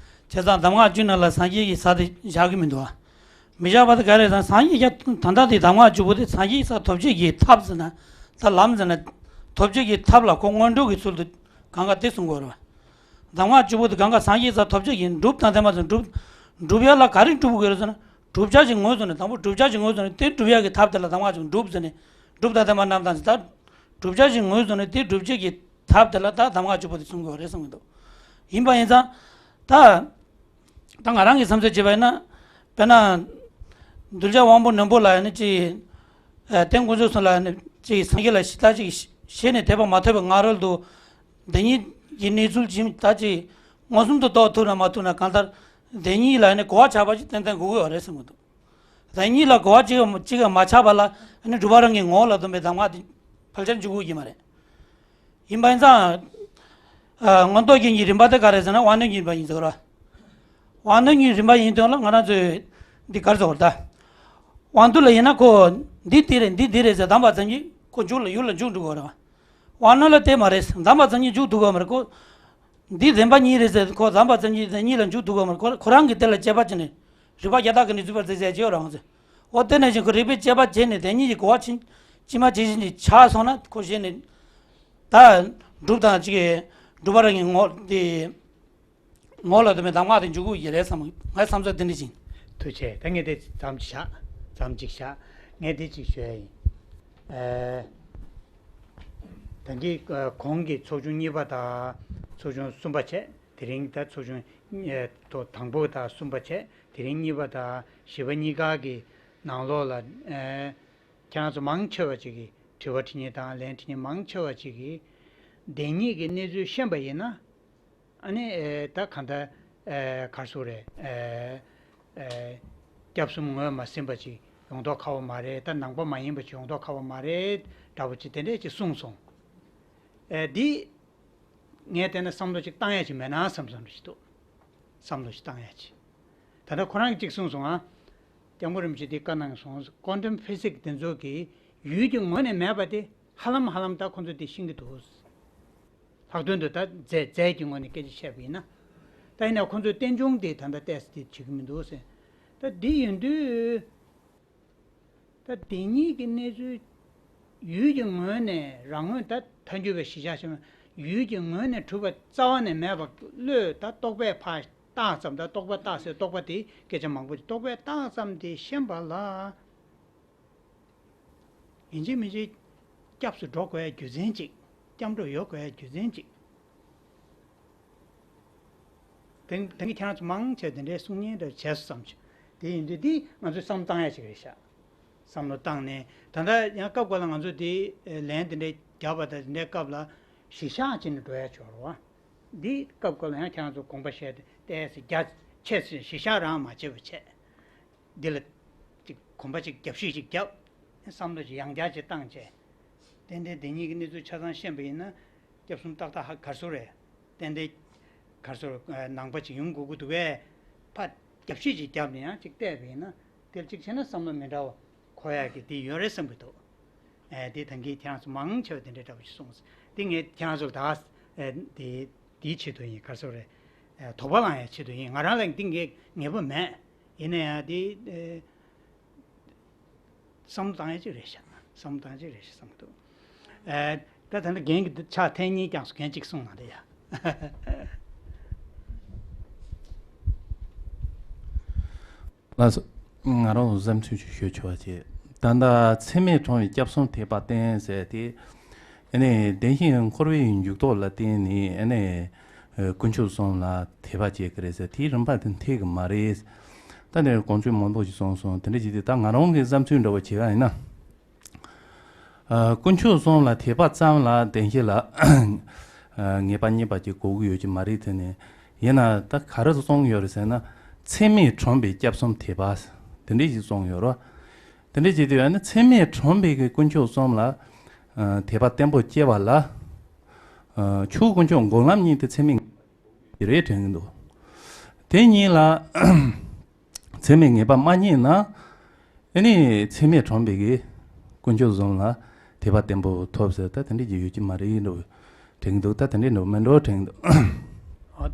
བྱས་ཙང་གདམས་ངག་བཅུ་ནང་ལ་སངས་རྒྱས་ཀྱི་ས་དེ་བཞག་གི་མི་འདུག་ཨ། མི་བཞག་པ་དེ་ག་རེད་ཟེར་ན། སངས་རྒྱས་ཀྱི་ད་ལྟ་དེ་གདམས་ངག་བཅུ་པོ་དེ་སངས་རྒྱས་ས་ཐོབ་བྱེད་ཀྱི་ཐབས་ཟེར་ན། ད་ལམ་ཟེར་ན། ཐོབ་བྱེད་ཀྱི་ཐབས་ལ་ཁོ་སྔོན་འགྲོ་གི་ཚུལ་དུ་གང་ག་དེ་གསུང་དགོས་རེད་བ། གདམས་ངག་བཅུ་པོ་དེ་གང་ག་སངས་རྒྱས་ས་ཐོབ་བྱེད་ཀྱི་སྒྲུབ་དང་ལྡན་པ་ཟེར། སྒྲུབ། སྒྲུབ་ཡ་ལ་ག་རེ་སྒྲུབ་དགོས་རེད་ཟེར་ན། བསྒྲུབ་བྱ་ཞིག་ངོས་བཟུང་ནས། དང་པོ་བསྒྲུབ་བྱ་ཞིག་ངོས་བཟུང་ནས་དེ་སྒྲུབ་ཡ་གི་ཐབས་དེ་ལ་གདམས་ངག་ཅིག་སྒྲུབ་ཟེར་ནས། སྒྲུབ་དང་ལྡན་པ་རྣམས་དང་ཟེར། ད་བསྒྲུབ་བྱ་ཞིག་ངོས་བཟུང་ནས་དེ་སྒྲུབ་བྱེད་ཀྱི་ཐབས་དེ་ལ་ད་གདམས་ངག་བཅུ་པོ་དེ་གསུང་དགོས་རེད་བསམ་གྱི་འདུག་ཡིན་པ་ཡིན་ཙང་། ད། ད་ང་རང་གི་བསམ་ཚུལ་བྱས་པ་ཡིན་ན། དཔེར་ན། གདུལ་བྱ་དབང་པོ་རྣོན་པོ་ལ་ཡང་ནི་ཅིག་ཨ། རྟེན་དཀོན་མཆོག་གསུམ་ལ་ཡང་ནི་ཅིག་སངས་རྒྱས་ལ་ཞེ་ད་ཅིག་ཞེ་ནས་དད་པ་མ་ཐོབ་པའི་སྔ་རོལ་དུ། བདེན་གཉིས་ཀྱི་གནས་ཚུལ་ཅིག་ད་ཅིག་མངོན་སུམ་དུ་རྟོགས་ཐུབ་ན་མ་ཐུབ་ན་གང་ལྟར་བདེན་གཉིས་ལ་ཡང་ནི་གོ་བ་ཆགས་པ་ཅིག་ཏན་ཏན་དགོས་ཀྱི་ཡོད་རེད་བསམ་གྱི་འདུག་བདེན་གཉིས་ལ་གོ་བ་གཅིག་གཅིག་ཀྱང་མ་ཆགས་པ་ལ་ཨ་ནི་སྒྲུབ་པ་རང་གི་ངོ་བོ་ལ་སྡོམ་པའི་གདམས་ངག་དེ་ཕལ་ཆེར་འཇུག་གི་ཡོད་ཀྱི་མ་རེད། ཡིན་པ་ཡིན་ཙང་། ཨ། མངོན་རྟོགས་རྒྱན་གྱི་རིམ་པ་དེ་ག་རེ་ཟེར་ན། དབང་རྣོན་གྱི་རིམ་པ་ཡིན་ཟེར་བ། དབང་རྣོན་གྱི་རིམ་པ་ཡིན་དོན་ལ་ང་རང་ཚོས་འདི་ག་རེ་ཟེར་བ་ད། དབང་རྟུལ་ལ་ཡིན་ན་ཁོ་འདི་འདི་རེད། འདི་འདི་རེད་ཟེར་བདམས་པ་ཙམ་གྱིས་ཁོ་འཇུག་ལ་ཡུལ་ལ་འཇུག་འགྲོ་གི་ཡོད་རེད་བ། དབང་རྣོན་ལ་དེ་མ་རེད། བདམས་པ་ཙམ་གྱིས་འཇུག་ཐུབ་ཀྱི་ཡོད་མ་རེད་ཁོ། འདི་བདེན་པ་གཉིས་རེད་ཟེར་ཁོ་བདམས་པ་ཙམ་གྱིས་བདེན་གཉིས་ལ་འཇུག་ཐུབ་ཀྱི་ཡོད་མ་རེད། ཁོ་ཁོ་རང་གིས་དེ་ལ་དཔྱད་པ་བྱས་ནས་རིགས་པ་བརྒྱ་དག་གིས་ནི་རྫུས་པར་བརྩི་ཟེར་གྱི་ཡོད་རེད་བ། འོ་དེ་ནང་བཞིན་ཁོ་རིགས་པས་དཔྱད་པ་བྱས་ནས་བདེན་གཉིས་ཀྱི་གོ་བ་ཕྱིན་ཕྱི་མ་ཇི་བཞིན་ཅིག་ཆགས་སོང་ན་ཁོ་གཞི་ནས་ད་སྒྲུབ་དང་གཅིག་གི་སྒྲུབ་པ་རང་གི་ངོ་དེ་ངོ་ལ་དོན་པའི་གདམས་ངག་དེ་འཇུག་གི་ཡོད་རེད་བསམ། ངའི་བསམ་ཚུལ་དེ་འདྲ་ཅིག་ཐུགས་རྗེ་ཆེ། ད་ངས་དེ་ཙམ་ཅིག་བཞག་ཙམ་ཅིག་བཞག་ངས་དེ་ཅིག་ཞུ་ཡ་ཡིན། ཨ། ད་གིན་གོང་གི་ཚོགས་ཆུང་གཉིས་པ་དང་ཚོགས་ཆུང་གསུམ་པ་བྱས། དེ་རིང་ད་ཚོགས་ཆུང་ཨ། ཐོག་དང་པོ་དང་གསུམ་པ་བྱས། དེ་རིང་གཉིས་པ་དང་བཞི་པ་གཉིས་ཀ་གི་ནང་ལོགས་ལ་ཨ། ཁྱེད་རང་ཚོ་མང་ཆེ་བ་ཅིག་གིས་དྲི་བ་དྲི་མཁན་དང་ལན་དྲི་མཁན་མང་ཆེ་བ་ཅིག་གིས་བདེན་གཉིས་ཀྱི་གནས་ཚུལ་ཤེས་པ་ཡིན་ན། ཨ་ནི་ཨེ་ད་གང་ལྟར་ཨེ་ག་རེ་ཟེར་དགོས་རེད། ཨེ་ཨེ་སྐྱབས་གསུམ་ངོས་མ་ཟིན་པ་ཅིག་ཡོང་མདོག་ཁ་པོ་མ་རེད། ད་ནང་པ་མ་ཡིན་པ་ཅིག་ཡོང་མདོག་ཁ་པོ་མ་རེད་འདྲ་པོ་ཅིག་དེ་འདྲས་ཅིག་གསུངས་སོང་། ཨེ་འདི་ངས་བལྟས་ན་བསམ་བློ་ཅིག་བཏང་ཡ་ཅིག་མེད་ན་བསམ་བསམ་བློ་ཅིག་འདུག་བསམ་བློ་ཅིག་བཏང་ཡ་ཅིག་ད་ལྟ་ཁོ་རང་གིས་ཅིག་གསུངས་སོང་ཨ། སྐྱབས་མགོན་རིན་པོ་ཆེ་འདི་བཀའ་གནང་སོང་། ཀོན་ཊམ་ཕི་སིག་སི་འདི་ཚོ་གི་ཡུལ་གྱི་ངོས་ནས་མེད་པ་དེ་ཧ་ལམ་ཧ་ལམ་ད་ཁོ་ཚོ་དེ་ཤེས་ཀྱི་འདུག་ལྷག་དོན་དུ་ད་རྫས་རྫས་ཀྱི་ངོས་ནས་སྐད་ཆ་བཤད་པ་ཡིན་ན། ད་ཡིན་ན་ཁོ་ཚོས་རྟེན་འབྱུང་དེ་ད་ལྟ་ཏོག་ཙམ་དེ་བྱེད་ཀྱི་མི་འདུག་ཟེར། ད་འདི་ཡིན་དུས། ད་བདེན་གཉིས་ཀྱི་གནས་ཚུལ་ཡུལ་གྱི་ངོས་ནས་རང་ངོས་ད་ཐལ་འགྱུར་བའི་གཞིར་བཞག་བྱས་ན་ཡུལ་གྱི་ངོས་ནས་གྲུབ་པ་རྩ་བ་ནས་མེད་པ་བློས་ད་རྟོག་པས་ཕར་བཏགས་ཙམ། ད་རྟོག་པས་བཏགས་ཟེར་རྟོག་པ་དེ་སྐད་ཆ་མང་པོ་ཅིག་རྟོག་པས་བཏགས་ཙམ་དེ་ཤེས་པ་ལ། ཡིན་གཅིག་མིན་གཅིག་ སྐྱབས་སུ་འགྲོ་དགོས་རྒྱུ་མཚན་ཅིག་སྐྱབས་འགྲོ་ཡོད་དགོས་རྒྱུ་མཚན་ཅིག་དེང་དེང་གི་ཁྱེད་རང་ཚོ་མང་ཆེ་བ་དེ་འདྲའི་གསུང་མཁན་འདྲ་བྱས་སོང་བསམ་བྱུང་། དེ་ཡིན་དུས་འདི་ང་ཚོས་བསམ་བློ་བཏང་ཡ་ཞིག་རེད་ཤག་བསམ་བློ་བཏང་ནས་ད་ལྟ་ཡང་སྐབས་འགའ་ལ་ང་ཚོ་དེ་ལན་དེ་འདྲའི་རྒྱབ་པ་དང་དེ་འདྲའི་སྐབས་ལ་གཞི་བཞག་བྱས་ནས་འགྲོ་ཡ་ཆོག་རེད་བ། འདི་སྐབས་སྐབས་ལ་ཡང་ཁྱེད་རང་ཚོ་དགོངས་པ་བཞེས་ཏེ་ཏོག་ཙམ་རྒྱ་ཆེ་ཙམ་གཞི་བཞག་རང་མ་བྱེད་པ་བྱས། འདི་ལ་ཅིག་གོམ་པ་ཅིག་རྒྱབ་བཤིག་ཅིག་རྒྱབ། བསམ་བློ་ཅིག་ཡང་བསྐྱར་ཅིག་བཏང་བྱས། ཏན་ཏན་དེ་གཉིས་ཀྱི་གནས་ཚུལ་ཆ་ཚང་ཤེས་པ་ཡིན་ན། སྐྱབས་གསུམ་ཏག་ཏག་ཧ་ག་རེ་ཟེར་རེད། ཏན་ཏན་ག་རེ་ཟེར་ནང་པ་ཅིག་ཡོང་དགོས་ཀྱི་འདུག་གས། ཕར་རྒྱབ་བཤིག་ཅིག་བརྒྱབ་ནས་ཡང་ཅིག་བལྟས་པ་ཡིན་ན། དེ་ལ་ཅིག་བྱས་ན་བསམ་བློ་མི་འདྲ་བ་འཁོར་ཡག་གི་དེ་ཡོད་རེད་བསམ་གྱི་འདུག་ཨེ་དེ་ད་གིན་ཁྱེད་རང་ཚོ་མང་ཆེ་བ་དེ་འདྲའི་འདྲ་པོ་ཞིག་གསུངས་སོང་། དེ་ངས་ཁྱེད་རང་ཚོ་ལ་ད་ཨེ་དེ་དེའི་ཆེད་དུ་ཡིན། ག་རེ་ཟེར་རེད། ཨེ་དོགས་པ་ལངས་ཡག་ཆེད་དུ་ཡིན། ང་རང་ལ་འདི་ངས་ངེས་པ་མེད། ཡིན་ན་ཡང་དེ་ཨེ་བསམ་བློ་བཏང་ཡག་ཅིག་རེད་ཤག་བསམ་བློ་བཏང་ཡག་ཅིག་རེད་ཤག་བསམ་གྱི་འདུག་ཨེ་ད་ད་ལྟ་རྒན་གྱི་ཕྱག་འཐེན་གཉིས་ཀྱང་སོང་། རྒན་གཅིག་གསུངས་གནང་དེ་ཡ། ལགས་སོ། ང་རང་བསམ་ཚུལ་ཅིག་ཤོད་ཆོག་པ་བྱེད། ད་ལྟ་འཚེ་མེད་གྲོང་བའི་སྐྱབས་གསུམ་དད་པ་བསྟེན་ཟེར་ཏེ། ཨ་ནི་བདེན་བཞི་འཁོར་བའི་འཇུག་ལྡོག་ལ་བརྟེན་ནས་ཨ་ནི་དཀོན་མཆོག་གསུམ་ལ་དད་པ་བྱེད་ཀྱི་རེད་ཟེར། དེའི་རིམ་པ་དེ་འཐད་ཀྱི་མ་རེད། ད་ནི་དགོངས་ཚུལ་མང་པོ་ཞིག་གསུངས་སོང་། དེ་འདྲ་བྱས་ཏེ་ད་ང་རང་གི་བསམ་ཚུལ་འདྲ་བོ་བྱེད་ཀ་ཡིན་ན། ཨ་དཀོན་མཆོག་གསུམ་ལ་དད་པ་ཙམ་ལ་བདེན་བཞི་ལ་ཨ་ངེས་པ་རྙེད་པ་ཅིག་དགོས་ཀྱི་ཡོད་ཀྱི་མ་རེད། དེ་ནི་ཡིན་ན་ད་ག་རེ་གསུངས་ཡོད་རེད་ཟེར་ན། འཚེ་མེད་གྲོང་པའི་སྐྱབས་གསུམ་དད་པ། དེ་འདྲ་ཞིག་གསུངས་ཡོད་རེད། དེ་འདྲ་བྱེད་དུས་ཡང་ན་འཚེ་མེད་གྲོང་པའི་གི་དཀོན་མཆོག་གསུམ་ལ་ཨ་དད་པ་བརྟན་པོ་སྐྱེ་བ་ལ། ཨ་ཆོས་དཀོན་མཆོག་འགོག་ལམ་གཉིས་དེ་འཚེ་མེད་རེད་དྲན་གྱི་འདུག་དེ་གཉིས་ལ་འཚེ་མེད་ངེས་པ་མ་རྙེད་ན། ཨ་ནི་འཚེ་མེད་གྲོང་པའི་གི་དཀོན་མཆོག་གསུམ་ལ་དད་པ་བརྟན་པོ་ཐོབ་ཟེར། ད་དེ་འདྲ་ཅིག་ཡོད་ཀྱི་མ་རེད་འགྲོ་དྲན་གྱི་འདུག་ད་དེ་འདྲ་འགྲོ་མི་འགྲོ་དྲན་གྱི་འདུག་ཨ་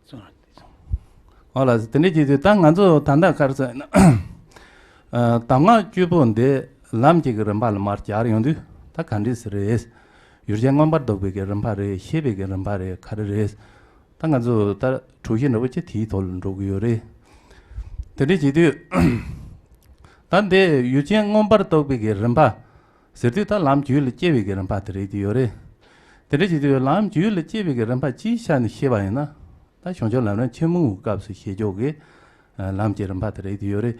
ཙང་ར། ཨོ་ལགས་སོ། དེ་འདྲ་ཅིག་དུས་ད་ང་ཚོ་ད་ལྟ་ག་རེ་ཟེར་ན། ཨ་གདམས་ངག་བཅུ་པོ་འདི་ལམ་གྱི་གི་རིམ་པ་ལ་མར་སྦྱར་ཡོང་དུས་ད་ག་འདྲ་ཟེར་རེད། ཡུལ་ཅན་མངོན་པར་རྟོགས་པའི་གི་རིམ་པ་རེད། ཤེས་པའི་གི་རིམ་པ་རེད། ག་རེ་རེད། ད་ང་ཚོ་ད་གྲོས་གཞི་འདྲ་པོ་ཅིག་དེའི་ཐོག་ལ་འགྲོ་གི་ཡོད་རེད། དེ་འདྲ་བྱེད་དུས་ད་འདི་ཡུལ་ཅན་མངོན་པར་རྟོགས་པའི་གི་རིམ་པ་ཟེར་དུས་ད་ལམ་རྒྱུད་ལ་སྐྱེ་བའི་གི་རིམ་པ་དེ་རེད་དེ་ཡོད་རེད། དེ་འདྲ་བྱེད་དུས་ལམ་རྒྱུད་ལ་སྐྱེ་བའི་གི་རིམ་པ་སྤྱིའི་ཆ་ནས་བཤད་པ་ཡིན་ན། ད་བྱང་ཆུབ་ལམ་རིམ་ཆེན་མོའི་སྐབས་སུ་བཤད་ཕྱོགས་ཀྱི་ལམ་གྱི་རིམ་པ་དེ་རེད་དེ་ཡོད་རེད།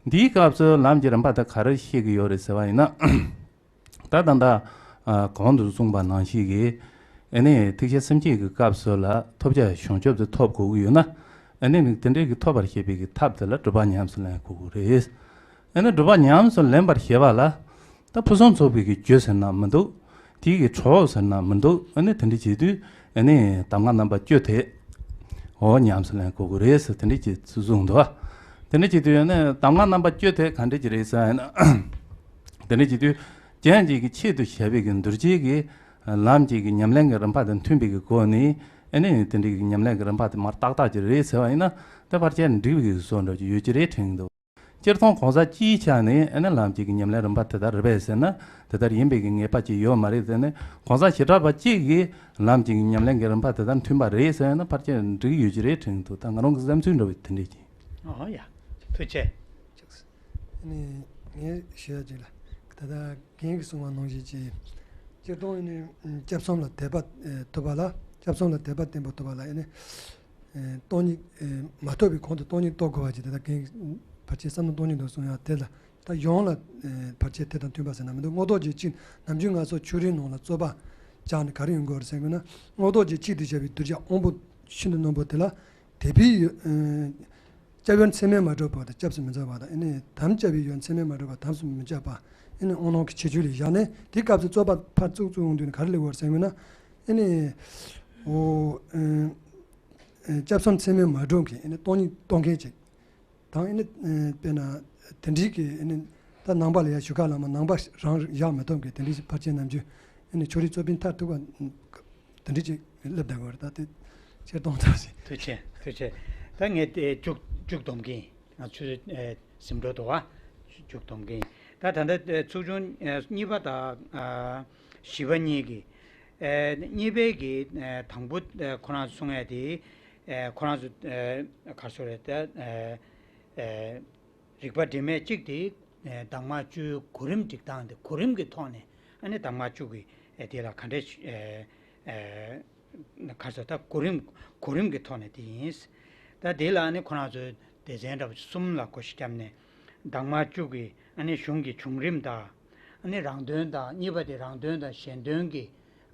འདིའི་སྐབས་སུ་ལམ་གྱི་རིམ་པ་དེ་ག་རེ་བཤད་ཀྱི་ཡོད་རེད་ཟེར་བ་ཡིན་ན། ད་ད་ལྟ་ཨ་གོང་དུ་གསུངས་པ་ནང་བཞིན་གྱི་ཨ་ནི་ཐེག་ཆེན་སེམས་བསྐྱེད་ཀྱི་སྐབས་སུ་ལ་ཐོབ་བྱ་བྱང་ཆུབ་དེ་ཐོབ་དགོས་ཀྱི་ཡོད་ན། ཨ་ནི་དེ་འདྲའི་གི་ཐོབ་པར་བྱེད་པའི་གི་ཐབས་དེ་ལ་སྒྲུབ་པ་ཉམས་སུ་ལེན་དགོས་ཀྱི་རེད། ཨ་ནི་སྒྲུབ་པ་ཉམས་སུ་ལེན་པར་བྱེད་པ་ལ་ད་ཕུན་སུམ་ཚོགས་པའི་གི་རྒྱུ་ཟེར་ན་མི་འདུག་དེའི་གི་གྲོགས་ཟེར་ན་མི་འདུག་ཨ་ནི་དེ་འདྲ་བྱེད་དུས་ཨ་ནི་གདམས་ངག་རྣམ་པ་བཅུ་དེ་འོ་ཉམས་སུ་ལེན་དགོས་ཀྱི་རེད་ཟེར། དེ་འདྲ་བྱེད་ཚུལ་གསུངས་འདུག་དེ་འདྲ་བྱེད་དུས་ཨ་ནི་གདམས་ངག་རྣམ་པ་བཅུ་དེ་ག་འདྲ་ཅིག་རེད་ཟེར་ན། དེ་འདྲ་བྱེད་དུས་རྒྱན་གཅིག་གི་ཆེད་དུ་བྱ་བའི་གི་འདུལ་བྱེད་ཀྱི་ལམ་གཅིག་གི་ཉམས་ལེན་གྱི་རིམ་པ་དང་མཐུན་པའི་གི་སྒོ་ནས་ཨ་ནི་དེ་འདྲའི་གི་ཉམས་ལེན་གྱི་རིམ་པ་དེ་མར་ཏག་ཏག་ཅིག་རེད་ཟེར་བ་ཡིན་ན། དེ་ཕལ་ཆེར་འགྲིག་པའི་གི་བཟོ་འདྲ་ཅིག་ཡོད་ཀྱི་རེད་དྲན་གྱི་འདུག་སྤྱིར་བཏང་གང་ཟག་སྤྱིའི་ཆ་ནས་ཨ་ནི་ལམ་གཅིག་གི་ཉམས་ལེན་རིམ་པ་དེ་ལྟར་རེད་པས་ཟེར་ན། དེ་ལྟར་ཡིན་པའི་གི་ངེས་པ་ཅིག་ཡོད་མ་རེད་ཟེར་ནས། གང་ཟག་བྱེ་བྲག་པ་གཅིག་གིས་ལམ་གཅིག་གི་ཉམས་ལེན་གྱི་རིམ་པ་དེ་ལྟར་མཐུན་པ་རེད་ཟེར་ན་ཕལ་ཆེར་འགྲིག་ཡོད་ཀྱི་རེད་དྲན་གྱི་འདུག་ད་ང་རང་གི་བསམ་ཚུལ་འདྲ་བོ་དེ་འདྲས་ཀྱིས། ཨོ་ཡ། ཐུགས་རྗེ་ཆེ། ཨ་ནི་ངས་ཞུ་ཡ་ཅིག་ལ། ད་ལྟ་རྒན་གྱིས་གསུངས་པ་ནང་བཞིན་གྱི་སྤྱིར་བཏང་ཨ་ནི་སྐྱབས་གསུམ་ལ་དད་པ་ཐོབ་པ་ལ། སྐྱབས་གསུམ་ལ་དད་པ་བརྟན་པོ་ཐོབ་པ་ལ་ཨ་ནི། ཨེ་སྟོང་ཉིད་ཨེ་མ་རྟོགས་པའི་གོང་དུ་སྟོང་ཉིད་རྟོགས་དགོས་པ་ཅིག་དེ་ལྟར་རྒན་ཕལ་ཆེར་བསམ་བློ་སྟོང་ཉིད་དུ་གསུང་ཡང་དེ་ལ་ད་ཡོངས་ལ་ཨེ་ཕལ་ཆེར་དེ་དང་མཐུན་པ་ཟེར་ན་མི་འདུག་སྔོ་ཐོག་རྒྱལ་གཅིག་ནམ་རྒྱུན་ང་ཚོ་ཆོས་རིག་ནང་ལ་རྩོད་པ་བཅག་ནས་ག་རེ་ཡོང་གི་ཡོད་རེད་ཟེར་དགོས་ན། སྔོ་ཐོག་རྒྱལ་གཅིག་ཏུ་བྱ་བའི་གདུལ་བྱ་དབང་པོ་ཤིན་ཏུ་རྣོན་པོ་དེ་ལ་དད་པའི་ཡོ་ཨེ་སྐྱབས་ཡུལ་མཚན་མས་མ་གྲུབ་པ་དང་སྐྱབས་སུ་མི་འཛིན་པ་དང་། ཨེ་ནས་དམ་བཅའ་བའི་ཡུལ་མཚན་མས་མ་གྲུབ་པ་དམ་སུ་མི་བཅའ་བ། ཨེ་ནས་དབང་ལུང་གི་ཁྱད་ཆོས་ལ་བཞག་ནས་དེའི་སྐབས་སུ་རྩོད་པ་ཕར་བཙུགས་བཙུགས་ཡོང་དུས་ནས་ག་རེ་སླེབས་ཡོད་རེད་ཟེར་དགོས་ན། ཨེ་ནས་འོ་ཨེ། ཨེ་སྐྱབས་གསུམ་མཚན་མས་མ་གྲུབ་མཁན། ཨེ་ནི་སྟོང་ཉིད་རྟོགས་མཁན་ཅིག་དང་། ཨེ་ནི་ཨེ་དཔེར་ན་དེ་འདྲའི་གི་ཨེ་ནི་ད་ནང་པ་ལ་ཡ་ཞུ་ཁ་ལ་མ་ནང་པ་རང་བཞག་མི་ཐུབ་མཁན་དེ་འདྲའི་ཕལ་ཆེར་ནམ་རྒྱུན་ཨེ་ནི་ཕྱོགས་རིས་རྩོད་པའི་མཐར་ཐུག་པ་དེ་འདྲའི་ཅིག་སླེབས་བསྡད་ཡོད་རེད། ད་དེ་ཕྱིར་གཏོང་ཐབས་ཤིག་ཐུགས་རྗེ་ཆེ། ཐུགས་རྗེ་ཆེ། ད་ངས་དེ་མཇུག་མཇུག་སྡོམ་གིན། ང་ཚོས་ཨེ་ཟིན་འགྲོ་འདུག་བ། མཇུག་སྡོམ་གིན། ད་ད་ལྟ་ཨེ་ཚོགས་ཆུང་ཨེ་གཉིས་པ་དང་ཨ་བཞི་པ་གཉིས་ཀྱི། ཨེ་གཉིས་པའི་གི་ཨེ་དང་པོ་ཨེ་ཁོ་རང་ཚོ་གསུང་ཡ་དེ། ཨེ་ཁོ་རང་ཚོ་ཨེ་ག་རེ་ཟེར་རེད་ད། ཨེ་ཨེ་རིགས་པ་འདྲེས་མའི་གཅིག་དེ་ཨེ་གདམས་ངག་བཅུའི་གོ་རིམ་སྒྲིག་སྟངས་དེ་གོ་རིམ་གྱི་ཐོག་ནས་ ཨ་ནི་གདམས་ངག་བཅུ་གི་ཨེ་དེ་ལ་ག་འདྲས་ཨེ་ཨེ་ག་ཚོད་ད་གོ་རིམ་གོ་རིམ་གྱི་ཐོག་ནས་དེ་ཡིན། ད་དེ་ལ་ཨ་ནི་ཁོ་རང་ཚོའི་སྡེ་ཚན་འདྲ་པོ་གསུམ་ལ་བགོ་བཤའ་བརྒྱབ་ནས་གདམས་ངག་བཅུ་གི་ཨ་ནི་གཞུང་གི་བྱུང་རིམ་དང་། ཨ་ནི་རང་དོན་དང་། གཉིས་པ་དེ་རང་དོན་དང་གཞན་དོན་གྱི་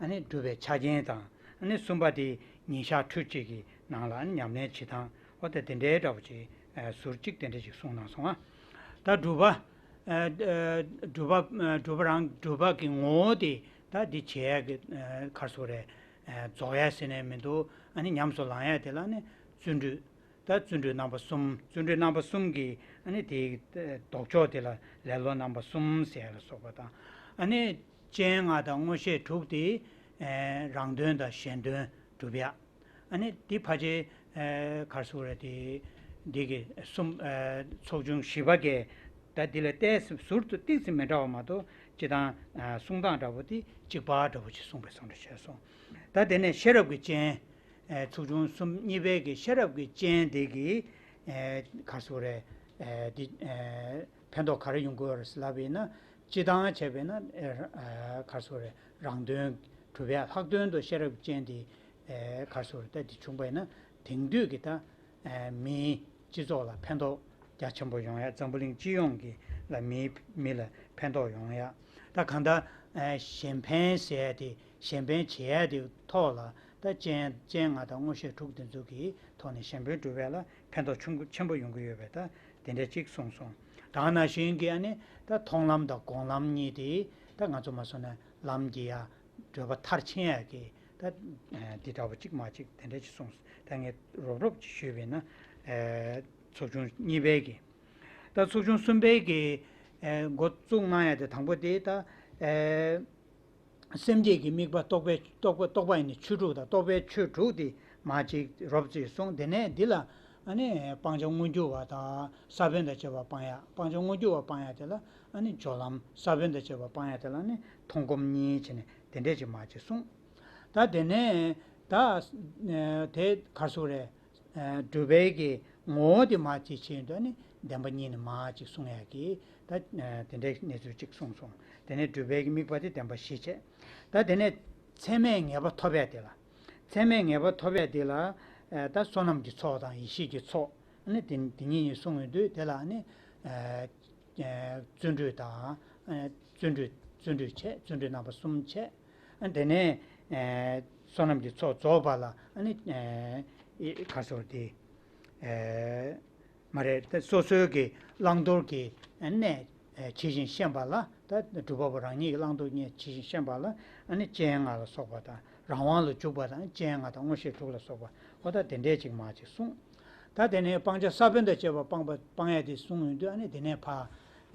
ཨ་ནི་སྒྲུབ་པའི་ཆ་རྐྱེན་དང་། ཨ་ནི་གསུམ་པ་དེ་ཉིན་ཞག་ཕྲུགས་གཅིག་གི་ནང་ལ་ཨ་ནི་ཉམས་ལེན་བྱེད་སྟངས། འོ་ད་དེ་འདྲའི་འདྲ་པོ་ཅིག་ཨ་ཟུར་གཅིག་དེ་འདྲ་ཅིག་གསུངས་གནང་སོང་ང་། ད་སྒྲུབ་པ། ཨ་ཨ་སྒྲུབ་པ་ཨ་སྒྲུབ་པ་རང་སྒྲུབ་པ་གི་ངོ་བོ་དེ་ད་འདི་བྱེད་ཡ་གི་ཨ་ག་རེ་ཟེར་དགོས་རེད། ཨ་རྫོགས་ཡ་ཟེར་ནས་མི་འདུག་ཨ་ནི་ཉམས་སུ་བླང་ཡ་དེ་ལ་ནི་བརྩོན་འགྲུས། ད་བརྩོན་འགྲུས་རྣམ་པ་གསུམ། བརྩོན་འགྲུས་རྣམ་པ་གསུམ་གྱི་ཨ་ནི་དེའི་ལྡོག་ཕྱོགས་དེ་ལ་ལེ་ལོ་རྣམ་པ་གསུམ་ཟེར་ལ་སོགས་པ་དང་། ཨ་ནི་སྤྱན་ལྔ་དང་མངོན་ཤེས་དྲུག་དེ་ཨེ་རང་དོན་དང་གཞན་དོན་སྒྲུབ་ཡ། ཨ་ནི་དེ་ཕལ་ཆེར་ཨེ་ག་རེ་ཟེར་དགོས་རེད། དེ་འདི་གི་གསུམ་ཨེ་ཚོགས་ཆུང་བཞི་པ་གི་ད་འདི་ལ་ཏོག་ཙམ་ཟུར་དུ་ཏོག་ཙམ་མི་འདྲ་བ་མ་གཏོགས་སྤྱིར་བཏང་ཨེ་གསུང་སྟངས་འདྲ་པོ་དེ་གཅིག་པ་འདྲ་པོ་ཅིག་གསུངས་པའི་བཟོ་འདྲ་བྱས་སོང་། ད་དེ་ནས་ཤེས་རབ་ཀྱི་སྤྱན། ཨེ་ཚོགས་ཆུང་གསུམ་གཉིས་པའི་གི་ཤེས་རབ་ཀྱི་སྤྱན་དེ་གི་ཨེ་ག་རེ་ཟེར་དགོས་རེད། ཨེ་འདི་ཨེ་ཕན་ཐོགས་ག་རེ་ཡོང་གི་ཡོད་རེད་ལབ་པ་ཡིན་ན། སྤྱིར་བཏང་བྱས་པ་ཡིན་ན་ཨེ་ཨེ་ག་རེ་ཟེར་དགོས་རེད། རང་དོན་སྒྲུབ་ཡ། ལྷག་དོན་དུ་ཤེས་རབ་ཀྱི་སྤྱན་དེ་ཨེ་ག་རེ་ཟེར་དགོས་རེད། ད་འདི་བྱུང་པ་ཡིན་ན་དེང་དུས་ཀྱི་ད་ཨེ་མིའི་སྤྱི་ཚོགས་ལ་ཕན་ཐོགས་རྒྱ་ཆེན་པོ་ཡོང་ཡ། འཛམ་བུ་གླིང་སྤྱི་ཡོངས་ཀྱི་ལ་མི་མི་ལ་ཕན་ཐོགས་ཡོང་ཡ། ད་གང་ལྟར་ཨེ་གཞན་ཕན་ཟེར་ཡ་དེ། གཞན་ཕན་བྱེད་ཡ་དེ་ཐོག་ལ་ད་སྤྱན་སྤྱན་ལྔ་དང་མངོན་ཤེས་དྲུག་དེ་ཚོ་གི་ཐོག་ནས་གཞན་ཕན་སྒྲུབ་ཡ་ལ་ཕན་ཐོགས་ཆེན་པོ་ཆེན་པོ་ཡོང་གི་ཡོད་པའི་ད་དེ་འདྲ་ཅིག་གསུངས་སོང་། ད་ག་ནང་བཞིན་གྱི་ཨ་ནི་ད་མཐོང་ལམ་དང་སྒོམ་ལམ་གཉིས་དེ་ད་ང་ཚོ་མ་སོང་ན་ལམ་གྱི་ཡ། འགྲོ་བ་མཐར་ཕྱིན་ཡ་གི་ད་ཨ་འདི་འདྲ་པོ་གཅིག་མ་གཅིག་དེ་འདྲ་ཅིག་གསུངས། ད་ངས་རོབ་རོབ་ཅིག་ཞུས་པ་ཡིན་ན། ཨེ་ཚོགས་ཆུང་གཉིས་པའི་གི། ད་ཚོགས་ཆུང་གསུམ་པའི་གི་ཨེ་འགོ་བཙུགས་གནང་ཡ་དེ་དང་པོ་དེ་ད་ཨེ་སེམས་བསྐྱེད་ཀྱི་དམིགས་པ། རྟོག་པའི་རྟོག་པ་རྟོག་པ་ཡི་ནི་ཆོས་དྲུག་དང་། རྟོག་པའི་ཆོས་དྲུག་དེ་མ་གཅིག་རོབ་ཙམ་གསུངས། དེ་ནས་འདི་ལ་ཨ་ནི་སྤང་བྱ་མངོན་གྱུར་བ་དང་། ས་བོན་དང་བཅས་པ་སྤང་ཡ། སྤང་བྱ་མངོན་གྱུར་བ་སྤང་ཡ་དེ་ལ་ཨ་ནི་སྦྱོར་ལམ། ས་བོན་དང་བཅས་པ་སྤང་ཡ་དེ་ལ་ནི་མཐོང་སྒོམ་གཉིས་བྱས་ནས་དེ་འདྲས་ཅིག་མ་གཅིག་གསུངས། ད་དེ་ནས་ད་དེ་ག་རེ་ཟེར་དགོས་རེད། སྒྲུབ་པའི་གི་ངོ་བོ་དེ་མ་གཅིག་བྱས་ཡོང་དུས་ནི་བདེན་པ་གཉིས་ནི་མ་གཅིག་གསུང་ཡ་གི་ད་དེ་འདྲའི་གནས་ཚུལ་གཅིག་གསུངས་སོང་། དེ་ནས་སྒྲུབ་པའི་གི་དམིགས་པ་དེ་བདེན་པ་བཞི་བྱས། ད་དེ་ནས་མཚན་མའི་ངེས་པ་ཐོབ་ཡ་དེ་ལ། མཚན་མའི་ངེས་པ་ཐོབ་ཡ་དེ་ལ་ད་བསོད་ནམས་ཀྱི་ཚོགས་དང་ཡེ་ཤེས་ཀྱི་ཚོགས། ཨ་ནི་དེ་དེ་གཉིས་གཉིས་གསུངས་ཡོང་དུས་དེ་ལ་ཨ་ནི་བརྩོན་འགྲུས་དང་། བརྩོན་འགྲུས་བརྩོན་འགྲུས་བྱས། བརྩོན་འགྲུས་རྣམ་པ་གསུམ་བྱས། ཨ་དེ་ནས་ཨེ་བསོད་ནམས་ཀྱི་ཚོགས་རྫོགས་པ་ལ་ཨ་ནི་ཨེ་ཨེ་ག་རེ་ཟེར་དེ། ཨེ་མ་རེད། ད་སོ་སོའི་གི་བླང་དོར་གྱི་གནས་ཨེ་ཇི་བཞིན་ཤེས་པ་ལ། ད་སྒྲུབ་པ་པོ་རང་ཉིད་ཀྱི་བླང་དོར་གྱི་གནས་ཇི་བཞིན་ཤེས་པ་ལ་ཨ་ནི་སྤྱན་ལྔ་ལ་སོགས་པ་དང་། རང་དབང་ལ་འཇུག་པ་དང་། སྤྱན་ལྔ་དང་མངོན་ཤེས་དྲུག་ལ་སོགས་པ། འོ་ད་དེ་འདྲས་ཅིག་མ་ཅིག་གསུངས། ད་དེ་ནས་སྤང་བྱ་ས་བོན་དང་བཅས་པ་སྤང་པ་སྤང་ཡ་དེ་གསུངས་ཡོང་དུས་ཨ་ནི་དེ་ནས་ཕར་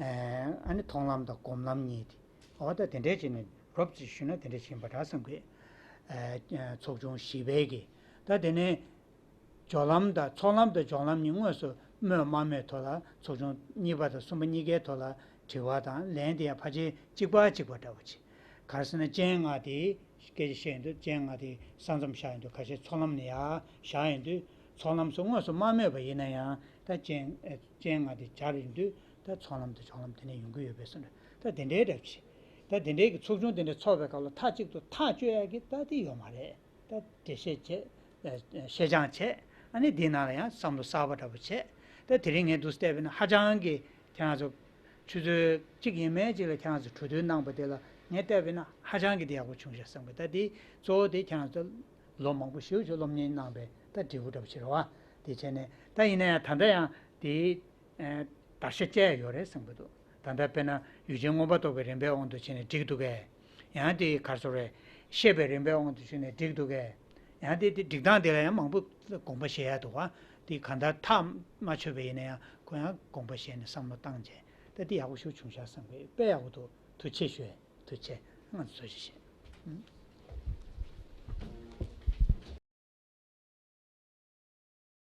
ཨེ་ཨ་ནི་མཐོང་ལམ་དང་སྒོམ་ལམ་གཉིས་དེ། འོ་ད་དེ་འདྲས་བྱས་ནས་རོབ་ཙམ་ཞུས་ན་དེ་འདྲས་ཡིན་པ་འདྲ་བསམ་གི། ཨ་ཚོགས་ཆུང་བཞི་པའི་གི། ད་དེ་ནས་སྦྱོར་ལམ་དང་། ཚོགས་ལམ་དང་སྦྱོར་ལམ་གཉིས་དངོས་སུ་སྨོས་མ་སྨོས་ཐོག་ལ། ཚོགས་ཆུང་གཉིས་པ་དང་གསུམ་པ་གཉིས་ཀའི་ཐོག་ལ་དྲི་བ་དང་ལན་དེ་ཡང་ཕལ་ཆེར་གཅིག་པ་གཅིག་པ་འདྲ་པོ་ཅིག། ག་རེ་ཟེར་ན་སྤྱན་ལྔ་དེ་སྐད་ཆ་བཤད་ཡོང་དུས་སྤྱན་ལྔ་དེ་ས་མཚམས་བཞག་ཡོང་དུས། ཁ་ཤས་ཚོགས་ལམ་ནས་ཡར་བཞག་ཡོང་དུས། ཚོགས་ལམ་སོགས་དངོས་སུ་མ་སྨོས་པ་ཡིན་ན་ཡང་ད་སྤྱན་ཨེ་སྤྱན་ལྔ་དེ་སྦྱར་ཡོང་དུས། ད་ཚོགས་ལམ་དང་སྦྱོར་ལམ་དེ་ནས་ཡོང་གི་ཡོད་པའི་བཟོ་འདྲ། ད་དེ་འདྲའི་འདྲ་བྱེད། ད་དེ་འདྲའི་གི་ཚོགས་ཆུང་དེ་འདྲ་ཚོགས་པའི་སྐབས་ལ་མཐའ་གཅིག་ཏུ་ཐག་གཅོད་ཡ་གི་ད་དེ་ཡོད་མ་རེད། ད་འགྲེལ་བཤད་བྱས། ཨེ་བཤད་སྦྱང་བྱས། ཨ་ནི་དེའི་ནང་ལ་ཡང་བསམ་བློ་གསར་པ་འདྲ་པོ་བྱས། ད་དེ་རིང་ངས་འདུག་བལྟས་པ་ཡིན་ན་ཧ་ཅང་གི་ཁྱེད་རང་ཚོ་ཆུ་ཚོད་གཅིག་ཡས་མས་ཅིག་ལ་ཁྱེད་རང་ཚོ་གྲོས་བསྡུར་གནང་པ་དེ་ལ་ངས་བལྟས་པ་ཡིན་ན་ཧ་ཅང་གི་དེ་ཡག་པོ་བྱུང་ཤག་བསམ་གི། ད་དེ་གཙོ་བོ་དེ་ཁྱེད་རང་ཚོ་ལོ་མང་པོ་ཞེ་པོ་ཅིག་སློབ་གཉེར་གནང་པའི་ད་འབྲས་བུ་འདྲ་པོ་ཅིག་རེད་བ། དེ་བྱས་ནས་ད་ཡིན་ན་ཡང་ད་ལྟ་ཡང་དེ་ཨེ་བརྡར་ཤ་བཅད་ཡོད་རེད་བསམ་གྱི་འདུག། ད་ལྟ་དཔེར་ན་ཡུལ་ཅན་མངོན་པར་རྟོགས་པའི་རིམ་པའི་དབང་དུ་བྱས་ནས་འགྲིག་འདུག་གས། ཡང་དེ་ག་རེ་ཟེར་རེད། ཤེས་པའི་རིམ་པའི་དབང་དུ་བྱས་ནས་འགྲིག་འདུག་གས། ཡང་དེ་དེ་སྒྲིག་སྟངས་དེ་ལ་ཡང་མང་པོ་དགོངས་པ་བཞེས་ཡ་འདུག་བ། དེ་གང་ལྟར་ཐག་མ་ཆོད་པ་ཡིན་ན་ཡང་ཁོ་ཡང་དགོངས་པ་བཞེས་ནས་བསམ་བློ་བཏང་བྱས། ད་དེ་ཡག་པོ་ཞིག་བྱུང་ཤག་བསམ་གྱི། དཔེ་ཡག་པོ་འདུག། ཐུགས་རྗེ་ཆེ་ཞུ། ཐུགས་རྗེ་ཆེ། ང་ཚོ་ཞིག་བྱེད།